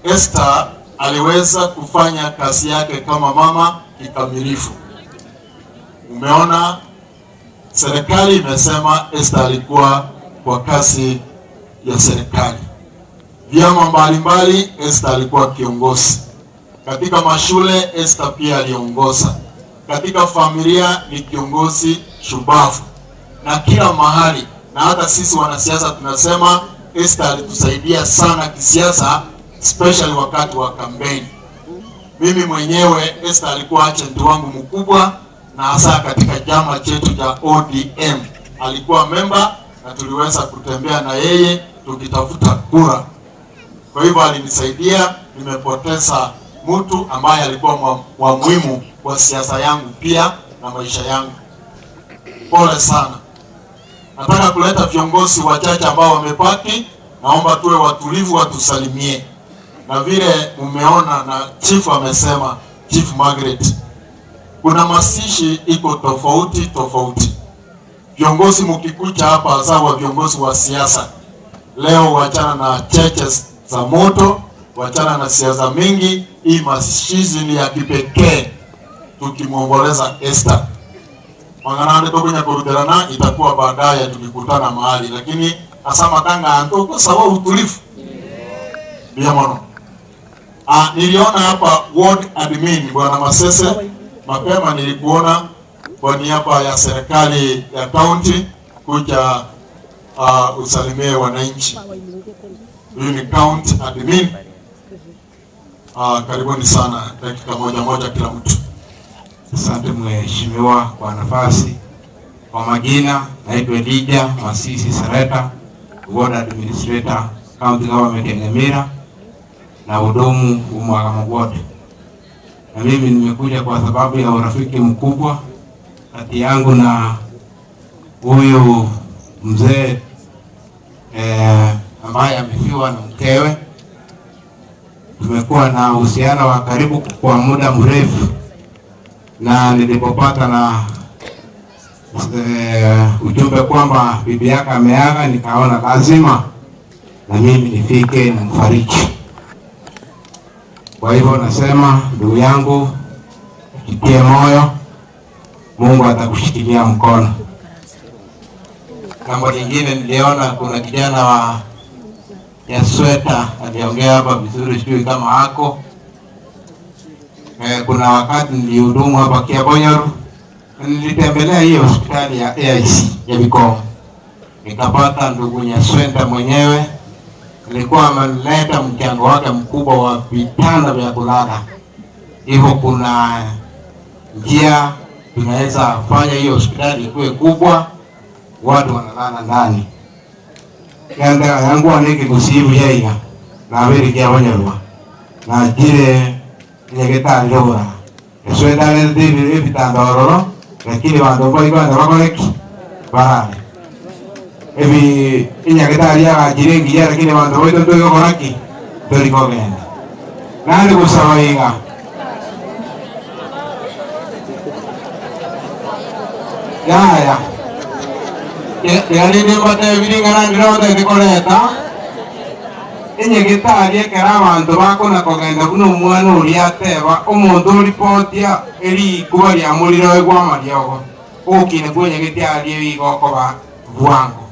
Esther aliweza kufanya kazi yake kama mama kikamilifu. Umeona serikali imesema Esther alikuwa kwa kazi ya serikali. Vyama mbalimbali Esther alikuwa kiongozi. Katika mashule Esther pia aliongoza. Katika familia ni kiongozi shubavu, na kila mahali, na hata sisi wanasiasa tunasema Esther alitusaidia sana kisiasa, especially wakati wa kampeni. Mimi mwenyewe Esther alikuwa agent wangu mkubwa, na hasa katika chama chetu cha ODM alikuwa memba, na tuliweza kutembea na yeye tukitafuta kura. Kwa hivyo alinisaidia. Nimepoteza mtu ambaye alikuwa wa muhimu kwa siasa yangu pia na maisha yangu. Pole sana. Nataka kuleta viongozi wachache ambao wamebaki. Naomba tuwe watulivu, watusalimie. Na vile mumeona na chief amesema, Chief Margaret, kuna mazishi iko tofauti tofauti. Viongozi mkikuja hapa, hasa wa viongozi wa siasa, leo wachana na cheche za moto, wachana na siasa mingi. Hii mazishi ni ya kipekee, tukimwomboleza Esther. Mang'ana tokunya kuruterana itakuwa baadaye tukikutana mahali, lakini asa matanga anto kwa sababu utulivu bila mono. Ah, niliona hapa ward admin Bwana Masese mapema, nilikuona kwa niaba ya serikali ya county kuja usalimie wananchi. Huyu ni county admin. Karibuni sana, dakika moja moja kila mtu. Asante mheshimiwa kwa nafasi. Kwa majina naitwa Elijah Masisi Sereta, ward administrator county government ya Nyamira na hudumu Umwagamo ward. Na mimi nimekuja kwa sababu ya urafiki mkubwa kati yangu na huyu mzee ambaye amefiwa na mkewe. Tumekuwa na uhusiano wa karibu kwa muda mrefu, na nilipopata na ujumbe kwamba bibi yake ameaga, nikaona lazima na mimi nifike nimfariji. Kwa hivyo nasema ndugu yangu, jitie moyo, Mungu atakushikilia mkono. Jambo lingine niliona kuna kijana wa ya sweta aliongea hapa vizuri, sijui kama ako. Kuna wakati nilihudumu hapa Kiabonyoru, nilitembelea hiyo hospitali ya AIC ya Bikomo, nikapata ndugu Nyaswenda mwenyewe alikuwa ameleta mchango wake mkubwa wa vitanda vya kulala. Hivyo kuna njia tunaweza fanya hiyo hospitali ikuwe kubwa, watu wanalala ndani. Yanda yangu aneke kusibu yeye na beri kia banyarwa na jire nyegeta ndora eswenda ne dibi ebitanda ororo, lakini bandu boi banda bakoreki barale ebi inyageta aria gajire ngiya, lakini bandu boi ndo yokoraki tori kogenda nandi gusaba iga yaya yani ni bate biringana ndiro te koreta enyegeta aria kera abantu bakona kogenda buno omwana oria ateba omonto oripotia erikuba ria muriro egwa amariogo ogokina kwa enyegete aria ebigokoba bwango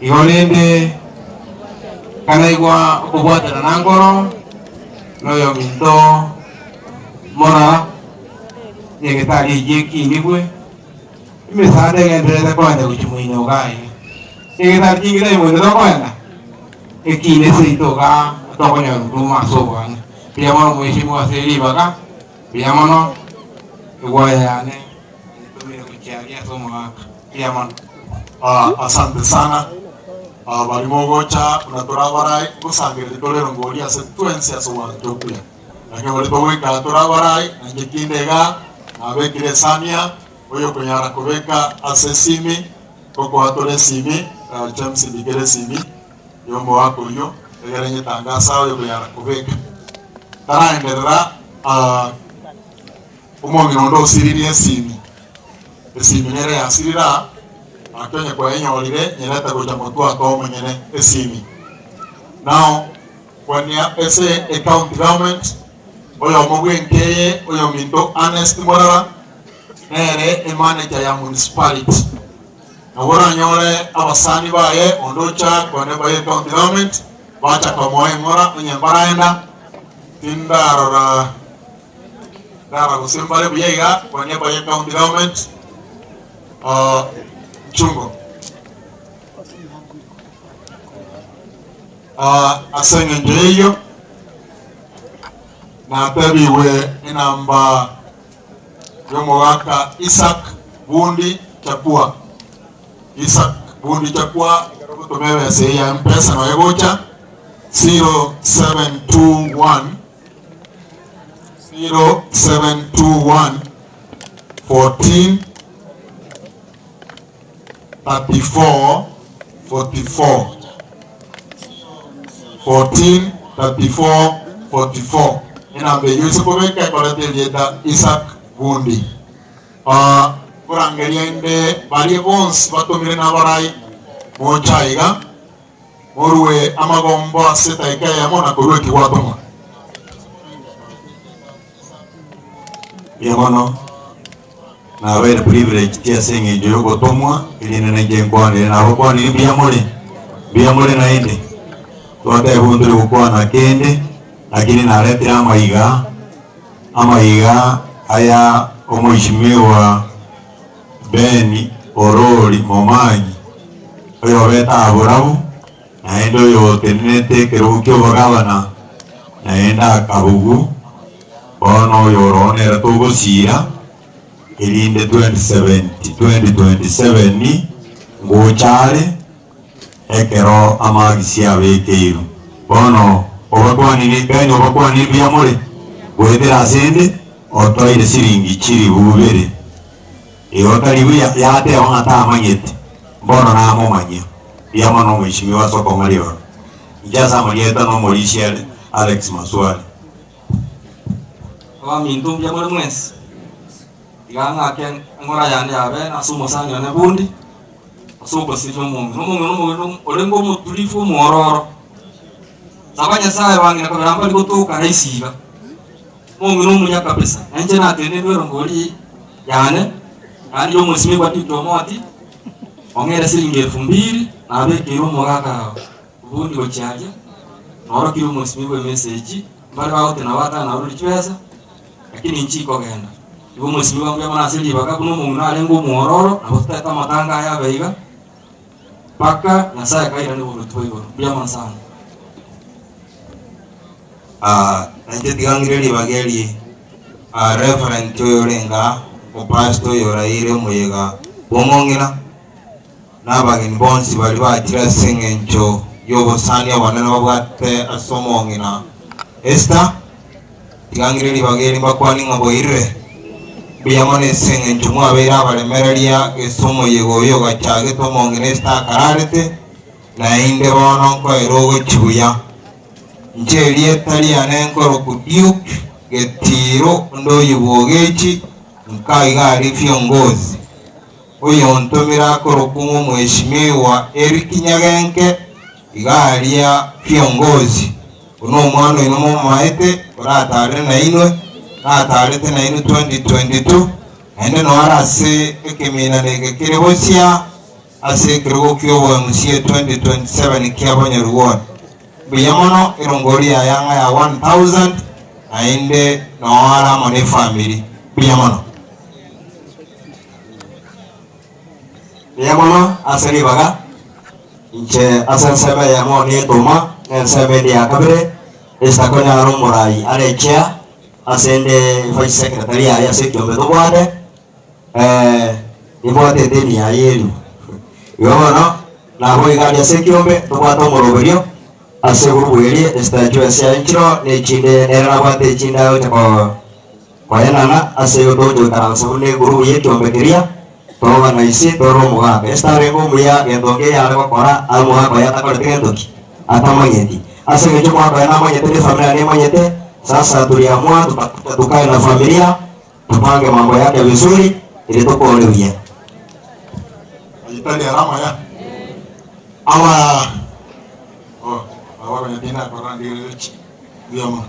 igo rende kana igwa okobwatana na ngoro noyo minto mora enyegete aria eywo ekinigwe emisada egenderete koenda gochimoina ogaye enyegete aria chingire emoino tokoenda ekine seito ga tokonyora huduma ase obwange. Mbuya mono mheshimiwa ase ribaga, mbuya mono egwaya yane nitumire gochiaria ase omogaka. Mbuya mono. Asante sana. Barimo gocha unatorabarai gusangereri torero ngori ase twensi ase obwanche okuya. Lakini bari togoikara torabarai nainche kinde iga nabekire esania oyo okonyara kobeka ase esimi gokoa tore esimi, James mbikere esimi yombo wako oyo egere nyetangasa oyo okonyara kobeka. Taraenderera, omong'ina onde osiririe esimi. Esimi nere yasirira akenye kwaenyorire nyerete gocha motwe ake omonyene esimi. Now kwania ase e county government oyomo bwenka eye oyominto Ernest Morara nere e manager ya municipality. Nabo oranyore abasani baye onde ocha kwane baye county government bacha komoa eng'ora onye mbaraenda tindarora ndarora gose mbare buya iga kwania baye county government Mchungo. Ase engencho y'eyio natebigwe enamba y'omogaka Isaac Bundi Chakua. Isaac Bundi Chakua ekero ogotoma ebesa eye ya Mpesa noyo egocha 0721 0721 14 34 44 14 34 44 Enamba eyio ase kobeka ekoreta erieta Isaac Bundi. Ah, nkorangeria inde baria bonsi batomire nabarai moche aiga morue amagombo ase edaika eyemo na korua eki gwatomwa. Mbuya mono, nabeire privileged ase eng'encho y'ogotomwa, erinde nainche nkwanere nabakwanire mbuya more, mbuya more naende. Twateba ntore gokwana kende, lakini naretire amaiga, amaiga aya omoishimiwa Ben Orori Momanyi, oyobete Aborabu, naende oyotenenete ekerogo ki'obogabana, naende akabugu. Bono oyo oro nere togosiira, erinde 2027 ngocha are, ekero amagisi abekeirwe. Bono obakwanire, Ben obakwanire mbuya more, goetera asende otoire siringi chilifu ibere. Igo tari buya, yateba ng'a tamanyeti, mbono namomanyia. Mbuya mono omweshimiwa ase okong'a ribaga. Inche ase amarieta nomorisia Alex Maswali. Abaminto mbuya more mwensi, tiga ng'ake eng'ora yane y'abeene ase omosani one bundi, ase ogosiria omong'ina. Omong'ina omong'ina orenge omotulifu omwororo, saba Nyasaye bang'ina kobera mbari gotoka rahisi iga. Omong'ina omuya kabisa, na inche natenenwe erongori yane, naende ya omwesimigwa Duke Omoti, ong'ere siringi elfu mbili, nabekeire omogaka bundi gochia aria, naorokirie omwesimigwa emessage, mbare bagotena batana narure chibesa, lakini inche ikogenda. Igo omwesimigwa mbuya mono ase ribaga buna omong'ina arenge omwororo, nabo totaete amatanga aya abe iga, mpaka Nyasaye akairania oboruoti bwa igoro. Mbuya mono sana. Ah, nainche tiga ng'ire ribaga eri, ah, Reverend oyo orenge aa, omopastor oyo oraire omoyega bw'omong'ina, na abageni bonsi baria bachire ase eng'encho y'obosani obonene babwate ase omong'ina Esther, tiga ng'ire ribaga eri mbakwanie ng'a bwairire. Mbuya mono ase eng'encho mwabeire abaremereria ase omoyega oyo ogachagete omong'ina Esther akararete, naende bono nkoera ogochia buya. Inche erieta riane nkorokwa Duke Getiiro onde oyio bw'Ogechi, nka iga aria viongozi. Oyontomire akorokwa ng'a Omweshimiwa Eric Nyagenke, iga aria viongozi. Buna omwana oino momomaete, oratarire nainwe, natarete nainwe 2022, naende noyo are ase ekeminano eke kere bosia, ase ekerogo ki'oboemusie 2027 kia Bonyarugoni. Mbuya mono erongori yaye ang'a ya 1000 naende noo are amo nefamiri. Mbuya mono. Mbuya mono ase ribaga, inche ase ensemo eyemo netoma, na ensemo ende ya kabere estakonyara omorai are chair, ase ende vice secretary yaye ase ekiombe tobwate. Nimbwate edeni yaye erio. Igo bono, naboigo aria ase ekiombe, tobwate omoroberio ase egurubu eria, esitachu ase yaye nchiro, na echinde nere nabwate echinde agocha ko koenana ase igo togocha goikaransa buna egurubu y'ekiombe keria, toorganise tore omogaka. Esita arenge omuya, gento nke yare gokora, aye omogaka oye atakoreti gento ki? Atamanyeti. Ase eng'encho omogaka oye namanyete na efamiri yaye nemanyete, sasa tuliamua tutakuja tukae na familia. Topange mambo yake vizuri ili tokore buya. Ayio tari ere amaya? Aba oh, aba. Nakonya tindakora ndigererie chi. Mbuya mono.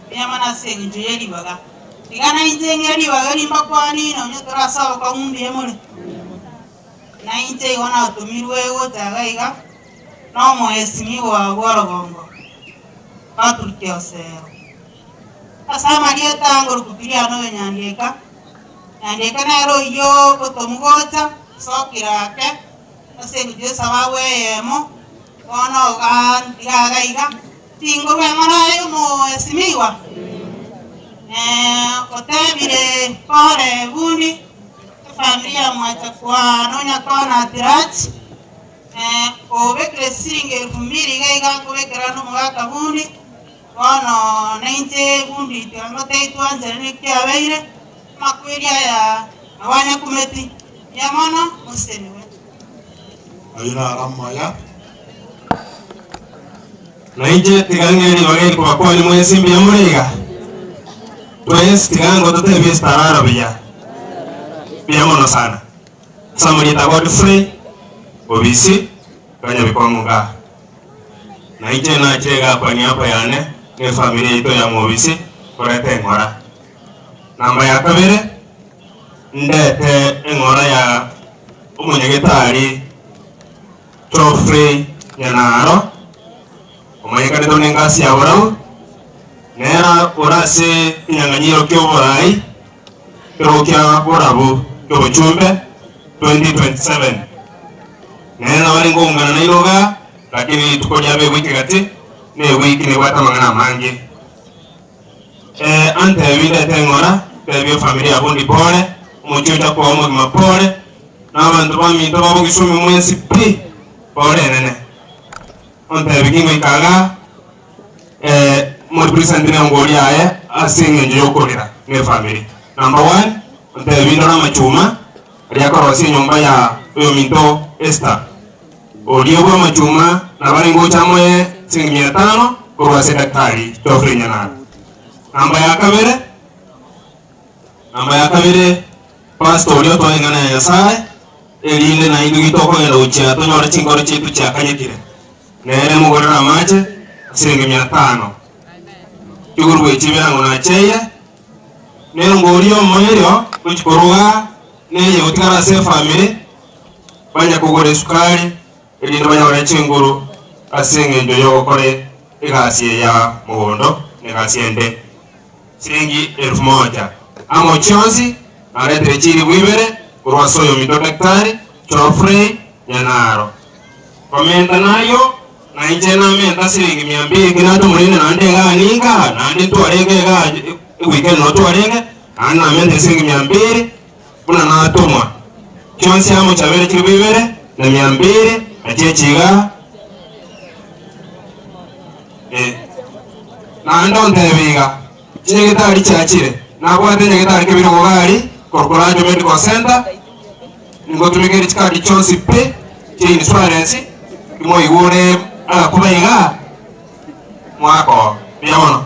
Mbuya mono ase engencho ye ribaga. Tiga nainche ng'ire ribaga rimbakwanie nonya tore ase obokong'u mbuya more. Nainche igo natomirwe gocha iga iga nomoesimigwa bw'orogongo Patrick Osero. Ase amarieta angoruku Kiriano oyo Nyandieka, Nyandieka nere oyio otomu gocha sokire ake ase engencho y'esababu eyemo, bono iga iga iga, tingorwa eng'ora aye omoesimigwa? Otebire pole bundi, efamiri ya mwacha kwa nonya kona at large. Obekire chisiringi elfu mbili iga iga nkobekera nomogaka bundi, bono nainche bundi tiga ngotebie twanchane naki kiabeire, amakweri aya nabo anyakumeti, mbuya mono mosesenigwe. Ayio naro amaya. Na inche tiga ng'e ribaga eri kobakwania mwensi mbuya more iga? Twensi tiga ngototebie esitararo buya. Mbuya mono sana. Ase amarieta a Godfrey, Obisi, Kanyabikong'u igaa. Na inche nachire igaa kwa niaba yane na efamiri yaito ya Mwobisi koreta eng'ora. Namba ya kabere, ndete eng'ora ya omonyagetari Geoffrey Nyanaro, omanyekanete buna engasi ya borabu, nere ore ase ekinyang'anyiro ki'oborai Ekerogo kia borabu ki'obochumbe 2027. Nere nabo arenge koungana nainwe igaa, lakini rituko riabo ewiki gati, na ewiki nebwate amang'ana amange. Eh, antebi ndete eng'ora, ntebie efamiri ya Bundi pole, omochie ocha koa omogima pole, na abanto baminto ba Bogisumi mwensi pi, pole enene. Ontebi kingoika igaa, eh, omorepresent nengo oria aye ase eng'encho yokorera na efamiri. Number one, ontebi ndore amachuma aria akorosia enyomba ya oyominto Esther. Oria bwa amachuma nabo arenge gocha amoe siringi mia tano korwa ase Daktari Geoffrey Nyanara. Namba ya kabere, namba ya kabere, pastor oria otoa eng'ana ya Nyasaye, erinde naintwe gitokogenda gochia tonyore chinkoro chiaito chiakanyekire. Nere mogorere amache siringi mia tano, chigurube echi ebirango nacheire, nengori omoerio gochia koruga neye gotigara ase efamiri, banya kogora esukari, erinde banyore chinguru ase eng'encho y'ogokora egasi eye ya mogondo na egasi ende. Siringi elfu moja. Amo chionsi naretire chilifu ibere korwa ase oyominto Daktari Geoffrey Nyanaro. Komenta nayio, na inche namenta siringi mia mbili ekero natomorende naende igaa ninka, naende ntwarenge igaa eweekend noo twarenge, naende namentire siringi mia mbili buna natomwa. Chionsi amo chiabeire chilifu ibere na mia mbili, nachio echi igaa. Eh. Naende ontebie iga, Chinyagetari chiachire, nabwate enyagetari kebirogo gari korwa Kurajo Medical Centre, Ngotumekere chikadi chionsi pi chia insurance, timoigure agakuba igaa, mwaka oo. Mbuya mono.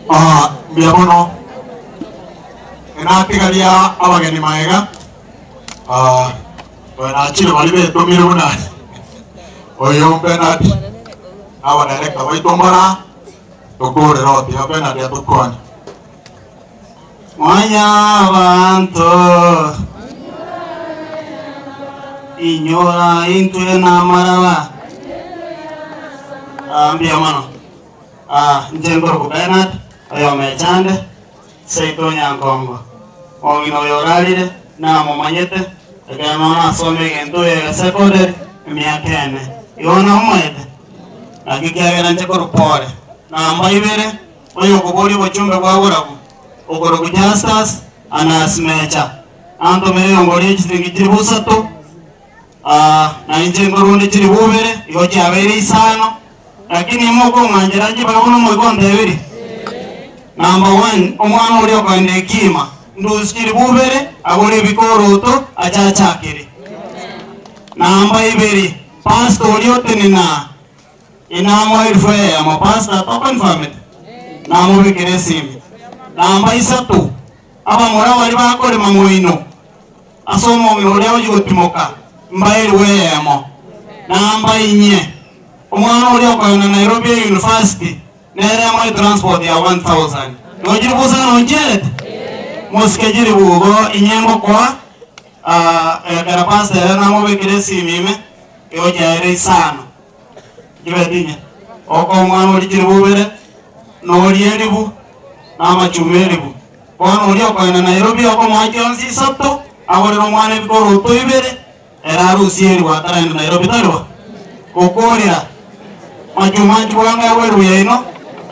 Ah, mbuya mono. Natigaria abageni maega, ah, oyo nachire baria betomire buna oyo Bernard, na abadirector baito mbara, tokorera otiga Bernard atokwane. Mwanyabanto, inyora intwe namaraba. Ah, mbuya mono. Ah, inche nkorokwa Bernard, oyo Mechande, seito Nyankongo. Omong'ina oyo orarire, namomanyete, ekero nonya nasoma egento oyo egesekondari, emiaka ene. Igo namoete, naki kiagera inche korwa pore. Namba ibere, Oyokoboria obochumbe bwa borabu, okorokwa Justus, Anasimecha, antomere erongo rie chisiringi chilifu isato, na inche nkorunde chilifu ibere, igo chiabeire isano, lakini imokong'anchera nchibae buna omoika ontebirie. Number one, omwana oria okoenda ekima, ndusie chilifu ibere, agore ebikoroto, ache achakere. Namba ibere, pastor oria otenena Inamoa elfu eyemo pastor to confirm it namobekere esimi. Namba isato, abamura baria bakorema moino ase omong'ina oria ochi gotimoka. Mbairwe eyemo, na mbainye. Omwana oria okoenda Nairobi University nere amoe transport ya 1000. Nochire bosa noncherete? Mosike chiri bugo inye ngokoa ah, ekero pastor ere namobekire esimi ime egochia ere isano. Chibeti inye. Okoa omwana oria chiribu ibere, na oria eribu, na amachuma eribu. Bono oria okoenda Nairobi okomoa chionsi isato, agorere omwana ebikoroto ibere, ere arusie eribu ataraenda Nairobi tari bo? Gokoorera machuma anchi bwango agwo eribu yaino,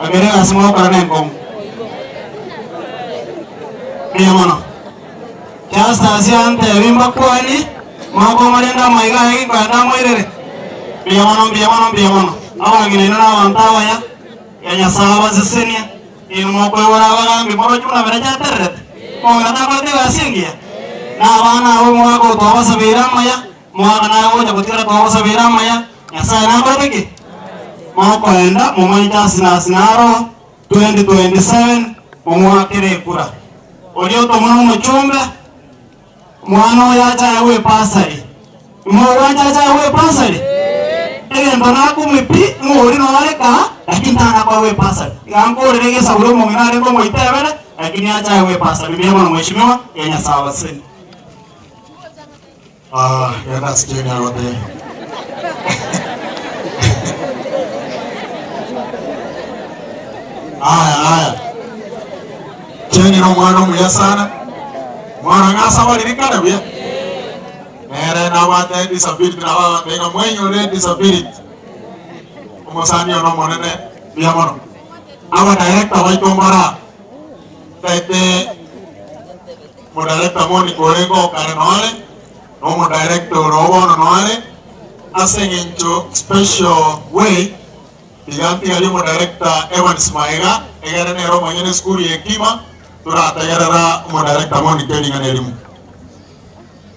ekero egasi mogokora nenkong'u. Mbuya mono. Justus antebi mbakwanie, mokong'orende amaiga aye ginkoenda amoirere. Mbuya mono, mbuya mono, mbuya mono. Abang'ina inwe nabanto abaya, ya Nyasae abasesenie. Inwe mokoigora abagambi moroche buna baria chatererete, mong'ina takorete egasi engiya? Na abana abwo omogaka oo twabasabeire amaya, omogaka naye ogocha gotigara twagosabeire amaya, Nyasae nakorete ki? Mokoenda momanyete ase na ase naro 2027 momoakere ekura. Oria otomwa nomochumbe, Omwana oyo ache aegwe epasari. Imogwancha ache aegwe epasari? Egento nakumwe pi, ng'a oria nore kaa, lakini tana koegwa epasari. Iga nkorere egesaku ria omong'ina arenge omoitebere, lakini ache aegwe epasari. Mbuya mono mheshimiwa, iga Nyasae abasenie. Ah, genda ase Jane agoteba. Aya, aya. Jane no omwana omuya sana. Mwana ng'asa abaririkane buya. Nere nabwate disability nabo abateba ng'a mwenyore disability. Omosani ono omonene buya mono. Aba director baito mbara taete Omodirector Monica orenge okare noare, na omodirector ore oo bono noare, ase eng'encho special way, tiga ntigarie omodirector Evans Maega, egere nere omonyene esukuru ya Hekima, torategerera omodirector Monica ering'ana erimo.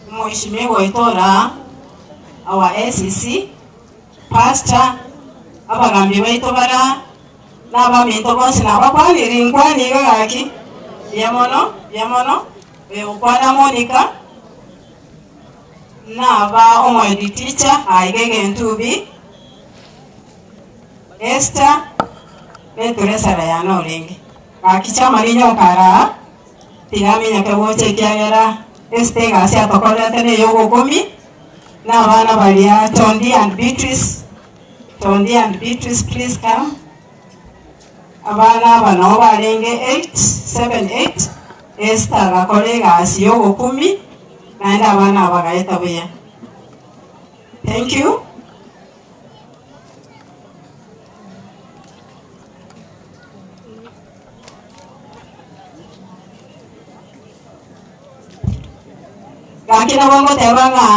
Omweshimiwa oito ore our SEC, Pastor, abagambi baito bare aa, na abaminto bonsi nabakwanire, inkwane iga gaki, mbuya mono, mbuya mono, oyogokwana Monica, naba omohead teacher aiga egentubi, Esther, neturesara yane orenge. Gaki chiamarinyo okare aa, tiga aminyoke gocha ekiagera Esther egasi atokorerete neye ogokumia, na abana baria Tondi and Beatrice, Tondi and Beatrice please come. Abana aba nao barenge 8, 7, 8, Esther agakora egasi ya ogokumia, naende abana aba bagaeta buya. Thank you. Gaki nabo ngoteba ng'a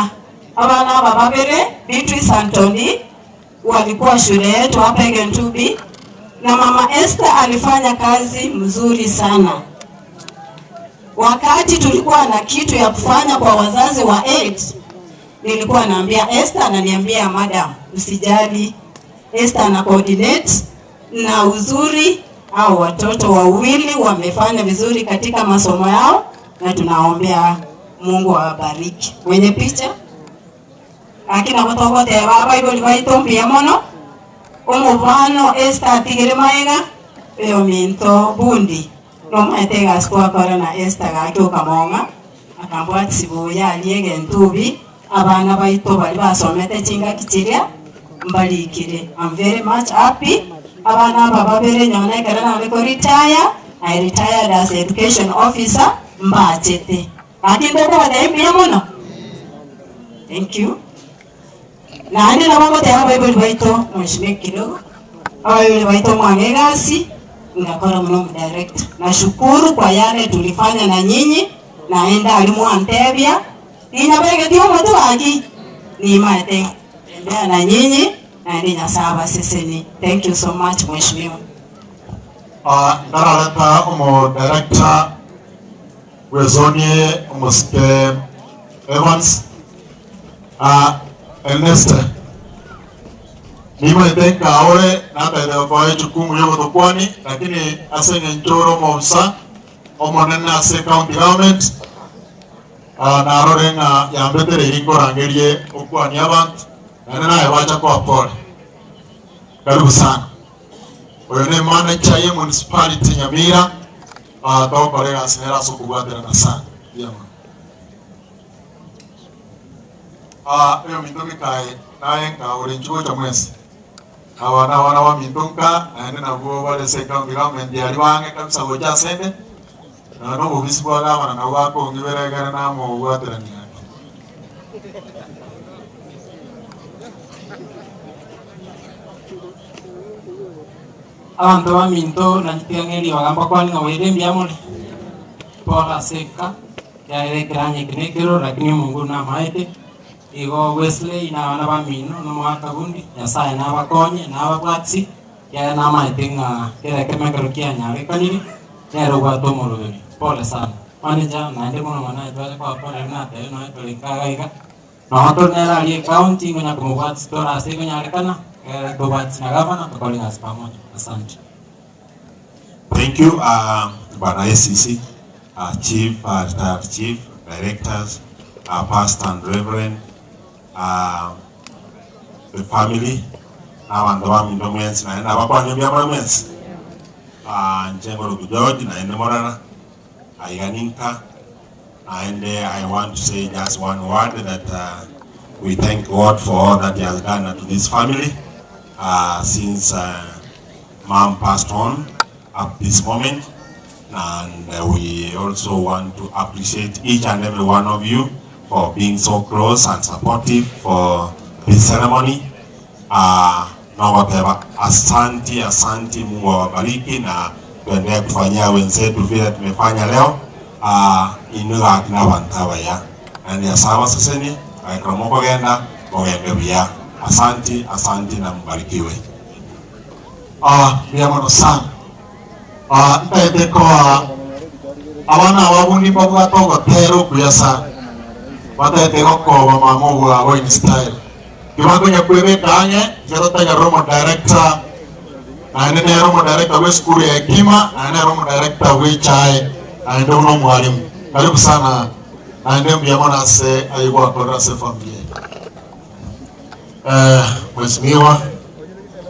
abana aba babere, Beatrice and Tony, walikuwa shule yetu hapa Egentubi, na mama Esther alifanya kazi mzuri sana. Wakati tulikuwa na kitu ya kufanya kwa wazazi wa 8, nilikuwa naambia Esther, ananiambia madam, usijali. Esther ana coordinate na uzuri au watoto wawili wamefanya vizuri katika masomo yao, na tunaombea Mungu awabariki. Mwenye picha akina gotogoteba abaibori baito mbuya mono omobano Esther atigire maega oyo minto bundi nomaete egasi twakora na Esther gaki okamong'a akambwatisi buya aria egentubi abana baito baria basomete chingaki chiria mbarikire. I'm very much happy abana aba babere nonye ekero nare ko retire, I retired as education officer mbachete. Gaki ntokobatebia mbuya mono. Thank you. Naende nabo ngoteba abaibori baito mheshimiwa kidogo, abaibori baito mwana egasi ngakora mono omodirector. Nashukuru kwa yale tulifanya na nyinyi, naende aria mwantebia, ninyabegetie omotwe gaki, nimaete tembea na nyinyi naende Nyasaye abasesenie. Thank you so much mheshimiwa. Ah, ndarareta omodirector bw'ezoni eye omosike Evans ah, Ernest nimaete nka ore natagete gokoa ejukumu y'ogotokwani lakini ase eng'encho ore omoofisa omonene ase county government. Ah, narore ng'a yambetereirie nkorangerie okwania abanto, naende naye bacha koa pole. Karibu sana. Oyo ne manager ye municipality Nyamira, ah, togokora egasi nere ase okobwaterana sana. Mbuya mono. Ah, oyominto Mikae naye nka ore inchuo gocha mwensi. Aba nabana baminto nka, naende nabwo bare ase ecounty government aria bang'e kabisa gocha asende, nonya na obobisi bwa gavana nabwo bakong'ibera ekere namobwaterania ake. Abanto baminto nanchitiga ng'a ribaga mbakwane ng'a boire mbuya more, bono ase enka, ekiagera ekeranya eke nekeroro lakini omongo namaete, igo Wesley na abana bamino na omogaka Bundi, Nyasaye nabakonye, nababwatsie, ekiagera namaete ng'a kera ekemo ekero kianyarekanire, nere obwate omoroberi. Pole sana. Manager, naende mono mono aye twacha koa pole buna natebire nonye tore nka iga iga, Nonya tore nere aria ecounty ngonya komobwatisia tore ase ekonyarekana, ekero tobwatisia na gavana tokore egasi pamoja. Asante. Thank you Bwana ACC, Chief, retired Chief, Directors, Pastor and Reverend, the family, na abanto baminto mwensi naende nabakwanie mbuya more mwensi. Inche ngoroku George naende morara, aiga ninka. Naende I want to say just one word that we thank God for all that he has done unto this family since mom passed on up this moment and we also want to appreciate each and every one of you for being so close and supportive for this ceremony. Nogoteba asanti asanti, Mungu awabariki na tuendelee kufanyia wenzetu vile tumefanya leo. Inwe gaki nabanto abaya, naende Nyasae abasesenie, na ekero mokogenda mogende buya. Asanti asanti na mobarikiwe. Mbuya mono sana. Ntaete koa abana aba bundi mbabwate ogotera okuya sana. Bataete gokoba mama obwabo in style. Tibakonya kwebeka ang'e, inche totegerere omodirector, naende nere omodirector bw'esukuru ya Hekima, naende nere omodirector bw'echae, naende buna omwalimu. Karibu sana, naende mbuya mono ase ayio gwakorire ase efamiri eye. Eh, Mheshimiwa,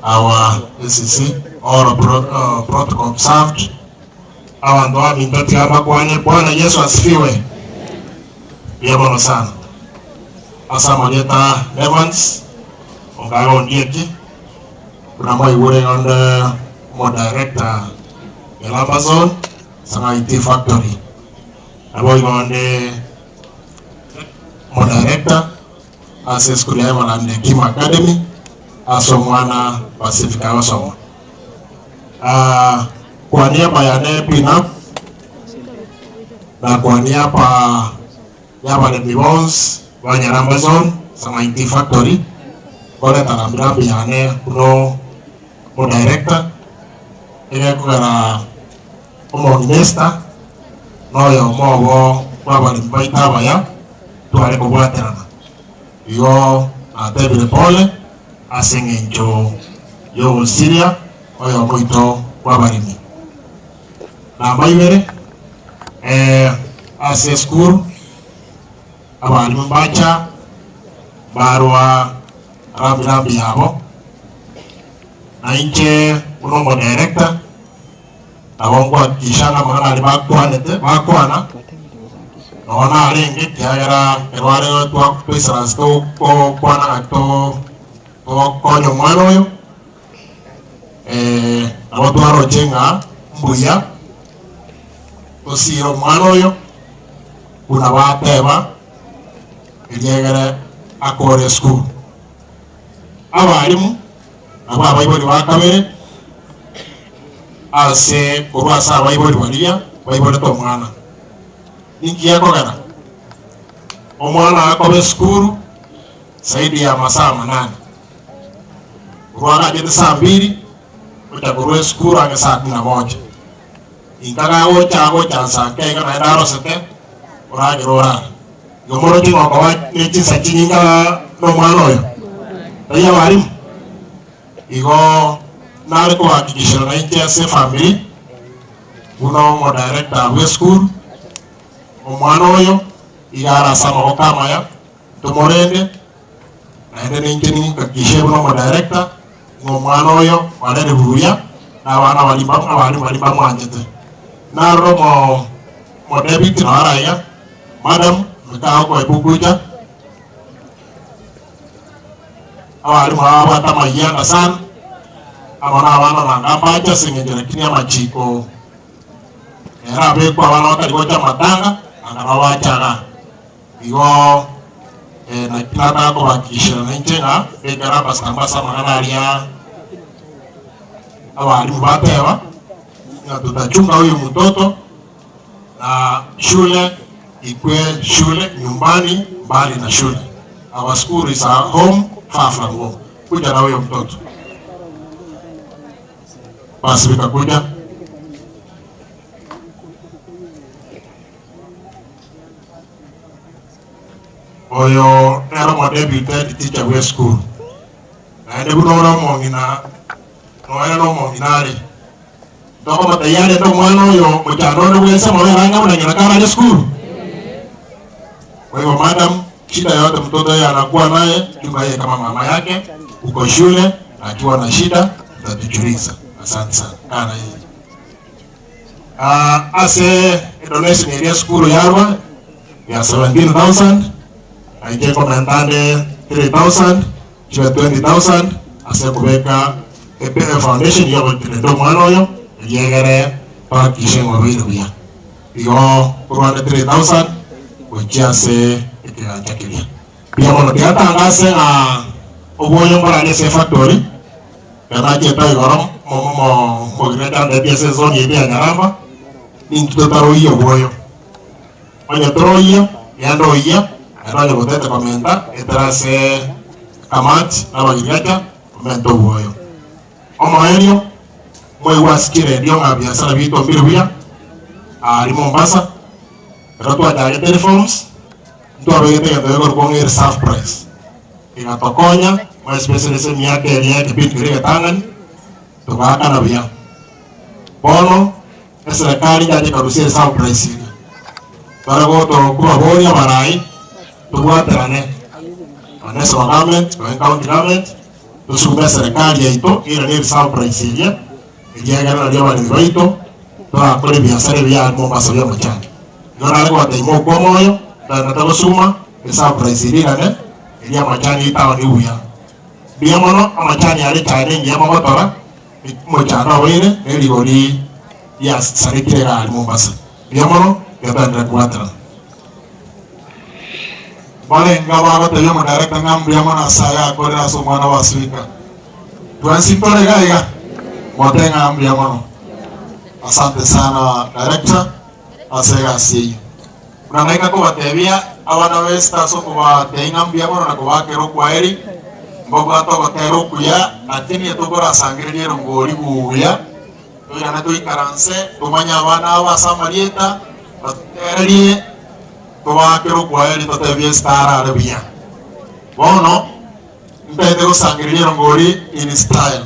our ACC, all pro, uh, protocol observed. Abanto baminto tiga mbakwane, Bwana Yesu asifiwe. Mbuya mono sana. Ase amarieta Evans, Ongaga Ondieki, buna mwaigure iga onde omodirector Nyaramba Zone, Sang'ai Tea Factory. Naboigo onde omodirector ase esukuru ya Everland Hekima Academy, ase omwana Pacific agosoma. Ah, kwa niaba yane Pinap, na kwa niaba y'abaremi bonsi ba Nyaramba Zone, Sang'ai Tea Factory, nkoreta rambirambi yane buna omodirector, egekogera omominister na oyomo obo bw'abaremi baito abaya tware kobwaterana. Igo natebire pole ase eng'encho y'ogosiria oyomo oito bw'abaremi. Namba ibere, ase esukuru abalimu mbacha barwa rambi rambi yabo, na inche buna omodirector nabo nkohakikisha ng'a amang'ana aria bakwanete bakwana nonya narenge ekiagera ekero are twaisaranse tokwana ng'a togokonya omwana oyo. Nabo twaroche ng'a mbuya tosiire omwana oyo buna bateba, eriegere akore esukuru. Abalimu nabwo abaibori ba kabere ase korwa ase abaibori baria baiborete omwana. Ninki gekogera? Omwana akoba esukuru zaidi ya masaa manane. Korwa agachete saa mbiri, gocha korwa esukuru ang'e saa kumi na moja. Inka gagocha agocha nsa nke iga naende arosete, oragere orare. Igo moroche ng'a okoba ne chinsa chinyinge na omwana oyo, taiyo abalimu? Igo nare kobahakikishera nainche ase efamiri, buna omodirector bw'esukuru, omwana oyo. Iga are ase amaboko amaya, ntomorende, naende ninche ninkakishe buna omodirector, ng'a omwana oyo orerwe buya, na abana baria mba abalimu baria mbamwanchete. Narora omo omodeputy naro are iga, madam, mikago koebukucha, abalimu aba babwate amayianda sana, amo na abana nanga mbache ase eng'encho lakini amachiko Ere abekwe abana batari gocha amatanga, anga nabo bache igaa. Igo naki nataka kobakishera nainche ng'a mbekere amasamba ase amang'ana aria abalimu bateba, ng'a tutachunga huyu mtoto na shule ikwe shule nyumbani mbali na shule. Our school is our home far from home. Kuja na huyo mtoto. Basi bikakuja oyo nere omodeputy head teacher bwe esukuru, naende buna ore omong'ina nonya na omong'ina are, ntokomotebia arente omwana oyo mochando onde bwensi amabere ang'e buna ng'ina kare are esukuru? Kwa hivyo madam, shida yote mtoto yeye anakuwa naye, chunga yeye kama mama yake, uko shule na akiwa na shida utatujulisha. Asante sana. Kaa na yeye. Ah, ase donation eria esukuru yarwa ya 17,000 nainche nkomenta ande 3,000 chibe 20,000 ase kobeka epe foundation ya ogochirenda omwana oyo eria egere tohakikishe ng'a obeire buya. Igo korwa 3000 gochia ase ekegancha keria. Mbuya mono tiga ntangase ng'a obwoyo mborari ase efactory, ekero nachiete igoro omogeni atandeti ase ezone yaito ya Nyaramba, ninki totaroiyia obwoyo. Onye toroiyia, genda oiyia, naende onye gotete komenta, etera ase ekamati na abagirigacha omente obwoyo. Omoerio, mwaigwa ase chiredio ng'a biasara biaito mbire buya aria Mombasa, ekero twachagete reforms, ntwabegete egento gekorokwa ng'a reserve price, egatokonya more especially ase emiaka eria ekepindi keria egetang'ani, togaakana buya. Bono, eserekari yacha ekarusia reserve price eria, tware goto kobaboria abarai, tobwaterane na national government, nonya county government, Tosume eserekari yaito eirane ereserve price eria, ekiagera nario abaremi baito torakore ebiasara ebiya Mombasa bia amachani. Igo nare gobatebia mokwe omoyo, togenda togosuma reserve price eria eirane, eria amachani etaoni buya. Mbuya mono amachani are echae ne engiya mogotora, omochando obeire ne rigori riasarekire iga aria Mombasa. Mbuya mono, tiga toenderere kobwaterana. Mbarenge abagotebia omodarekta ng'a mbuya mono ase aya akorire ase omwana o Aswika. Twensi ntore iga iga, motebe ng'a mbuya mono. Asante sana director ase egasi eyio. Buna naika kobatebia abana ba Esther ase okobatebia ng'a mbuya mono na kobaakera okwaheri, mbabwate ogotera okuya, lakini etokorasangereria erongori buya, toirane toikaranse, tomanye abana aba ase amarieta, batotererie. Tobaakere okwaheri totebie Esther arare buya. Bono ntaete gosangereria erongori in style.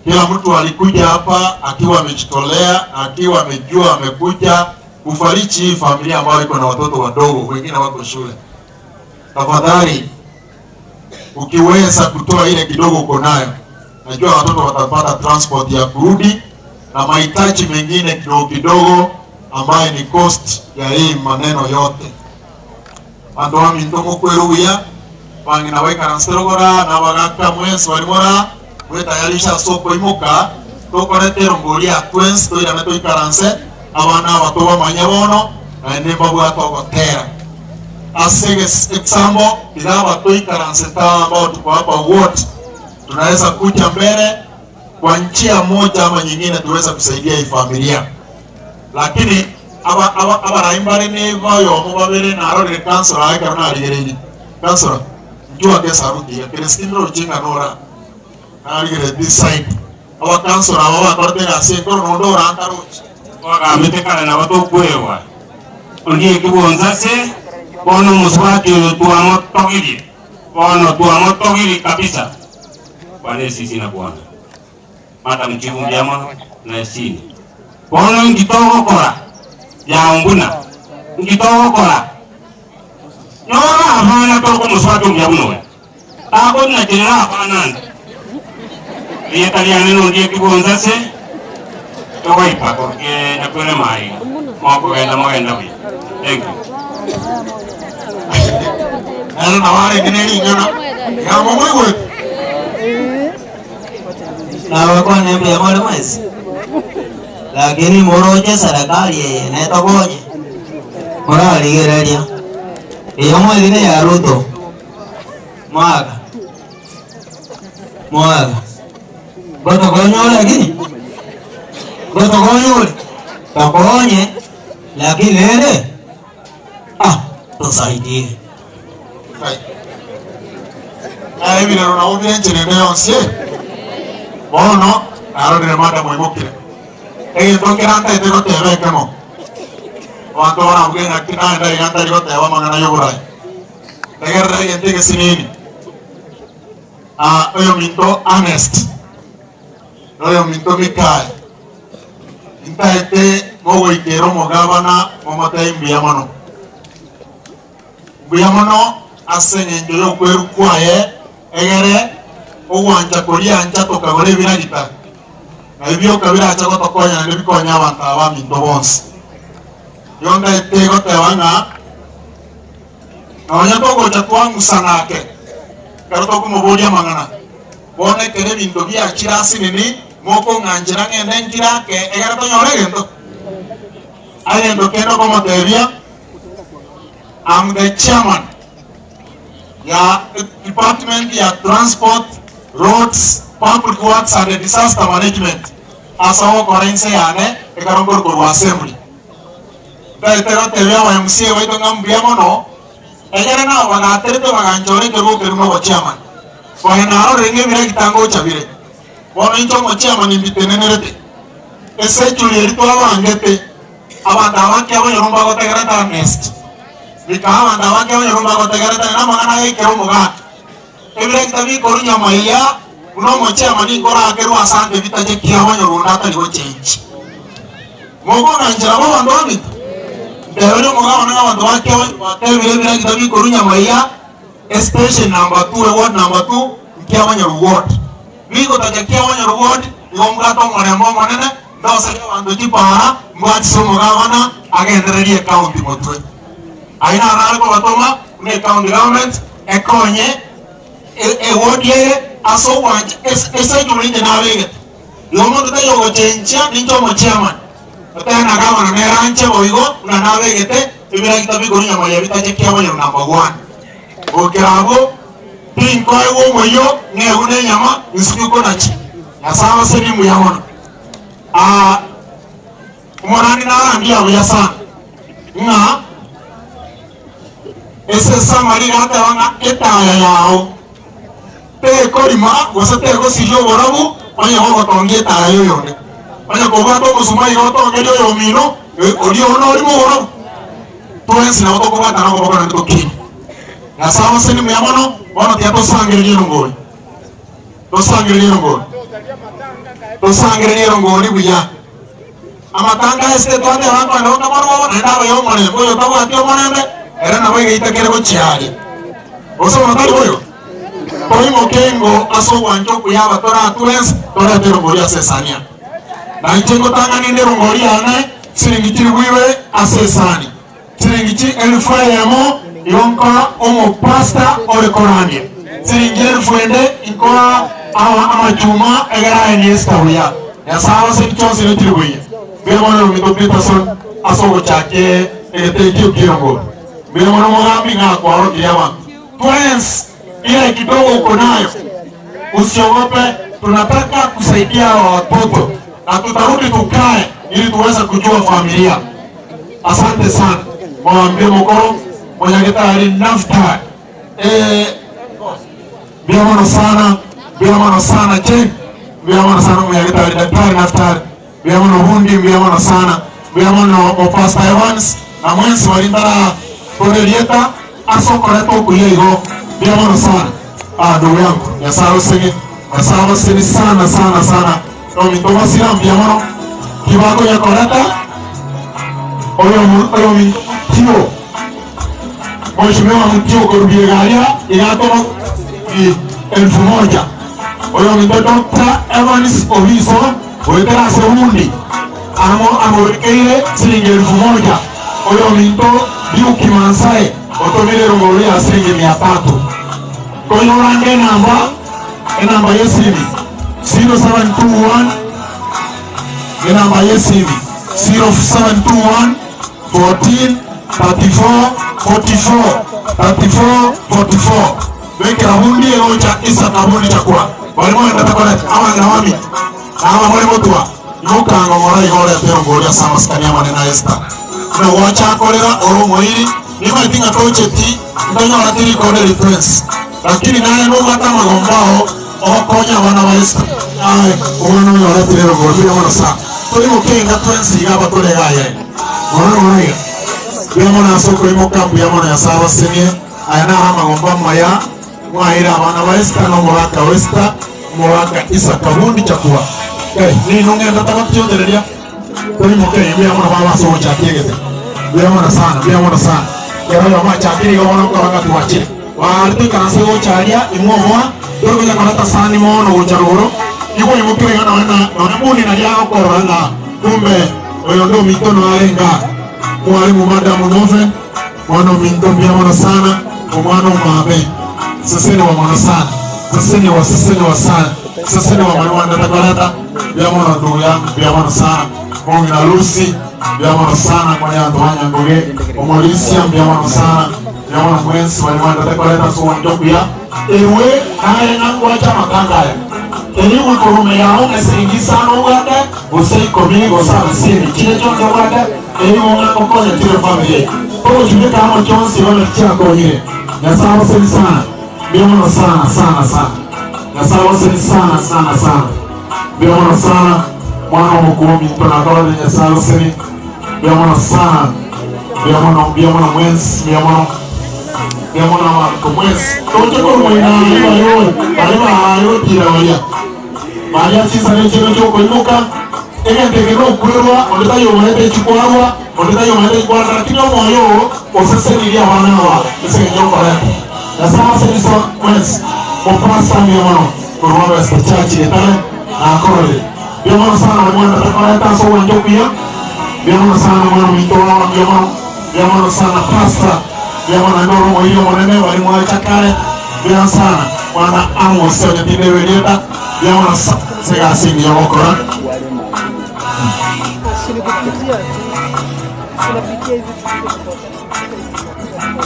Kila mtu alikuja hapa akiwa amejitolea na akiwa amejua amekuja kufariji hii familia ambayo iko na watoto wadogo, wengine wako shule. Tafadhali ukiweza kutoa ile kidogo uko nayo, najua watoto watapata transport ya kurudi na mahitaji mengine kidogo kidogo ambaye ni cost ya hii maneno yote. Banto baminto mokwere buya, bang'ina baikaranse rogora na abagaka mwensi bari mora mwetayarishe ase okoimoka tokorete erongori ya twensi toirane toikaranse abana aba tobamanye bono naende mbabwate ogotera ase example tiga aba toikaransete aa ambao tuko hapa wote tunaweza kuja mbele kwa njia moja ama nyingine tuweza kusaidia hii familia lakini aba aba abarai mbare niba oyomo babere narorire councillor aye ekero narigereirie councillor inchuo ake esaruti iga Christine roche ng'a nora narigeretie this side abacouncillor aba bakorete egasi enkoro nonde orantaroche. Twagambete kare nabo tokwegwa, ondieki bwonsase, bono omosubati oyo twamotogirie, bono twamotogirie kabisa. Kwana esisi na kwana. Madam Chief mbuya mono na esini. Bono inki togokora? Yao mbuna. Nki togokora? Nyora abana tokomoswata omuya buna oyo. Takonacherera abana ande. Erieta riane nondie kibonza ase togoipa kogenda kwerema aiga. Mokogenda mogenda buya. Thank you. Nere nabo arenge ne ring'ana, iga momoigwete. Nabakwane mbuya more mwensi, lakini moroche serikali eye netokonye, morarigereria eye mweri ne ya Ruto mwaka mwaka gotokonya ore lakini gotokonya ore tokonye lakini rende ah tusaidie. Naye ebirero nabo bire enchera ende yonsi eh. Bono narorire madam oimokire. Egento nkere antaete goteba ekemo. Abanto barabuge ng'aki naende iga ntari goteba amang'ana ya oborai. Tegerera egento egesinini. Ah, oyominto Ernest, na oyominto Mikael, intaete mogoikera omogabana momotebie mbuya mono. Mbuya mono ase eng'encho y'okwerwa kwaye, egere ogwancha koria ancha tokagora ebiragita, na ebio bioka birache gotokonya naende bikonye abanto aba baminto bonsi. Igo ntaete goteba ng'a nonya togocha twang'usana ake ekero tokomoboria amang'ana, bono ekero ebinto biachire ase nini, mokong'anchera ng'ende nkire ake egere tonyore egento? Egento kende okomotebia, I'm the chairman ya department ya transport, roads, public works and disaster management ase ogokora inse yane ekero nkori korwa assembly. Ntaete gotebia aba MCA baito ng'a mbuya mono, egere nabo bagaterete baganchora ekerogo keria buna obochairman. Konya narorire ng'a ebiragita ngocha bire. Bono inche omochairman mbitenenerete. Esechuri eria twabangete, abanto aba nki abanyoro mbagotegerete Ernest. Bika abanto aba nki abanyoro mbagotegerete naende amang'ana aya aikere omogaka. Ebiragita bikorwa nyamaiya buna omochairman nkorakerwe asante bitache ki abanyoro onde atari gochenchi. Mokong'anchera bo abanto baminto? Nteberie omogabana ng'a abanto ba Kiabanyo batebire ebiragita bikorwa nyamaiya estation number two, eward number two, Nkiabanyaru ward. Bigotacha Kiabanyaru ward, igo mbwate omorembe omonene, ndoserie abanto chipara, mbwatise omogabana agendererie ecounty motwe. Ayio naro nare kobatoma buna ecounty government ekonye eward eye ase ogwancha ase echumuri inche nabegete. Igo omonto taiyo ogochenchia ninche omochairman, otebe ng'a gavana nere anche boigo buna nabegete ebiragita bikorwa nyama ya bitache kiabanyaru number one. Gokera abwo tinkoegwa omoyio ng'egwe nenyama nsinywe konachi. Nyasae abasenie mbuya mono. Aa omorandi narandie abuya sana ng'a esesama rigateba ng'a etaya yao Tekorima, gose tegosiria oborabu, onye gogotongia etaya y'oyonde. Onye kobwate omosuma iga otongerie oyomino, oria oo norime oborabu. Twensi nabo tokobwatana okoboko naende tokiine. Nyasae abaseni muya mono, bono tiga tosangererie erongori. Tosangererie erongori. Tosangererie erongori buya. Amatanga ase tetwateba nkoenda gokaborwa obo, naende abe omorembe, oyotabwati omorembe, ere nabo egeita kere gochia aria. Gose bono tari boigo? Toimoke ingo ase ogwancha okuya abatoratwe ense, torete erongori ase esani aa. Na inche ngotang'ana inde erongori yane siringi chilifu ibere ase esani, siringi chi elifu eyemo igo nkoa omopastor ore korandia, siringi elifu ende nkoa aba amachuma egere aenie Esther buya. Nyasae abaseni chionsi ne chiri buya. Mbuya mono ominto Peterson ase ogochakia egete ekio ki'erongori. Mbuya mono omogambi ng'a akwarokirie abanto. Twensi ile kidogo uko nayo usiogope, tunataka kusaidia hawa watoto na tutarudi tukae ili tuweze kujua familia. Asante sana, mwambie mukoro monyagitari Naftali eh, mbuya mono sana, mbuya mono sana Jane, mbuya mono sana monyagitari Daktari Naftali, mbuya mono Bundi, mbuya mono sana, mbuya mono o Pastor Evans na mwensi baria ntara torerieta Ase okoreta okuya igo, mbuya mono sana. Ah, ndugu yangu, Nyasaye agosege, Nyasaye agoseni sana sana sana. Nominto basira mbuya mono, ki bakonya koreta oyo oyominto. Mutio, Mheshimiwa Mutio korubiega aria iga atoma 1000. Oyominto Dr. Evans Obiso goetera ase Bundi amo amobekeire siringi 1000. Oyominto Duke Mansae otomire erogoro ya siringi 300. Konyorande enamba enamba y'esimi 0721 enamba y'esimi 0721 14 34 44 34 44 bekera bundi egocha Isaka bundi chakwa bari moendete koreta abang'ina bami na aba more gotwa imoka ng'ora igo orete erongori ase amasikani amanene a Esther buna gwachakorera ore omoiri nimaeti ng'a tocheti ntonyoreti rikondo eri twensi lakini naye nobwate amagombo ao ogokonya abana ba Esther aye omwana oyo oretire erongori mbuya mono sana tori gokenga twensi iga abatore iga aye ng'ora ng'ora iga mbuya mono ase okoimoka mbuya mono Nyasaye abasenie aya naro amagombo amaya mwaeire abana ba Esther na omogaka o Esther omogaka Isaka bundi chakua Kai nino ng'enda tagotionereria toimoke mbuya mono baba ase ogochakia egete mbuya mono sana mbuya mono sana kero oyomo achakire igo bono nkorora ng'a twachire Baare toikaranse gocha aria imwe oboa, tori konya koreta sani mono gocha rogoro, igo oimokire iga nonya na nonya bundi naria agokorora ng'a kumbe oyonde ominto noyo arenge aa. Mwalimu Madam Noven, mwana ominto mbuya mono sana, omwana omabe, seseniwa mono sana, seseniwa seseniwa sana, seseniwa mono mwandete koreta, mbuya mono ndugu yangu, mbuya mono sana, mong'ina Lucy, mbuya mono sana, mwanyanto wa Nyangoge, omorisia mbuya mono sana. Nyabono mwensi baria mwanchete koreta ase ogwancha okuya, erue naye ng'a ngwache amatanga aya. Erigwe korwa yao ng'a esiringi isano obwate, gose ikomi, gose hamsini, chiria chionsi obwate, erigwe ng'a ngokonya chire efamiri eye. Togochibeka amo chionsi bono tichiakonyire. Nyasae abaseni sana, mbuya mono sana sana sana. Nyasae abaseni sana sana sana. Mbuya mono sana, mwana omokuu ominto nakororire Nyasae agoseni. Mbuya mono sana. Mbuya mono, mbuya mono mwensi, mbuya mono. Mbuya mono abanto mwensi. Toche korwa moino aye baria baria baare gotira baria. Baria chinsana echio chiokoimoka, egento eke nokwerwa, onde taiyo omanyete echikwarwa, onde taiyo omanyete echikwarwa, lakini omoyo oo osesenirie abana aba ase eng'encho yokoreta. Nyasae abasenie mwensi. Mopastor mbuya mono korwa West Church Getare nakororire. Mbuya mono sana baria mwanchete koreta ase ogwancha okuya. Mbuya mono sana mwana ominto baba, mbuya mono, mbuya mono sana pastor, mbuya mono naende ore omoiri omonene baria mwacha kare, mbuya sana mwana Amos onye tindeba erieta, mbuya mono sana ase egasi engiya ogokora.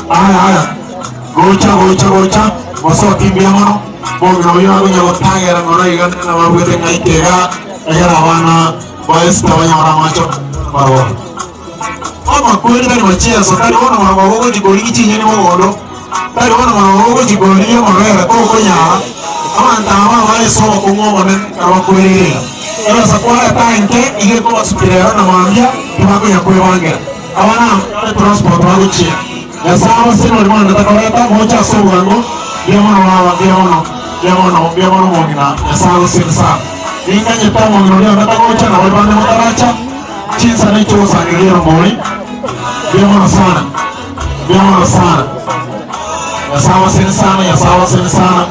Aya aya, gocha gocha gocha, mosoki mbuya mono, omong'ina oyio agonya gotagera ng'ora iga nababwete ng'a ike iga, egere abana ba Esther banyore amache baroro. Amakweri tari macheso, tari bono marogoba ogochia korigia chinyeni mogondo, tari bono marogoba ogochia korigia amabere tokonyara. Abanto aba abare ase obokong'u obonene ekero bakwereire iga. Ebesa kwareta enke iga ekobasukera ero na mambia tibakonya kwebangera. Abana aba bare transport bagochia. Nyasae abaseni baria mwanete koreta moche ase obwango, mbuya mono baba, mbuya mono, mbuya mono, mbuya mono omong'ina, Nyasae agoseni sana. Ninganyete omong'ina oria onde tagocha na baria bande motaracha, chinsa nechi ogosangereria erongori, mbuya mono sana, mbuya mono sana. Nyasae abaseni sana, Nyasae abaseni sana,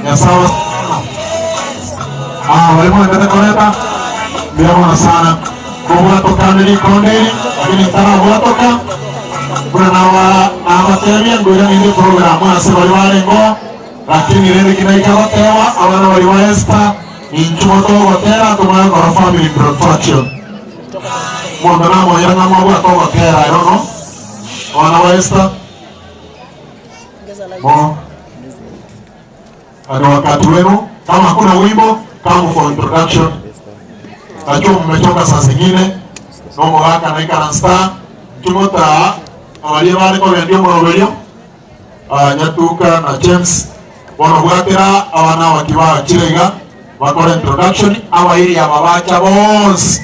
Nyasae abaseni mono. Ah, baria mwanete koreta, mbuya mono sana. Kobwatokane rikonde eri, lakini ntarabwatoka, buna naba nabatebia ngoira ninde programu ase baria barengeo, lakini rende ki naika goteba, abana baria ba Esther, inchuo togotera tomanye gokora family introduction. Omonto namoyera ng'a mwabwate ogotera I don't know. Abana ba Esther, mo ni wakati wenu, kama hakuna wimbo, come for introduction. Najua mmechoka saa zingine, nomogaka naikara star nchumuta abaria bare kogendia omoroberio ah, Nyatuka na James bono bwatera abana abaki bachire iga bakore introduction abairi aba bacha bonsi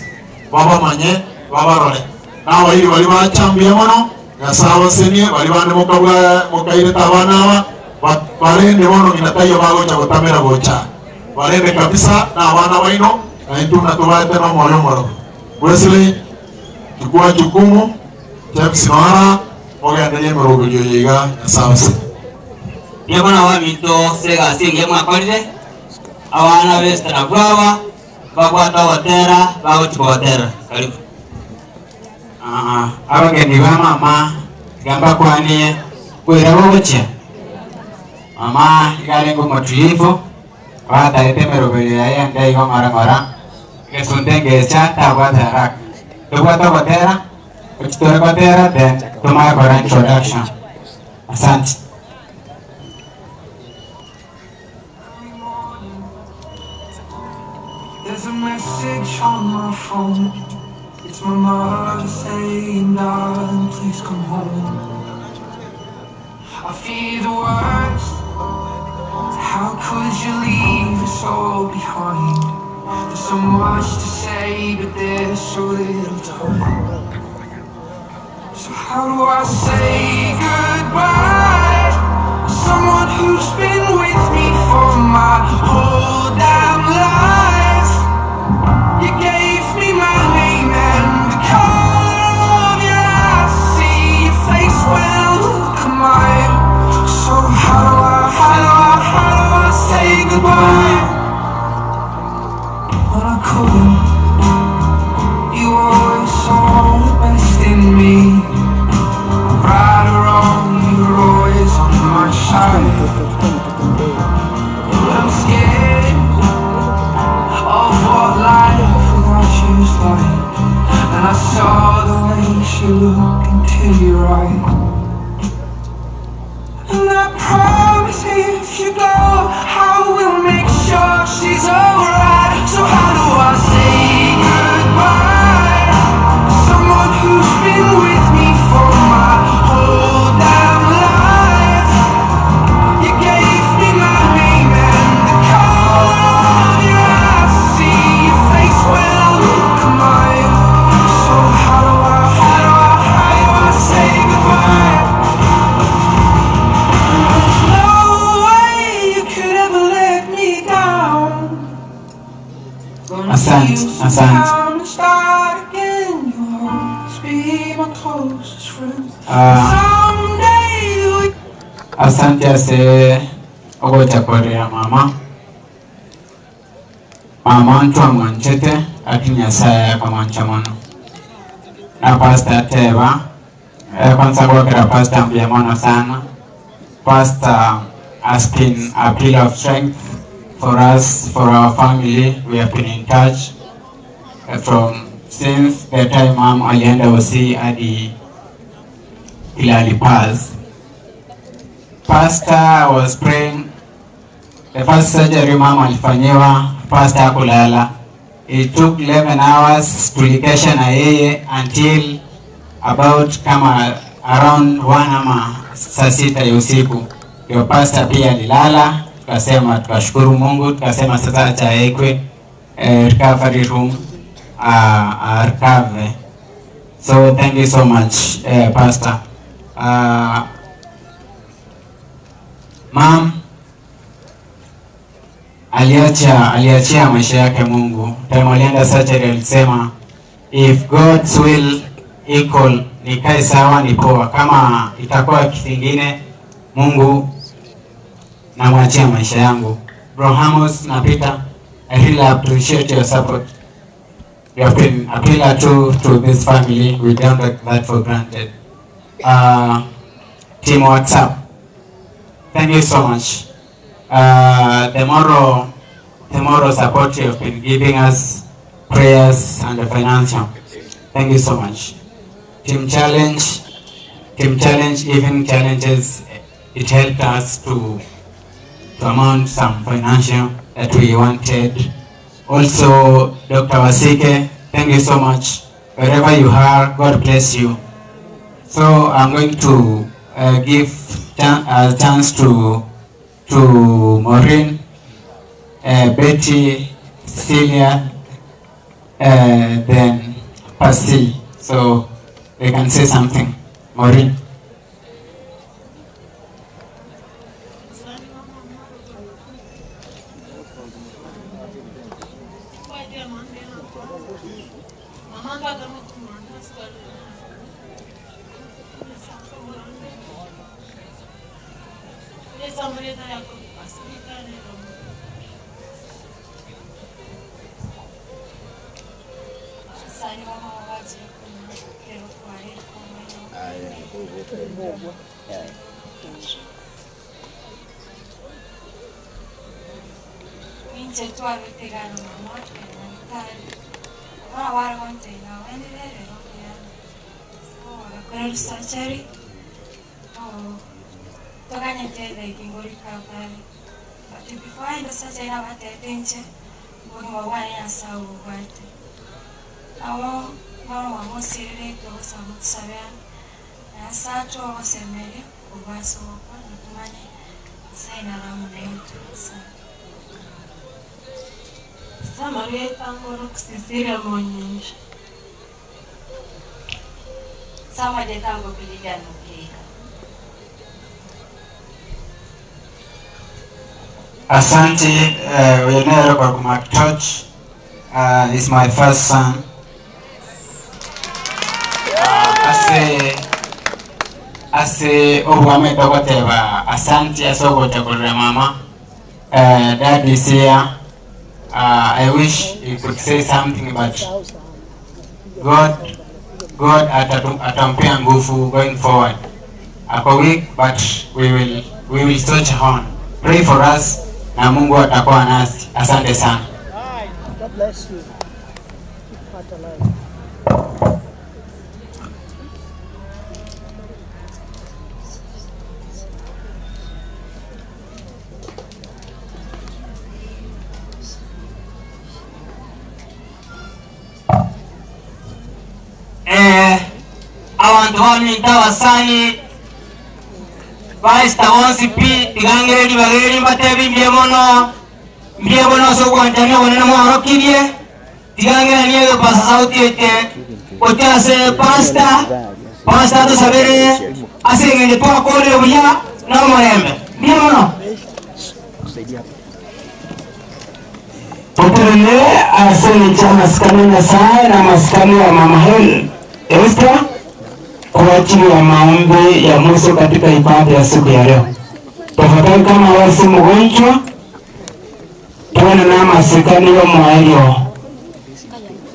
babamanye babarore na abairi baria bacha mbuya mono Nyasae abasenie baria bande mokabua mokairete abana aba ba barende bono ng'ina taiyo bagocha gotamera gocha barende kabisa na abana baino na intwe buna tobaete na omoyo omororo. Wesley chukua jukumu. James Noara, mogenderie emeroberio eye iga Nyasae abasesenie. Mbuya mono abaminto ase egasi engiya mwakorire, abana b'Esther nabwo aba, mbabwate ogotera bagochia kobaterera. Karibu. Abageni ba mama iga mbakwanie koira bogochia. Mama iga arenge omotulivu, batarete emeroberio yaye ende igo ng'ora ng'ora, egesunte ngecha tabwate haraka. Tobwate ogotera, gochi tore gotera then tomanye kora introduction. Asante. There's a message on my phone. It's my mother saying, darling, please come home. I fear the worst. How could you leave us all behind? There's so much to say, but there's so little time. So how do I say goodbye? to Someone who's been with me for my whole damn life. You gave me my name and the color of your eyes. See your face when I look at mine. So how do I, how do I, how do I say goodbye? When I couldn't, you always saw the best in me. Right or wrong, you were always on my side. But I'm scared of what life without you's like. And I saw the way she looked into your eyes. And I promise if you go, I will make sure she's alright. So how do I say goodbye? Someone who's been with me for my whole damn life. You gave me my name and the color of your eyes. See your face when I look at mine. So how do I, how do I, how do I say goodbye? There's no way you could ever let me down. Gonna Asante, use some asante. time to start again. You'll always be my closest friend. Someday we Asante ase ogocha korea mama. Mama ntwamwanchete lakini Nyasaye akamwancha mono. Na Pastor Teba kwanza gwakera Pastor mbuya mono sana. Pastor has been a pillar of strength for us, for our family. We have been in touch from since the time mom alienda OC hadi ile alipass. Pastor was praying. The first surgery mama alifanyiwa, pastor hakulala. It took 11 hours, tulikesha na yeye until about kama around 1 ama saa sita ya usiku. Ndio pastor pia alilala, tukasema tukashukuru Mungu, tukasema sasa acha aekwe recovery room recover. So thank you so much pastor. Mom aliachia maisha yake Mungu. Time alienda surgery alisema if God's will equal nikae sawa ni poa, kama itakuwa kitu kingine Mungu namwachia maisha yangu. Bro Hamos na Peter, I really appreciate your support. You have been a pillar to this family. We don't take that for granted. Team WhatsApp, thank you so much. The moral support you have been giving us, prayers and the financial. Thank you so much. Team Challenge, Team Challenge, even challenges, it helped us to amount some financial that we wanted. Also, Dr. Wasike, thank you so much. Wherever you are, God bless you. So I'm going to give a chance to Maureen, Betty, Celia, then Pasi. So they can say something. Maureen. Ninche twabetegana mama tugenda nyagetari bono bare gontebia nawenire rero mbuya so bagakora surgery toganyete like ngo recovery but before aenda surgery nabatete inche obogima bwane Nyasaye obobwate abo bono bamosirire togosaba motusabe Nyasaye atogosemeria obwase gokwa natumanye Nyasaye naramu naitwe asante. Samareta ngoro kusisira monyinji. Samareta ngo kuliga nukeka. Asante, Oyenero kwa Mark Touch is my first son. Ase ase obwame togoteba asante ase ogochakorera mama. Dad is here. I wish he could say something but God God atampea nguvu going forward. Ako weak but we will search on. Pray for us na Mungu atakuwa nasi. Asante sana. God bless you. Keep heart alive. Abantu baminto abasani baista bonsi pi tigangeri bageri mbatebi mbie mono mbie mono ase obwanchani obonene mwaorokirie tigangera niege pasa sauti eke gochia ase pasta pasta tosabere ase eng'encho twakorire buya na omorembe mbie mono. Oterere ase cha maskani Nyasaye na maskani ya Mama Helen Esther kwa ajili ya maombi ya mwisho katika ibada ya siku ya leo. Tafadhali kama wewe si mgonjwa, tuone na maskani ya mwaelio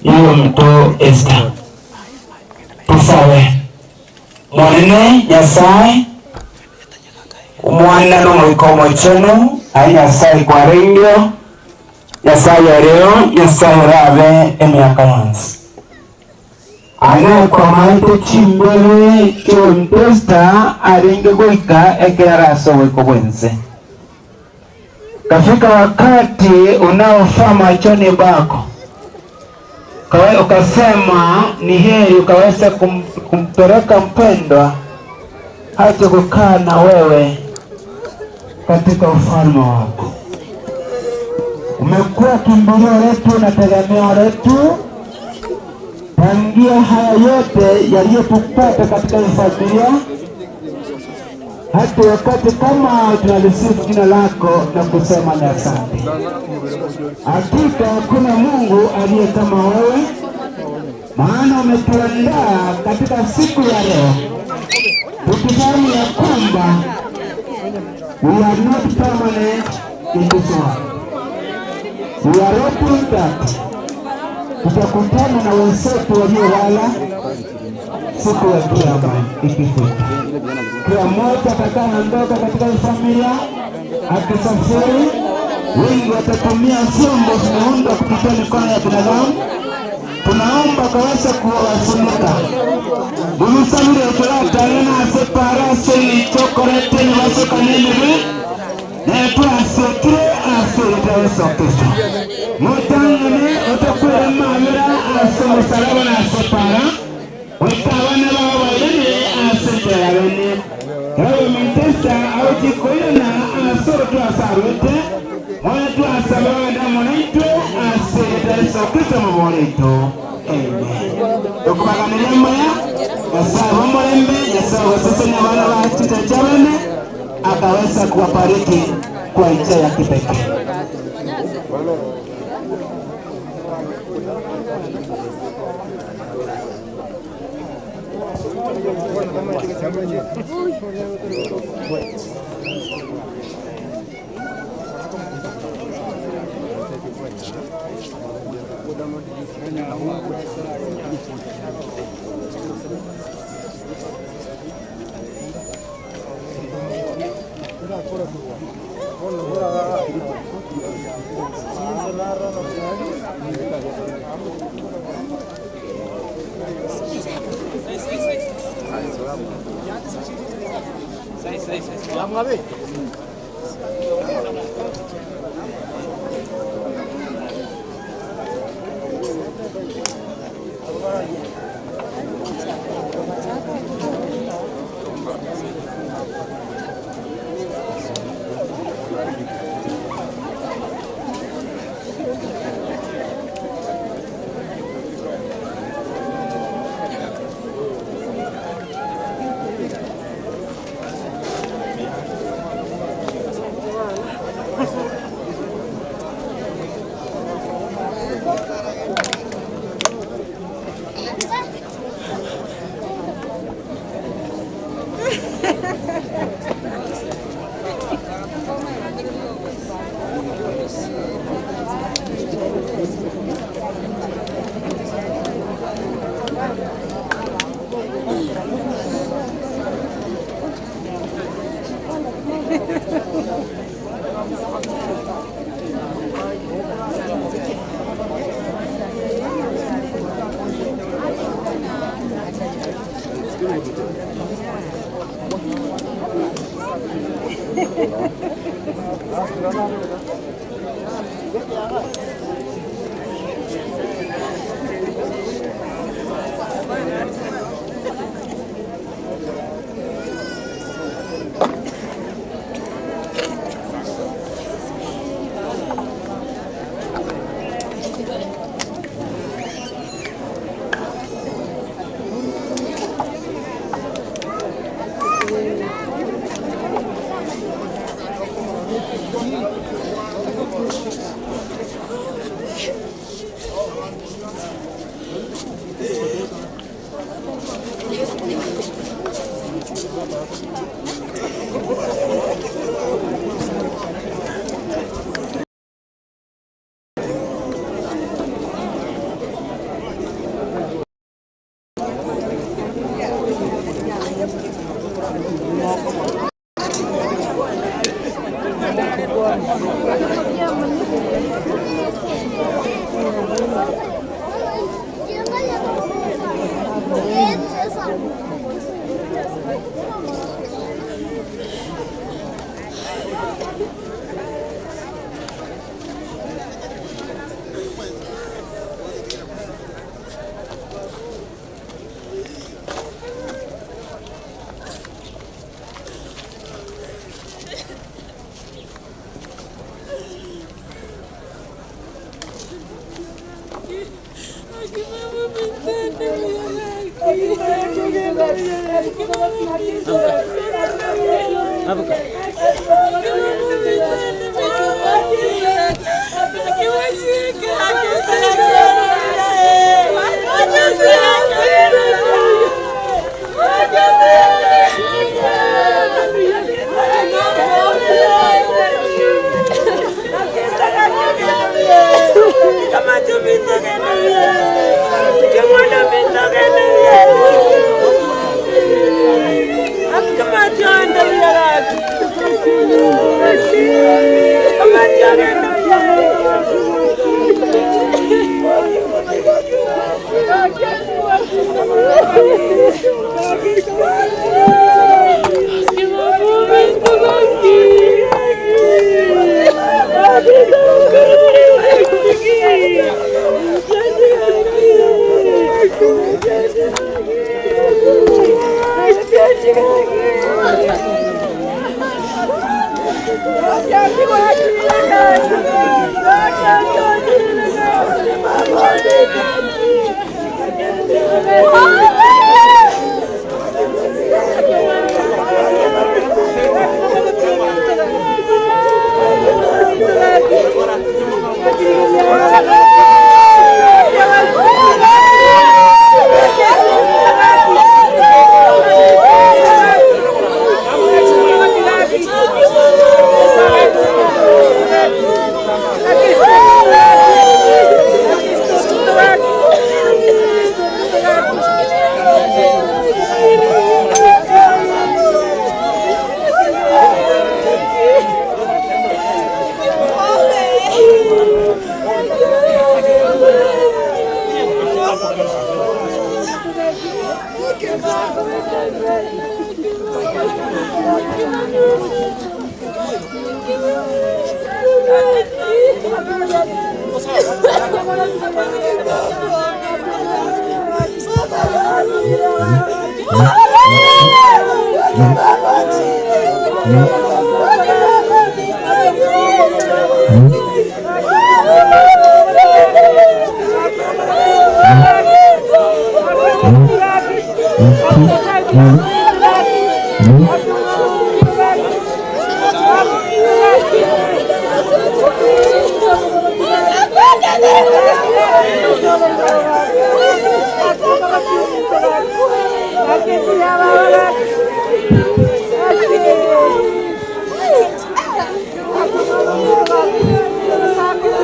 hiyo mto Esther. Tusawe. Mwanene Nyasaye omwana n'omuhika omuchenu ayi Nyasaye kwareiryo Nyasaye oreo Nyasaye orabe emiaka yonsi ane kwamaite chimbere kyontesta arenge goika ekeraraso goiko bwense kafika wakati unaofaa machoni bako ukasema ni heri ukaweza kumpeleka mpendwa hata kukaa na wewe katika ufalme wako. Umekuwa kimbilio letu na tegemeo letu tangia haya yote yaliyotupata katika familia, hata wakati kama tunalisifu jina lako na kusema ni asante. Hakika hakuna Mungu aliye kama wewe, maana umetuandaa katika siku ya leo tukifahamu ya kwamba we are not permanent in this world. We are hoping that tutakutana na wenzetu waliolala siku ya kiyama ikifika. Kila mmoja atakayeondoka katika familia akisafiri, wengi watatumia vyombo vimeundwa kupitia mikono ya binadamu. Tunaomba kaweza kuwafunika bulusabire tulatane nase parase nichokorete nibasokanenere netwasekire asereta Yesu Kristo mutangane otakwera mabira ase musalaba nasepara otabana babo bairere asetera bene ewe mitesa auchikoirana asoro twasarwete mwana twasaba wenda munaitwe asereta Yesu Kristo muboleito. Amen. Okubaganira maya Nyasaye w'omulembe Nyasaye waseseni abaana ba kita kyabene akaweza kuwabariki kwa njia ya kipekee.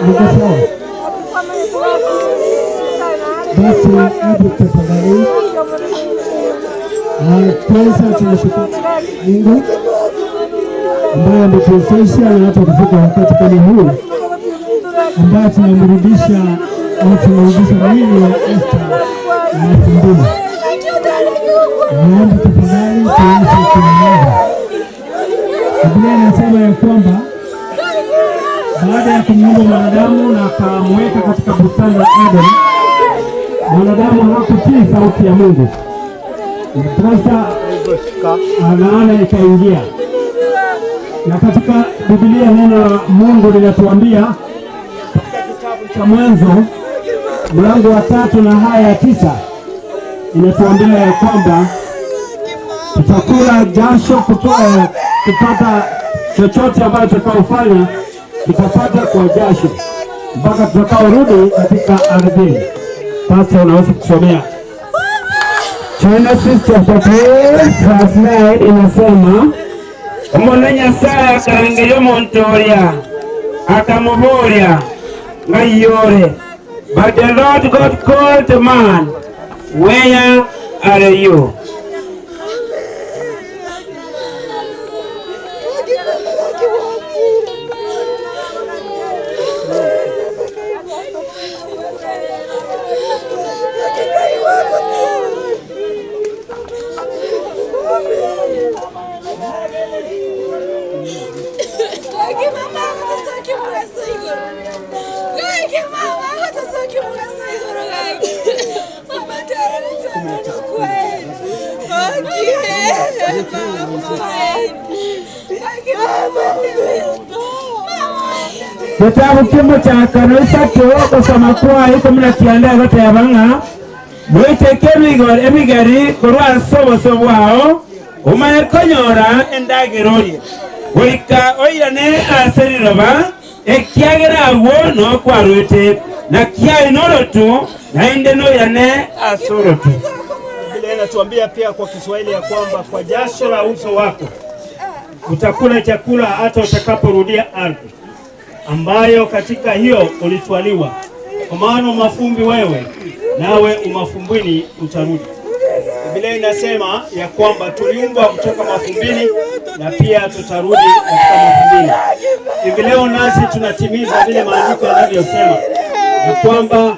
Niko sawa? Basi hebu tafadhali, na kwanza tunashukuru Mungu ambaye ametuwezesha na hata kufika wakati kama huu ambaye tunamrudisha au tunarudisha mwili wa Esther Matumbili. Naomba tafadhali tuache kunyamaza. Biblia inasema ya kwamba baada ya kumuumba mwanadamu na akamweka katika bustani ya Eden, mwanadamu hakutii sauti ya Mungu, ndiposa laana ikaingia. Na katika Biblia neno la Mungu linatuambia katika kitabu cha Mwanzo mlango wa tatu na haya ya tisa inatuambia ya kwamba tutakula jasho kutoa kupata chochote ambacho tutakaofanya tutapata kwa jasho mpaka tutakaorudi katika ardhi. Sasa unaweza kusomea Genesis chapter 3 verse 9 inasema Omono Nyasaye akarangeria omonto oria akamuboria ng'aiyore but the Lord God called the man where are you Kitabu kimwe kya kano isatu gusoma kwa 19 goteba ng'a mwiteke emigeri korwa ase oboso bwao omanye konyora endagera orie goika oirane ase riroba ekiagera agwo nokwarwete na kiai norotu naende noirane ase orotu Biblia inatuambia pia kwa Kiswahili ya kwamba kwa jasho la uso wako utakula chakula hata utakaporudia ardhi ambayo katika hiyo ulitwaliwa, kwa maana umafumbi wewe, nawe umafumbini utarudi. Biblia inasema ya kwamba tuliumbwa kutoka mafumbini na pia tutarudi katika mafumbini. Hivi leo nasi tunatimiza vile maandiko yanavyosema ya kwamba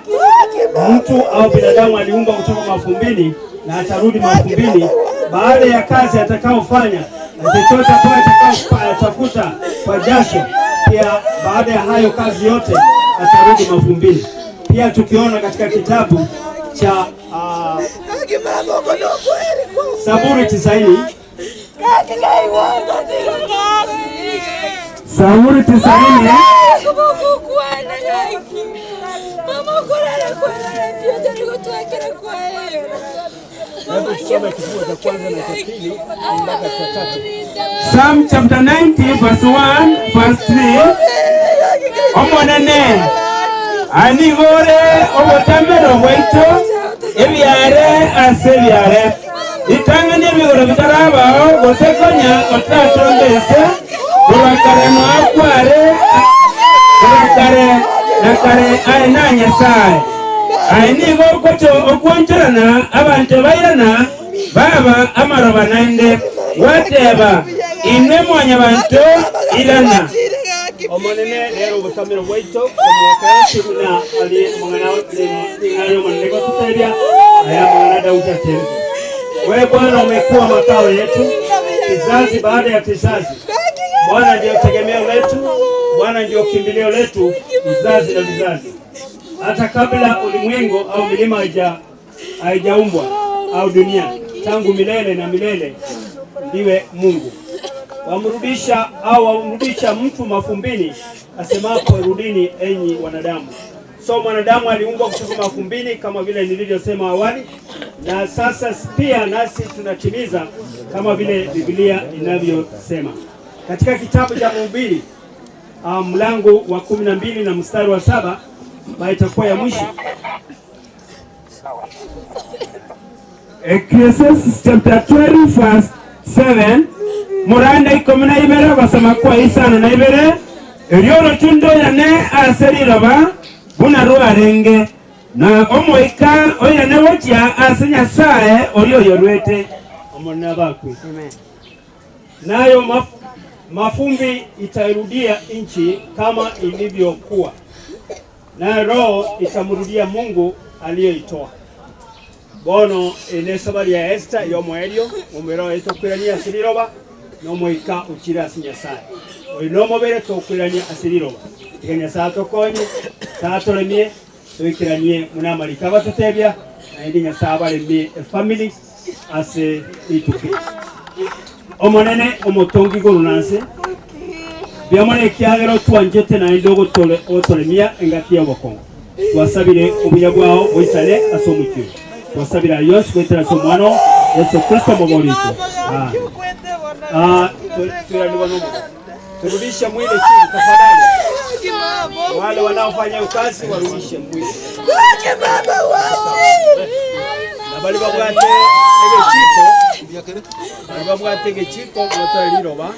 mtu au binadamu aliumbwa kutoka mafumbini na atarudi mafumbini baada ya kazi atakaofanya na chochote ambayo atakaotafuta kwa jasho, pia baada ya hayo kazi yote atarudi mafumbini. Pia tukiona katika kitabu cha Saburi 90 Saburi 90 Hebu tusome kifungu cha kwanza na cha pili mpaka cha tatu. Psalm chapter 90 verse 1 verse 3 omonene anigore obotamero bwaito ebiare ase ebiare itang'ani ebigoro bitarabao gose konya otatongese korwa kare noakware korwa kare na kare aye na Nyasaye aye nigo okocho okwoncholana abanto bairana baba amaroba naende gwateba inwe mwanya banto irana Omonene rero obutamiro bwaito omwaka yonsi buna ali omong'ana ring'ana omonene gotuteria aya mong'ana Daudi atembe. Wewe Bwana umekuwa makao yetu kizazi baada ya kizazi. Bwana ndiyo tegemeo letu, Bwana ndio kimbilio letu vizazi na vizazi, hata kabla ulimwengu au milima haijaumbwa au dunia, tangu milele na milele ndiwe Mungu. Wamrudisha au wamrudisha mtu mafumbini, asemapo rudini enyi wanadamu. So mwanadamu aliumbwa kutoka mafumbini kama vile nilivyosema awali, na sasa pia nasi tunatimiza kama vile Biblia inavyosema katika kitabu cha Mhubiri mlango wa 12 na mstari wa 7, ambayo itakuwa ya mwisho. Ecclesiastes chapter 12 verse 7 muranda 12 basoma kwa 52 eryoro chundo yane ase riroba buna rwarenge na omoika oyane gochia ase Nyasaye ori oyorwete omona bakwe. Nayo mafumbi itairudia nchi kama ilivyokuwa, nayo roho itamrudia Mungu aliyeitoa. Bono ene sabari ya Esther yomoerio omwero etokwirania ase riroba nomoika uchire ase Nyasaye oyo nomobere tokwirania ase riroba tiga Nyasaye atokonye satoremie toikiranie munamarika abatotebia naende Nyasaye abaremie efamily ase rituko omonene omotongi igoro nanse biamone ekiagero twanjete naende ogotoremia engaki ya obokongo twasabire obuya bwao boisane ase omokio twasabira yonsi gwetera ase omwana Yesu Kristo moborito. Turudishe mwili chini tafadhali. Wale wanaofanya ukazi warudishe mwili. Na bali babwate egechiko, bali babwate egechiko gotwara riroba.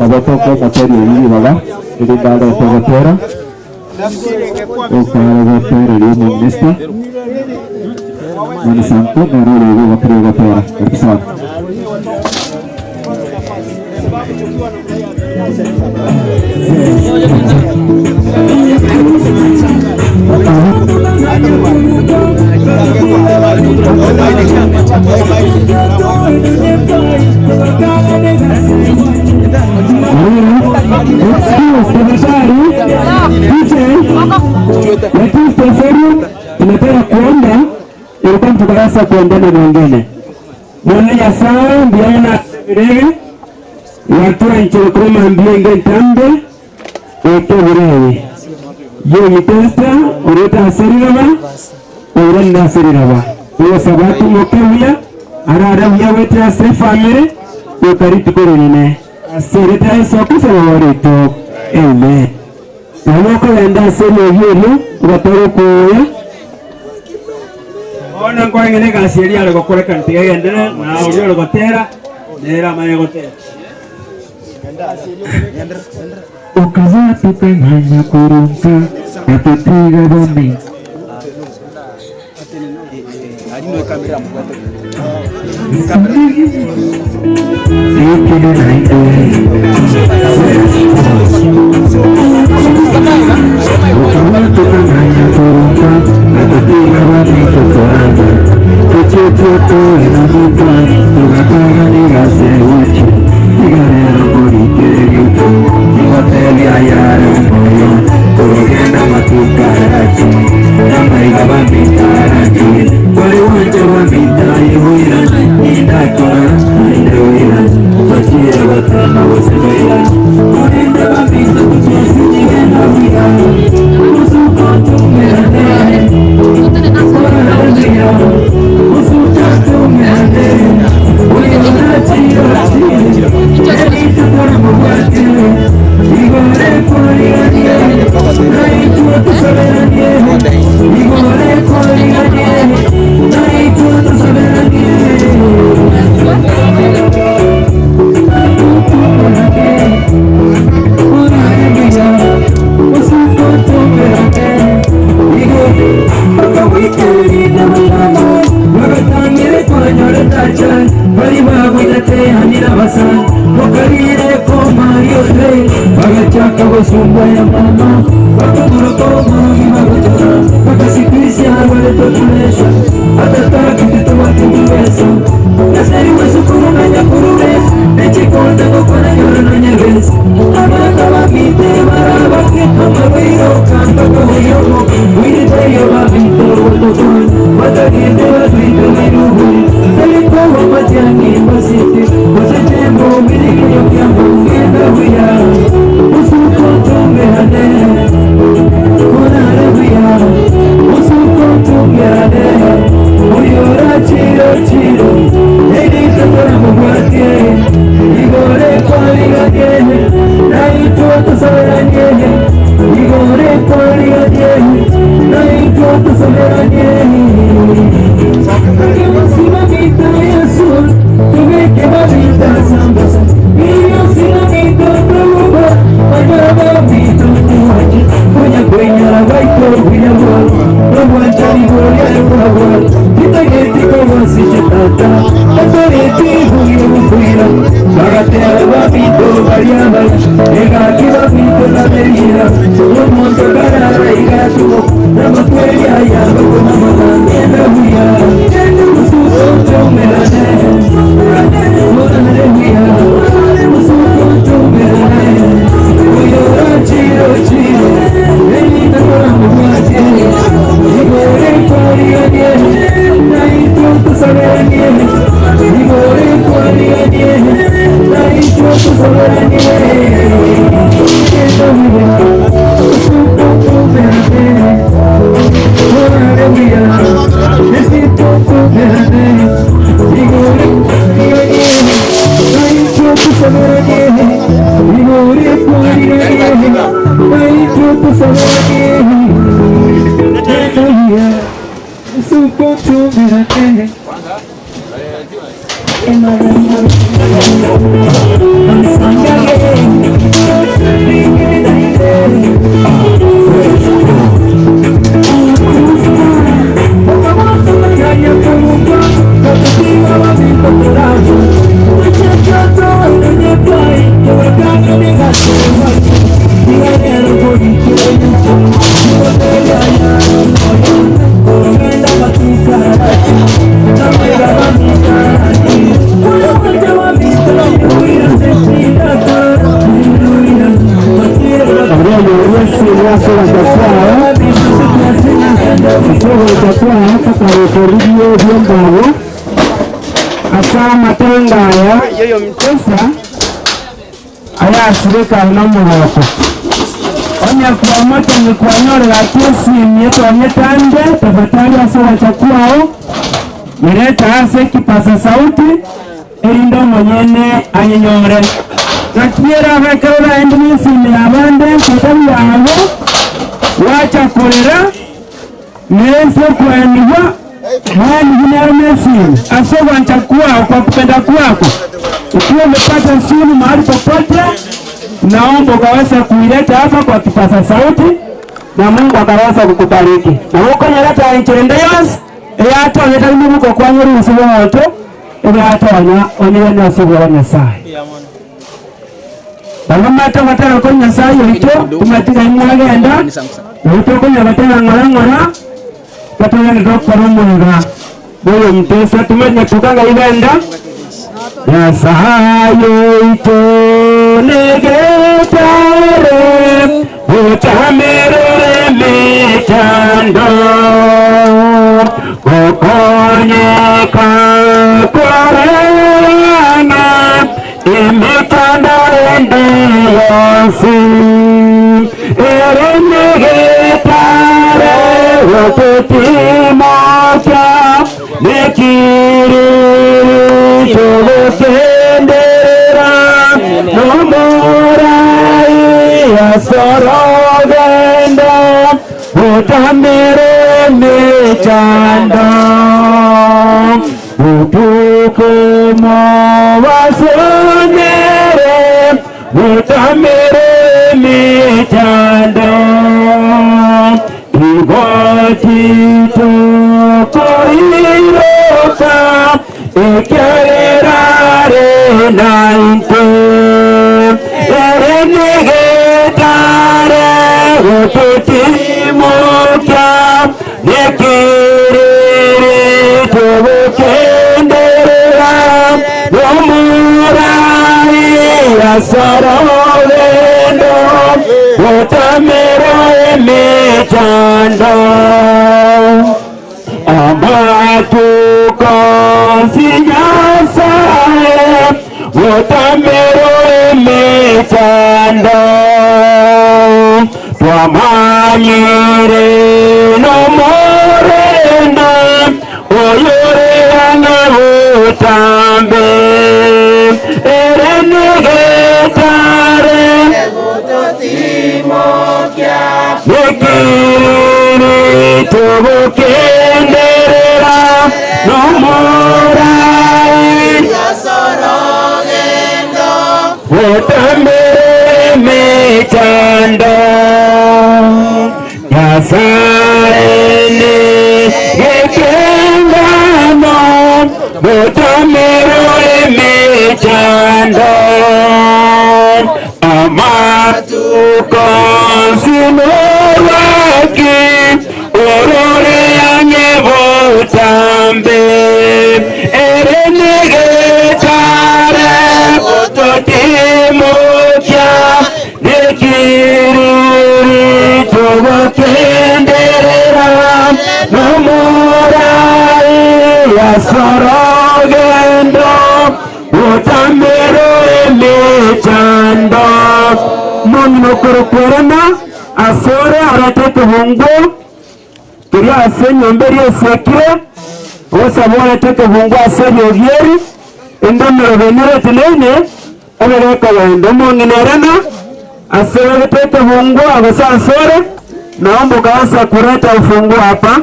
Abatoka omoteria oria ribaga erinde arete gotera okare gotera erio omominista Monisanko nere ore iga ogoteria gotera karibu sana. Excuse, tafadhali. DJ, Batista Forum tunataka kuomba, ilikuwa mtudarasa kuombana na wengine. Mwana Nyasaye ndiana birebe watura nchilikuruma mbienge ntambe ote birebe yo mitesta ureta asiriraba urenda asiriraba uyo sabatu mukemya arara wete ase family ukariti korenene asereta Yesu Kristo wareto amen. Naboko enda aseme yelo ugatoro kuya Ona nkoreng'ene egasi eria are gokoreka ntigegendere na oria ore gotera nera amanye gotera. Ukazati kanganya kurunka atutiga bomi Ase amatanga aya Musa ayasireka nomogoko. Onye kwamotani kwanyorera ati esimie twanyetande tafadhali ase ogocha kwao nyereta ase ekipasa sauti erinde omonyene anyenyore. Gatiera abekero baende nesimia abande nkotabi yabo wacha korera nense okwenigwa mwanigunyarumesini ase ogwancha kwao kwa kupenda kwako. Ukiwa umepata simu mahali popote, naomba ukaweza kuileta hapa kwa kipaza sauti na Mungu akaweza kukubariki. Na ukonyereta encherende yonsi eyatonyeta limubuko kwanyeri usibo moto eyatonya onyerene osibo wa Nyasaye. Balomata batara ko Nyasaye oito tumatiga imwagenda oito konya batara ng'ora ng'ora batara ndokora omunga boyo mtesa tumenya tukanga ibenda Nyasaye oito negetare utamerere mechando gukonyeka kwarana imikanda ende yonsi erenegetare gututimocha nekiriri tugukendera nomorai asorogendo utamere mechando utukumo wasonere utamere mechando igotito koiroka ekererare nainte erenegetare gututimoka nekiriri tugukenderera nomurai asorogendo utamero emechando amatuko sinyasaye utamero emechando twamanyire nomorena oyoreana butambe erenegetare nekiriri tugukenderera nomorai utamere mechando Nyasaye ni gekengano. Asorogendo Utamero emechando Mong'ina okorokwerana asore arete ekebungo keria ase enyomba eria esekire ogosaba orete ekebungo ase eriogi eri endamero benere eteneine ebere ekogenda omong'ina erana ase orete ekebungo agose asore naomba ukaweza kuleta ufunguo hapa.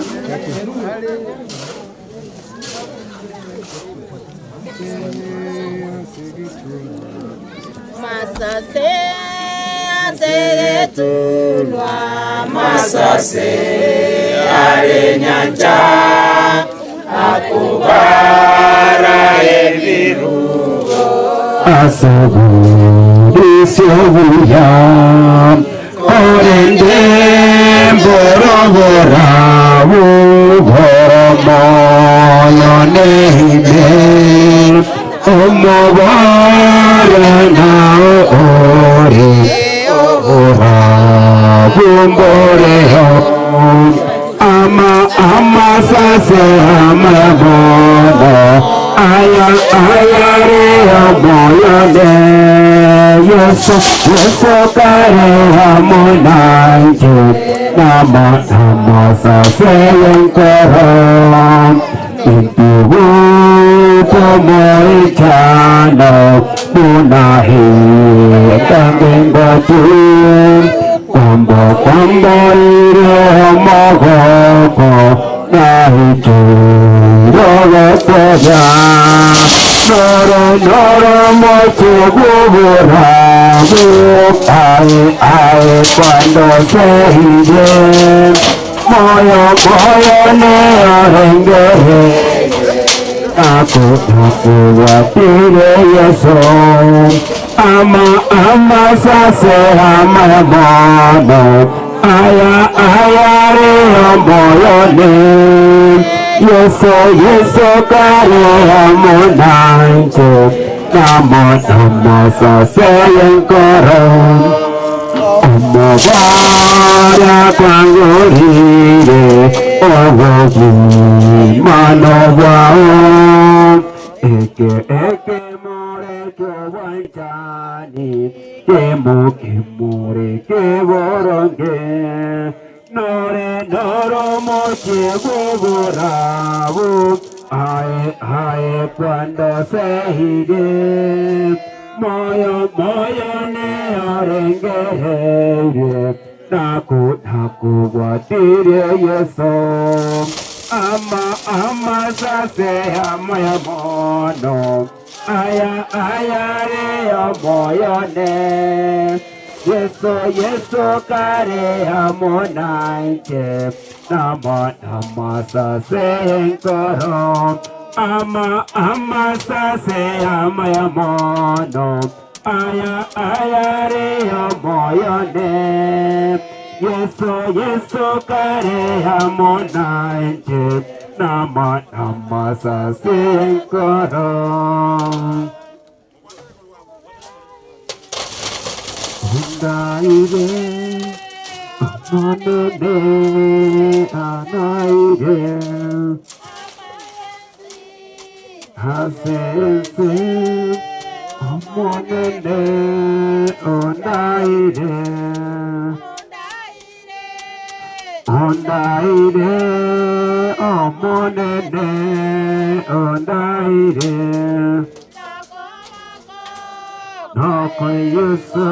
Masase asegetulwa Masase are nyancha akubara ebirugo Asobuya orende borobora bugoromoyo nehime omobora nao ore ora bumboreo ama amasase amamono aya ayare omoyone Yesu Yesu kare amonanje namo namo sase yenkoro intuhu pomoichano munahi kangengwatu kwambo kwambo ire omogoko nahichirogetoya noro noro mochuguburabu ae ae cuando se hije moyo moyo neorengere ako nakuwatire Yesu ama ama sase ama mono aya aya reo moyone Yesu Yesu kare amonanche namo namo sase yenkoro omobara kwangorire obogimano bwao eke eke moreke bwanchani kemo kemore keboronge nore noro moche goborabo ae ae cuando se hige moyo moyo ne orengereire naku naku gwatire Yesu ama ama sase ama mono aya aya reo moyo ne Yesu Yesu kare amonanche namo namo sase enkoro ama ama sase ama mono aya aya reo moyo ne Yesu Yesu kare amonanche namo namo sase enkoro Undaire amonene anaire asese amonene onaire ondaire omonene ondaire noko Yesu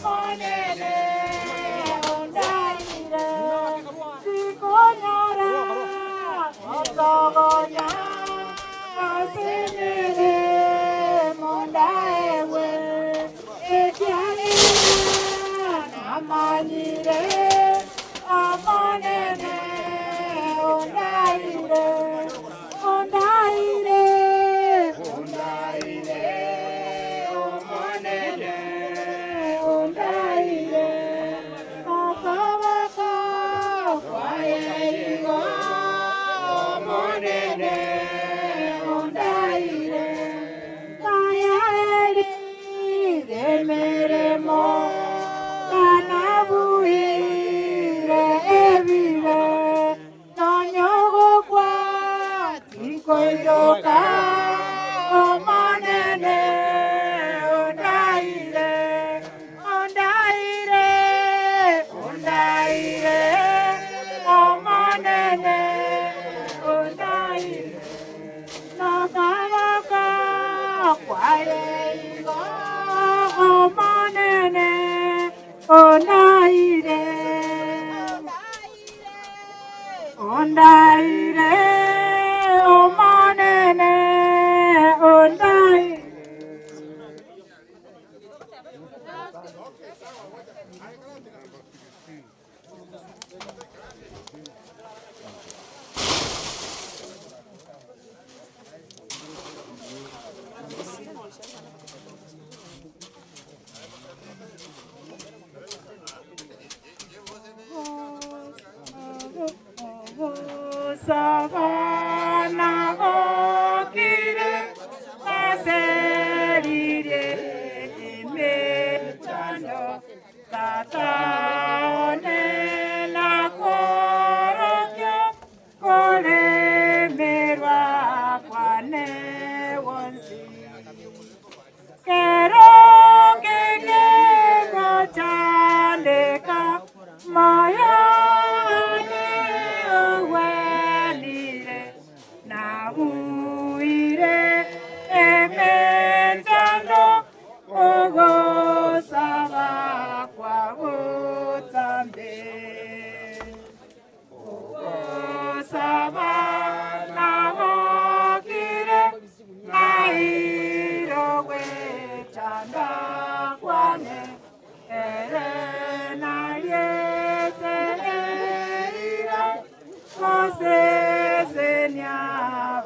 Omonene. Savana gokire aseririe emechando tata one nakorokio koremerwa kwane wonsi kero kegegochandeka moyone owenire nabuire emechando ogosaba kwa botambe ogosaba nabokire nairogwe chanda kwane ere narietereira kosesenia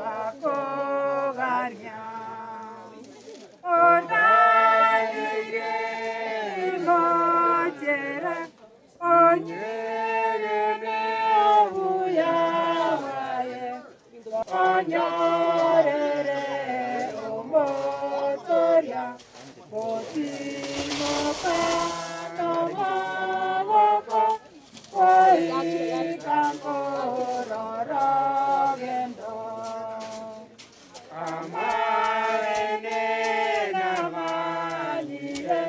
bakogania onanire mojera onyerene obuya bwaye onyorere omotoria otimoka nomaboko oikankororogendo amaene namanyire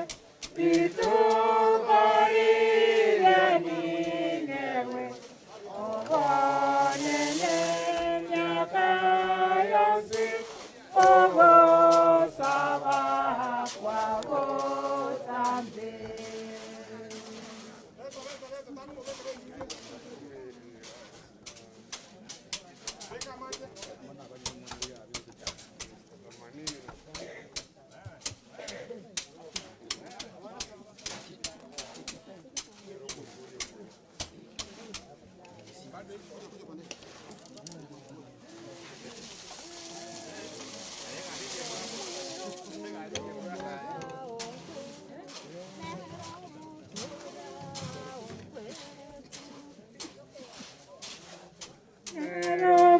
ritukorire ningewe obonene myaka yonsi ogosaba kwagotambe.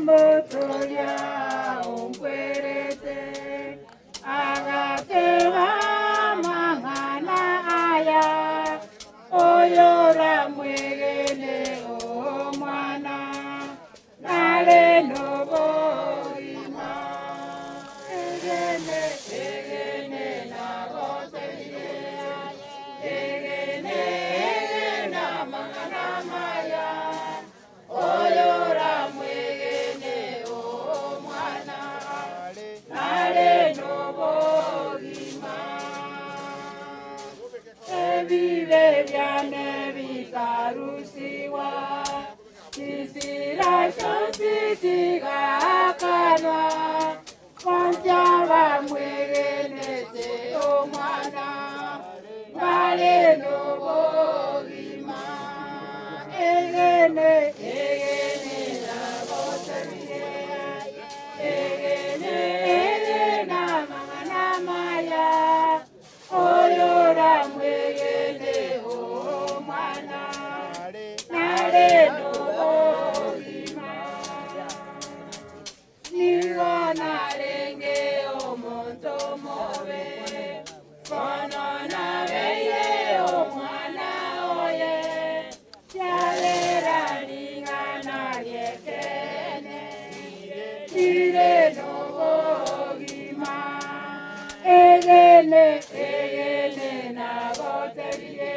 Motoria ongwerete agateba mang'ana aya oyora mwegene omwana nare nobogima egene egene nagoteire egene egene amang'ana maya oyora mwegene omwana nare nobogima ebibe byane bikarusiwa kisira kyonsi kigakanwa bonsya bamwegenete omwana bare nobogima egene egene nagotabire egene egene amang'ana maya oyora mwegene omwana nare nobogima nigo narenge omonto mobe kono nabeire omwana oye kyabera ring'ana lyekene rire nobogima egene egene nagotebire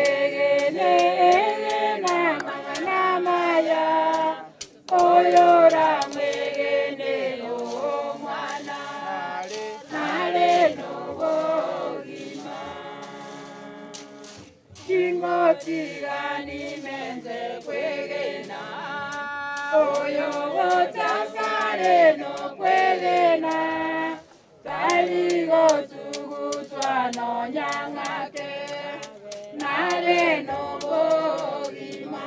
egene egene amang'ana maya oyora mwegene omwana nare nobogima chingotigani menze kwegena oyo gotasare nokwegena tari gotugutwa nonyang'ake nare nobogima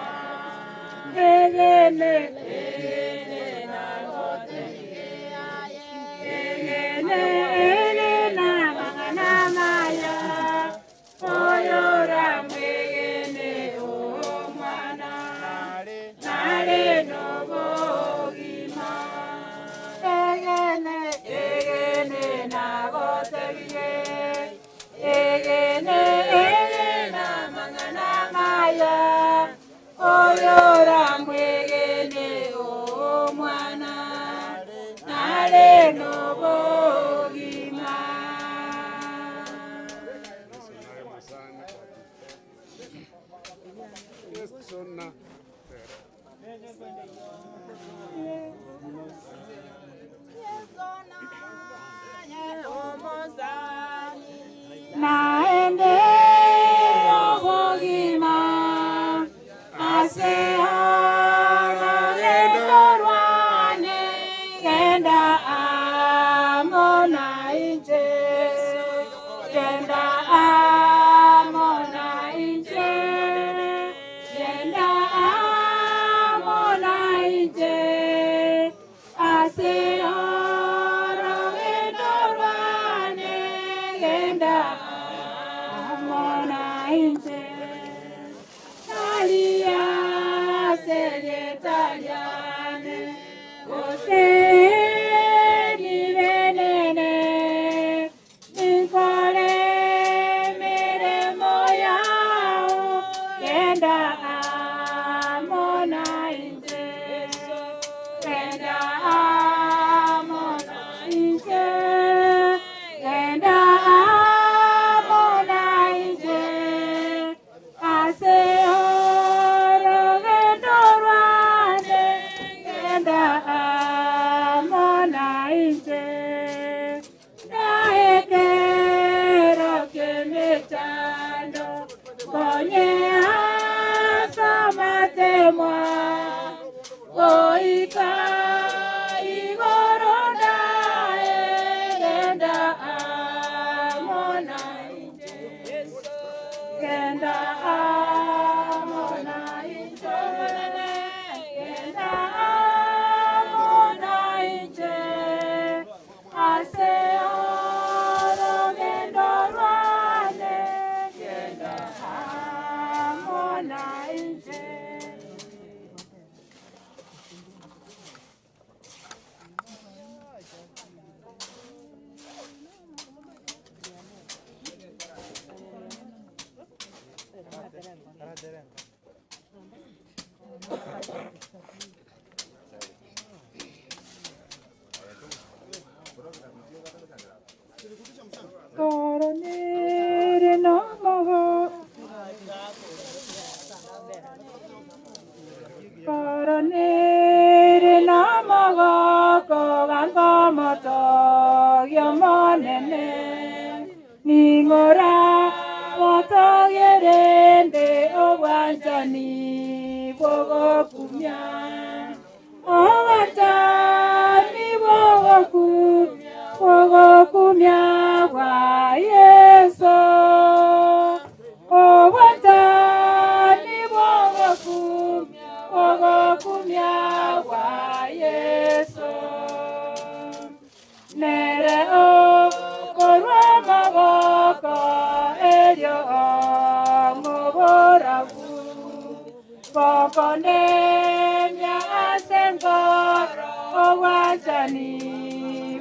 egene egene nagotebirie egene egene amang'ana maya oyora mwegene omwana nare nobogima egene egene nagotebirie egene egene amang'ana maya oyora mwegene omwana nare nobogima. Naende obogima ase orogendo rwane genda amo na inche genda amo na inche genda amo na inche ase orogendo rwane genda amo na inche Talia segetaliane gose nivenene ninkole miremo yao genda amo na inche genda amo na inche genda amo na inche ase orogendo rwane genda amo na inche naekero kemechando konye asamatemwa goika igoro ndae genda amo na inche genda amo na inche genda amo na inche ase orogendo rwane genda amo na inche. Koronere no moho Koronere no moho Kogango moto Gyomonene Ningora moto gerende Obwanchani bwogokumya Obwanchani bwogokumya Bwogokumya bwa Yesu Obwanchani bwogokumya Bwogokumya bwa Yesu Nere okorwa amaboko Erio ng'oborabu Bokonemia ase engoro Obwanchani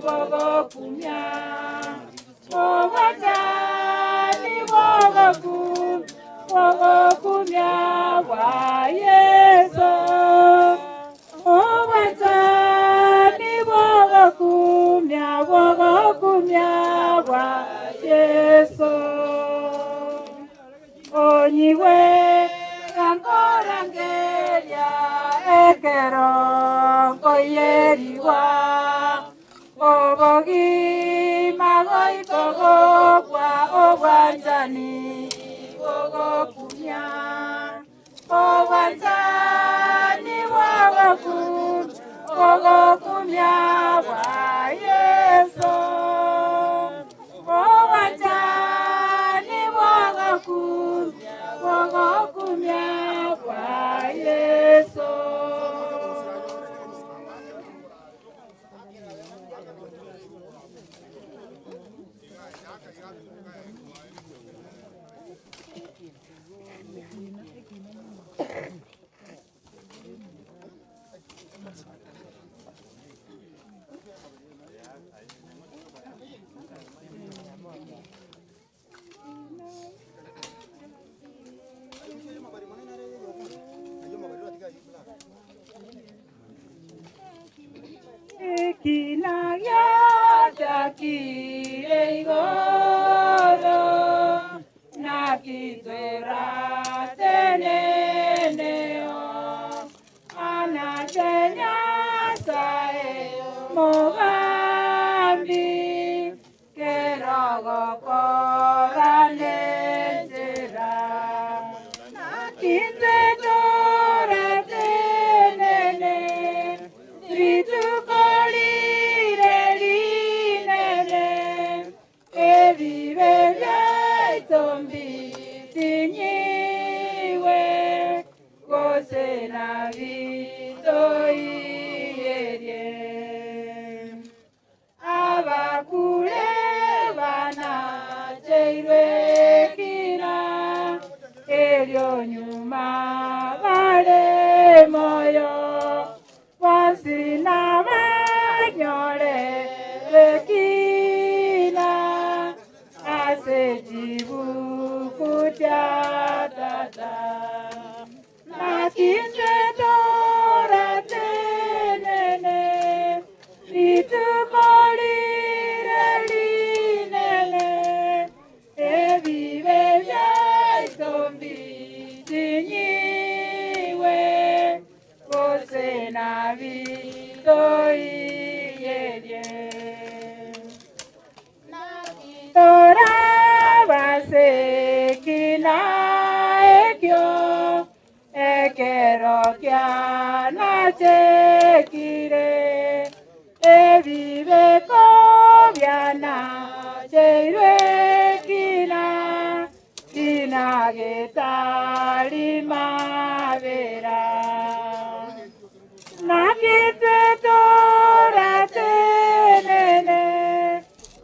bwogokumya Obwanchani bwogokumya Bwogokumya bwa Yesu Obwanchani bwogokumya Bwogokumya bwa Yesu Onyiwe kankorangeria ekero nkoyeriwa obogima goiko gokwa obwanchani bwogokumya obwanchani bwogokumya bwogokumya bwa Yesu obwanchani Ogokumia kwa Yesu. Ekina gyatakire igoro nakitura teneneo anache Nyasaye mogambi kerogokora nenzira nakinzetora tenene ritukolire linene ebibe byaitombi tinyiwe gose nabitoiyerie abakure banacheirwe kina elyo nyuma bale moyo wasina banyole lekina ase jibuku kya tata nakinje tora tenene ritukolire linene ebibe byaitombi tinyiwe gose nabitoiyerie tora basekina ekyo ekero kyanachekire ebibeko byanacheirwe kina kina getali mabera nakitwetora tenene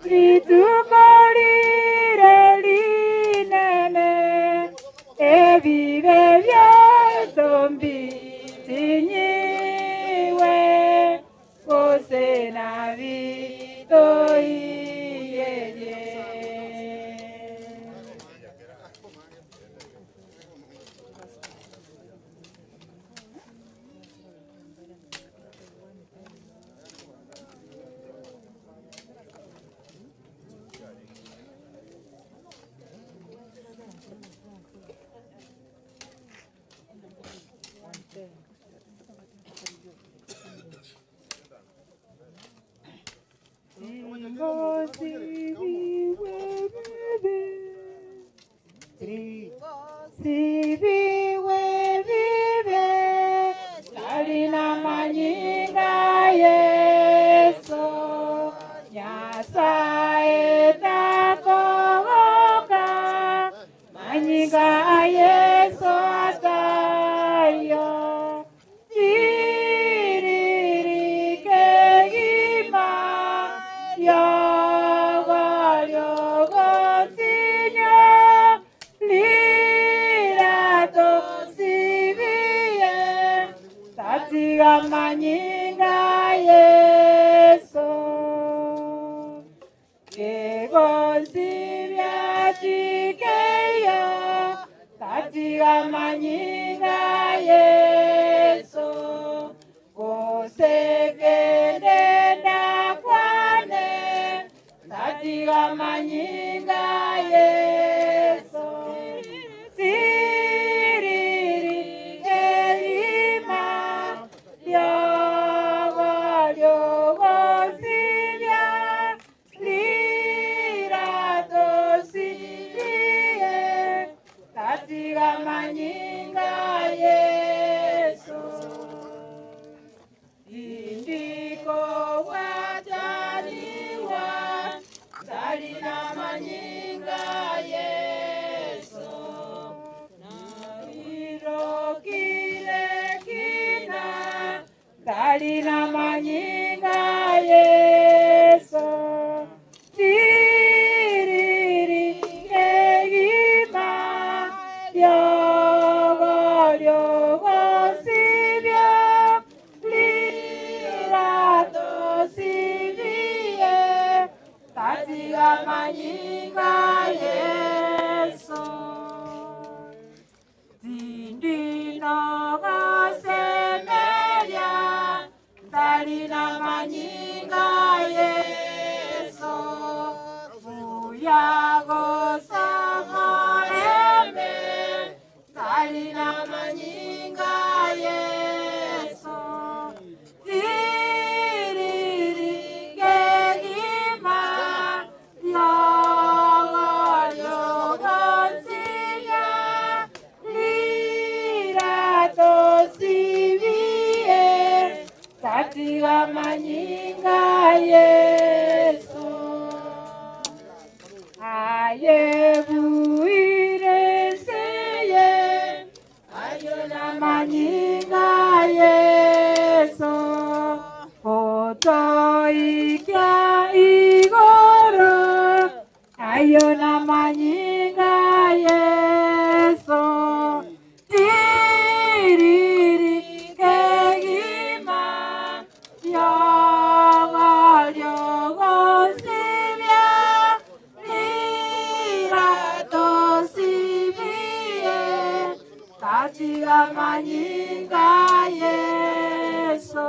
ritukolire linene ebibe byatombi tinyiwe gose nabitoiyerie Sibiwe bibe talina manyinga Yesu Nyasaye takogoka manyinga Yesu atayo tiririke gima yogo yogo sinyo lirato sibie tatiga manyinga Yesu kegosibya chikeyo tatiga manyinga Yesu kosekendenda kwane tatiga manyinga Yesu tiriri elima lyogo lyogo sibya lirato sibie tatiga manyinga Yesu indiko wataliwa talina manyinga Yesu na manyinga Yesu Tindinogosemeria Tarina manyinga Yesu Buyagosamoreme Tarina manyinga Yesu Tiririgegima Yogoyogonsinya Liratosibie Tatiga manyinga Yesu Ayebuireseye Ayona manyinga Yesu Otoikia igoro Ayona manyinga Yesu Tiriri kegima Yogo yogo sibia Liratosibie Tatiga manyinga Yesu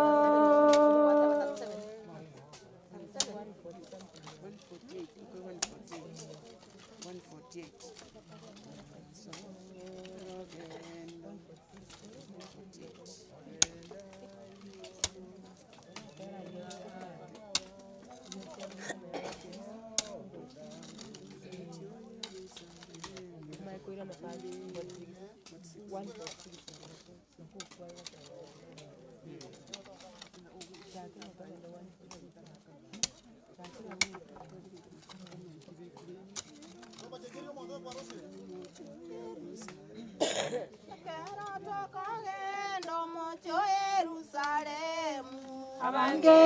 Abange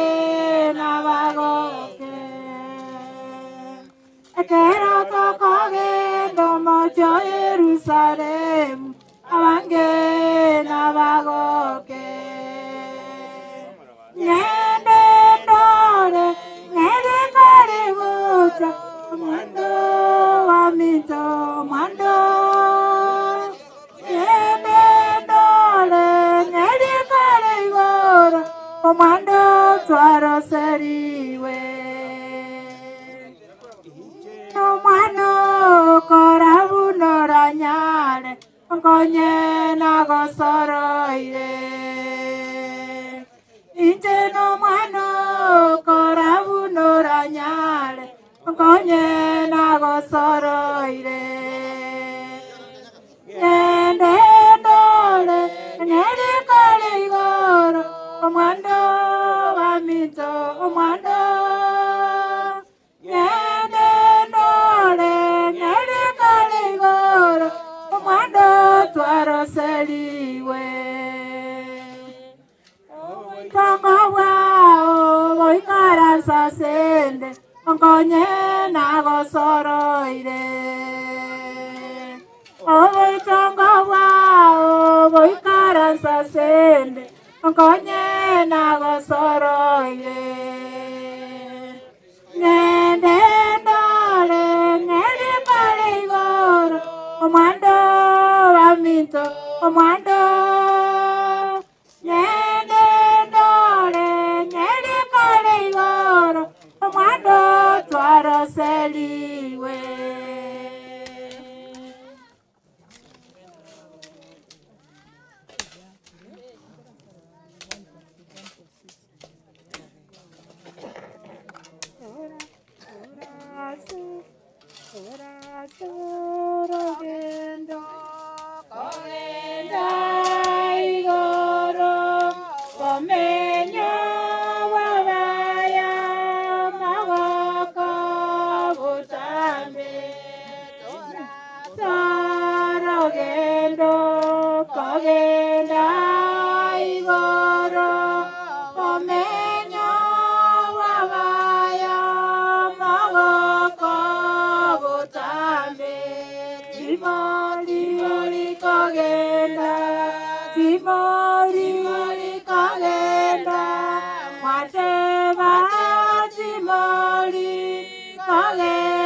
n'abagoke Ekero tokogenda omocho Yerusalemu Abange n'abagoke Ngende ndore ngende kare gocha Mwando wa minto mwando Ngende ndore ngende kare igoro Omwando twaroseriwe Omwana korabunoranyare Nkonye nagosoroire Inche nomwana korabunoranyare Nkonye nagosoroire Ngende ndore ngende kare igoro Omwando wa minto omwando Ngende ndore ngende kare igoro Omwando twaroseriwe Tongo bwao boikaransa sende Nkonye nagosoroire Oboitongo bwao boikaransa sende Nkonye nagosoroire Ngende ndore ngende kare igoro Omwando wa minto omwando Ngende ndore ngende kare igoro Omwando twaroseliwe Sorogendo kogenda igoro komenya wabaya magoko butambe Sorogendo kogenda igoro komenya wabaya magoko butambe Timori mori kogenda Timori mori kogenda Mwateba Timori kogenda.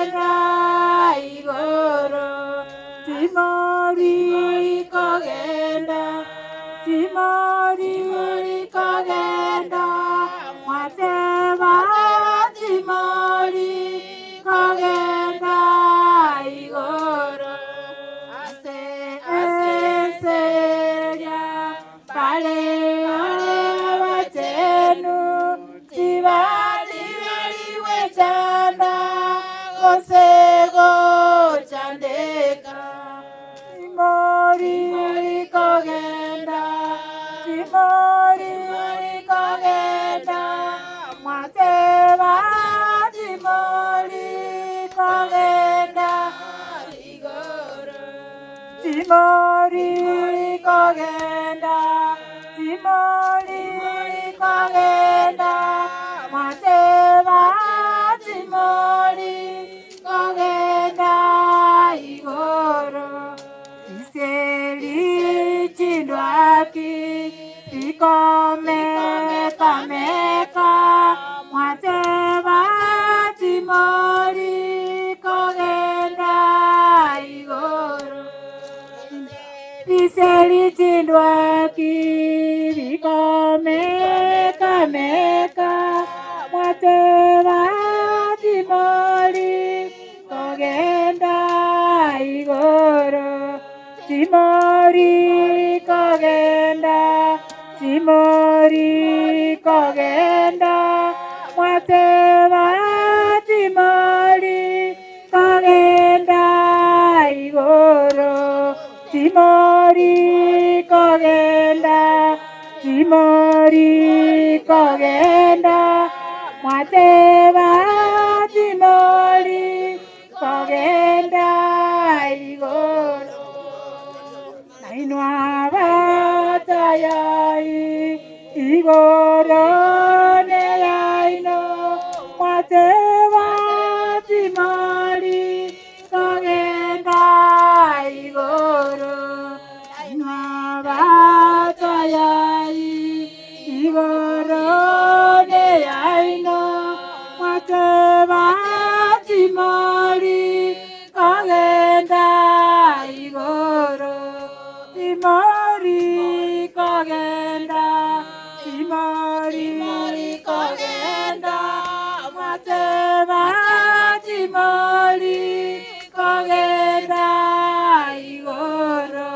Timori kogenda mwateba timori kogenda Timori kogenda Timori kogenda mwateba timori kogenda igoro Iseri chindwaki ikomekameka mwateba timori kogenda igoro Iseri chindwaki bikomekameka mwateba timori kogenda igoro timori kogenda timori kogenda mwateba timori kogenda igoro timori kogenda timori kogenda mwateba timori kogenda igoro nainwa batayai igoro neyaino mwateba timori kogenda igoro nainwa batayai igoro neyaino mwateba timori kogenda igoro timori kogenda timori kogenda mwateba timori kogenda igoro.